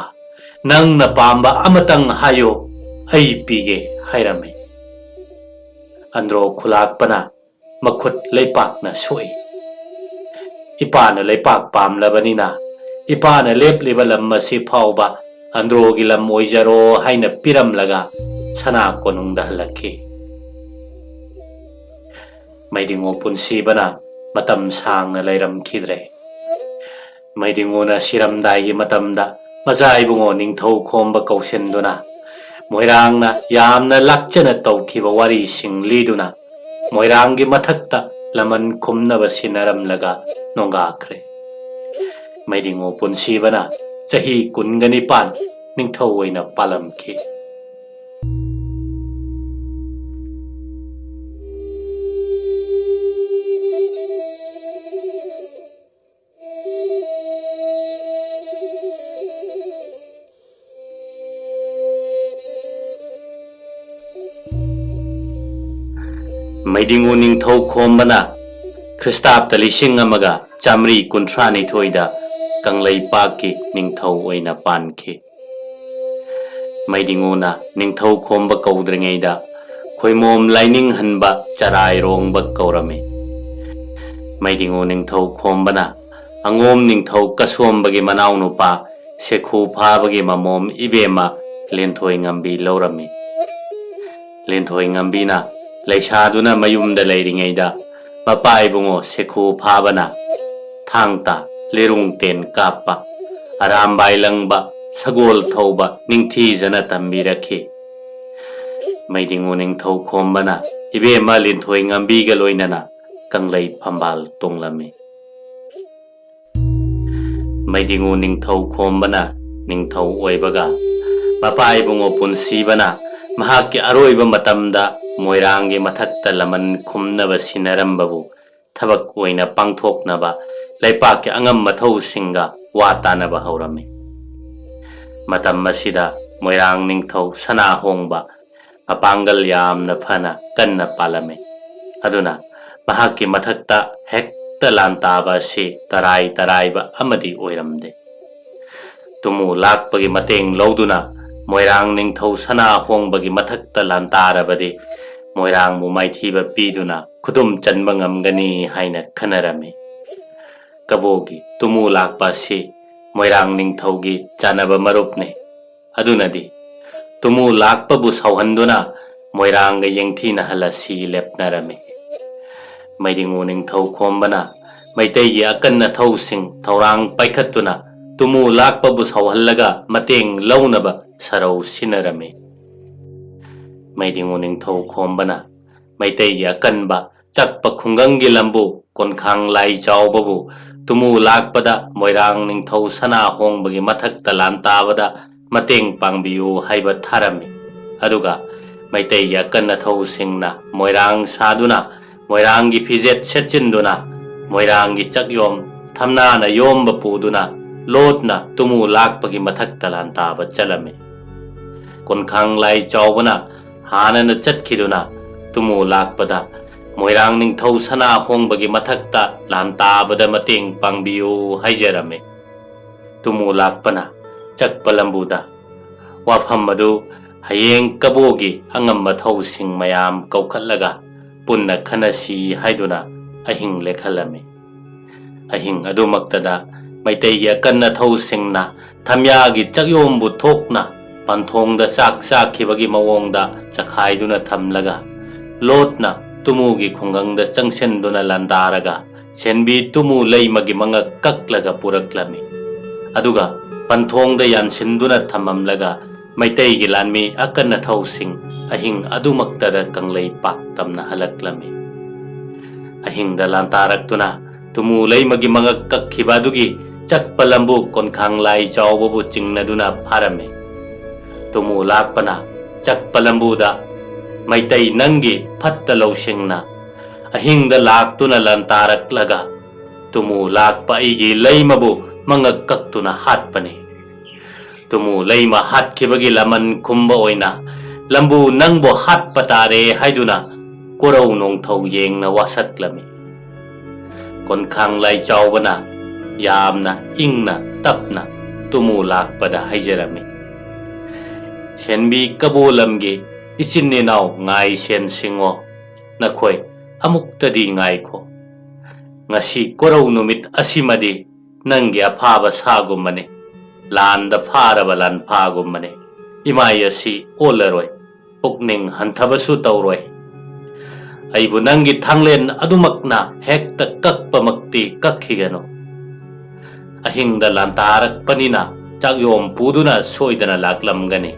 ꯅꯪꯅ ꯄꯥꯝꯕ ꯑꯃꯇꯪ ꯍꯥꯏꯌꯨ, ꯑꯩ ꯄꯤꯒꯦ," ꯍꯥꯏꯔꯝꯃꯤ꯫ ꯑꯟꯗ꯭ꯔꯣ ꯈꯨꯂꯥꯛꯄꯅ ꯃꯈꯨꯠ ꯂꯩꯄꯥꯛꯅ ꯁꯣꯛꯏ꯫ "ꯏꯄꯥꯅ ꯂꯩꯄꯥꯛ ꯄꯥꯝꯂꯕꯅꯤꯅ, ꯏꯄꯥꯅ ꯂꯦꯞꯂꯤꯕ ꯂꯝ ꯑꯁꯤ ꯐꯥꯎꯕ ꯑꯟꯗ꯭ꯔꯣꯒꯤ ꯂꯝ ꯑꯣꯏꯖꯔꯣ" ꯍꯥꯏꯅ ꯄꯤꯔꯝꯂꯒ ꯁꯅꯥ ꯀꯣꯅꯨꯡꯗ ꯍꯜꯂꯛꯈꯤ꯫ ꯃꯩꯗꯤꯡꯉꯨ ꯄꯨꯟꯁꯤꯕꯅ ꯃꯇꯝ ꯁꯥꯡꯅ ꯂꯩꯔꯝꯈꯤꯗ꯭ꯔꯦ꯫ ꯃꯩꯗꯤꯡꯉꯨꯅ ꯁꯤꯔꯝꯗꯥꯏꯒꯤ ꯃꯇꯝꯗ ꯃꯆꯥ ꯏꯕꯨꯡꯉꯣ ꯅꯤꯡꯊꯧ ꯈꯣꯝꯕ ꯀꯧꯁꯤꯟꯗꯨꯅ, ꯃꯣꯏꯔꯥꯡꯅ ꯌꯥꯝꯅ ꯂꯥꯛꯆꯅ ꯇꯧꯈꯤꯕ ꯋꯥꯔꯤꯁꯤꯡ ꯂꯤꯗꯨꯅ, ꯃꯣꯏꯔꯥꯡꯒꯤ ꯃꯊꯛꯇ ꯂꯃꯟ ꯈꯨꯝꯅꯕ ꯁꯤꯟꯅꯔꯝꯂꯒ ꯅꯣꯡꯒꯥꯈ꯭ꯔꯦ꯫ ꯃꯩꯗꯤꯡꯉꯨ ꯄꯨꯟꯁꯤꯕꯅ ꯆꯍꯤ ꯀꯨꯟꯒ ꯅꯤꯄꯥꯟ ꯅꯤꯡꯊꯧ ꯑꯣꯏꯅ ꯄꯥꯜꯂꯝꯈꯤ꯫ ꯃꯩꯗꯤꯡꯉꯨ ꯅꯤꯡꯊꯧ ꯈꯣꯝꯕꯅ ꯈ꯭ꯔꯤꯁꯇꯥꯕꯇ ꯂꯤꯁꯤꯡ ꯑꯃꯒ ꯆꯥꯃꯔꯤ ꯀꯨꯟꯊ꯭ꯔꯥ ꯅꯤꯊꯣꯏꯗ ꯀꯪꯂꯩꯄꯥꯛꯀꯤ ꯅꯤꯡꯊꯧ ꯑꯣꯏꯅ ꯄꯥꯟꯈꯤ꯫ ꯃꯩꯗꯤꯡꯉꯨꯅ ꯅꯤꯡꯊꯧ ꯈꯣꯝꯕ ꯀꯧꯗ꯭ꯔꯤꯉꯩꯗ ꯈꯣꯏꯃꯣꯝ ꯂꯥꯏꯅꯤꯡꯍꯟꯕ ꯆꯔꯥꯏꯔꯣꯡꯕ ꯀꯧꯔꯝꯃꯤ꯫ ꯃꯩꯗꯤꯡꯉꯨ ꯅꯤꯡꯊꯧ ꯈꯣꯝꯕꯅ ꯑꯉꯣꯝ ꯅꯤꯡꯊꯧ ꯀꯁꯣꯝꯕꯒꯤ ꯃꯅꯥꯎꯅꯨꯄꯥ ꯁꯦꯈꯨ ꯐꯥꯕꯒꯤ ꯃꯃꯣꯝ ꯏꯕꯦꯝꯃ ꯂꯦꯟꯊꯣꯏ ꯉꯝꯕꯤ ꯂꯧꯔꯝꯃꯤ꯫ ꯂꯦꯟꯊꯣꯏ ꯉꯝꯕꯤꯅ ꯂꯩꯁꯥꯗꯨꯅ ꯃꯌꯨꯝꯗ ꯂꯩꯔꯤꯉꯩꯗ ꯃꯄꯥ ꯏꯕꯨꯡꯉꯣ ꯁꯦꯈꯨ ꯐꯥꯕꯅ ꯊꯥꯡ ꯇꯥ, ꯂꯤꯔꯨꯡ ꯇꯦꯟ ꯀꯥꯞꯄ, ꯑꯔꯥꯝꯕꯥꯏ ꯂꯪꯕ, ꯁꯒꯣꯜ ꯊꯧꯕ ꯅꯤꯡꯊꯤꯖꯅ ꯇꯝꯕꯤꯔꯛꯈꯤ꯫ ꯃꯩꯗꯤꯡꯉꯨ ꯅꯤꯡꯊꯧ ꯈꯣꯝꯕꯅ ꯏꯕꯦꯝꯃ ꯂꯤꯟꯊꯣꯏ ꯉꯝꯕꯤꯒ ꯂꯣꯏꯅꯅ ꯀꯪꯂꯩ ꯐꯝꯕꯥꯜ ꯇꯣꯡꯂꯝꯃꯤ꯫ ꯃꯩꯗꯤꯡꯉꯨ ꯅꯤꯡꯊꯧ ꯈꯣꯝꯕꯅ ꯅꯤꯡꯊꯧ ꯑꯣꯏꯕꯒ ꯃꯄꯥ ꯏꯕꯨꯡꯉꯣ ꯄꯨꯟꯁꯤꯕꯅ ꯃꯍꯥꯛꯀꯤ ꯑꯔꯣꯏꯕ ꯃꯇꯝꯗ ꯃꯣꯏꯔꯥꯡꯒꯤ ꯃꯊꯛꯇ ꯂꯃꯟ ꯈꯨꯝꯅꯕ ꯁꯤꯟꯅꯔꯝꯕꯕꯨ ꯊꯕꯛ ꯑꯣꯏꯅ ꯄꯥꯡꯊꯣꯛꯅꯕ ꯂꯩꯄꯥꯛꯀꯤ ꯑꯉꯝ ꯃꯊꯧꯁꯤꯡꯒ ꯋꯥ ꯇꯥꯅꯕ ꯍꯧꯔꯝꯃꯤ꯫ ꯃꯇꯝ ꯑꯁꯤꯗ ꯃꯣꯏꯔꯥꯡ ꯅꯤꯡꯊꯧ ꯁꯅꯥꯍꯣꯡꯕ ꯃꯄꯥꯡꯒꯜ ꯌꯥꯝꯅ ꯐꯅ ꯀꯟꯅ ꯄꯥꯜꯂꯝꯃꯤ꯫ ꯑꯗꯨꯅ ꯃꯍꯥꯛꯀꯤ ꯃꯊꯛꯇ ꯍꯦꯛꯇ ꯂꯥꯟꯇꯥꯕ ꯑꯁꯤ ꯇꯔꯥꯏ ꯇꯔꯥꯏꯕ ꯑꯃꯗꯤ ꯑꯣꯏꯔꯝꯗꯦ꯫ ꯇꯨꯃꯨ ꯂꯥꯛꯄꯒꯤ ꯃꯇꯦꯡ ꯂꯧꯗꯨꯅ ꯃꯣꯏꯔꯥꯡ ꯅꯤꯡꯊꯧ ꯁꯅꯥꯍꯣꯡꯕꯒꯤ ꯃꯊꯛꯇ ꯂꯥꯟꯇꯥꯔꯕꯗꯤ ꯃꯣꯏꯔꯥꯡꯕꯨ ꯃꯥꯏꯊꯤꯕ ꯄꯤꯗꯨꯅ ꯈꯨꯗꯨꯝ ꯆꯟꯕ ꯉꯝꯒꯅꯤ ꯍꯥꯏꯅ ꯈꯟꯅꯔꯝꯃꯤ꯫ ꯀꯕꯣꯒꯤ ꯇꯨꯃꯨ ꯂꯥꯛꯄ ꯑꯁꯤ ꯃꯣꯏꯔꯥꯡ ꯅꯤꯡꯊꯧꯒꯤ ꯆꯥꯟꯅꯕ ꯃꯔꯨꯞꯅꯤ꯫ ꯑꯗꯨꯅꯗꯤ ꯇꯨꯃꯨ ꯂꯥꯛꯄꯕꯨ ꯁꯥꯎꯍꯟꯗꯨꯅ ꯃꯣꯏꯔꯥꯡꯒ ꯌꯦꯡꯊꯤꯅꯍꯜꯂꯁꯤ ꯂꯦꯞꯅꯔꯝꯃꯤ꯫ ꯃꯩꯗꯤꯡꯉꯨ ꯅꯤꯡꯊꯧ ꯈꯣꯝꯕꯅ ꯃꯩꯇꯩꯒꯤ ꯑꯀꯟ ꯑꯊꯧꯁꯤꯡ ꯊꯧꯔꯥꯡ ꯄꯥꯏꯈꯠꯇꯨꯅ ꯇꯨꯃꯨ ꯂꯥꯛꯄꯕꯨ ꯁꯥꯎꯍꯜꯂꯒ ꯃꯇꯦꯡ ꯂꯧꯅꯕ ꯁꯔꯧ ꯁꯤꯟꯅꯔꯝꯃꯤ꯫ ꯃꯩꯗꯤꯡꯉꯨ ꯅꯤꯡꯊꯧ ꯈꯣꯝꯕꯅ ꯃꯩꯇꯩꯒꯤ ꯑꯀꯟꯕ ꯆꯛꯄ ꯈꯨꯡꯒꯪꯒꯤ ꯂꯝꯕꯨ ꯀꯣꯟꯈꯥꯡ ꯂꯥꯏ ꯆꯥꯎꯕꯕꯨ ꯇꯨꯃꯨ ꯂꯥꯛꯄꯗ ꯃꯣꯏꯔꯥꯡ ꯅꯤꯡꯊꯧ ꯁꯅꯥ ꯍꯣꯡꯕꯒꯤ ꯃꯊꯛꯇ ꯂꯥꯟ ꯇꯥꯕꯗ ꯃꯇꯦꯡ ꯄꯥꯡꯕꯤꯌꯨ ꯍꯥꯏꯕ ꯊꯥꯔꯝꯃꯤ꯫ ꯑꯗꯨꯒ ꯃꯩꯇꯩꯒꯤ ꯑꯀꯟ ꯑꯊꯧꯁꯤꯡꯅ ꯃꯣꯏꯔꯥꯡ ꯁꯥꯗꯨꯅ, ꯃꯣꯏꯔꯥꯡꯒꯤ ꯐꯤꯖꯦꯠ ꯁꯦꯠꯆꯤꯟꯗꯨꯅ, ꯃꯣꯏꯔꯥꯡꯒꯤ ꯆꯛꯌꯣꯝ ꯊꯝꯅꯥꯅ ꯌꯣꯝꯕ ꯄꯨꯗꯨꯅ ꯂꯣꯠꯅ ꯇꯨꯃꯨ ꯂꯥꯛꯄꯒꯤ ꯃꯊꯛꯇ ꯂꯥꯟ ꯇꯥꯕ ꯆꯠꯂꯝꯃꯤ꯫ ꯀꯣꯟꯈꯥꯡ ꯂꯥꯏ ꯆꯥꯎꯕꯅ ꯍꯥꯟꯅꯅ ꯆꯠꯈꯤꯗꯨꯅ ꯇꯨꯃꯨ ꯂꯥꯛꯄꯗ ꯃꯣꯏꯔꯥꯡ ꯅꯤꯡꯊꯧ ꯁꯅꯥ ꯍꯣꯡꯕꯒꯤ ꯃꯊꯛꯇ ꯂꯥꯟ ꯇꯥꯕꯗ ꯃꯇꯦꯡ ꯄꯥꯡꯕꯤꯌꯨ ꯍꯥꯏꯖꯔꯝꯃꯤ꯫ ꯇꯨꯃꯨ ꯂꯥꯛꯄꯅ ꯆꯛꯄ ꯂꯝꯕꯨꯗ ꯋꯥꯐꯝ ꯑꯗꯨ ꯍꯌꯦꯡ ꯀꯕꯣꯒꯤ ꯑꯉꯝꯕ ꯊꯧꯁꯤꯡ ꯃꯌꯥꯝ ꯀꯧꯈꯠꯂꯒ ꯄꯨꯟꯅ ꯈꯟꯅꯁꯤ ꯍꯥꯏꯗꯨꯅ ꯑꯍꯤꯡ ꯂꯦꯛꯍꯜꯂꯝꯃꯤ꯫ ꯑꯍꯤꯡ ꯑꯗꯨꯃꯛꯇꯗ ꯃꯩꯇꯩꯒꯤ ꯑꯀꯟ ꯑꯊꯧꯁꯤꯡꯅ ꯊꯝꯌꯥꯒꯤ ꯆꯛꯌꯣꯝꯕꯨ ꯊꯣꯛꯅ ꯄꯟꯊꯣꯡꯗ ꯆꯥꯛ ꯆꯥꯈꯤꯕꯒꯤ ꯃꯑꯣꯡꯗ ꯆꯈꯥꯏꯗꯨꯅ ꯊꯝꯂꯒ ꯂꯣꯠꯅ ꯇꯨꯃꯨꯒꯤ ꯈꯨꯡꯒꯪꯗ ꯆꯪꯁꯤꯟꯗꯨꯅ ꯂꯥꯟꯗꯥꯔꯒ ꯁꯦꯟꯕꯤ ꯇꯨꯃꯨ ꯂꯩꯃꯒꯤ ꯃꯉꯛ ꯀꯛꯂꯒ ꯄꯨꯔꯛꯂꯝꯃꯤ꯫ ꯑꯗꯨꯒ ꯄꯟꯊꯣꯡꯗ ꯌꯥꯟꯁꯤꯟꯗꯨꯅ ꯊꯝꯃꯝꯂꯒ ꯃꯩꯇꯩꯒꯤ ꯂꯥꯟꯃꯤ ꯑꯀꯟ ꯑꯊꯧꯁꯤꯡ ꯑꯍꯤꯡ ꯑꯗꯨꯃꯛꯇꯗ ꯀꯪꯂꯩꯄꯥꯛ ꯇꯝꯅ ꯍꯜꯂꯛꯂꯝꯃꯤ꯫ ꯑꯍꯤꯡꯗ ꯂꯥꯟꯇꯥꯔꯛꯇꯨꯅ ꯇꯨꯃꯨ ꯂꯩꯃꯒꯤ ꯃꯉꯛ ꯀꯛꯈꯤꯕ ꯑꯗꯨꯒꯤ ꯆꯛꯄ ꯂꯝꯕꯨ ꯀꯣꯟꯈꯥꯡ ꯂꯥꯏ ꯆꯥꯎꯕꯕꯨ ꯆꯤꯡꯅꯗꯨꯅ ꯐꯥꯔꯝꯃꯤ꯫ ꯇꯨꯃꯨ ꯂꯥꯛꯄꯅ ꯆꯛꯄ ꯂꯝꯕꯨꯗ, "ꯃꯩꯇꯩ ꯅꯪꯒꯤ ꯐꯠꯇ ꯂꯧꯁꯤꯡꯅ ꯑꯍꯤꯡꯗ ꯂꯥꯛꯇꯨꯅ ꯂꯥꯟꯇꯥꯔꯛꯂꯒ ꯇꯨꯃꯨ ꯂꯥꯛꯄ ꯑꯩꯒꯤ ꯂꯩꯃꯕꯨ ꯃꯉꯛ ꯀꯛꯇꯨꯅ ꯍꯥꯠꯄꯅꯤ꯫ ꯇꯨꯃꯨ ꯂꯩꯃ ꯍꯥꯠꯈꯤꯕꯒꯤ ꯂꯃꯟ ꯈꯨꯝꯕ ꯑꯣꯏꯅ ꯂꯝꯕꯨ ꯅꯪꯕꯨ ꯍꯥꯠꯄ ꯇꯥꯔꯦ" ꯍꯥꯏꯗꯨꯅ ꯀꯣꯔꯧ ꯅꯣꯡꯊꯧ ꯌꯦꯡꯅ ꯋꯥꯁꯛꯂꯝꯃꯤ꯫ ꯀꯣꯟꯈꯥꯡ ꯂꯥꯏ ꯆꯥꯎꯕꯅ ꯌꯥꯝꯅ ꯏꯪꯅ ꯇꯞꯅ ꯇꯨꯃꯨ ꯂꯥꯛꯄꯗ ꯍꯥꯏꯖꯔꯝꯃꯤ, "ꯁꯦꯟꯕꯤ ꯀꯕꯣ ꯂꯝꯒꯤ ꯏꯆꯤꯟ ꯏꯅꯥꯎ ꯉꯥꯏ ꯁꯦꯟ ꯁꯤꯡꯉꯣ, ꯅꯈꯣꯏ ꯑꯃꯨꯛꯇꯗꯤ ꯉꯥꯏꯈꯣ꯫ ꯉꯁꯤ ꯀꯣꯔꯧ ꯅꯨꯃꯤꯠ ꯑꯁꯤꯃꯗꯤ ꯅꯪꯒꯤ ꯑꯐꯥꯕ ꯁꯥꯒꯨꯝꯕꯅꯤ꯫ ꯂꯥꯟꯗ ꯐꯥꯔꯕ ꯂꯥꯟꯐꯥꯒꯨꯝꯕꯅꯤ꯫ ꯏꯃꯥꯏ ꯑꯁꯤ ꯑꯣꯜꯂꯔꯣꯏ, ꯄꯨꯛꯅꯤꯡ ꯍꯟꯊꯕꯁꯨ ꯇꯧꯔꯣꯏ꯫ ꯑꯩꯕꯨ ꯅꯪꯒꯤ ꯊꯥꯡꯂꯦꯟ ꯑꯗꯨꯃꯛꯅ ꯍꯦꯛꯇ ꯀꯛꯄꯃꯛꯇꯤ ꯀꯛꯈꯤꯒꯅꯨ꯫ ꯑꯍꯤꯡꯗ ꯂꯥꯟꯇꯥꯔꯛꯄꯅꯤꯅ ꯆꯥꯛꯌꯣꯝ ꯄꯨꯗꯨꯅ ꯁꯣꯏꯗꯅ ꯂꯥꯛꯂꯝꯒꯅꯤ꯫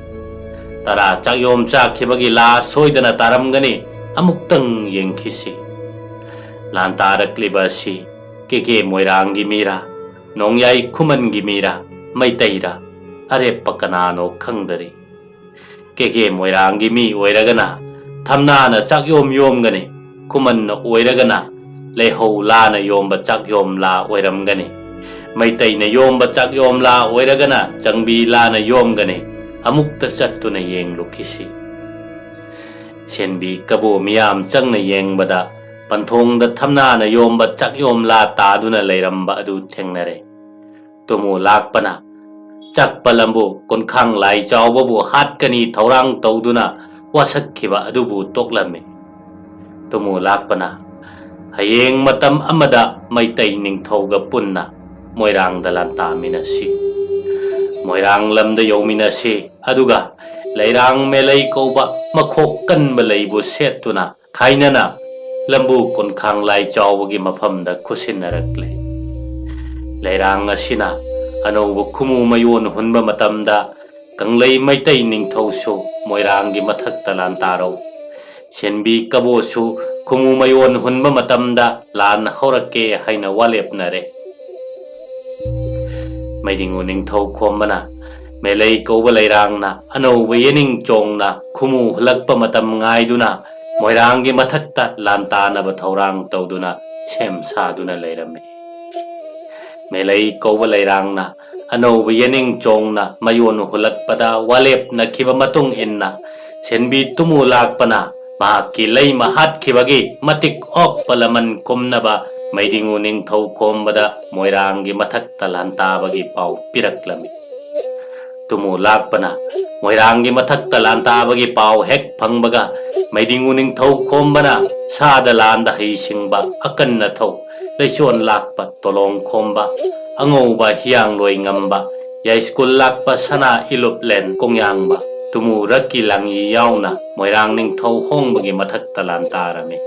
ꯇꯔꯥ ꯆꯥꯛꯌꯣꯝ ꯆꯥꯈꯤꯕꯒꯤ ꯂꯥ ꯁꯣꯏꯗꯅ ꯇꯥꯔꯝꯒꯅꯤ꯫ ꯑꯃꯨꯛꯇꯪ ꯌꯦꯡꯈꯤꯁꯤ꯫ ꯂꯥꯟꯇꯥꯔꯛꯂꯤꯕ ꯑꯁꯤ ꯀꯦꯀꯦ ꯃꯣꯏꯔꯥꯡꯒꯤ ꯃꯤꯔꯥ, ꯅꯣꯡꯌꯥꯏ ꯈꯨꯃꯟꯒꯤ ꯃꯤꯔꯥ, ꯃꯩꯇꯩꯔꯥ, ꯑꯔꯦꯞꯄ ꯀꯅꯥꯅꯣ ꯈꯪꯗꯔꯤ꯫ ꯀꯦꯀꯦ ꯃꯣꯏꯔꯥꯡꯒꯤ ꯃꯤ ꯑꯣꯏꯔꯒꯅ ꯊꯝꯅꯥꯅ ꯆꯥꯛꯌꯣꯝ ꯌꯣꯝꯒꯅꯤ, ꯈꯨꯃꯟꯅ ꯑꯣꯏꯔꯒꯅ ꯂꯩꯍꯧ ꯂꯥꯅ ꯌꯣꯝꯕ ꯆꯥꯛꯌꯣꯝ ꯂꯥ ꯑꯣꯏꯔꯝꯒꯅꯤ꯫ ꯃꯩꯇꯩꯅ ꯌꯣꯝꯕ ꯆꯥꯛꯌꯣꯝ ꯂꯥ ꯑꯣꯏꯔꯒꯅ ꯆꯪꯕꯤ ꯂꯥꯅ ꯌꯣꯝꯒꯅꯤ꯫ ꯑꯃꯨꯛꯇ ꯆꯠꯇꯨꯅ ꯌꯦꯡꯂꯨꯈꯤꯁꯤ꯫" ꯁꯦꯟꯕꯤ ꯀꯕꯣ ꯃꯤꯌꯥꯝ ꯆꯪꯅ ꯌꯦꯡꯕꯗ ꯄꯟꯊꯣꯡꯗ ꯊꯝꯅꯥꯅ ꯌꯣꯝꯕ ꯆꯥꯛꯌꯣꯝ ꯂꯥ ꯇꯥꯗꯨꯅ ꯂꯩꯔꯝꯕ ꯑꯗꯨ ꯊꯦꯡꯅꯔꯦ꯫ ꯇꯨꯃꯨ ꯂꯥꯛꯄꯅ ꯆꯛꯄ ꯂꯝꯕꯨ ꯀꯣꯟꯈꯥꯡ ꯂꯥꯏ ꯆꯥꯎꯕꯕꯨ ꯍꯥꯠꯀꯅꯤ ꯊꯧꯔꯥꯡ ꯇꯧꯗꯨꯅ ꯋꯥꯁꯛꯈꯤꯕ ꯑꯗꯨꯕꯨ ꯇꯣꯛꯂꯝꯃꯤ꯫ ꯇꯨꯃꯨ ꯂꯥꯛꯄꯅ, "ꯍꯌꯦꯡ ꯃꯇꯝ ꯑꯃꯗ ꯃꯩꯇꯩ ꯅꯤꯡꯊꯧꯒ ꯄꯨꯟꯅ ꯃꯣꯏꯔꯥꯡꯗ ꯂꯥꯟꯇꯥꯃꯤꯟꯅꯁꯤ꯫ ꯃꯣꯏꯔꯥꯡ ꯂꯝꯗ ꯌꯧꯃꯤꯟꯅꯁꯤ, ꯑꯗꯨꯒ ꯂꯩꯔꯥꯡ ꯃꯦꯂꯩ ꯀꯧꯕ ꯃꯈꯣꯛ ꯀꯟꯕ ꯂꯩꯕꯨ ꯁꯦꯠꯇꯨꯅ ꯈꯥꯏꯅꯅ ꯂꯝꯕꯨ ꯀꯣꯟꯈꯥꯡ ꯂꯥꯏ ꯆꯥꯎꯕꯒꯤ ꯃꯐꯝꯗ ꯈꯨꯠꯁꯤꯟꯅꯔꯛꯂꯦ꯫ ꯂꯩꯔꯥꯡ ꯑꯁꯤꯅ ꯑꯅꯧꯕ ꯈꯨꯃꯨ ꯃꯌꯣꯟ ꯍꯨꯟꯕ ꯃꯇꯝꯗ ꯀꯪꯂꯩ ꯃꯩꯇꯩ ꯅꯤꯡꯊꯧꯁꯨ ꯃꯣꯏꯔꯥꯡꯒꯤ ꯃꯊꯛꯇ ꯂꯥꯟ ꯇꯥꯔꯧ꯫ ꯁꯦꯟꯕꯤ ꯀꯕꯣꯁꯨ ꯈꯨꯃꯨ ꯃꯌꯣꯟ ꯍꯨꯟꯕ ꯃꯇꯝꯗ ꯂꯥꯟ ꯍꯧꯔꯛꯀꯦ ꯍꯥꯏꯅ ꯋꯥ ꯂꯦꯞꯅꯔꯦ꯫ ꯃꯩꯗꯤꯡꯉꯨ ꯅꯤꯡꯊꯧ ꯈꯣꯝꯕꯅ ꯃꯦꯂꯩ ꯀꯧꯕ ꯂꯩꯔꯥꯡꯅ ꯑꯅꯧꯕ ꯌꯦꯅꯤꯡ ꯆꯣꯡꯅ ꯈꯨꯃꯨ ꯍꯨꯜꯂꯛꯄ ꯃꯇꯝ ꯉꯥꯏꯗꯨꯅ ꯃꯣꯏꯔꯥꯡꯒꯤ ꯃꯊꯛꯇ ꯂꯥꯟ ꯇꯥꯅꯕ ꯊꯧꯔꯥꯡ ꯇꯧꯗꯨꯅ ꯁꯦꯝ ꯁꯥꯗꯨꯅ ꯂꯩꯔꯝꯃꯤ꯫ ꯃꯦꯂꯩ ꯀꯧꯕ ꯂꯩꯔꯥꯡꯅ ꯑꯅꯧꯕ ꯌꯦꯅꯤꯡ ꯆꯣꯡꯅ ꯃꯌꯣꯟ ꯍꯨꯜꯂꯛꯄꯗ ꯋꯥꯂꯦꯞꯅꯈꯤꯕ ꯃꯇꯨꯡ ꯏꯟꯅ ꯁꯦꯟꯕꯤ ꯇꯨꯃꯨ ꯂꯥꯛꯄꯅ ꯃꯍꯥꯛꯀꯤ ꯂꯩꯃ ꯍꯥꯠꯈꯤꯕꯒꯤ ꯃꯇꯤꯛ ꯑꯣꯛꯄ ꯂꯃꯟ ꯀꯨꯝꯅꯕ ꯃꯩꯗꯤꯡꯉꯨ ꯅꯤꯡꯊꯧ ꯈꯣꯝꯕꯗ ꯃꯣꯏꯔꯥꯡꯒꯤ ꯃꯊꯛꯇ ꯂꯥꯟꯇꯥꯕꯒꯤ ꯄꯥꯎ ꯄꯤꯔꯛꯂꯝꯃꯤ꯫ ꯇꯨꯃꯨ ꯂꯥꯛꯄꯅ ꯃꯣꯏꯔꯥꯡꯒꯤ ꯃꯊꯛꯇ ꯂꯥꯟꯇꯥꯕꯒꯤ ꯄꯥꯎ ꯍꯦꯛ ꯐꯪꯕꯒ ꯃꯩꯗꯤꯡꯉꯨ ꯅꯤꯡꯊꯧ ꯈꯣꯝꯕꯅ ꯁꯥꯗ ꯂꯥꯟꯗ ꯍꯩꯁꯤꯡꯕ ꯑꯀꯟꯅ ꯊꯧ ꯂꯩꯆꯣꯟ ꯂꯥꯛꯄ ꯇꯣꯂꯣꯡ ꯈꯣꯝꯕ ꯑꯉꯧꯕ ꯍꯤꯌꯥꯡꯂꯣꯏ ꯉꯝꯕ ꯌꯥꯏꯁ꯭ꯀꯨꯜ ꯂꯥꯛꯄ ꯁꯅꯥ ꯏꯂꯨꯞꯂꯦꯟ ꯀꯣꯡꯌꯥꯡꯕ ꯇꯨꯃꯨ ꯔꯛꯀꯤ ꯂꯥꯡꯉꯤ ꯌꯥꯎꯅ ꯃꯣꯏꯔꯥꯡ ꯅꯤꯡꯊꯧ ꯍꯣꯡꯕꯒꯤ ꯃꯊꯛꯇ ꯂꯥꯟ ꯇꯥꯔꯝꯃꯤ꯫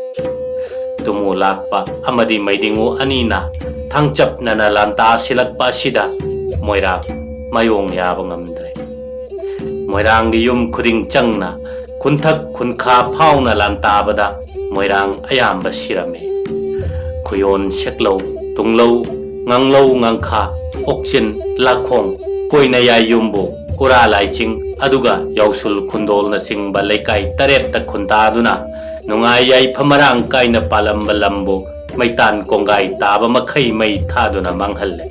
ꯇꯨꯃꯨ ꯂꯥꯛꯄ ꯑꯃꯗꯤ ꯃꯩꯗꯤꯡꯉꯨ ꯑꯅꯤꯅ ꯊꯥꯡꯆꯞꯅꯅ ꯂꯥꯟꯇꯥ ꯁꯤꯜꯂꯛꯄ ꯑꯁꯤꯗ ꯃꯣꯏꯔꯥꯡ ꯃꯌꯣꯡ ꯌꯥꯕ ꯉꯝꯗ꯭ꯔꯦ꯫ ꯃꯣꯏꯔꯥꯡꯒꯤ ꯌꯨꯝ ꯈꯨꯗꯤꯡ ꯆꯪꯅ ꯈꯨꯟꯊꯛ ꯈꯨꯟꯈꯥ ꯐꯥꯎꯅ ꯂꯥꯟꯇꯥꯕꯗ ꯃꯣꯏꯔꯥꯡ ꯑꯌꯥꯝꯕ ꯁꯤꯔꯝꯃꯤ꯫ ꯈꯨꯌꯣꯟ ꯁꯦꯛꯂꯧ, ꯇꯨꯡꯂꯧ, ꯉꯥꯡꯂꯧ ꯉꯥꯡꯈꯥ, ꯑꯣꯛꯆꯤꯟ, ꯂꯥꯈꯣꯡ, ꯀꯣꯏꯅꯌꯥꯏ ꯌꯨꯝꯕꯨ, ꯎꯔꯥ ꯂꯥꯏꯆꯤꯡ, ꯑꯗꯨꯒ ꯌꯥꯎꯁꯨꯜ ꯈꯨꯟꯗꯣꯜꯅꯆꯤꯡꯕ ꯂꯩꯀꯥꯏ ꯇꯔꯦꯠꯇ ꯈꯨꯟꯗꯥꯗꯨꯅ ꯅꯨꯡꯉꯥꯏ ꯌꯥꯏꯐ ꯃꯔꯥꯡ ꯀꯥꯏꯅ ꯄꯥꯜꯂꯝꯕ ꯂꯝꯕꯨ ꯃꯩꯇꯥꯟ ꯀꯣꯡꯒꯥꯏ ꯇꯥꯕ ꯃꯈꯩ ꯃꯩ ꯊꯥꯗꯨꯅ ꯃꯥꯡꯍꯜꯂꯦ꯫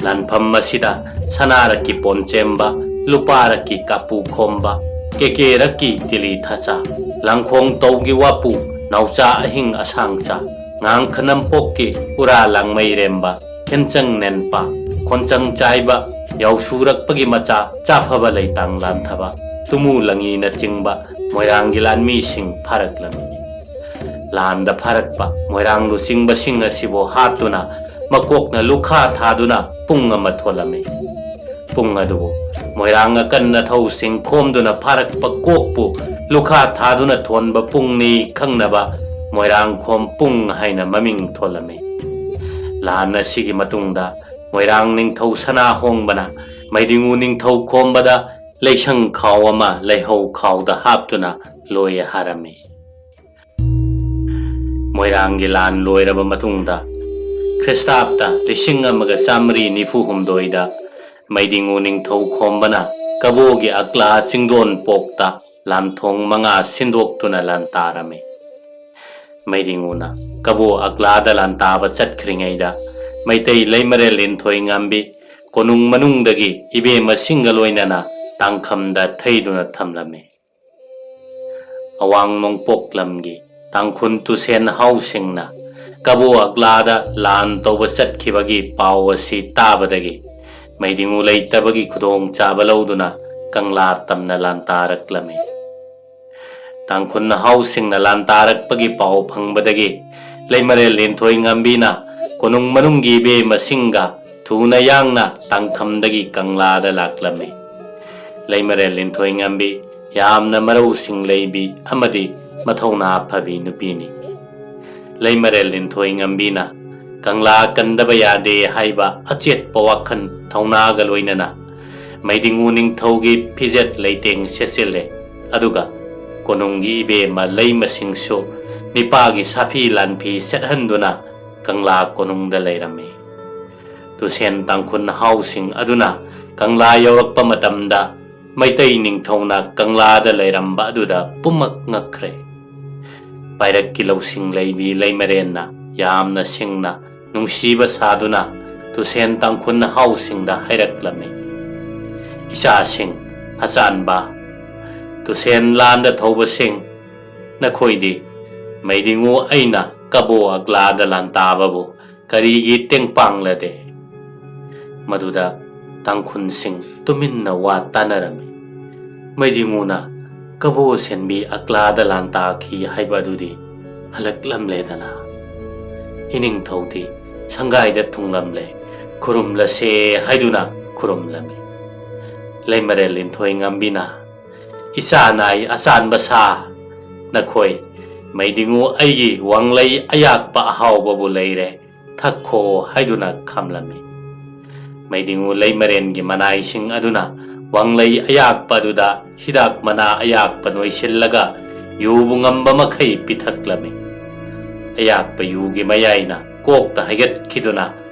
ꯂꯥꯟꯐꯝ ꯑꯁꯤꯗ ꯁꯅꯥꯔꯛꯀꯤ ꯄꯣꯟꯆꯦꯝꯕ, ꯂꯨꯄꯥꯔꯛꯀꯤ ꯀꯥꯄꯨ ꯈꯣꯝꯕ, ꯀꯦꯀꯦꯔꯛꯀꯤ ꯇꯤꯂꯤ ꯊꯥꯆꯥ, ꯂꯥꯡꯈꯣꯡ ꯇꯧꯒꯤ ꯋꯥꯄꯨ, ꯅꯥꯎꯆꯥ ꯑꯍꯤꯡ ꯑꯁꯥꯡꯆꯥ, ꯉꯥꯡ ꯈꯅꯝꯄꯣꯛꯀꯤ ꯎꯔꯥ ꯂꯥꯡꯃꯩꯔꯦꯝꯕ, ꯈꯦꯟꯆꯪ ꯅꯦꯟꯄꯥ, ꯈꯣꯟꯆꯪ ꯆꯥꯏꯕ, ꯌꯥꯎꯁꯨꯔꯛꯄꯒꯤ ꯃꯆꯥ ꯆꯥꯐꯕ ꯂꯩꯇꯥꯡ ꯂꯥꯟꯊꯕ, ꯇꯨꯃꯨ ꯂꯪꯉꯤꯅꯆꯤꯡꯕ ꯃꯣꯏꯔꯥꯡꯒꯤ ꯂꯥꯟꯃꯤꯁꯤꯡ ꯐꯥꯔꯛꯂꯝꯃꯤ꯫ ꯂꯥꯟꯗ ꯐꯥꯔꯛꯄ ꯃꯣꯏꯔꯥꯡ ꯂꯨꯆꯤꯡꯕꯁꯤꯡ ꯑꯁꯤꯕꯨ ꯍꯥꯠꯇꯨꯅ ꯃꯀꯣꯛꯅ ꯂꯨꯈꯥ ꯊꯥꯗꯨꯅ ꯄꯨꯡ ꯑꯃ ꯊꯣꯜꯂꯝꯃꯤ꯫ ꯄꯨꯡ ꯑꯗꯨꯕꯨ ꯃꯣꯏꯔꯥꯡ ꯑꯀꯟ ꯑꯊꯧꯁꯤꯡ ꯈꯣꯝꯗꯨꯅ ꯐꯥꯔꯛꯄ ꯀꯣꯛꯄꯨ ꯂꯨꯈꯥ ꯊꯥꯗꯨꯅ ꯊꯣꯟꯕ ꯄꯨꯡꯅꯤ ꯈꯪꯅꯕ ꯃꯣꯏꯔꯥꯡ ꯈꯣꯝ ꯄꯨꯡ ꯍꯥꯏꯅ ꯃꯃꯤꯡ ꯊꯣꯜꯂꯝꯃꯤ꯫ ꯂꯥꯟ ꯑꯁꯤꯒꯤ ꯃꯇꯨꯡꯗ ꯃꯣꯏꯔꯥꯡ ꯅꯤꯡꯊꯧ ꯁꯅꯥꯍꯣꯡꯕꯅ ꯃꯩꯗꯤꯡꯉꯨ ꯅꯤꯡꯊꯧ ꯈꯣꯝꯕꯗ ꯂꯩꯁꯪ ꯈꯥꯎ ꯑꯃ ꯂꯩꯍꯧ ꯈꯥꯎꯗ ꯍꯥꯞꯇꯨꯅ ꯂꯣꯏ ꯍꯥꯔꯝꯃꯤ꯫ ꯃꯣꯏꯔꯥꯡꯒꯤ ꯂꯥꯟ ꯂꯣꯏꯔꯕ ꯃꯇꯨꯡꯗ, ꯈ꯭ꯔꯤꯁꯇꯥꯕꯇ ꯂꯤꯁꯤꯡ ꯑꯃꯒ ꯆꯥꯃꯔꯤ ꯅꯤꯐꯨ ꯍꯨꯝꯗꯣꯏꯗ ꯃꯩꯗꯤꯡꯉꯨ ꯅꯤꯡꯊꯧ ꯈꯣꯝꯕꯅ ꯀꯕꯣꯒꯤ ꯑꯛꯂꯥ ꯆꯤꯡꯗꯣꯟ ꯄꯣꯛꯇ ꯂꯥꯟꯊꯣꯡ ꯃꯉꯥ ꯁꯤꯟꯗꯣꯛꯇꯨꯅ ꯂꯥꯟꯇꯥꯔꯝꯃꯤ꯫ ꯃꯩꯗꯤꯡꯉꯨꯅ ꯀꯕꯣ ꯑꯛꯂꯥꯗ ꯂꯥꯟꯇꯥꯕ ꯆꯠꯈ꯭ꯔꯤꯉꯩꯗ, ꯃꯩꯇꯩ ꯂꯩꯃꯔꯦꯜ ꯂꯤꯟꯊꯣꯏ ꯉꯝꯕꯤ ꯀꯣꯅꯨꯡ ꯃꯅꯨꯡꯗꯒꯤ ꯏꯕꯦꯝꯃꯁꯤꯡꯒ ꯂꯣꯏꯅꯅ ꯇꯥꯡꯈꯝꯗ ꯊꯩꯗꯨꯅ ꯊꯝꯂꯝꯃꯤ꯫ ꯑꯋꯥꯡ ꯅꯣꯡꯄꯣꯛ ꯂꯝꯒꯤ ꯇꯥꯡꯈꯨꯜ ꯇꯨꯁꯦꯟ ꯍꯥꯎꯁꯤꯡꯅ ꯀꯕꯣ ꯑꯛꯂꯥꯗ ꯂꯥꯟ ꯇꯧꯕ ꯆꯠꯈꯤꯕꯒꯤ ꯄꯥꯎ ꯑꯁꯤ ꯇꯥꯕꯗꯒꯤ, ꯃꯩꯗꯤꯡꯉꯨ ꯂꯩꯇꯕꯒꯤ ꯈꯨꯗꯣꯡꯆꯥꯕ ꯂꯧꯗꯨꯅ ꯀꯪꯂꯥ ꯇꯝꯅ ꯂꯥꯟꯇꯥꯔꯛꯂꯝꯃꯤ꯫ ꯇꯥꯡꯈꯨꯜ ꯍꯥꯎꯁꯤꯡꯅ ꯂꯥꯟꯇꯥꯔꯛꯄꯒꯤ ꯄꯥꯎ ꯐꯪꯕꯗꯒꯤ, ꯂꯩꯃꯔꯦꯜ ꯂꯤꯟꯊꯣꯏ ꯉꯝꯕꯤꯅ ꯀꯣꯅꯨꯡ ꯃꯅꯨꯡꯒꯤ ꯏꯕꯦꯝꯃꯁꯤꯡꯒ ꯊꯨꯅ ꯌꯥꯡꯅ ꯇꯥꯡꯈꯝꯗꯒꯤ ꯀꯪꯂꯥꯗ ꯂꯥꯛꯂꯝꯃꯤ꯫ ꯂꯩꯃꯔꯦꯜ ꯂꯤꯟꯊꯣꯏ ꯉꯝꯕꯤ ꯌꯥꯝꯅ ꯃꯔꯧꯁꯤꯡ ꯂꯩꯕꯤ ꯑꯃꯗꯤ ꯃꯊꯧꯅꯥ ꯐꯕꯤ ꯅꯨꯄꯤꯅꯤ꯫ ꯂꯩꯃꯔꯦꯜ ꯂꯤꯟꯊꯣꯏ ꯉꯝꯕꯤꯅ ꯀꯪꯂꯥ ꯀꯟꯗꯕ ꯌꯥꯗꯦ ꯍꯥꯏꯕ ꯑꯆꯦꯠꯄ ꯋꯥꯈꯜ ꯊꯧꯅꯥꯒ ꯂꯣꯏꯅꯅ ꯃꯩꯗꯤꯡꯉꯨ ꯅꯤꯡꯊꯧꯒꯤ ꯐꯤꯖꯦꯠ ꯂꯩꯇꯦꯡ ꯁꯦꯠꯆꯤꯜꯂꯦ꯫ ꯑꯗꯨꯒ ꯀꯣꯅꯨꯡꯒꯤ ꯏꯕꯦꯝꯃ ꯂꯩꯃꯁꯤꯡꯁꯨ ꯅꯤꯄꯥꯒꯤ ꯁꯥꯐꯤ ꯂꯥꯟꯐꯤ ꯁꯦꯠꯍꯟꯗꯨꯅ ꯀꯪꯂꯥ ꯀꯣꯅꯨꯡꯗ ꯂꯩꯔꯝꯃꯤ꯫ ꯇꯨꯁꯦꯟ ꯇꯥꯡꯈꯨꯜ ꯍꯥꯎꯁꯤꯡ ꯑꯗꯨꯅ ꯀꯪꯂꯥ ꯌꯧꯔꯛꯄ ꯃꯇꯝꯗ, ꯃꯩꯇꯩ ꯅꯤꯡꯊꯧꯅ ꯀꯪꯂꯥꯗ ꯂꯩꯔꯝꯕ ꯑꯗꯨꯗ ꯄꯨꯝꯃꯛ ꯉꯛꯈ꯭ꯔꯦ꯫ ꯄꯥꯏꯔꯛꯀꯤ ꯂꯧꯁꯤꯡ ꯂꯩꯕꯤ ꯂꯩꯃꯔꯦꯟꯅ ꯌꯥꯝꯅ ꯁꯤꯡꯅ ꯅꯨꯡꯁꯤꯕ ꯁꯥꯗꯨꯅ ꯇꯨꯁꯦꯟ ꯇꯥꯡꯈꯨꯜ ꯍꯥꯎꯁꯤꯡꯗ ꯍꯥꯏꯔꯛꯂꯝꯃꯤ, "ꯏꯆꯥꯁꯤꯡ, ꯑꯆꯥꯟꯕ ꯇꯨꯁꯦꯟ ꯂꯥꯟꯗ ꯊꯧꯕꯁꯤꯡ, ꯅꯈꯣꯏꯗꯤ ꯃꯩꯗꯤꯡꯉꯨ ꯑꯩꯅ ꯀꯕꯣ ꯑꯒ꯭ꯂꯥꯗ ꯂꯥꯟꯇꯥꯕꯕꯨ ꯀꯔꯤꯒꯤ ꯇꯦꯡꯄꯥꯡꯂꯗꯦ?" ꯃꯗꯨꯗ ꯇꯥꯡꯈꯨꯜꯁꯤꯡ ꯇꯨꯃꯤꯟꯅ ꯋꯥ ꯇꯥꯅꯔꯝꯃꯤ꯫ ꯃꯩꯗꯤꯡꯉꯨꯅ ꯀꯕꯣ ꯁꯦꯟꯕꯤ ꯑꯀ꯭ꯂꯥꯗ ꯂꯥꯟ ꯇꯥꯈꯤ ꯍꯥꯏꯕ ꯑꯗꯨꯗꯤ ꯍꯜꯂꯛꯂꯝꯂꯦꯗꯅ꯫ ꯏꯅꯤꯡꯊꯧꯗꯤ ꯁꯪꯒꯥꯏꯗ ꯊꯨꯡꯂꯝꯂꯦ, ꯈꯨꯔꯨꯝꯂꯁꯦ ꯍꯥꯏꯗꯨꯅ ꯈꯨꯔꯨꯝꯂꯝꯃꯤ꯫ ꯂꯩꯃꯔꯦꯜ ꯂꯤꯟꯊꯣꯏ ꯉꯝꯕꯤꯅ, "ꯏꯆꯥ ꯅꯥꯏ ꯑꯆꯥꯟꯕ ꯁꯥ, ꯅꯈꯣꯏ ꯃꯩꯗꯤꯡꯉꯨ ꯑꯩꯒꯤ ꯋꯥꯡꯂꯩ ꯑꯌꯥꯛꯄ ꯑꯍꯥꯎꯕꯕꯨ ꯂꯩꯔꯦ, ꯊꯛꯈꯣ" ꯍꯥꯏꯗꯨꯅ ꯈꯥꯝꯂꯝꯃꯤ꯫ ꯃꯩꯗꯤꯡꯉꯨ ꯂꯩꯃꯔꯦꯟꯒꯤ ꯃꯅꯥꯏꯁꯤꯡ ꯑꯗꯨꯅ ꯋꯥꯡꯂꯩ ꯑꯌꯥꯛꯄ ꯑꯗꯨꯗ ꯍꯤꯗꯥꯛ ꯃꯅꯥ ꯑꯌꯥꯛꯄ ꯅꯣꯏꯁꯤꯜꯂꯒ ꯌꯨꯕꯨ ꯉꯝꯕ ꯃꯈꯩ ꯄꯤꯊꯛꯂꯝꯃꯤ꯫ ꯑꯌꯥꯛꯄ ꯌꯨꯒꯤ ꯃꯌꯥꯏꯅ ꯀꯣꯛꯇ ꯍꯩꯒꯠꯈꯤꯗꯨꯅ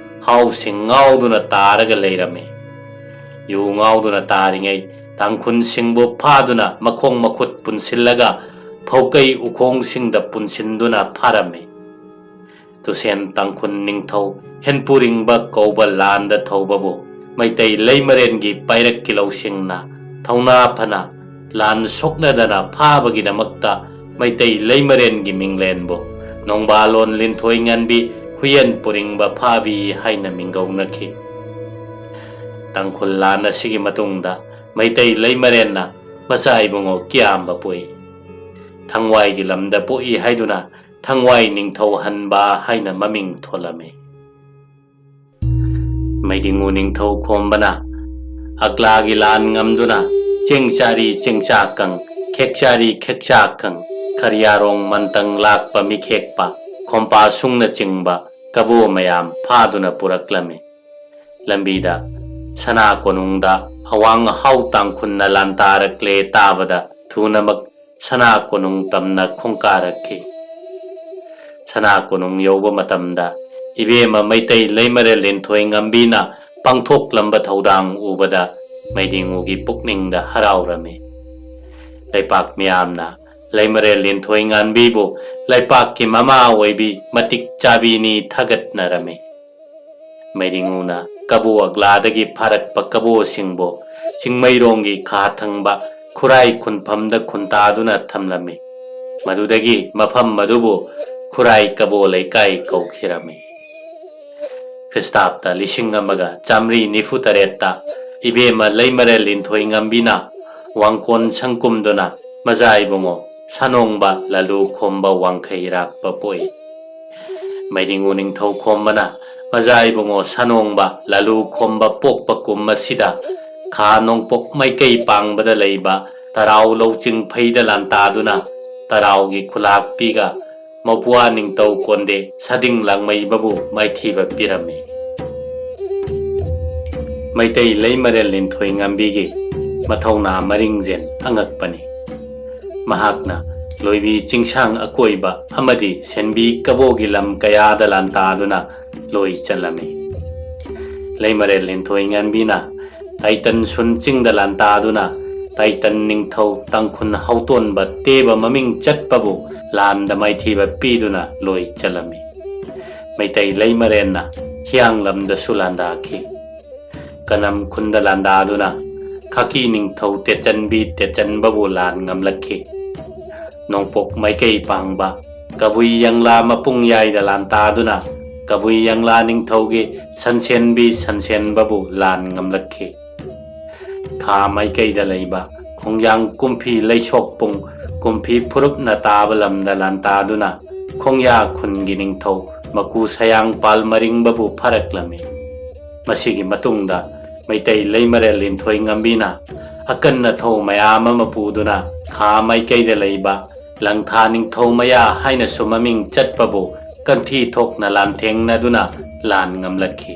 ꯍꯥꯎꯁꯤꯡ ꯉꯥꯎꯗꯨꯅ ꯇꯥꯔꯒ ꯂꯩꯔꯝꯃꯤ꯫ ꯌꯨ ꯉꯥꯎꯗꯨꯅ ꯇꯥꯔꯤꯉꯩ ꯇꯥꯡꯈꯨꯜꯁꯤꯡꯕꯨ ꯐꯥꯗꯨꯅ ꯃꯈꯣꯡ ꯃꯈꯨꯠ ꯄꯨꯟꯁꯤꯜꯂꯒ ꯐꯧꯀꯩ ꯎꯈꯣꯡꯁꯤꯡꯗ ꯄꯨꯟꯁꯤꯟꯗꯨꯅ ꯐꯥꯔꯝꯃꯤ꯫ ꯇꯨꯁꯦꯟ ꯇꯥꯡꯈꯨꯜ ꯅꯤꯡꯊꯧ ꯍꯦꯟꯄꯨꯔꯤꯡꯕ ꯀꯧꯕ ꯂꯥꯟꯗ ꯊꯧꯕꯕꯨ ꯃꯩꯇꯩ ꯂꯩꯃꯔꯦꯟꯒꯤ ꯄꯥꯏꯔꯛꯀꯤ ꯂꯧꯁꯤꯡꯅ ꯊꯧꯅꯥ ꯐꯅ ꯂꯥꯟ ꯁꯣꯛꯅꯗꯅ ꯐꯥꯕꯒꯤꯗꯃꯛꯇ ꯃꯩꯇꯩ ꯂꯩꯃꯔꯦꯟꯒꯤ ꯃꯤꯡꯂꯦꯟꯕꯨ ꯅꯣꯡꯕꯥꯂꯣꯟ ꯂꯤꯟꯊꯣꯏ ꯉꯥꯟꯕꯤ ꯍꯨꯌꯦꯟ ꯄꯨꯔꯤꯡꯕ ꯐꯥꯕꯤ ꯍꯥꯏꯅ ꯃꯤꯡꯒꯧꯅꯈꯤ꯫ ꯇꯥꯡꯈꯨꯜ ꯂꯥꯟ ꯑꯁꯤꯒꯤ ꯃꯇꯨꯡꯗ ꯃꯩꯇꯩ ꯂꯩꯃꯔꯦꯟꯅ ꯃꯆꯥ ꯏꯕꯨꯡꯉꯣ ꯀꯤꯌꯥꯝꯕ ꯄꯣꯛꯏ꯫ ꯊꯪꯋꯥꯏꯒꯤ ꯂꯝꯗ ꯄꯣꯛꯏ ꯍꯥꯏꯗꯨꯅ ꯊꯪꯋꯥꯏ ꯅꯤꯡꯊꯧ ꯍꯟꯕ ꯍꯥꯏꯅ ꯃꯃꯤꯡ ꯊꯣꯜꯂꯝꯃꯤ꯫ ꯃꯩꯗꯤꯡꯉꯨ ꯅꯤꯡꯊꯧ ꯈꯣꯝꯕꯅ ꯑꯒ꯭ꯂꯥꯒꯤ ꯂꯥꯟ ꯉꯝꯗꯨꯅ ꯆꯦꯡ ꯆꯥꯔꯤ ꯆꯦꯡꯆꯥꯛꯀꯪ, ꯈꯦꯛ ꯆꯥꯔꯤ ꯈꯦꯛꯆꯥꯛꯀꯪ, ꯈꯔꯤꯌꯥꯔꯣꯡ ꯃꯟꯇꯪ ꯂꯥꯛꯄ ꯃꯤꯈꯦꯛꯄ, ꯈꯣꯝꯄꯥ ꯁꯨꯡꯅꯆꯤꯡꯕ ꯀꯕꯣ ꯃꯌꯥꯝ ꯐꯥꯗꯨꯅ ꯄꯨꯔꯛꯂꯝꯃꯤ꯫ ꯂꯝꯕꯤꯗ ꯁꯅꯥ ꯀꯣꯅꯨꯡꯗ ꯑꯋꯥꯡ ꯑꯍꯥꯎ ꯇꯥꯡꯈꯨꯟꯅ ꯂꯥꯟꯗꯥꯔꯛꯂꯦ ꯇꯥꯕꯗ ꯊꯨꯅꯃꯛ ꯁꯅꯥ ꯀꯣꯅꯨꯡ ꯇꯝꯅ ꯈꯣꯡꯀꯥꯔꯛꯈꯤ꯫ ꯁꯅꯥ ꯀꯣꯅꯨꯡ ꯌꯧꯕ ꯃꯇꯝꯗ ꯏꯕꯦꯝꯃ ꯃꯩꯇꯩ ꯂꯩꯃꯔꯦꯜ ꯂꯤꯟꯊꯣꯏ ꯉꯝꯕꯤꯅ ꯄꯥꯡꯊꯣꯛꯂꯝꯕ ꯊꯧꯗꯥꯡ ꯎꯕꯗ ꯃꯩꯗꯤꯡꯉꯨꯒꯤ ꯄꯨꯛꯅꯤꯡꯗ ꯍꯔꯥꯎꯔꯝꯃꯤ꯫ ꯂꯩꯄꯥꯛ ꯃꯤꯌꯥꯝꯅ ꯂꯩꯃꯔꯦꯜ ꯂꯤꯟꯊꯣꯏ ꯉꯥꯟꯕꯤꯕꯨ ꯂꯩꯄꯥꯛꯀꯤ ꯃꯃꯥ ꯑꯣꯏꯕꯤ ꯃꯇꯤꯛ ꯆꯥꯕꯤꯅꯤ ꯊꯥꯒꯠꯅꯔꯝꯃꯤ꯫ ꯃꯩꯗꯤꯡꯉꯨꯅ ꯀꯕꯣ ꯑꯒ꯭ꯂꯥꯗꯒꯤ ꯐꯥꯔꯛꯄ ꯀꯕꯣꯁꯤꯡꯕꯨ ꯆꯤꯡꯃꯩꯔꯣꯡꯒꯤ ꯈꯥ ꯊꯪꯕ ꯈꯨꯔꯥꯏ ꯈꯨꯟꯐꯝꯗ ꯈꯨꯟꯇꯥꯗꯨꯅ ꯊꯝꯂꯝꯃꯤ꯫ ꯃꯗꯨꯗꯒꯤ ꯃꯐꯝ ꯑꯗꯨꯕꯨ ꯈꯨꯔꯥꯏ ꯀꯕꯣ ꯂꯩꯀꯥꯏ ꯀꯧꯈꯤꯔꯝꯃꯤ꯫ ꯈ꯭ꯔꯤꯁꯇꯥꯕꯇ ꯂꯤꯁꯤꯡ ꯑꯃꯒ ꯆꯥꯃꯔꯤ ꯅꯤꯐꯨ ꯇꯔꯦꯠꯇ ꯏꯕꯦꯝꯃ ꯂꯩꯃꯔꯦꯜ ꯂꯤꯟꯊꯣꯏ ꯉꯝꯕꯤꯅ ꯋꯥꯡꯀꯣꯟ ꯁꯪꯀꯨꯝꯗꯨꯅ ꯃꯖꯥ ꯏꯕꯨꯡꯉꯣ ꯁꯥꯅꯣꯡꯕ ꯂꯥꯂꯨ ꯈꯣꯝꯕ ꯋꯥꯡꯈꯩ ꯏꯔꯥꯛꯄ ꯄꯣꯛꯏ꯫ ꯃꯩꯗꯤꯡꯉꯨ ꯅꯤꯡꯊꯧ ꯈꯣꯝꯕꯅ ꯃꯖꯥ ꯏꯕꯨꯡꯉꯣ ꯁꯥꯅꯣꯡꯕ ꯂꯥꯂꯨ ꯈꯣꯝꯕ ꯄꯣꯛꯄ ꯀꯨꯝ ꯑꯁꯤꯗ ꯈꯥ ꯅꯣꯡꯄꯣꯛ ꯃꯥꯏꯀꯩ ꯄꯥꯡꯕꯗ ꯂꯩꯕ ꯇꯔꯥꯎ ꯂꯧꯆꯤꯡ ꯐꯩꯗ ꯂꯥꯟꯇꯥꯗꯨꯅ ꯇꯔꯥꯎꯒꯤ ꯈꯨꯂꯥꯛꯄꯤꯒ ꯃꯧꯄꯨꯋꯥ ꯅꯤꯡꯊꯧ ꯀꯣꯟꯗꯦ ꯁꯥꯗꯤꯡ ꯂꯥꯡꯃꯩꯕꯕꯨ ꯃꯥꯏꯊꯤꯕ ꯄꯤꯔꯝꯃꯤ꯫ ꯃꯩꯇꯩ ꯂꯩꯃꯔꯦꯜ ꯂꯤꯟꯊꯣꯏ ꯉꯝꯕꯤꯒꯤ ꯃꯊꯧꯅꯥ ꯃꯔꯤꯡꯖꯦꯜ ꯑꯉꯛꯄꯅꯤ꯫ ꯃꯍꯥꯛꯅ ꯂꯣꯏꯕꯤ ꯆꯤꯡꯁꯥꯡ ꯑꯀꯣꯏꯕ ꯑꯃꯗꯤ ꯁꯦꯟꯕꯤ ꯀꯕꯣꯒꯤ ꯂꯝ ꯀꯌꯥꯗ ꯂꯥꯟꯇꯥꯗꯨꯅ ꯂꯣꯏ ꯆꯠꯂꯝꯃꯤ꯫ ꯂꯩꯃꯔꯦꯜ ꯂꯤꯟꯊꯣꯏ ꯉꯝꯕꯤꯅ ꯇꯥꯏꯇꯟ ꯁꯨꯟ ꯆꯤꯡꯗ ꯂꯥꯟꯇꯥꯗꯨꯅ ꯇꯥꯏꯇꯟ ꯅꯤꯡꯊꯧ ꯇꯥꯡꯈꯨꯜ ꯍꯧꯇꯣꯟꯕ ꯇꯦꯕ ꯃꯃꯤꯡ ꯆꯠꯄꯕꯨ ꯂꯥꯟꯗ ꯃꯥꯏꯊꯤꯕ ꯄꯤꯗꯨꯅ ꯂꯣꯏ ꯆꯠꯂꯝꯃꯤ꯫ ꯃꯩꯇꯩ ꯂꯩꯃꯔꯦꯟꯅ ꯍꯤꯌꯥꯡꯂꯝꯗꯁꯨ ꯂꯥꯟꯗꯥꯈꯤ꯫ ꯀꯅꯝ ꯈꯨꯟꯗ ꯂꯥꯟꯗꯥꯗꯨꯅ ꯈꯥꯀꯤ ꯅꯤꯡꯊꯧ ꯇꯦꯠꯆꯟꯕꯤ ꯇꯦꯠꯆꯟꯕꯕꯨ ꯂꯥꯟ ꯉꯝꯂꯛꯈꯤ꯫ ꯅꯣꯡꯄꯣꯛ ꯃꯥꯏꯀꯩ ꯄꯥꯡꯕ ꯀꯕꯨꯏ ꯌꯪꯂꯥ ꯃꯄꯨꯡ ꯌꯥꯏꯗ ꯂꯥꯟꯇꯥꯗꯨꯅ ꯀꯕꯨꯏ ꯌꯪꯂꯥ ꯅꯤꯡꯊꯧꯒꯤ ꯁꯟꯁꯦꯟꯕꯤ ꯁꯟꯁꯦꯟꯕꯕꯨ ꯂꯥꯟ ꯉꯝꯂꯛꯈꯤ꯫ ꯈꯥ ꯃꯥꯏꯀꯩꯗ ꯂꯩꯕ ꯈꯣꯡꯖꯥꯡ ꯀꯨꯝꯐꯤ ꯂꯩꯁꯣꯛꯄꯨꯡ ꯀꯨꯝꯐꯤ ꯐꯨꯔꯨꯞꯅ ꯇꯥꯕ ꯂꯝꯗ ꯂꯥꯟꯇꯥꯗꯨꯅ ꯈꯣꯡꯌꯥ ꯈꯨꯟꯒꯤ ꯅꯤꯡꯊꯧ ꯃꯀꯨ ꯁꯌꯥꯡ ꯄꯥꯜ ꯃꯔꯤꯡꯕꯕꯨ ꯐꯥꯔꯛꯂꯝꯃꯤ꯫ ꯃꯁꯤꯒꯤ ꯃꯇꯨꯡꯗ ꯃꯩꯇꯩ ꯂꯩꯃꯔꯦꯜ ꯂꯤꯟꯊꯣꯏ ꯉꯝꯕꯤꯅ ꯑꯀꯟ ꯑꯊꯧ ꯃꯌꯥꯝ ꯑꯃ ꯄꯨꯗꯨꯅ ꯈꯥ ꯃꯥꯏꯀꯩꯗ ꯂꯩꯕ ꯂꯪꯊꯥ ꯅꯤꯡꯊꯧ ꯃꯌꯥ ꯍꯥꯏꯅꯁꯨ ꯃꯃꯤꯡ ꯆꯠꯄꯕꯨ ꯀꯟꯊꯤ ꯊꯣꯛꯅ ꯂꯥꯟꯊꯦꯡꯅꯗꯨꯅ ꯂꯥꯟ ꯉꯝꯂꯛꯈꯤ꯫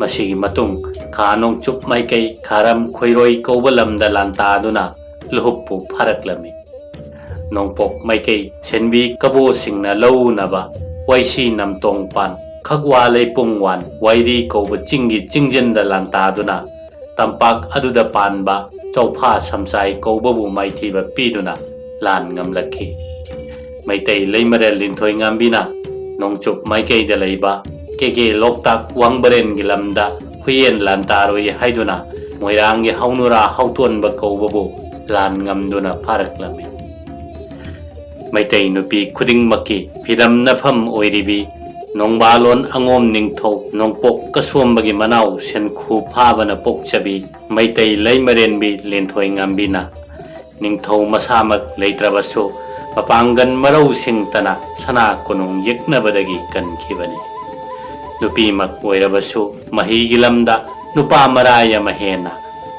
ꯃꯁꯤꯒꯤ ꯃꯇꯨꯡ ꯈꯥ ꯅꯣꯡꯆꯨꯞ ꯃꯥꯏꯀꯩ ꯈꯥꯔꯝ ꯈꯣꯏꯔꯣꯏ ꯀꯧꯕ ꯂꯝꯗ ꯂꯥꯟꯇꯥꯗꯨꯅ ꯂꯨꯍꯨꯞꯄꯨ ꯐꯥꯔꯛꯂꯝꯃꯤ꯫ ꯅꯣꯡꯄꯣꯛ ꯃꯥꯏꯀꯩ ꯁꯦꯟꯕꯤ ꯀꯕꯣꯁꯤꯡꯅ ꯂꯧ ꯎꯅꯕ ꯋꯥꯏꯁꯤ ꯅꯝꯇꯣꯡ ꯄꯥꯟ ꯈꯛꯋꯥ ꯂꯩꯄꯨꯡ ꯋꯥꯟ ꯋꯥꯏꯔꯤ ꯀꯧꯕ ꯆꯤꯡꯒꯤ ꯆꯤꯡꯖꯤꯟꯗ ꯂꯥꯟꯇꯥꯗꯨꯅ ꯇꯝꯄꯥꯛ ꯑꯗꯨꯗ ꯄꯥꯟꯕ ꯆꯧꯐꯥ ꯁꯝꯆꯥꯏ ꯀꯧꯕꯕꯨ ꯃꯥꯏꯊꯤꯕ ꯄꯤꯗꯨꯅ ꯂꯥꯟ ꯉꯝꯂꯛꯈꯤ꯫ ꯃꯩꯇꯩ ꯂꯩꯃꯔꯦꯜ ꯂꯤꯟꯊꯣꯏ ꯉꯝꯕꯤꯅ ꯅꯣꯡꯆꯨꯞ ꯃꯥꯏꯀꯩꯗ ꯂꯩꯕ ꯀꯦꯒꯦ ꯂꯣꯛꯇꯥꯛ ꯋꯥꯡꯕꯔꯦꯟꯒꯤ ꯂꯝꯗ ꯍꯨꯏꯌꯦꯟ ꯂꯥꯟꯇꯥꯔꯨꯏ ꯍꯥꯏꯗꯨꯅ ꯃꯣꯏꯔꯥꯡꯒꯤ ꯍꯧꯅꯨꯔꯥ ꯍꯧꯇꯣꯟꯕ ꯀꯧꯕꯕꯨ ꯂꯥꯟ ꯉꯝꯗꯨꯅ ꯐꯥꯔꯛꯂꯝꯃꯤ꯫ ꯃꯩꯇꯩ ꯅꯨꯄꯤ ꯈꯨꯗꯤꯡꯃꯛꯀꯤ ꯐꯤꯗꯝꯅꯐꯝ ꯑꯣꯏꯔꯤꯕꯤ ꯅꯣꯡꯕꯥꯂꯣꯟ ꯑꯉꯣꯝ ꯅꯤꯡꯊꯧ ꯅꯣꯡꯄꯣꯛ ꯀꯁꯣꯝꯕꯒꯤ ꯃꯅꯥꯎ ꯁꯦꯟꯈꯨ ꯐꯥꯕꯅ ꯄꯣꯛꯆꯕꯤ ꯃꯩꯇꯩ ꯂꯩꯃꯔꯦꯟꯕꯤ ꯂꯤꯟꯊꯣꯏ ꯉꯝꯕꯤꯅ ꯅꯤꯡꯊꯧ ꯃꯁꯥꯃꯛ ꯂꯩꯇ꯭ꯔꯕꯁꯨ ꯃꯄꯥꯡꯒꯜ ꯃꯔꯧꯁꯤꯡꯇꯅ ꯁꯅꯥ ꯀꯣꯅꯨꯡ ꯌꯦꯛꯅꯕꯗꯒꯤ ꯀꯟꯈꯤꯕꯅꯤ꯫ ꯅꯨꯄꯤꯃꯛ ꯑꯣꯏꯔꯕꯁꯨ ꯃꯍꯩꯒꯤ ꯂꯝꯗ ꯅꯨꯄꯥ ꯃꯔꯥꯏ ꯑꯃ ꯍꯦꯟꯅ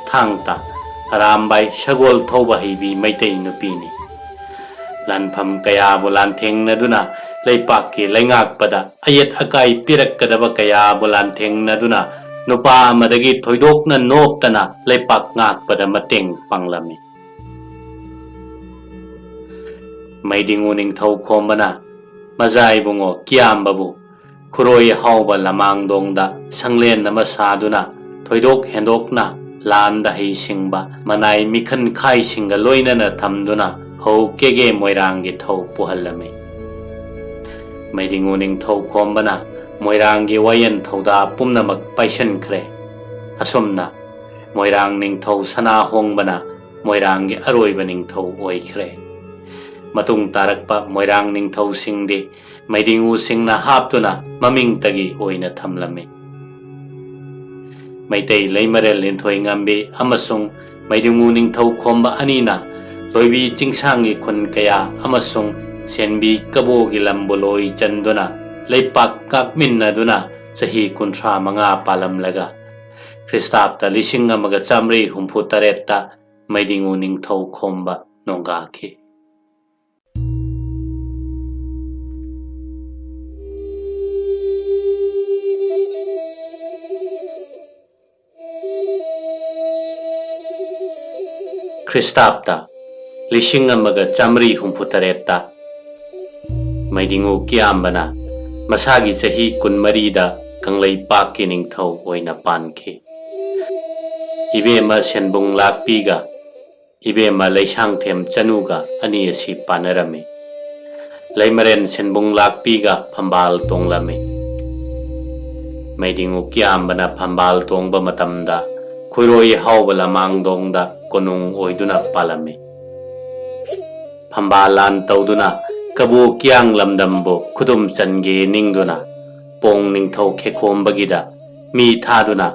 ꯊꯥꯡ ꯇꯥ ꯑꯔꯥꯝꯕꯥꯏ ꯁꯒꯣꯜ ꯊꯧꯕ ꯍꯩꯕꯤ ꯃꯩꯇꯩ ꯅꯨꯄꯤꯅꯤ꯫ ꯂꯥꯟꯐꯝ ꯀꯌꯥꯕꯨ ꯂꯥꯟꯊꯦꯡꯅꯗꯨꯅ ꯂꯩꯄꯥꯛꯀꯤ ꯂꯩꯉꯥꯛꯄꯗ ꯑꯌꯦꯠ ꯑꯀꯥꯏ ꯄꯤꯔꯛꯀꯗꯕ ꯀꯌꯥꯕꯨ ꯂꯥꯟꯊꯦꯡꯅꯗꯨꯅ ꯅꯨꯄꯥ ꯑꯃꯗꯒꯤ ꯊꯣꯏꯗꯣꯛꯅ ꯅꯣꯞꯇꯅ ꯂꯩꯄꯥꯛ ꯉꯥꯛꯄꯗ ꯃꯇꯦꯡ ꯄꯥꯡꯂꯝꯃꯤ꯫ ꯃꯩꯗꯤꯡꯉꯨ ꯅꯤꯡꯊꯧ ꯈꯣꯝꯕꯅ ꯃꯖꯥ ꯏꯕꯨꯡꯉꯣ ꯀꯤꯌꯥꯝꯕꯕꯨ ꯈꯨꯔꯣꯏ ꯍꯥꯎꯕ ꯂꯃꯥꯡꯗꯣꯡꯗ ꯁꯪꯂꯦꯟ ꯑꯃ ꯁꯥꯗꯨꯅ ꯊꯣꯏꯗꯣꯛ ꯍꯦꯟꯗꯣꯛꯅ ꯂꯥꯟꯗ ꯍꯩꯁꯤꯡꯕ ꯃꯅꯥꯏ ꯃꯤꯈꯟ ꯈꯥꯏꯁꯤꯡꯒ ꯂꯣꯏꯅꯅ ꯊꯝꯗꯨꯅ ꯍꯧ ꯀꯦꯒꯦ ꯃꯣꯏꯔꯥꯡꯒꯤ ꯊꯧ ꯄꯨꯍꯜꯂꯝꯃꯤ꯫ ꯃꯩꯗꯤꯡꯉꯨ ꯅꯤꯡꯊꯧ ꯈꯣꯝꯕꯅ ꯃꯣꯏꯔꯥꯡꯒꯤ ꯋꯥꯌꯦꯟ ꯊꯧꯗꯥ ꯄꯨꯝꯅꯃꯛ ꯄꯥꯏꯁꯤꯟꯈ꯭ꯔꯦ꯫ ꯑꯁꯨꯝꯅ ꯃꯣꯏꯔꯥꯡ ꯅꯤꯡꯊꯧ ꯁꯅꯥ ꯍꯣꯡꯕꯅ ꯃꯣꯏꯔꯥꯡꯒꯤ ꯑꯔꯣꯏꯕ ꯅꯤꯡꯊꯧ ꯑꯣꯏꯈ꯭ꯔꯦ꯫ ꯃꯇꯨꯡ ꯇꯥꯔꯛꯄ ꯃꯣꯏꯔꯥꯡ ꯅꯤꯡꯊꯧꯁꯤꯡꯗꯤ ꯃꯩꯗꯤꯡꯉꯨꯁꯤꯡꯅ ꯍꯥꯞꯇꯨꯅ ꯃꯃꯤꯡꯇꯒꯤ ꯑꯣꯏꯅ ꯊꯝꯂꯝꯃꯤ꯫ ꯃꯩꯇꯩ ꯂꯩꯃꯔꯦꯜ ꯂꯤꯟꯊꯣꯏ ꯉꯝꯕꯤ ꯑꯃꯁꯨꯡ ꯃꯩꯗꯤꯡꯉꯨ ꯅꯤꯡꯊꯧ ꯈꯣꯝꯕ ꯑꯅꯤꯅ ꯂꯣꯏꯕꯤ ꯆꯤꯡꯁꯥꯡꯒꯤ ꯈꯨꯟ ꯀꯌꯥ ꯑꯃꯁꯨꯡ ꯁꯦꯟꯕꯤ ꯀꯕꯣꯒꯤ ꯂꯝꯕꯨ ꯂꯣꯏ ꯆꯟꯗꯨꯅ ꯂꯩꯄꯥꯛ ꯀꯥꯛꯃꯤꯟꯅꯗꯨꯅ ꯆꯍꯤ ꯀꯨꯟꯊ꯭ꯔꯥ ꯃꯉꯥ ꯄꯥꯜꯂꯝꯂꯒ ꯈ꯭ꯔꯤꯁꯇꯥꯕꯇ ꯂꯤꯁꯤꯡ ꯑꯃꯒ ꯆꯥꯃꯔꯤ ꯍꯨꯝꯐꯨ ꯇꯔꯦꯠꯇ ꯃꯩꯗꯤꯡꯉꯨ ꯅꯤꯡꯊꯧ ꯈꯣꯝꯕ ꯅꯣꯡꯒꯥꯈꯤ꯫ ꯈ꯭ꯔꯤꯁꯇꯥꯕꯇ ꯂꯤꯁꯤꯡ ꯑꯃꯒ ꯆꯥꯃꯔꯤ ꯍꯨꯝꯐꯨ ꯇꯔꯦꯠꯇ ꯃꯩꯗꯤꯡꯉꯨ ꯀꯤꯌꯥꯝꯕꯅ ꯃꯁꯥꯒꯤ ꯆꯍꯤ ꯀꯨꯟꯃꯔꯤꯗ ꯀꯪꯂꯩꯄꯥꯛꯀꯤ ꯅꯤꯡꯊꯧ ꯑꯣꯏꯅ ꯄꯥꯟꯈꯤ꯫ ꯏꯕꯦꯝꯃ ꯁꯦꯟꯕꯨꯡ ꯂꯥꯛꯄꯤꯒ ꯏꯕꯦꯝꯃ ꯂꯩꯁꯥꯡꯊꯦꯝ ꯆꯅꯨꯒ ꯑꯅꯤ ꯑꯁꯤ ꯄꯥꯟꯅꯔꯝꯃꯤ꯫ ꯂꯩꯃꯔꯦꯟ ꯁꯦꯟꯕꯨꯡ ꯂꯥꯛꯄꯤꯒ ꯐꯝꯕꯥꯜ ꯇꯣꯡꯂꯝꯃꯤ꯫ ꯃꯩꯗꯤꯡꯉꯨ ꯀꯤꯌꯥꯝꯕꯅ ꯐꯝꯕꯥꯜ ꯇꯣꯡꯕ ꯃꯇꯝꯗ ꯈꯨꯔꯣꯏ ꯍꯥꯎꯕ ꯂꯃꯥꯡꯗꯣꯡꯗ ꯀꯣꯅꯨꯡ ꯑꯣꯏꯗꯨꯅ ꯄꯥꯜꯂꯝꯃꯤ꯫ ꯐꯝꯕꯥꯜ ꯂꯥꯟ ꯇꯧꯗꯨꯅ ꯀꯕꯨ ꯀꯤꯌꯥꯡ ꯂꯝꯗꯝꯕꯨ ꯈꯨꯗꯨꯝ ꯆꯟꯒꯦ ꯅꯤꯡꯗꯨꯅ ꯄꯣꯡ ꯅꯤꯡꯊꯧ ꯈꯦꯈꯣꯝꯕꯒꯤꯗ ꯃꯤ ꯊꯥꯗꯨꯅ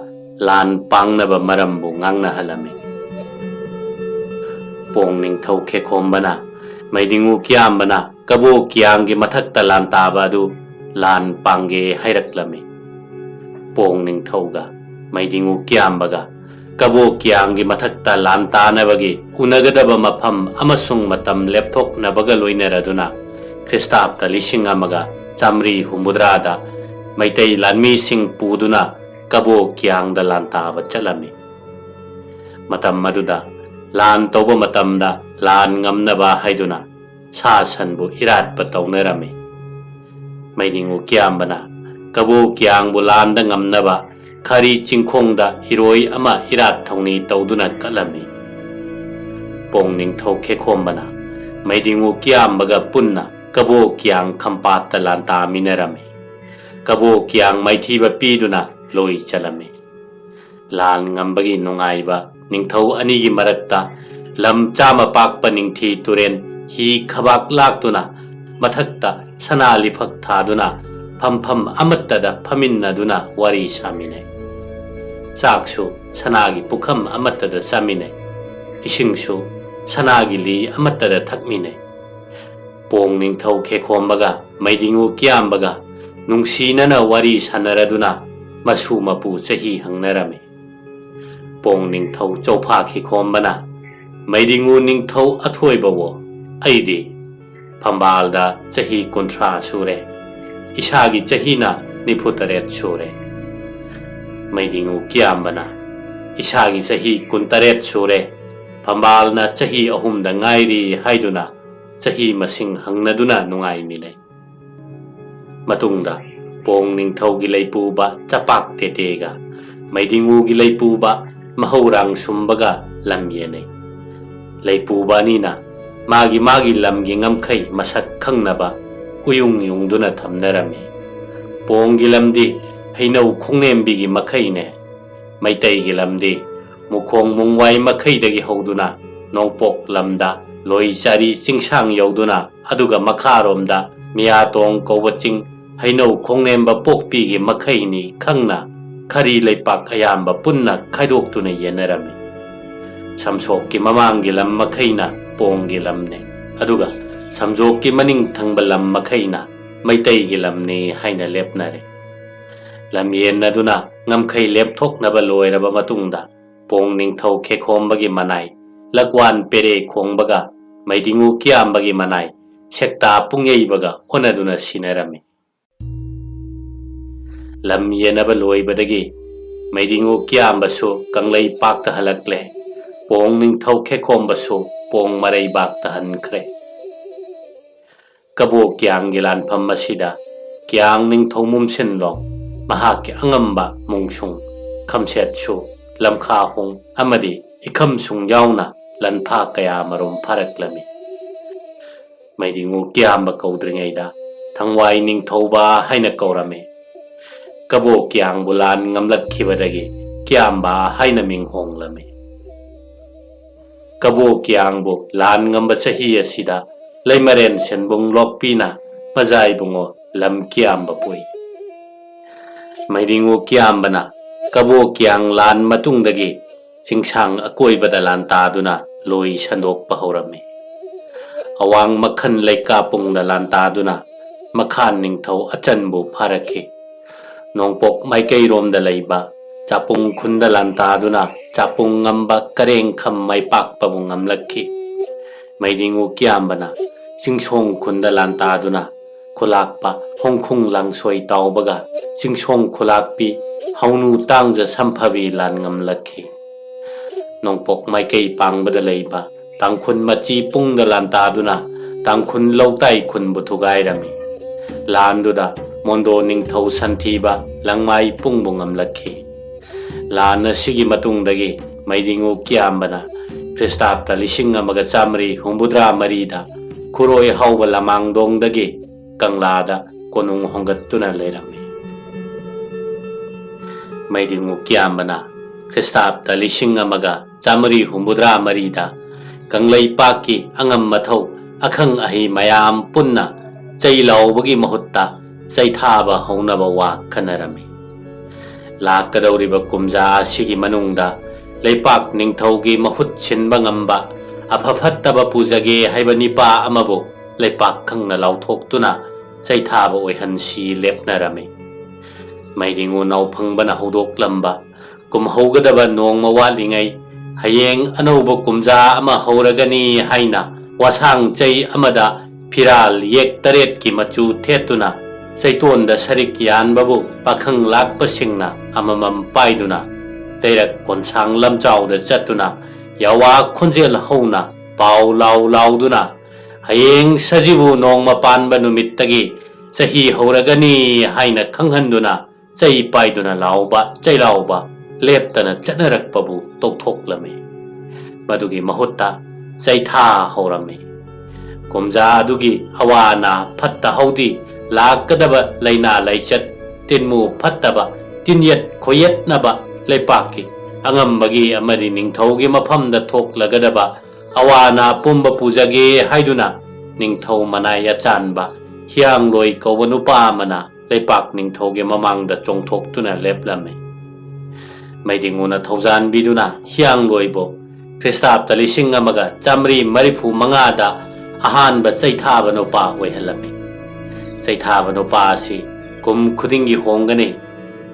ꯂꯥꯟ ꯄꯥꯡꯅꯕ ꯃꯔꯝꯕꯨ ꯉꯥꯡꯅꯍꯜꯂꯝꯃꯤ꯫ ꯄꯣꯡ ꯅꯤꯡꯊꯧ ꯈꯦꯈꯣꯝꯕꯅ ꯃꯩꯗꯤꯡꯉꯨ ꯀꯤꯌꯥꯝꯕꯅ ꯀꯕꯣ ꯀꯤꯌꯥꯡꯒꯤ ꯃꯊꯛꯇ ꯂꯥꯟ ꯇꯥꯕ ꯑꯗꯨ ꯂꯥꯟ ꯄꯥꯡꯒꯦ ꯍꯥꯏꯔꯛꯂꯝꯃꯤ꯫ ꯄꯣꯡ ꯅꯤꯡꯊꯧꯒ ꯃꯩꯗꯤꯡꯉꯨ ꯀꯤꯌꯥꯝꯕꯒ ꯀꯕꯣ ꯀꯤꯌꯥꯡꯒꯤ ꯃꯊꯛꯇ ꯂꯥꯟ ꯇꯥꯅꯕꯒꯤ ꯎꯅꯒꯗꯕ ꯃꯐꯝ ꯑꯃꯁꯨꯡ ꯃꯇꯝ ꯂꯦꯞꯊꯣꯛꯅꯕꯒ ꯂꯣꯏꯅꯔꯗꯨꯅ ꯈ꯭ꯔꯤꯁꯇꯥꯕꯇ ꯂꯤꯁꯤꯡ ꯑꯃꯒ ꯆꯥꯃꯔꯤ ꯍꯨꯝꯐꯨꯇꯔꯥꯗ ꯃꯩꯇꯩ ꯂꯥꯟꯃꯤꯁꯤꯡ ꯄꯨꯗꯨꯅ ꯀꯕꯣ ꯀꯤꯌꯥꯡꯗ ꯂꯥꯟ ꯇꯥꯕ ꯆꯠꯂꯝꯃꯤ꯫ ꯃꯇꯝ ꯑꯗꯨꯗ ꯂꯥꯟ ꯇꯧꯕ ꯃꯇꯝꯗ ꯂꯥꯟ ꯉꯝꯅꯕ ꯍꯥꯏꯗꯨꯅ ꯁꯥ ꯁꯟꯕꯨ ꯏꯔꯥꯠꯄ ꯇꯧꯅꯔꯝꯃꯤ꯫ ꯃꯩꯗꯤꯡꯉꯨ ꯀꯤꯌꯥꯝꯕꯅ ꯀꯕꯣ ꯀꯤꯌꯥꯡꯕꯨ ꯂꯥꯟꯗ ꯉꯝꯅꯕ ꯈꯥꯔꯤ ꯆꯤꯡꯈꯣꯡꯗ ꯏꯔꯣꯏ ꯑꯃ ꯏꯔꯥꯠ ꯊꯧꯅꯤ ꯇꯧꯗꯨꯅ ꯀꯠꯂꯝꯃꯤ꯫ ꯄꯣꯡ ꯅꯤꯡꯊꯧ ꯈꯦꯈꯣꯝꯕꯅ ꯃꯩꯗꯤꯡꯉꯨ ꯀꯤꯌꯥꯝꯕꯒ ꯄꯨꯟꯅ ꯀꯕꯣ ꯀꯤꯌꯥꯡ ꯈꯝꯄꯥꯠꯇ ꯂꯥꯟꯇꯥꯃꯤꯟꯅꯔꯝꯃꯤ꯫ ꯀꯕꯣ ꯀꯤꯌꯥꯡ ꯃꯥꯏꯊꯤꯕ ꯄꯤꯗꯨꯅ ꯂꯣꯏ ꯆꯠꯂꯝꯃꯤ꯫ ꯂꯥꯟ ꯉꯝꯕꯒꯤ ꯅꯨꯡꯉꯥꯏꯕ ꯅꯤꯡꯊꯧ ꯑꯅꯤꯒꯤ ꯃꯔꯛꯇ ꯂꯝ ꯆꯥꯃ ꯄꯥꯛꯄ ꯅꯤꯡꯊꯤ ꯇꯨꯔꯦꯟ ꯍꯤ ꯈꯕꯥꯛ ꯂꯥꯛꯇꯨꯅ ꯃꯊꯛꯇ ꯁꯅꯥ ꯂꯤꯐꯛ ꯊꯥꯗꯨꯅ ꯐꯝꯐꯝ ꯑꯃꯠꯇꯗ ꯐꯝꯃꯤꯟꯅꯗꯨꯅ ꯋꯥꯔꯤ ꯁꯥꯃꯤꯟꯅꯩ꯫ ꯆꯥꯛꯁꯨ ꯁꯅꯥꯒꯤ ꯄꯨꯈꯝ ꯑꯃꯠꯇꯗ ꯆꯥꯃꯤꯟꯅꯩ꯫ ꯏꯁꯤꯡꯁꯨ ꯁꯅꯥꯒꯤ ꯂꯤ ꯑꯃꯠꯇꯗ ꯊꯛꯃꯤꯟꯅꯩ꯫ ꯄꯣꯡ ꯅꯤꯡꯊꯧ ꯈꯦꯈꯣꯝꯕꯒ ꯃꯩꯗꯤꯡꯉꯨ ꯀꯤꯌꯥꯝꯕꯒ ꯅꯨꯡꯁꯤꯅꯅ ꯋꯥꯔꯤ ꯁꯥꯟꯅꯔꯗꯨꯅ ꯃꯁꯨ ꯃꯄꯨ ꯆꯍꯤ ꯍꯪꯅꯔꯝꯃꯤ꯫ ꯄꯣꯡ ꯅꯤꯡꯊꯧ ꯆꯧꯐꯥ ꯈꯤꯈꯣꯝꯕꯅ, "ꯃꯩꯗꯤꯡꯉꯨ ꯅꯤꯡꯊꯧ ꯑꯊꯣꯏꯕꯋꯣ, ꯑꯩꯗꯤ ꯐꯝꯕꯥꯜꯗ ꯆꯍꯤ ꯀꯨꯟꯊ꯭ꯔꯥ ꯁꯨꯔꯦ꯫ ꯏꯁꯥꯒꯤ ꯆꯍꯤꯅ ꯅꯤꯐꯨ ꯇꯔꯦꯠ ꯁꯨꯔꯦ꯫" ꯃꯩꯗꯤꯡꯉꯨ ꯀꯤꯌꯥꯝꯕꯅ, "ꯏꯁꯥꯒꯤ ꯆꯍꯤ ꯀꯨꯟꯇꯔꯦꯠ ꯁꯨꯔꯦ, ꯐꯝꯕꯥꯜꯅ ꯆꯍꯤ ꯑꯍꯨꯝꯗ ꯉꯥꯏꯔꯤ" ꯍꯥꯏꯗꯨꯅ ꯆꯍꯤ ꯃꯁꯤꯡ ꯍꯪꯅꯗꯨꯅ ꯅꯨꯡꯉꯥꯏꯃꯤꯟꯅꯩ꯫ ꯃꯇꯨꯡꯗ ꯄꯣꯡ ꯅꯤꯡꯊꯧꯒꯤ ꯂꯩꯄꯨꯕ ꯆꯄꯥꯛ ꯇꯦꯇꯦꯒ ꯃꯩꯗꯤꯡꯉꯨꯒꯤ ꯂꯩꯄꯨꯕ ꯃꯍꯧꯔꯥꯡ ꯁꯨꯝꯕꯒ ꯂꯝ ꯌꯦꯟꯅꯩ꯫ ꯂꯩꯄꯨꯕ ꯑꯅꯤꯅ ꯃꯥꯒꯤ ꯃꯥꯒꯤ ꯂꯝꯒꯤ ꯉꯝꯈꯩ ꯃꯁꯛ ꯈꯪꯅꯕ ꯎꯌꯨꯡ ꯌꯨꯡꯗꯨꯅ ꯊꯝꯅꯔꯝꯃꯤ꯫ ꯄꯣꯡꯒꯤ ꯂꯝꯗꯤ ꯍꯩꯅꯧ ꯈꯣꯡꯅꯦꯝꯕꯤꯒꯤ ꯃꯈꯩꯅꯦ꯫ ꯃꯩꯇꯩꯒꯤ ꯂꯝꯗꯤ ꯃꯨꯈꯣꯡ ꯃꯨꯡꯋꯥꯏ ꯃꯈꯩꯗꯒꯤ ꯍꯧꯗꯨꯅ ꯅꯣꯡꯄꯣꯛ ꯂꯝꯗ ꯂꯣꯏ ꯆꯥꯔꯤ ꯆꯤꯡꯁꯥꯡ ꯌꯧꯗꯨꯅ, ꯑꯗꯨꯒ ꯃꯈꯥꯔꯣꯝꯗ ꯃꯤꯌꯥꯇꯣꯡ ꯀꯧꯕ ꯆꯤꯡ ꯍꯩꯅꯧ ꯈꯣꯡꯅꯦꯝꯕ ꯄꯣꯛꯄꯤꯒꯤ ꯃꯈꯩꯅꯤ ꯈꯪꯅ ꯈꯔꯤ ꯂꯩꯄꯥꯛ ꯑꯌꯥꯝꯕ ꯄꯨꯟꯅ ꯈꯥꯏꯗꯣꯛꯇꯨꯅ ꯌꯦꯟꯅꯔꯝꯃꯤ꯫ ꯁꯝꯁꯣꯛꯀꯤ ꯃꯃꯥꯡꯒꯤ ꯂꯝ ꯃꯈꯩꯅ ꯄꯣꯡꯒꯤ ꯂꯝꯅꯦ, ꯑꯗꯨꯒ ꯁꯝꯖꯣꯛꯀꯤ ꯃꯅꯤꯡ ꯊꯪꯕ ꯂꯝ ꯃꯈꯩꯅ ꯃꯩꯇꯩꯒꯤ ꯂꯝꯅꯤ ꯍꯥꯏꯅ ꯂꯦꯞꯅꯔꯦ꯫ ꯂꯝ ꯌꯦꯟꯅꯗꯨꯅ ꯉꯝꯈꯩ ꯂꯦꯞꯊꯣꯛꯅꯕ ꯂꯣꯏꯔꯕ ꯃꯇꯨꯡꯗ, ꯄꯣꯡ ꯅꯤꯡꯊꯧ ꯈꯦꯈꯣꯝꯕꯒꯤ ꯃꯅꯥꯏ, ꯂꯛꯋꯥꯟ ꯄꯦꯔꯦ ꯈꯣꯡꯕꯒ ꯃꯩꯗꯤꯡꯉꯨ ꯀꯤꯌꯥꯝꯕꯒꯤ ꯃꯅꯥꯏ, ꯁꯦꯛꯇꯥ ꯄꯨꯡꯌꯩꯕꯒ ꯑꯣꯟꯅꯗꯨꯅ ꯁꯤꯟꯅꯔꯝꯃꯤ꯫ ꯂꯝ ꯌꯦꯟꯅꯕ ꯂꯣꯏꯕꯗꯒꯤ ꯃꯩꯗꯤꯡꯉꯨ ꯀꯤꯌꯥꯝꯕꯁꯨ ꯀꯪꯂꯩꯄꯥꯛꯇ ꯍꯜꯂꯛꯂꯦ꯫ ꯄꯣꯡ ꯅꯤꯡꯊꯧ ꯈꯦꯈꯣꯝꯕꯁꯨ ꯄꯣꯡ ꯃꯔꯩꯕꯥꯛꯇ ꯍꯟꯈ꯭ꯔꯦ꯫ ꯀꯕꯣ ꯀꯤꯌꯥꯡꯒꯤ ꯂꯥꯟꯐꯝ ꯑꯁꯤꯗ ꯀꯤꯌꯥꯡ ꯅꯤꯡꯊꯧ ꯃꯨꯝꯁꯤꯟꯂꯣꯡ, ꯃꯍꯥꯛꯀꯤ ꯑꯉꯝꯕ ꯃꯨꯡꯁꯨꯡ, ꯈꯝꯁꯦꯠꯁꯨ, ꯂꯝꯈꯥꯍꯣꯡ ꯑꯃꯗꯤ ꯏꯈꯝꯁꯨꯡ ꯌꯥꯎꯅ ꯂꯟꯐꯥ ꯀꯌꯥ ꯃꯔꯨꯝ ꯐꯥꯔꯛꯂꯝꯃꯤ꯫ ꯃꯩꯗꯤꯡꯉꯨ ꯀꯤꯌꯥꯝꯕ ꯀꯧꯗ꯭ꯔꯤꯉꯩꯗ ꯊꯪꯋꯥꯏ ꯅꯤꯡꯊꯧꯕ ꯍꯥꯏꯅ ꯀꯧꯔꯝꯃꯤ꯫ ꯀꯕꯣ ꯀꯤꯌꯥꯡꯕꯨ ꯂꯥꯟ ꯉꯝꯂꯛꯈꯤꯕꯗꯒꯤ ꯀꯤꯌꯥꯝꯕ ꯍꯥꯏꯅ ꯃꯤꯡ ꯍꯣꯡꯂꯝꯃꯤ꯫ ꯀꯕꯣ ꯀꯤꯌꯥꯡꯕꯨ ꯂꯥꯟ ꯉꯝꯕ ꯆꯍꯤ ꯑꯁꯤꯗ ꯂꯩꯃꯔꯦꯟ ꯁꯦꯟꯕꯨꯡ ꯂꯣꯛꯄꯤꯅ ꯃꯖꯥꯏꯕꯨꯡꯉꯣ ꯂꯝ ꯀꯤꯌꯥꯝꯕ ꯄꯣꯛꯏ꯫ ꯃꯩꯗꯤꯡꯉꯨ ꯀꯤꯌꯥꯝꯕꯅ ꯀꯕꯣ ꯀꯤꯌꯥꯡ ꯂꯥꯟ ꯃꯇꯨꯡꯗꯒꯤ ꯆꯤꯡꯁꯥꯡ ꯑꯀꯣꯏꯕꯗ ꯂꯥꯟꯇꯥꯗꯨꯅ ꯂꯣꯏ ꯁꯟꯗꯣꯛꯄ ꯍꯧꯔꯝꯃꯤ꯫ ꯑꯋꯥꯡ ꯃꯈꯟ ꯂꯩꯀꯥꯄꯨꯡꯗ ꯂꯥꯟꯇꯥꯗꯨꯅ ꯃꯈꯥꯟ ꯅꯤꯡꯊꯧ ꯑꯆꯟꯕꯨ ꯐꯥꯔꯛꯈꯤ꯫ ꯅꯣꯡꯄꯣꯛ ꯃꯥꯏꯀꯩꯔꯣꯝꯗ ꯂꯩꯕ ꯆꯥꯄꯨꯡ ꯈꯨꯟꯗ ꯂꯥꯟꯇꯥꯗꯨꯅ ꯆꯥꯄꯨꯡ ꯉꯝꯕ ꯀꯔꯦꯡꯈꯝ ꯃꯥꯏꯄꯥꯛꯄꯕꯨ ꯉꯝꯂꯛꯈꯤ꯫ ꯃꯩꯗꯤꯡꯉꯨ ꯀꯤꯌꯥꯝꯕꯅ ꯆꯤꯡꯁꯣꯡ ꯈꯨꯟꯗ ꯂꯥꯟꯇꯥꯗꯨꯅ ꯈꯨꯂꯥꯛꯄ ꯍꯣꯡꯈꯨꯡ ꯂꯥꯡꯁꯣꯏ ꯇꯥꯎꯕꯒ ꯆꯤꯡꯁꯣꯡ ꯈꯨꯂꯥꯛꯄꯤ ꯍꯧꯅꯨ ꯇꯥꯡꯖ ꯁꯝꯐꯕꯤ ꯂꯥꯟ ꯉꯝꯂꯛꯈꯤ꯫ ꯅꯣꯡꯄꯣꯛ ꯃꯥꯏꯀꯩ ꯄꯥꯡꯕꯗ ꯂꯩꯕ ꯇꯥꯡꯈꯨꯜ ꯃꯆꯤ ꯄꯨꯡꯗ ꯂꯥꯟꯇꯥꯗꯨꯅ ꯇꯥꯡꯈꯨꯜ ꯂꯧꯇꯥꯏ ꯈꯨꯟꯕꯨ ꯊꯨꯒꯥꯏꯔꯝꯃꯤ꯫ ꯂꯥꯟꯗꯨꯗ ꯃꯣꯟꯗꯣ ꯅꯤꯡꯊꯧ ꯁꯟꯊꯤꯕ ꯂꯪꯃꯥꯏ ꯄꯨꯡꯕꯨ ꯉꯝꯂꯛꯈꯤ꯫ ꯂꯥꯟ ꯑꯁꯤꯒꯤ ꯃꯇꯨꯡꯗꯒꯤ ꯃꯩꯗꯤꯡꯉꯨ ꯀꯤꯌꯥꯝꯕꯅ ꯈ꯭ꯔꯤꯁꯇꯥꯕꯇ ꯂꯤꯁꯤꯡ ꯑꯃꯒ ꯆꯥꯃꯔꯤ ꯍꯨꯝꯐꯨꯇꯔꯥ ꯃꯔꯤꯗ ꯈꯨꯔꯣꯏ ꯍꯥꯎꯕ ꯂꯃꯥꯡꯗꯣꯡꯗꯒꯤ ꯀꯪꯂꯥꯗ ꯀꯣꯅꯨꯡ ꯍꯣꯡꯒꯠꯇꯨꯅ ꯂꯩꯔꯝꯃꯤ꯫ ꯃꯩꯗꯤꯡꯉꯨ ꯀꯤꯌꯥꯝꯕꯅ ꯈ꯭ꯔꯤꯁꯇꯥꯕꯇ ꯂꯤꯁꯤꯡ ꯑꯃꯒ ꯆꯥꯃꯔꯤ ꯍꯨꯝꯐꯨꯇꯔꯥ ꯃꯔꯤꯗ ꯀꯪꯂꯩꯄꯥꯛꯀꯤ ꯑꯉꯝ ꯑꯊꯧ ꯑꯈꯪ ꯑꯍꯩ ꯃꯌꯥꯝ ꯄꯨꯟꯅ ꯆꯩ ꯂꯥꯎꯕꯒꯤ ꯃꯍꯨꯠꯇ ꯆꯩꯊꯥꯕ ꯍꯧꯅꯕ ꯋꯥ ꯈꯟꯅꯔꯝꯃꯤ꯫ ꯂꯥꯛꯀꯗꯧꯔꯤꯕ ꯀꯨꯝꯖꯥ ꯑꯁꯤꯒꯤ ꯃꯅꯨꯡꯗ ꯂꯩꯄꯥꯛ ꯅꯤꯡꯊꯧꯒꯤ ꯃꯍꯨꯠ ꯁꯤꯟꯕ ꯉꯝꯕ, ꯑꯐ ꯐꯠꯇꯕ ꯄꯨꯖꯒꯦ ꯍꯥꯏꯕ ꯅꯤꯄꯥ ꯑꯃꯕꯨ ꯂꯩꯄꯥꯛ ꯈꯪꯅ ꯂꯥꯎꯊꯣꯛꯇꯨꯅ ꯆꯩꯊꯥꯕ ꯑꯣꯏꯍꯟꯁꯤ ꯂꯦꯞꯅꯔꯝꯃꯤ꯫ ꯃꯩꯗꯤꯡꯉꯨ ꯅꯥꯎꯐꯪꯕꯅ ꯍꯧꯗꯣꯛꯂꯝꯕ ꯀꯨꯝꯍꯧꯒꯗꯕ ꯅꯣꯡꯃ ꯋꯥꯠꯂꯤꯉꯩ, ꯍꯌꯦꯡ ꯑꯅꯧꯕ ꯀꯨꯝꯖꯥ ꯑꯃ ꯍꯧꯔꯒꯅꯤ ꯍꯥꯏꯅ ꯋꯥꯁꯥꯡ ꯆꯩ ꯑꯃꯗ ꯐꯤꯔꯥꯜ ꯌꯦꯛ ꯇꯔꯦꯠꯀꯤ ꯃꯆꯨ ꯊꯦꯠꯇꯨꯅ ꯆꯩꯇꯣꯟꯗ ꯁꯔꯤꯛ ꯌꯥꯟꯕꯕꯨ ꯄꯥꯈꯪ ꯂꯥꯛꯄꯁꯤꯡꯅ ꯑꯃꯃꯝ ꯄꯥꯏꯗꯨꯅ, ꯂꯩꯔꯛ ꯀꯣꯟꯁꯥꯡ ꯂꯝꯖꯥꯎꯗ ꯆꯠꯇꯨꯅ, ꯌꯥꯋꯥ ꯈꯣꯟꯖꯦꯜ ꯍꯧꯅ ꯄꯥꯎ ꯂꯥꯎ ꯂꯥꯎꯗꯨꯅ, ꯍꯌꯦꯡ ꯁꯖꯤꯕꯨ ꯅꯣꯡꯃ ꯄꯥꯟꯕ ꯅꯨꯃꯤꯠꯇꯒꯤ ꯆꯍꯤ ꯍꯧꯔꯒꯅꯤ ꯍꯥꯏꯅ ꯈꯪꯍꯟꯗꯨꯅ, ꯆꯩ ꯄꯥꯏꯗꯨꯅ ꯂꯥꯎꯕ ꯆꯩꯂꯥꯎꯕ ꯂꯦꯞꯇꯅ ꯆꯠꯅꯔꯛꯄꯕꯨ ꯇꯣꯛꯊꯣꯛꯂꯝꯃꯤ꯫ ꯃꯗꯨꯒꯤ ꯃꯍꯨꯠꯇ ꯆꯩꯊꯥ ꯍꯧꯔꯝꯃꯤ꯫ ꯀꯨꯝꯖꯥ ꯑꯗꯨꯒꯤ ꯑꯋꯥ ꯑꯅꯥ ꯐꯠꯇ ꯍꯧꯗꯤ ꯂꯥꯛꯀꯗꯕ ꯂꯥꯏꯅꯥ ꯂꯥꯏꯆꯠ, ꯇꯤꯟꯃꯨ ꯐꯠꯇꯕ, ꯇꯤꯟꯌꯦꯠ ꯈꯣꯏꯌꯦꯠꯅꯕ, ꯂꯩꯄꯥꯛꯀꯤ ꯑꯉꯝꯕꯒꯤ ꯑꯃꯗꯤ ꯅꯤꯡꯊꯧꯒꯤ ꯃꯐꯝꯗ ꯊꯣꯛꯂꯒꯗꯕ ꯑꯋꯥ ꯑꯅꯥ ꯄꯨꯝꯕ ꯄꯨꯖꯒꯦ ꯍꯥꯏꯗꯨꯅ ꯅꯤꯡꯊꯧ ꯃꯅꯥꯏ ꯑꯆꯥꯟꯕ ꯍꯤꯌꯥꯡꯂꯣꯏ ꯀꯧꯕ ꯅꯨꯄꯥ ꯑꯃꯅ ꯂꯩꯄꯥꯛ ꯅꯤꯡꯊꯧꯒꯤ ꯃꯃꯥꯡꯗ ꯆꯣꯡꯊꯣꯛꯇꯨꯅ ꯂꯦꯞꯂꯝꯃꯤ꯫ ꯃꯩꯗꯤꯡꯉꯨꯅ ꯊꯧꯖꯥꯟꯕꯤꯗꯨꯅ ꯍꯤꯌꯥꯡꯂꯣꯏꯕꯨ ꯈ꯭ꯔꯤꯁꯇꯥꯕꯇ ꯂꯤꯁꯤꯡ ꯑꯃꯒ ꯆꯥꯃꯔꯤ ꯃꯔꯤꯐꯨ ꯃꯉꯥꯗ ꯑꯍꯥꯟꯕ ꯆꯩꯊꯥꯕ ꯅꯨꯄꯥ ꯑꯣꯏꯍꯜꯂꯝꯃꯤ꯫ ꯆꯩꯊꯥꯕ ꯅꯨꯄꯥ ꯑꯁꯤ ꯀꯨꯝ ꯈꯨꯗꯤꯡꯒꯤ ꯍꯣꯡꯒꯅꯤ꯫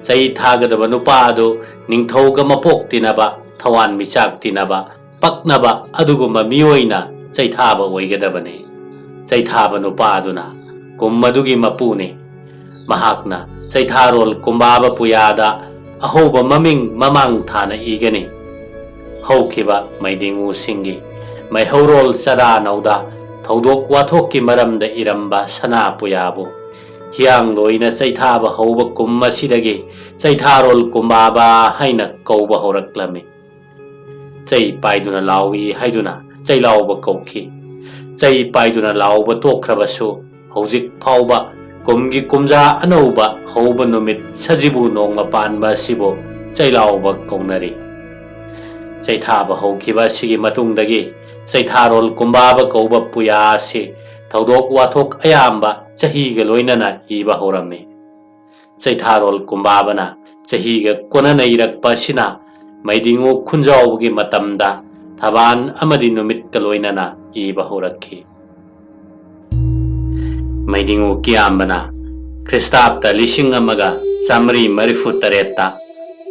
ꯆꯩ ꯊꯥꯒꯗꯕ ꯅꯨꯄꯥ ꯑꯗꯨ ꯅꯤꯡꯊꯧꯒ ꯃꯄꯣꯛ ꯇꯤꯟꯅꯕ, ꯊꯋꯥꯟ ꯃꯤꯆꯥꯛ ꯇꯤꯟꯅꯕ, ꯄꯛꯅꯕ ꯑꯗꯨꯒꯨꯝꯕ ꯃꯤꯑꯣꯏꯅ ꯆꯩꯊꯥꯕ ꯑꯣꯏꯒꯗꯕꯅꯤ꯫ ꯆꯩꯊꯥꯕ ꯅꯨꯄꯥ ꯑꯗꯨꯅ ꯀꯨꯝ ꯑꯗꯨꯒꯤ ꯃꯄꯨꯅꯤ꯫ ꯃꯍꯥꯛꯅ ꯆꯩꯊꯥꯔꯣꯜ ꯀꯨꯝꯕꯥꯕ ꯄꯨꯌꯥꯗ ꯑꯍꯧꯕ ꯃꯃꯤꯡ ꯃꯃꯥꯡ ꯊꯥꯅ ꯏꯒꯅꯤ꯫ ꯍꯧꯈꯤꯕ ꯃꯩꯗꯤꯡꯉꯨꯁꯤꯡꯒꯤ ꯃꯩꯍꯧꯔꯣꯜ ꯆꯔꯥꯅꯧꯗ ꯊꯧꯗꯣꯛ ꯋꯥꯊꯣꯛꯀꯤ ꯃꯔꯝꯗ ꯏꯔꯝꯕ ꯁꯅꯥ ꯄꯨꯌꯥꯕꯨ ꯍꯤꯌꯥꯡꯂꯣꯏꯅ ꯆꯩꯊꯥꯕ ꯍꯧꯕ ꯀꯨꯝ ꯑꯁꯤꯗꯒꯤ ꯆꯩꯊꯥꯔꯣꯜ ꯀꯨꯝꯕꯥꯕ ꯍꯥꯏꯅ ꯀꯧꯕ ꯍꯧꯔꯛꯂꯝꯃꯤ꯫ ꯆꯩ ꯄꯥꯏꯗꯨꯅ ꯂꯥꯎꯏ ꯍꯥꯏꯗꯨꯅ ꯆꯩꯂꯥꯎꯕ ꯀꯧꯈꯤ꯫ ꯆꯩ ꯄꯥꯏꯗꯨꯅ ꯂꯥꯎꯕ ꯇꯣꯛꯈ꯭ꯔꯕꯁꯨ ꯍꯧꯖꯤꯛ ꯐꯥꯎꯕ ꯀꯨꯝꯒꯤ ꯀꯨꯝꯖꯥ ꯑꯅꯧꯕ ꯍꯧꯕ ꯅꯨꯃꯤꯠ ꯁꯖꯤꯕꯨ ꯅꯣꯡꯃ ꯄꯥꯟꯕ ꯑꯁꯤꯕꯨ ꯆꯩꯂꯥꯎꯕ ꯀꯧꯅꯔꯤ꯫ ꯆꯩꯊꯥꯕ ꯍꯧꯈꯤꯕ ꯑꯁꯤꯒꯤ ꯃꯇꯨꯡꯗꯒꯤ ꯆꯩꯊꯥꯔꯣꯜ ꯀꯨꯝꯕꯥꯕ ꯀꯧꯕ ꯄꯨꯌꯥ ꯑꯁꯤ ꯊꯧꯗꯣꯛ ꯋꯥꯊꯣꯛ ꯑꯌꯥꯝꯕ ꯆꯍꯤꯒ ꯂꯣꯏꯅꯅ ꯏꯕ ꯍꯧꯔꯝꯃꯤ꯫ ꯆꯩꯊꯥꯔꯣꯜ ꯀꯨꯝꯕꯥꯕꯅ ꯆꯍꯤꯒ ꯀꯣꯟꯅꯅ ꯏꯔꯛꯄ ꯑꯁꯤꯅ ꯃꯩꯗꯤꯡꯉꯨ ꯈꯨꯟꯖꯥꯎꯕꯒꯤ ꯃꯇꯝꯗ ꯊꯕꯥꯟ ꯑꯃꯗꯤ ꯅꯨꯃꯤꯠꯀ ꯂꯣꯏꯅꯅ ꯏꯕ ꯍꯧꯔꯛꯈꯤ꯫ ꯃꯩꯗꯤꯡꯉꯨ ꯀꯤꯌꯥꯝꯕꯅ ꯈ꯭ꯔꯤꯁꯇꯥꯕꯇ ꯂꯤꯁꯤꯡ ꯑꯃꯒ ꯆꯥꯃꯔꯤ ꯃꯔꯤꯐꯨ ꯇꯔꯦꯠꯇ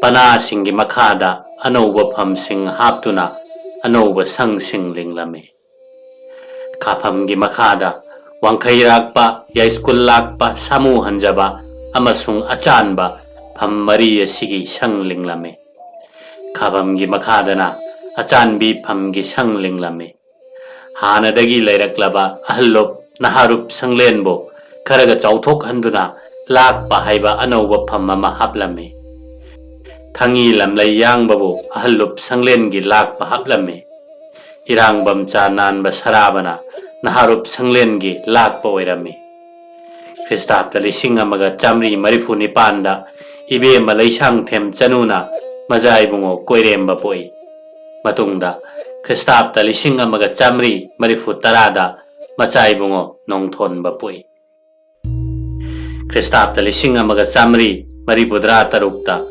ꯄꯅꯥꯁꯤꯡꯒꯤ ꯃꯈꯥꯗ ꯑꯅꯧꯕ ꯐꯝꯁꯤꯡ ꯍꯥꯞꯇꯨꯅ ꯑꯅꯧꯕ ꯁꯪꯁꯤꯡ ꯂꯤꯡꯂꯝꯃꯤ꯫ ꯈꯥꯐꯝꯒꯤ ꯃꯈꯥꯗ ꯋꯥꯡꯈꯩꯔꯥꯛꯄ, ꯌꯥꯏꯁ꯭ꯀꯨꯜ ꯂꯥꯛꯄ, ꯁꯥꯃꯨ ꯍꯟꯖꯕ ꯑꯃꯁꯨꯡ ꯑꯆꯥꯟꯕ ꯐꯝ ꯃꯔꯤ ꯑꯁꯤꯒꯤ ꯁꯪ ꯂꯤꯡꯂꯝꯃꯤ꯫ ꯈꯥꯕꯝꯒꯤ ꯃꯈꯥꯗꯅ ꯑꯆꯥꯟꯕꯤ ꯐꯝꯒꯤ ꯁꯪ ꯂꯤꯡꯂꯝꯃꯤ꯫ ꯍꯥꯟꯅꯗꯒꯤ ꯂꯩꯔꯛꯂꯕ ꯑꯍꯜꯂꯨꯞ ꯅꯍꯥꯔꯨꯞ ꯁꯪꯂꯦꯟꯕꯨ ꯈꯔꯒ ꯆꯥꯎꯊꯣꯛꯍꯟꯗꯨꯅ ꯂꯥꯛꯄ ꯍꯥꯏꯕ ꯑꯅꯧꯕ ꯐꯝ ꯑꯃ ꯍꯥꯞꯂꯝꯃꯤ꯫ ꯊꯪꯉꯤ ꯂꯝꯂꯩ ꯌꯥꯡꯕꯕꯨ ꯑꯍꯜꯂꯨꯞ ꯁꯪꯂꯦꯟꯒꯤ ꯂꯥꯛꯄ ꯍꯥꯞꯂꯝꯃꯤ꯫ ꯏꯔꯥꯡꯕꯝ ꯆꯥ ꯅꯥꯟꯕ ꯁꯔꯥꯕꯅ ꯅꯍꯥꯔꯨꯞ ꯁꯪꯂꯦꯟꯒꯤ ꯂꯥꯛꯄ ꯑꯣꯏꯔꯝꯃꯤ꯫ ꯈ꯭ꯔꯤꯁꯇꯥꯕꯇ ꯂꯤꯁꯤꯡ ꯑꯃꯒ ꯆꯥꯃꯔꯤ ꯃꯔꯤꯐꯨ ꯅꯤꯄꯥꯟꯗ ꯏꯕꯦꯝꯃ ꯂꯩꯁꯥꯡꯊꯦꯝ ꯆꯅꯨꯅ ꯃꯖꯥ ꯏꯕꯨꯡꯉꯣ ꯀꯣꯏꯔꯦꯝꯕ ꯄꯣꯛꯏ꯫ ꯃꯇꯨꯡꯗ ꯈ꯭ꯔꯤꯁꯇꯥꯕꯇ ꯂꯤꯁꯤꯡ ꯑꯃꯒ ꯆꯥꯃꯔꯤ ꯃꯔꯤꯐꯨ ꯇꯔꯥꯗ ꯃꯆꯥ ꯏꯕꯨꯡꯉꯣ ꯅꯣꯡꯊꯣꯟꯕ ꯄꯣꯛꯏ꯫ ꯈ꯭ꯔꯤꯁꯇꯥꯕꯇ ꯂꯤꯁꯤꯡ ꯑꯃꯒ ꯆꯥꯃꯔꯤ ꯃꯔꯤꯐꯨꯇꯔꯥ ꯇꯔꯨꯛꯇ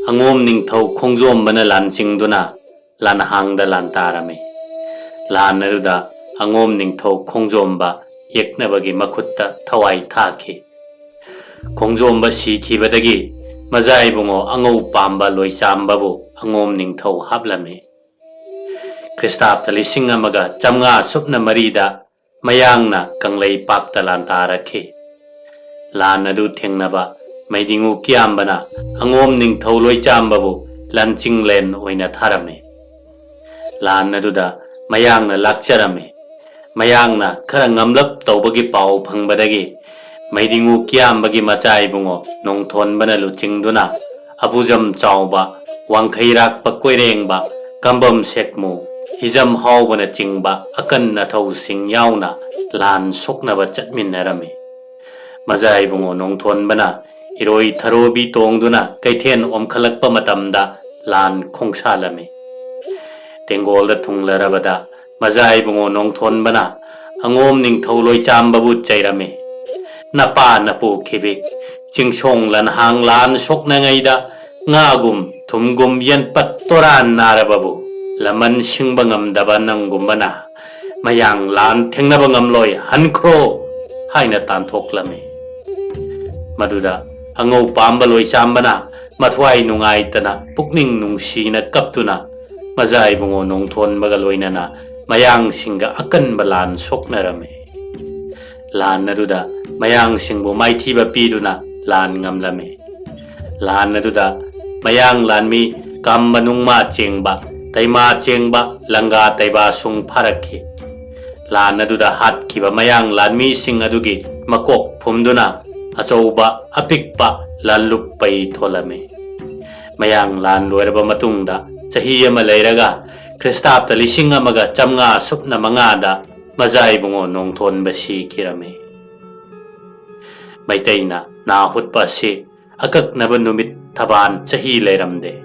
ꯑꯉꯣꯝ ꯅꯤꯡꯊꯧ ꯈꯣꯡꯖꯣꯝꯕꯅ ꯂꯥꯟꯆꯤꯡꯗꯨꯅ ꯂꯥꯟꯍꯥꯡꯗ ꯂꯥꯟꯇꯥꯔꯝꯃꯤ꯫ ꯂꯥꯟ ꯑꯗꯨꯗ ꯑꯉꯣꯝ ꯅꯤꯡꯊꯧ ꯈꯣꯡꯖꯣꯝꯕ ꯌꯦꯛꯅꯕꯒꯤ ꯃꯈꯨꯠꯇ ꯊꯋꯥꯏ ꯊꯥꯈꯤ꯫ ꯈꯣꯡꯖꯣꯝꯕ ꯁꯤꯈꯤꯕꯗꯒꯤ ꯃꯖꯥ ꯏꯕꯨꯡꯉꯣ ꯑꯉꯧ ꯄꯥꯝꯕ ꯂꯣꯏꯆꯥꯝꯕꯕꯨ ꯑꯉꯣꯝ ꯅꯤꯡꯊꯧ ꯍꯥꯞꯂꯝꯃꯤ꯫ ꯈ꯭ꯔꯤꯁꯇꯥꯕꯇ ꯂꯤꯁꯤꯡ ꯑꯃꯒ ꯆꯥꯃꯉꯥ ꯁꯨꯞꯅ ꯃꯔꯤꯗ ꯃꯌꯥꯡꯅ ꯀꯪꯂꯩꯄꯥꯛꯇ ꯂꯥꯟꯗꯥꯔꯛꯈꯤ꯫ ꯂꯥꯟ ꯑꯗꯨ ꯊꯦꯡꯅꯕ ꯃꯩꯗꯤꯡꯉꯨ ꯀꯤꯌꯥꯝꯕꯅ ꯑꯉꯣꯝ ꯅꯤꯡꯊꯧ ꯂꯣꯏꯆꯥꯝꯕꯕꯨ ꯂꯥꯟꯆꯤꯡꯂꯦꯟ ꯑꯣꯏꯅ ꯊꯥꯔꯝꯃꯤ꯫ ꯂꯥꯟ ꯑꯗꯨꯗ ꯃꯌꯥꯡꯅ ꯂꯥꯛꯆꯔꯝꯃꯤ꯫ ꯃꯌꯥꯡꯅ ꯈꯔ ꯉꯝꯂꯞ ꯇꯧꯕꯒꯤ ꯄꯥꯎ ꯐꯪꯕꯗꯒꯤ ꯃꯩꯗꯤꯡꯉꯨ ꯀꯤꯌꯥꯝꯕꯒꯤ ꯃꯆꯥ ꯏꯕꯨꯡꯉꯣ ꯅꯣꯡꯊꯣꯟꯕꯅ ꯂꯨꯆꯤꯡꯗꯨꯅ ꯑꯕꯨꯖꯝ ꯆꯥꯎꯕ, ꯋꯥꯡꯈꯩꯔꯥꯛꯄ ꯀꯣꯏꯔꯦꯡꯕ, ꯀꯝꯕꯝ ꯁꯦꯛꯃꯨ, ꯍꯤꯖꯝ ꯍꯥꯎꯕꯅꯆꯤꯡꯕ ꯑꯀꯟ ꯑꯊꯧꯁꯤꯡ ꯌꯥꯎꯅ ꯂꯥꯟ ꯁꯣꯛꯅꯕ ꯆꯠꯃꯤꯟꯅꯔꯝꯃꯤ꯫ ꯃꯖꯥ ꯏꯕꯨꯡꯉꯣ ꯅꯣꯡꯊꯣꯟꯕꯅ ꯏꯔꯣꯏ ꯊꯔꯣꯕꯤ ꯇꯣꯡꯗꯨꯅ ꯀꯩꯊꯦꯜ ꯑꯣꯝꯈꯠꯂꯛꯄ ꯃꯇꯝꯗ ꯂꯥꯟ ꯈꯣꯡꯁꯥꯜꯂꯝꯃꯤ꯫ ꯇꯦꯡꯒꯣꯜꯗ ꯊꯨꯡꯂꯔꯕꯗ ꯃꯖꯥ ꯏꯕꯨꯡꯉꯣ ꯅꯣꯡꯊꯣꯟꯕꯅ ꯑꯉꯣꯝ ꯅꯤꯡꯊꯧ ꯂꯣꯏꯆꯥꯝꯕꯕꯨ ꯆꯩꯔꯝꯃꯤ꯫ "ꯅꯄꯥ ꯅꯄꯨ ꯈꯤꯕꯤꯛ, ꯆꯤꯡꯁꯣꯡ ꯂꯟꯍꯥꯡ ꯂꯥꯟ ꯁꯣꯛꯅꯉꯩꯗ ꯉꯥꯒꯨꯝ ꯊꯨꯝꯒꯨꯝ ꯌꯦꯟꯄꯠ ꯇꯣꯔꯥꯟ ꯅꯥꯔꯕꯕꯨ ꯂꯃꯟ ꯁꯤꯡꯕ ꯉꯝꯗꯕ ꯅꯪꯒꯨꯝꯕꯅ ꯃꯌꯥꯡ ꯂꯥꯟ ꯊꯦꯡꯅꯕ ꯉꯝꯂꯣꯏ, ꯍꯟꯈ꯭ꯔꯣ" ꯍꯥꯏꯅ ꯇꯥꯟꯊꯣꯛꯂꯝꯃꯤ꯫ ꯃꯗꯨꯗ ꯑꯉꯧ ꯄꯥꯝꯕ ꯂꯣꯏꯆꯥꯝꯕꯅ ꯃꯊ꯭ꯋꯥꯏ ꯅꯨꯡꯉꯥꯏꯇꯅ ꯄꯨꯛꯅꯤꯡ ꯅꯨꯡꯁꯤꯅ ꯀꯞꯇꯨꯅ ꯃꯖꯥ ꯏꯕꯨꯡꯉꯣ ꯅꯣꯡꯊꯣꯟꯕꯒ ꯂꯣꯏꯅꯅ ꯃꯌꯥꯡꯁꯤꯡꯒ ꯑꯀꯟꯕ ꯂꯥꯟ ꯁꯣꯛꯅꯔꯝꯃꯤ꯫ ꯂꯥꯟ ꯑꯗꯨꯗ ꯃꯌꯥꯡꯁꯤꯡꯕꯨ ꯃꯥꯏꯊꯤꯕ ꯄꯤꯗꯨꯅ ꯂꯥꯟ ꯉꯝꯂꯝꯃꯤ꯫ ꯂꯥꯟ ꯑꯗꯨꯗ ꯃꯌꯥꯡ ꯂꯥꯟꯃꯤ ꯀꯝꯕ ꯅꯨꯡꯃꯥ ꯆꯦꯡꯕ, ꯇꯩꯃꯥ ꯆꯦꯡꯕ, ꯂꯪꯒꯥ ꯇꯩꯕꯥꯁꯨꯡ ꯐꯥꯔꯛꯈꯤ꯫ ꯂꯥꯟ ꯑꯗꯨꯗ ꯍꯥꯠꯈꯤꯕ ꯃꯌꯥꯡ ꯂꯥꯟꯃꯤꯁꯤꯡ ꯑꯗꯨꯒꯤ ꯃꯀꯣꯛ ꯐꯨꯝꯗꯨꯅ ꯑꯆꯧꯕ ꯑꯄꯤꯛꯄ ꯂꯥꯟꯂꯨꯞ ꯄꯩ ꯊꯣꯜꯂꯝꯃꯤ꯫ ꯃꯌꯥꯡ ꯂꯥꯟ ꯂꯣꯏꯔꯕ ꯃꯇꯨꯡꯗ ꯆꯍꯤ ꯑꯃ ꯂꯩꯔꯒ ꯈ꯭ꯔꯤꯁꯇꯥꯕꯇ ꯂꯤꯁꯤꯡ ꯑꯃꯒ ꯆꯥꯝꯃꯉꯥ ꯁꯨꯞꯅ ꯃꯉꯥꯗ ꯃꯖꯥ ꯏꯕꯨꯡꯉꯣ ꯅꯣꯡꯊꯣꯟꯕ ꯁꯤꯈꯤꯔꯝꯃꯤ꯫ ꯃꯩꯇꯩꯅ ꯅꯥ ꯍꯨꯠꯄ ꯑꯁꯤ ꯑꯀꯛꯅꯕ ꯅꯨꯃꯤꯠ ꯊꯕꯥꯟ ꯆꯍꯤ ꯂꯩꯔꯝꯗꯦ꯫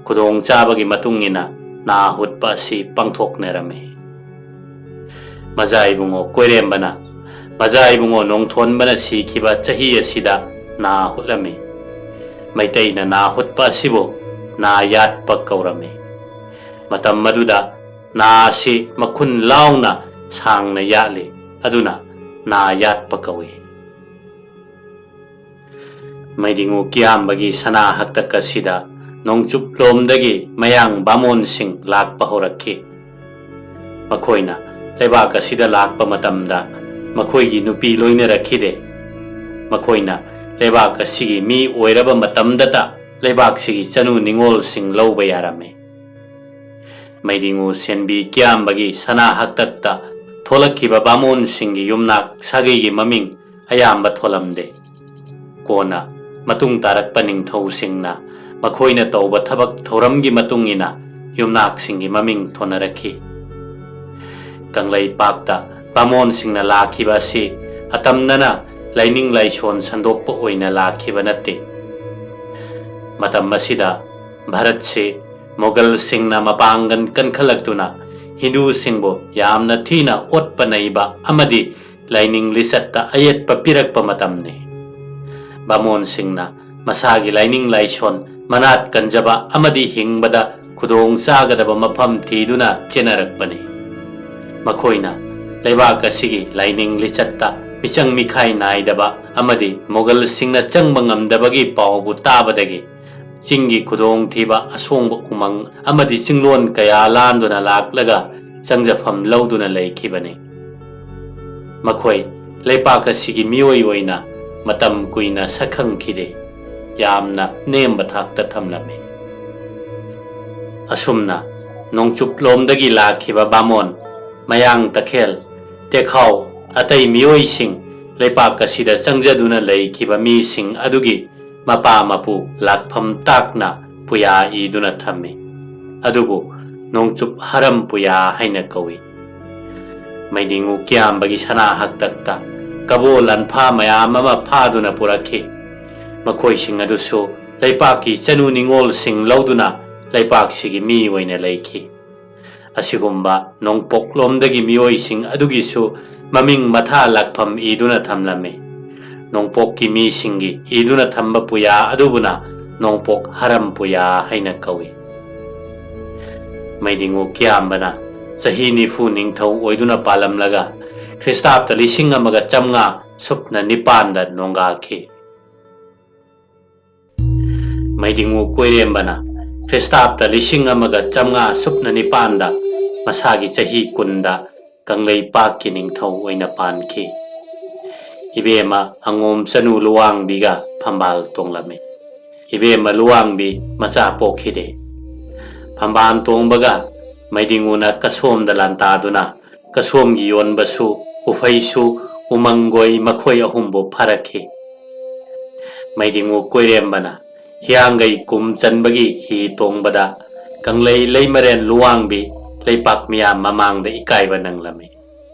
ꯈꯨꯗꯣꯡ ꯆꯥꯕꯒꯤ ꯃꯇꯨꯡ ꯏꯟꯅ ꯅꯥ ꯍꯨꯠꯄ ꯑꯁꯤ ꯄꯥꯡꯊꯣꯛꯅꯔꯝꯃꯤ꯫ ꯃꯖꯥ ꯏꯕꯨꯡꯉꯣ ꯀꯣꯏꯔꯦꯝꯕꯅ, ꯃꯖꯥ ꯏꯕꯨꯡꯉꯣ ꯅꯣꯡꯊꯣꯟꯕꯅ ꯁꯤꯈꯤꯕ ꯆꯍꯤ ꯑꯁꯤꯗ ꯅꯥ ꯍꯨꯠꯂꯝꯃꯤ꯫ ꯃꯩꯇꯩꯅ ꯅꯥ ꯍꯨꯠꯄ ꯑꯁꯤꯕꯨ ꯅꯥ ꯌꯥꯠꯄ ꯀꯧꯔꯝꯃꯤ꯫ ꯃꯇꯝ ꯑꯗꯨꯗ ꯅꯥ ꯑꯁꯤ ꯃꯈꯨꯟ ꯂꯥꯎꯅ ꯁꯥꯡꯅ ꯌꯥꯠꯂꯤ, ꯑꯗꯨꯅ ꯅꯥ ꯌꯥꯠꯄ ꯀꯧꯏ꯫ ꯃꯩꯗꯤꯉꯨ ꯀꯤꯌꯥꯝꯕꯒꯤ ꯁꯅꯥ ꯍꯛꯇꯛ ꯑꯁꯤꯗ ꯅꯣꯡꯆꯨꯞꯂꯣꯝꯗꯒꯤ ꯃꯌꯥꯡ ꯕꯥꯃꯣꯟꯁꯤꯡ ꯂꯥꯛꯄ ꯍꯧꯔꯛꯈꯤ꯫ ꯃꯈꯣꯏꯅ ꯂꯩꯕꯥꯛ ꯑꯁꯤꯗ ꯂꯥꯛꯄ ꯃꯇꯝꯗ ꯃꯈꯣꯏꯒꯤ ꯅꯨꯄꯤ ꯂꯣꯏꯅꯔꯛꯈꯤꯗꯦ꯫ ꯃꯈꯣꯏꯅ ꯂꯩꯕꯥꯛ ꯑꯁꯤꯒꯤ ꯃꯤ ꯑꯣꯏꯔꯕ ꯃꯇꯝꯗꯇ ꯂꯩꯕꯥꯛꯁꯤꯒꯤ ꯆꯅꯨ ꯅꯤꯉꯣꯜꯁꯤꯡ ꯂꯧꯕ ꯌꯥꯔꯝꯃꯤ꯫ ꯃꯩꯗꯤꯉꯨ ꯁꯦꯟꯕꯤ ꯀꯤꯌꯥꯝꯕꯒꯤ ꯁꯅꯥ ꯍꯛꯇꯛꯇ ꯊꯣꯛꯂꯛꯈꯤꯕ ꯕꯥꯃꯣꯟꯁꯤꯡꯒꯤ ꯌꯨꯝꯅꯥꯛ ꯁꯥꯒꯩꯒꯤ ꯃꯃꯤꯡ ꯑꯌꯥꯝꯕ ꯊꯣꯜꯂꯝꯗꯦ꯫ ꯀꯣꯟꯅ ꯃꯇꯨꯡ ꯇꯥꯔꯛꯄ ꯅꯤꯡꯊꯧꯁꯤꯡꯅ ꯃꯈꯣꯏꯅ ꯇꯧꯕ ꯊꯕꯛ ꯊꯧꯔꯝꯒꯤ ꯃꯇꯨꯡ ꯏꯟꯅ ꯌꯨꯝꯅꯥꯛꯁꯤꯡꯒꯤ ꯃꯃꯤꯡ ꯊꯣꯟꯅꯔꯛꯈꯤ꯫ ꯀꯪꯂꯩꯄꯥꯛꯇ ꯕꯥꯃꯣꯟꯁꯤꯡꯅ ꯂꯥꯛꯈꯤꯕ ꯑꯁꯤ ꯑꯇꯝꯅꯅ ꯂꯥꯏꯅꯤꯡ ꯂꯥꯏꯁꯣꯟ ꯁꯟꯗꯣꯛꯄ ꯑꯣꯏꯅ ꯂꯥꯛꯈꯤꯕ ꯅꯠꯇꯦ꯫ ꯃꯇꯝ ꯑꯁꯤꯗ ꯚꯥꯔꯠꯁꯤ ꯃꯣꯒꯜꯁꯤꯡꯅ ꯃꯄꯥꯡꯒꯜ ꯀꯟꯈꯠꯂꯛꯇꯨꯅ ꯍꯤꯟꯗꯨꯁꯤꯡꯕꯨ ꯌꯥꯝꯅ ꯊꯤꯅ ꯑꯣꯠꯄ ꯅꯩꯕ ꯑꯃꯗꯤ ꯂꯥꯏꯅꯤꯡ ꯂꯤꯆꯠꯇ ꯑꯌꯦꯠꯄ ꯄꯤꯔꯛꯄ ꯃꯇꯝꯅꯤ꯫ ꯕꯥꯃꯣꯟꯁꯤꯡꯅ ꯃꯁꯥꯒꯤ ꯂꯥꯏꯅꯤꯡ ꯂꯥꯏꯁꯣꯟ ꯃꯅꯥꯠ ꯀꯟꯖꯕ ꯑꯃꯗꯤ ꯍꯤꯡꯕꯗ ꯈꯨꯗꯣꯡ ꯆꯥꯒꯗꯕ ꯃꯐꯝ ꯊꯤꯗꯨꯅ ꯆꯦꯟꯅꯔꯛꯄꯅꯤ꯫ ꯃꯈꯣꯏꯅ ꯂꯩꯕꯥꯛ ꯑꯁꯤꯒꯤ ꯂꯥꯏꯅꯤꯡ ꯂꯤꯆꯠꯇ ꯃꯤꯆꯪ ꯃꯤꯈꯥꯏ ꯅꯥꯏꯗꯕ ꯑꯃꯗꯤ ꯃꯣꯒꯜꯁꯤꯡꯅ ꯆꯪꯕ ꯉꯝꯗꯕꯒꯤ ꯄꯥꯎꯕꯨ ꯇꯥꯕꯗꯒꯤ ꯆꯤꯡꯒꯤ ꯈꯨꯗꯣꯡꯊꯤꯕ, ꯑꯁꯣꯡꯕ ꯎꯃꯪ ꯑꯃꯗꯤ ꯆꯤꯡꯂꯣꯟ ꯀꯌꯥ ꯂꯥꯟꯗꯨꯅ ꯂꯥꯛꯂꯒ ꯆꯪꯖꯐꯝ ꯂꯧꯗꯨꯅ ꯂꯩꯈꯤꯕꯅꯤ꯫ ꯃꯈꯣꯏ ꯂꯩꯄꯥꯛ ꯑꯁꯤꯒꯤ ꯃꯤꯑꯣꯏ ꯑꯣꯏꯅ ꯃꯇꯝ ꯀꯨꯏꯅ ꯁꯛꯈꯪꯈꯤꯗꯦ, ꯌꯥꯝꯅ ꯅꯦꯝꯕ ꯊꯥꯛꯇ ꯊꯝꯂꯝꯃꯤ꯫ ꯑꯁꯨꯝꯅ ꯅꯣꯡꯆꯨꯞꯂꯣꯝꯗꯒꯤ ꯂꯥꯛꯈꯤꯕ ꯕꯥꯃꯣꯟ, ꯃꯌꯥꯡ ꯇꯈꯦꯜ, ꯇꯦꯈꯥꯎ, ꯑꯇꯩ ꯃꯤꯑꯣꯏꯁꯤꯡ, ꯂꯩꯄꯥꯛ ꯑꯁꯤꯗ ꯆꯪꯖꯗꯨꯅ ꯂꯩꯈꯤꯕ ꯃꯤꯁꯤꯡ ꯑꯗꯨꯒꯤ ꯃꯄꯥ ꯃꯄꯨ ꯂꯥꯛꯐꯝ ꯇꯥꯛꯅ ꯄꯨꯌꯥ ꯏꯗꯨꯅ ꯊꯝꯃꯤ꯫ ꯑꯗꯨꯕꯨ ꯅꯣꯡꯆꯨꯞ ꯍꯔꯝ ꯄꯨꯌꯥ ꯍꯥꯏꯅ ꯀꯧꯏ꯫ ꯃꯩꯗꯤꯡꯉꯨ ꯀꯤꯌꯥꯝꯕꯒꯤ ꯁꯅꯥ ꯍꯛꯇꯛꯇ ꯀꯕꯣ ꯂꯥꯟꯐꯥ ꯃꯌꯥꯝ ꯑꯃ ꯐꯥꯗꯨꯅ ꯄꯨꯔꯛꯈꯤ꯫ ꯃꯈꯣꯏꯁꯤꯡ ꯑꯗꯨꯁꯨ ꯂꯩꯄꯥꯛꯀꯤ ꯆꯅꯨ ꯅꯤꯉꯣꯜꯁꯤꯡ ꯂꯧꯗꯨꯅ ꯂꯩꯄꯥꯛꯁꯤꯒꯤ ꯃꯤ ꯑꯣꯏꯅ ꯂꯩꯈꯤ꯫ ꯑꯁꯤꯒꯨꯝꯕ ꯅꯣꯡꯄꯣꯛꯂꯣꯝꯗꯒꯤ ꯃꯤꯑꯣꯏꯁꯤꯡ ꯑꯗꯨꯒꯤꯁꯨ ꯃꯃꯤꯡ ꯃꯊꯥ ꯂꯥꯛꯐꯝ ꯏꯗꯨꯅ ꯊꯝꯂꯝꯃꯤ꯫ ꯅꯣꯡꯄꯣꯛꯀꯤ ꯃꯤꯁꯤꯡꯒꯤ ꯏꯗꯨꯅ ꯊꯝꯕ ꯄꯨꯌꯥ ꯑꯗꯨꯕꯨꯅ ꯅꯣꯡꯄꯣꯛ ꯍꯔꯝ ꯄꯨꯌꯥ ꯍꯥꯏꯅ ꯀꯧꯏ꯫ ꯃꯩꯗꯤꯡꯉꯨ ꯀꯤꯌꯥꯝꯕꯅ ꯆꯍꯤ ꯅꯤꯐꯨ ꯅꯤꯡꯊꯧ ꯑꯣꯏꯗꯨꯅ ꯄꯥꯜꯂꯝꯂꯒ ꯈ꯭ꯔꯤꯁꯇꯥꯕꯇ ꯂꯤꯁꯤꯡ ꯑꯃꯒ ꯆꯥꯝꯃꯉꯥ ꯁꯨꯞꯅ ꯅꯤꯄꯥꯟꯗ ꯅꯣꯡꯒꯥꯈꯤ꯫ ꯃꯩꯗꯤꯡꯉꯨ ꯀꯣꯏꯔꯦꯝꯕꯅ ꯈ꯭ꯔꯤꯁꯇꯥꯕꯇ ꯂꯤꯁꯤꯡ ꯑꯃꯒ ꯆꯥꯝꯃꯉꯥ ꯁꯨꯞꯅ ꯅꯤꯄꯥꯟꯗ ꯃꯁꯥꯒꯤ ꯆꯍꯤ ꯀꯨꯟꯗ ꯀꯪꯂꯩꯄꯥꯛꯀꯤ ꯅꯤꯡꯊꯧ ꯑꯣꯏꯅ ꯄꯥꯟꯈꯤ꯫ ꯏꯕꯦꯝꯃ ꯑꯉꯣꯝ ꯆꯅꯨ ꯂꯨꯋꯥꯡꯕꯤꯒ ꯐꯝꯕꯥꯜ ꯇꯣꯡꯂꯝꯃꯤ꯫ ꯏꯕꯦꯝꯃ ꯂꯨꯋꯥꯡꯕꯤ ꯃꯆꯥ ꯄꯣꯛꯈꯤꯗꯦ꯫ ꯐꯝꯕꯥꯜ ꯇꯣꯡꯕꯒ ꯃꯩꯗꯤꯡꯉꯨꯅ ꯀꯁꯣꯝꯗ ꯂꯥꯟꯇꯥꯗꯨꯅ ꯀꯁꯣꯝꯒꯤ ꯌꯣꯟꯕꯁꯨ, ꯎꯐꯩꯁꯨ, ꯎꯃꯪꯒꯣꯏ ꯃꯈꯣꯏ ꯑꯍꯨꯝꯕꯨ ꯐꯥꯔꯛꯈꯤ꯫ ꯃꯩꯗꯤꯡꯉꯨ ꯀꯣꯏꯔꯦꯝꯕꯅ ꯍꯤꯌꯥꯡꯒꯩ ꯀꯨꯝ ꯆꯟꯕꯒꯤ ꯍꯤ ꯇꯣꯡꯕꯗ ꯀꯪꯂꯩ ꯂꯩꯃꯔꯦꯟ ꯂꯨꯋꯥꯡꯕꯤ ꯂꯩꯄꯥꯛ ꯃꯤꯌꯥꯝ ꯃꯃꯥꯡꯗ ꯏꯀꯥꯏꯕ ꯅꯪꯂꯝꯃꯤ꯫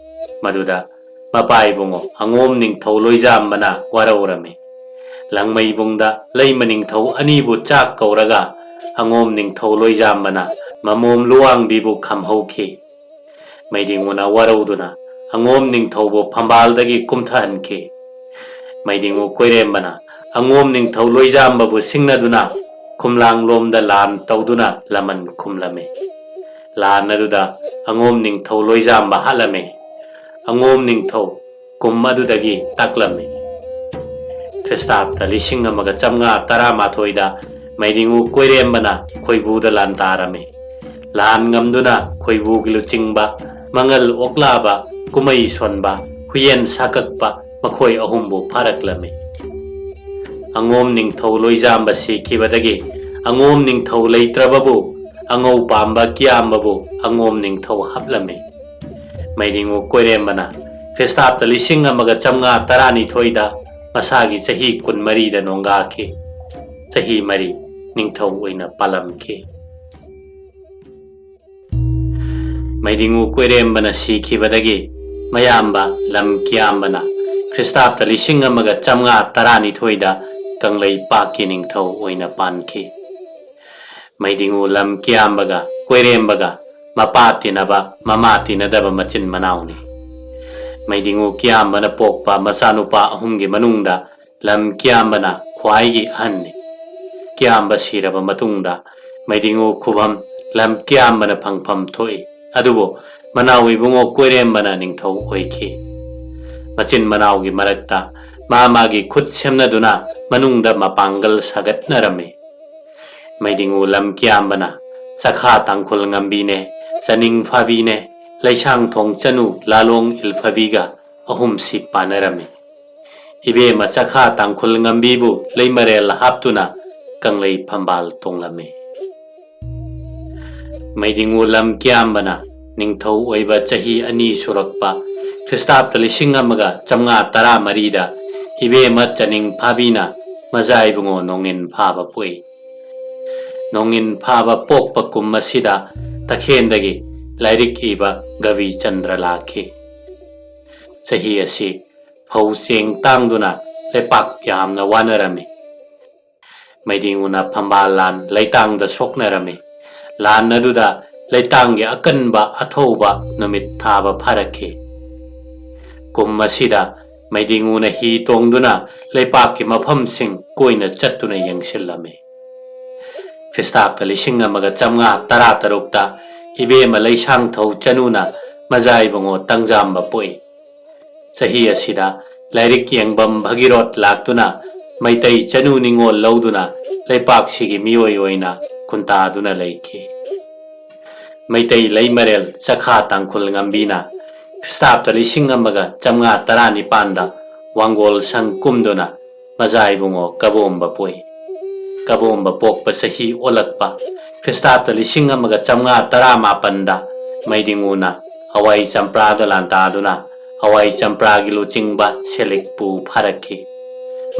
ꯃꯗꯨꯗ ꯃꯄꯥ ꯏꯕꯨꯡꯉꯣ ꯑꯉꯣꯝ ꯅꯤꯡꯊꯧ ꯂꯣꯏꯖꯥꯝꯕꯅ ꯋꯥꯔꯧꯔꯝꯃꯤ꯫ ꯂꯪꯃꯩꯕꯨꯡꯗ ꯂꯩꯃ ꯅꯤꯡꯊꯧ ꯑꯅꯤꯕꯨ ꯆꯥꯛ ꯀꯧꯔꯒ ꯑꯉꯣꯝ ꯅꯤꯡꯊꯧ ꯂꯣꯏꯖꯥꯝꯕꯅ ꯃꯃꯣꯝ ꯂꯨꯋꯥꯡꯕꯤꯕꯨ ꯈꯝꯍꯧꯈꯤ꯫ ꯃꯩꯗꯤꯡꯉꯨꯅ ꯋꯥꯔꯧꯗꯨꯅ ꯑꯉꯣꯝ ꯅꯤꯡꯊꯧꯕꯨ ꯐꯝꯕꯥꯜꯗꯒꯤ ꯀꯨꯝꯊꯍꯟꯈꯤ꯫ ꯃꯩꯗꯤꯡꯉꯨ ꯀꯣꯏꯔꯦꯝꯕꯅ ꯑꯉꯣꯝ ꯅꯤꯡꯊꯧ ꯂꯣꯏꯖꯥꯝꯕꯕꯨ ꯁꯤꯡꯅꯗꯨꯅ ꯈꯨꯝꯂꯥꯡꯂꯣꯝꯗ ꯂꯥꯟ ꯇꯧꯗꯨꯅ ꯂꯃꯟ ꯈꯨꯝꯂꯝꯃꯤ꯫ ꯂꯥꯟ ꯑꯗꯨꯗ ꯑꯉꯣꯝ ꯅꯤꯡꯊꯧ ꯂꯣꯏꯖꯥꯝꯕ ꯍꯥꯠꯂꯝꯃꯤ꯫ ꯑꯉꯣꯝ ꯅꯤꯡꯊꯧ ꯀꯨꯝ ꯑꯗꯨꯗꯒꯤ ꯇꯥꯛꯂꯝꯃꯤ꯫ ꯈ꯭ꯔꯤꯁꯇꯥꯕꯇ ꯂꯤꯁꯤꯡ ꯑꯃꯒ ꯆꯥꯝꯃꯉꯥ ꯇꯔꯥꯃꯥꯊꯣꯏꯗ ꯃꯩꯗꯤꯡꯉꯨ ꯀꯣꯏꯔꯦꯝꯕꯅ ꯈꯣꯏꯕꯨꯗ ꯂꯥꯟ ꯇꯥꯔꯝꯃꯤ꯫ ꯂꯥꯟ ꯉꯝꯗꯨꯅ ꯈꯣꯏꯕꯨꯒꯤ ꯂꯨꯆꯤꯡꯕ ꯃꯉꯜ ꯑꯣꯛꯂꯥꯕ, ꯀꯨꯃꯩ ꯁꯣꯟꯕ, ꯍꯨꯏꯌꯦꯟ ꯁꯥꯀꯛꯄ ꯃꯈꯣꯏ ꯑꯍꯨꯝꯕꯨ ꯐꯥꯔꯛꯂꯝꯃꯤ꯫ ꯑꯉꯣꯝ ꯅꯤꯡꯊꯧ ꯂꯣꯏꯖꯥꯝꯕ ꯁꯤꯈꯤꯕꯗꯒꯤ ꯑꯉꯣꯝ ꯅꯤꯡꯊꯧ ꯂꯩꯇ꯭ꯔꯕꯕꯨ ꯑꯉꯧ ꯄꯥꯝꯕ ꯀꯤꯌꯥꯝꯕꯕꯨ ꯑꯉꯣꯝ ꯅꯤꯡꯊꯧ ꯍꯥꯞꯂꯝꯃꯤ꯫ ꯃꯩꯗꯤꯡꯉꯨ ꯀꯣꯏꯔꯦꯝꯕꯅ ꯈ꯭ꯔꯤꯁꯇꯥꯕꯇ ꯂꯤꯁꯤꯡ ꯑꯃꯒ ꯆꯥꯝꯃꯉꯥ ꯇꯔꯥꯅꯤꯊꯣꯏꯗ ꯃꯁꯥꯒꯤ ꯆꯍꯤ ꯀꯨꯟꯃꯔꯤꯗ ꯅꯣꯡꯒꯥꯈꯤ꯫ ꯆꯍꯤ ꯃꯔꯤ ꯅꯤꯡꯊꯧ ꯑꯣꯏꯅ ꯄꯥꯜꯂꯝꯈꯤ꯫ ꯃꯩꯗꯤꯡꯉꯨ ꯀꯣꯏꯔꯦꯝꯕꯅ ꯁꯤꯈꯤꯕꯗꯒꯤ ꯃꯌꯥꯝꯕ ꯂꯝ ꯀꯤꯌꯥꯝꯕꯅ ꯈ꯭ꯔꯤꯁꯇꯥꯕꯇ ꯂꯤꯁꯤꯡ ꯑꯃꯒ ꯆꯥꯝꯃꯉꯥ ꯇꯔꯥꯅꯤꯊꯣꯏꯗ ꯀꯪꯂꯩꯄꯥꯛꯀꯤ ꯅꯤꯡꯊꯧ ꯑꯣꯏꯅ ꯄꯥꯟꯈꯤ꯫ ꯃꯩꯗꯤꯡꯉꯨ ꯂꯝ ꯀꯤꯌꯥꯝꯕꯒ ꯀꯣꯏꯔꯦꯝꯕꯒ ꯃꯄꯥ ꯇꯤꯟꯅꯕ ꯃꯃꯥ ꯇꯤꯟꯅꯗꯕ ꯃꯆꯤꯟ ꯃꯅꯥꯎꯅꯤ꯫ ꯃꯩꯗꯤꯡꯉꯨ ꯀꯤꯌꯥꯝꯕꯅ ꯄꯣꯛꯄ ꯃꯆꯥꯅꯨꯄꯥ ꯑꯍꯨꯝꯒꯤ ꯃꯅꯨꯡꯗ ꯂꯝ ꯀꯤꯌꯥꯝꯕꯅ ꯈ꯭ꯋꯥꯏꯒꯤ ꯑꯍꯟꯅꯤ꯫ ꯀꯤꯌꯥꯝꯕ ꯁꯤꯔꯕ ꯃꯇꯨꯡꯗ ꯃꯩꯗꯤꯡꯉꯨ ꯈꯨꯕꯝ ꯂꯝ ꯀꯤꯌꯥꯝꯕꯅ ꯐꯪꯐꯝ ꯊꯣꯛꯏ꯫ ꯑꯗꯨꯕꯨ ꯃꯅꯥꯎ ꯏꯕꯨꯡꯉꯣ ꯀꯣꯏꯔꯦꯝꯕꯅ ꯅꯤꯡꯊꯧ ꯑꯣꯏꯈꯤ꯫ ꯃꯆꯤꯟ ꯃꯅꯥꯎꯒꯤ ꯃꯔꯛꯇ ꯃꯥ ꯃꯥꯒꯤ ꯈꯨꯠ ꯁꯦꯝꯅꯗꯨꯅ ꯃꯅꯨꯡꯗ ꯃꯄꯥꯡꯒꯜ ꯁꯥꯒꯠꯅꯔꯝꯃꯤ꯫ ꯃꯩꯗꯤꯡꯉꯨ ꯂꯝ ꯀꯤꯌꯥꯝꯕꯅ ꯆꯈꯥ ꯇꯥꯡꯈꯨꯜ ꯉꯝꯕꯤꯅꯦ, ꯆꯅꯤꯡ ꯐꯥꯕꯤꯅꯦ, ꯂꯩꯁꯥꯡꯊꯣꯡ ꯆꯅꯨ ꯂꯥꯂꯣꯡ ꯏꯜꯐꯕꯤꯒ ꯑꯍꯨꯝꯁꯤ ꯄꯥꯟꯅꯔꯝꯃꯤ꯫ ꯏꯕꯦꯝꯃ ꯆꯈꯥ ꯇꯥꯡꯈꯨꯜ ꯉꯝꯕꯤꯕꯨ ꯂꯩꯃꯔꯦꯜ ꯍꯥꯞꯇꯨꯅ ꯀꯪꯂꯩ ꯐꯝꯕꯥꯜ ꯇꯣꯡꯂꯝꯃꯤ꯫ ꯃꯩꯗꯤꯡꯉꯨ ꯂꯝ ꯀꯤꯌꯥꯝꯕꯅ ꯅꯤꯡꯊꯧ ꯑꯣꯏꯕ ꯆꯍꯤ ꯑꯅꯤ ꯁꯨꯔꯛꯄ ꯈ꯭ꯔꯤꯁꯇꯥꯕꯇ ꯂꯤꯁꯤꯡ ꯑꯃꯒ ꯆꯥꯝꯃꯉꯥ ꯇꯔꯥꯃꯔꯤꯗ ꯏꯕꯦꯝꯃ ꯆꯅꯤꯡ ꯐꯥꯕꯤꯅ ꯃꯖꯥ ꯏꯕꯨꯡꯉꯣ ꯅꯣꯡꯉꯤꯟ ꯐꯥꯕ ꯄꯣꯛꯏ꯫ ꯅꯣꯡꯉꯤꯟ ꯐꯥꯕ ꯄꯣꯛꯄ ꯀꯨꯝ ꯑꯁꯤꯗ ꯇꯈꯦꯟꯗꯒꯤ ꯂꯥꯏꯔꯤꯛ ꯏꯕ ꯒꯕꯤꯆꯟꯗ꯭ꯔ ꯂꯥꯛꯈꯤ꯫ ꯆꯍꯤ ꯑꯁꯤ ꯐꯧ ꯆꯦꯡ ꯇꯥꯡꯗꯨꯅ ꯂꯩꯄꯥꯛ ꯌꯥꯝꯅ ꯋꯥꯅꯔꯝꯃꯤ꯫ ꯃꯩꯗꯤꯡꯉꯨꯅ ꯐꯝꯕꯥꯜ ꯂꯥꯟ ꯂꯩꯇꯥꯡꯗ ꯁꯣꯛꯅꯔꯝꯃꯤ꯫ ꯂꯥꯟ ꯑꯗꯨꯗ ꯂꯩꯇꯥꯡꯒꯤ ꯑꯀꯟꯕ ꯑꯊꯧꯕ ꯅꯨꯃꯤꯠ ꯊꯥꯕ ꯐꯥꯔꯛꯈꯤ꯫ ꯀꯨꯝ ꯑꯁꯤꯗ ꯃꯩꯗꯤꯡꯉꯨꯅ ꯍꯤ ꯇꯣꯡꯗꯨꯅ ꯂꯩꯄꯥꯛꯀꯤ ꯃꯐꯝꯁꯤꯡ ꯀꯣꯏꯅ ꯆꯠꯇꯨꯅ ꯌꯦꯡꯁꯤꯜꯂꯝꯃꯤ꯫ ꯈ꯭ꯔꯤꯁꯇꯥꯕꯇ ꯂꯤꯁꯤꯡ ꯑꯃꯒ ꯆꯥꯝꯃꯉꯥ ꯇꯔꯥꯇꯔꯨꯛꯇ ꯏꯕꯦꯝꯃ ꯂꯩꯁꯥꯡꯊꯧ ꯆꯅꯨꯅ ꯃꯖꯥ ꯏꯕꯨꯡꯉꯣ ꯇꯪꯖꯥꯝꯕ ꯄꯣꯛꯏ꯫ ꯆꯍꯤ ꯑꯁꯤꯗ ꯂꯥꯏꯔꯤꯛ ꯌꯦꯡꯕꯝ ꯚꯒꯤꯔꯣꯠ ꯂꯥꯛꯇꯨꯅ ꯃꯩꯇꯩ ꯆꯅꯨ ꯅꯤꯉꯣꯜ ꯂꯧꯗꯨꯅ ꯂꯩꯄꯥꯛꯁꯤꯒꯤ ꯃꯤꯑꯣꯏ ꯑꯣꯏꯅ ꯈꯨꯟꯇꯥꯗꯨꯅ ꯂꯩꯈꯤ꯫ ꯃꯩꯇꯩ ꯂꯩꯃꯔꯦꯜ ꯆꯈꯥ ꯇꯥꯡꯈꯨꯜ ꯉꯝꯕꯤꯅ ꯈ꯭ꯔꯤꯁꯇꯥꯕꯇ ꯂꯤꯁꯤꯡ ꯑꯃꯒ ꯆꯥꯝꯃꯉꯥ ꯇꯔꯥꯅꯤꯄꯥꯟꯗ ꯋꯥꯡꯒꯣꯜ ꯁꯪ ꯀꯨꯝꯗꯨꯅ ꯃꯖꯥ ꯏꯕꯨꯡꯉꯣ ꯀꯕꯣꯝꯕ ꯄꯣꯛꯏ꯫ ꯀꯕꯣꯝꯕ ꯄꯣꯛꯄ ꯆꯍꯤ ꯑꯣꯜꯂꯛꯄ ꯈ꯭ꯔꯤꯁꯇꯥꯕꯇ ꯂꯤꯁꯤꯡ ꯑꯃꯒ ꯆꯥꯝꯃꯉꯥ ꯇꯔꯥꯃꯥꯄꯟꯗ ꯃꯩꯗꯤꯡꯉꯨꯅ ꯍꯋꯥꯏ ꯆꯝꯄ꯭ꯔꯥꯗ ꯂꯥꯟꯇꯥꯗꯨꯅ ꯍꯋꯥꯏ ꯆꯝꯄ꯭ꯔꯥꯒꯤ ꯂꯨꯆꯤꯡꯕ ꯁꯦꯂꯤꯛꯄꯨ ꯐꯥꯔꯛꯈꯤ꯫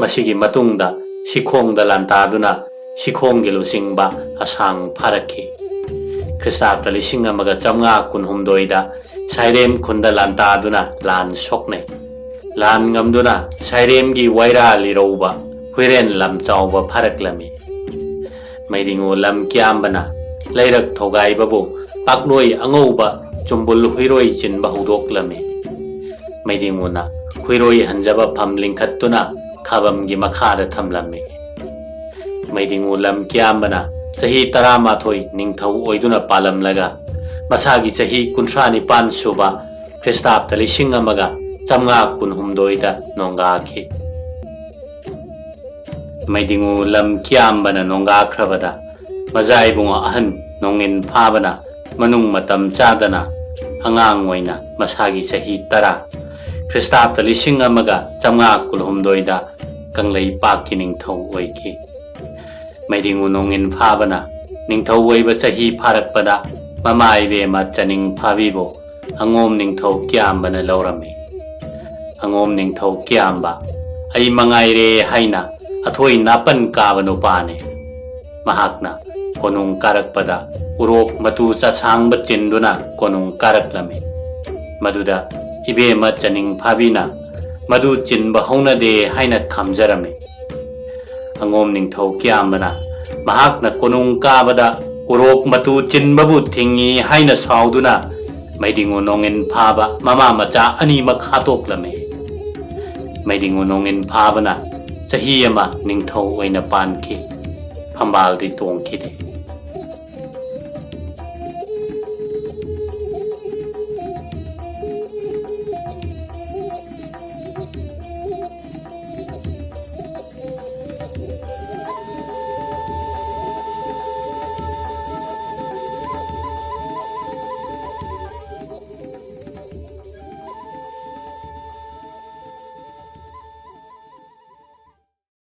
ꯃꯁꯤꯒꯤ ꯃꯇꯨꯡꯗ ꯁꯤꯈꯣꯡꯗ ꯂꯥꯟꯇꯥꯗꯨꯅ ꯁꯤꯈꯣꯡꯒꯤ ꯂꯨꯆꯤꯡꯕ ꯑꯁꯥꯡ ꯐꯥꯔꯛꯈꯤ꯫ ꯈ꯭ꯔꯤꯁꯇꯥꯕꯇ ꯂꯤꯁꯤꯡ ꯑꯃꯒ ꯆꯥꯝꯃꯉꯥ ꯀꯨꯟꯍꯨꯝꯗꯣꯏꯗ ꯁꯥꯏꯔꯦꯝ ꯈꯨꯟꯗ ꯂꯥꯟꯇꯥꯗꯨꯅ ꯂꯥꯟ ꯁꯣꯛꯅꯩ꯫ ꯂꯥꯟ ꯉꯝꯗꯨꯅ ꯁꯥꯏꯔꯦꯝꯒꯤ ꯋꯥꯏꯔꯥ ꯂꯤꯔꯧꯕ ꯍꯨꯏꯔꯦꯟ ꯂꯝꯆꯥꯎꯕ ꯐꯥꯔꯛꯂꯝꯃꯤ꯫ ꯃꯩꯗꯤꯡꯉꯨ ꯂꯝ ꯀꯤꯌꯥꯝꯕꯅ ꯂꯩꯔꯛ ꯊꯣꯒꯥꯏꯕꯕꯨ ꯄꯥꯛꯂꯣꯏ ꯑꯉꯧꯕ ꯆꯨꯝꯕꯨꯜ ꯍꯨꯏꯔꯣꯏ ꯆꯤꯟꯕ ꯍꯧꯗꯣꯛꯂꯝꯃꯤ꯫ ꯃꯩꯗꯤꯡꯉꯨꯅ ꯍꯨꯏꯔꯣꯏ ꯍꯟꯖꯕ ꯐꯝ ꯂꯤꯡꯈꯠꯇꯨꯅ ꯈꯥꯕꯝꯒꯤ ꯃꯈꯥꯗ ꯊꯝꯂꯝꯃꯤ꯫ ꯃꯩꯗꯤꯡꯉꯨ ꯂꯝ ꯀꯤꯌꯥꯝꯕꯅ ꯆꯍꯤ ꯇꯔꯥꯃꯥꯊꯣꯏ ꯅꯤꯡꯊꯧ ꯑꯣꯏꯗꯨꯅ ꯄꯥꯜꯂꯝꯂꯒ ꯃꯁꯥꯒꯤ ꯆꯍꯤ ꯀꯨꯟꯊ꯭ꯔꯥ ꯅꯤꯄꯥꯟ ꯁꯨꯕ ꯈ꯭ꯔꯤꯁꯇꯥꯕꯇ ꯂꯤꯁꯤꯡ ꯑꯃꯒ ꯆꯥꯝꯃꯉꯥ ꯀꯨꯟꯍꯨꯝꯗꯣꯏꯗ ꯅꯣꯡꯒꯥꯈꯤ꯫ ꯃꯩꯗꯤꯡꯉꯨ ꯂꯝ ꯀꯤꯌꯥꯝꯕꯅ ꯅꯣꯡꯒꯥꯈ꯭ꯔꯕꯗ ꯃꯖꯥ ꯏꯕꯨꯡꯉꯣ ꯑꯍꯟ ꯅꯣꯡꯏꯟ ꯐꯥꯕꯅ ꯃꯅꯨꯡ ꯃꯇꯝ ꯆꯥꯗꯅ ꯑꯉꯥꯡ ꯑꯣꯏꯅ ꯃꯁꯥꯒꯤ ꯆꯍꯤ ꯇꯔꯥ, ꯈ꯭ꯔꯤꯁꯇꯥꯕꯇ ꯂꯤꯁꯤꯡ ꯑꯃꯒ ꯆꯥꯝꯃꯉꯥ ꯀꯨꯟꯍꯨꯝꯗꯣꯏꯗ ꯀꯪꯂꯩꯄꯥꯛꯀꯤ ꯅꯤꯡꯊꯧ ꯑꯣꯏꯈꯤ꯫ ꯃꯩꯗꯤꯡꯉꯨ ꯅꯣꯡꯏꯟ ꯐꯥꯕꯅ ꯅꯤꯡꯊꯧ ꯑꯣꯏꯕ ꯆꯍꯤ ꯐꯥꯔꯛꯄꯗ ꯃꯃꯥ ꯏꯕꯦꯝꯃ ꯆꯅꯤꯡ ꯐꯥꯕꯤꯕꯨ ꯑꯉꯣꯝ ꯅꯤꯡꯊꯧ ꯀꯤꯌꯥꯝꯕꯅ ꯂꯧꯔꯝꯃꯤ꯫ ꯑꯉꯣꯝ ꯅꯤꯡꯊꯧ ꯀꯤꯌꯥꯝꯕ ꯑꯩ ꯃꯉꯥꯏꯔꯦ ꯍꯥꯏꯅ ꯑꯊꯣꯏ ꯅꯥꯄꯟ ꯀꯥꯕ ꯅꯨꯄꯥꯅꯤ꯫ ꯃꯍꯥꯛꯅ ꯀꯣꯅꯨꯡ ꯀꯥꯔꯛꯄꯗ ꯎꯔꯣꯛ ꯃꯇꯨ ꯆꯁꯥꯡꯕ ꯆꯤꯟꯗꯨꯅ ꯀꯣꯅꯨꯡ ꯀꯥꯔꯛꯂꯝꯃꯤ꯫ ꯃꯗꯨꯗ ꯏꯕꯦꯝꯃ ꯆꯅꯤꯡ ꯐꯥꯕꯤꯅ ꯃꯗꯨ ꯆꯤꯟꯕ ꯍꯧꯅꯗꯦ ꯍꯥꯏꯅ ꯈꯥꯝꯖꯔꯝꯃꯤ꯫ ꯑꯉꯣꯝ ꯅꯤꯡꯊꯧ ꯀꯤꯌꯥꯝꯕꯅ ꯃꯍꯥꯛꯅ ꯀꯣꯅꯨꯡ ꯀꯥꯕꯗ ꯎꯔꯣꯛ ꯃꯇꯨ ꯆꯤꯟꯕꯕꯨ ꯊꯤꯡꯏ ꯍꯥꯏꯅ ꯁꯥꯎꯗꯨꯅ ꯃꯩꯗꯤꯡꯉꯨ ꯅꯣꯡꯏꯟ ꯐꯥꯕ ꯃꯃꯥ ꯃꯆꯥ ꯑꯅꯤꯃꯛ ꯍꯥꯠꯇꯣꯛꯂꯝꯃꯤ꯫ ꯃꯩꯗꯤꯡꯉꯨ ꯅꯣꯡꯏꯟ ꯐꯥꯕꯅ ꯆꯍꯤ ꯑꯃ ꯅꯤꯡꯊꯧ ꯑꯣꯏꯅ ꯄꯥꯟꯈꯤ꯫ ꯐꯝꯕꯥꯜꯗꯤ ꯇꯣꯡꯈꯤꯗꯦ꯫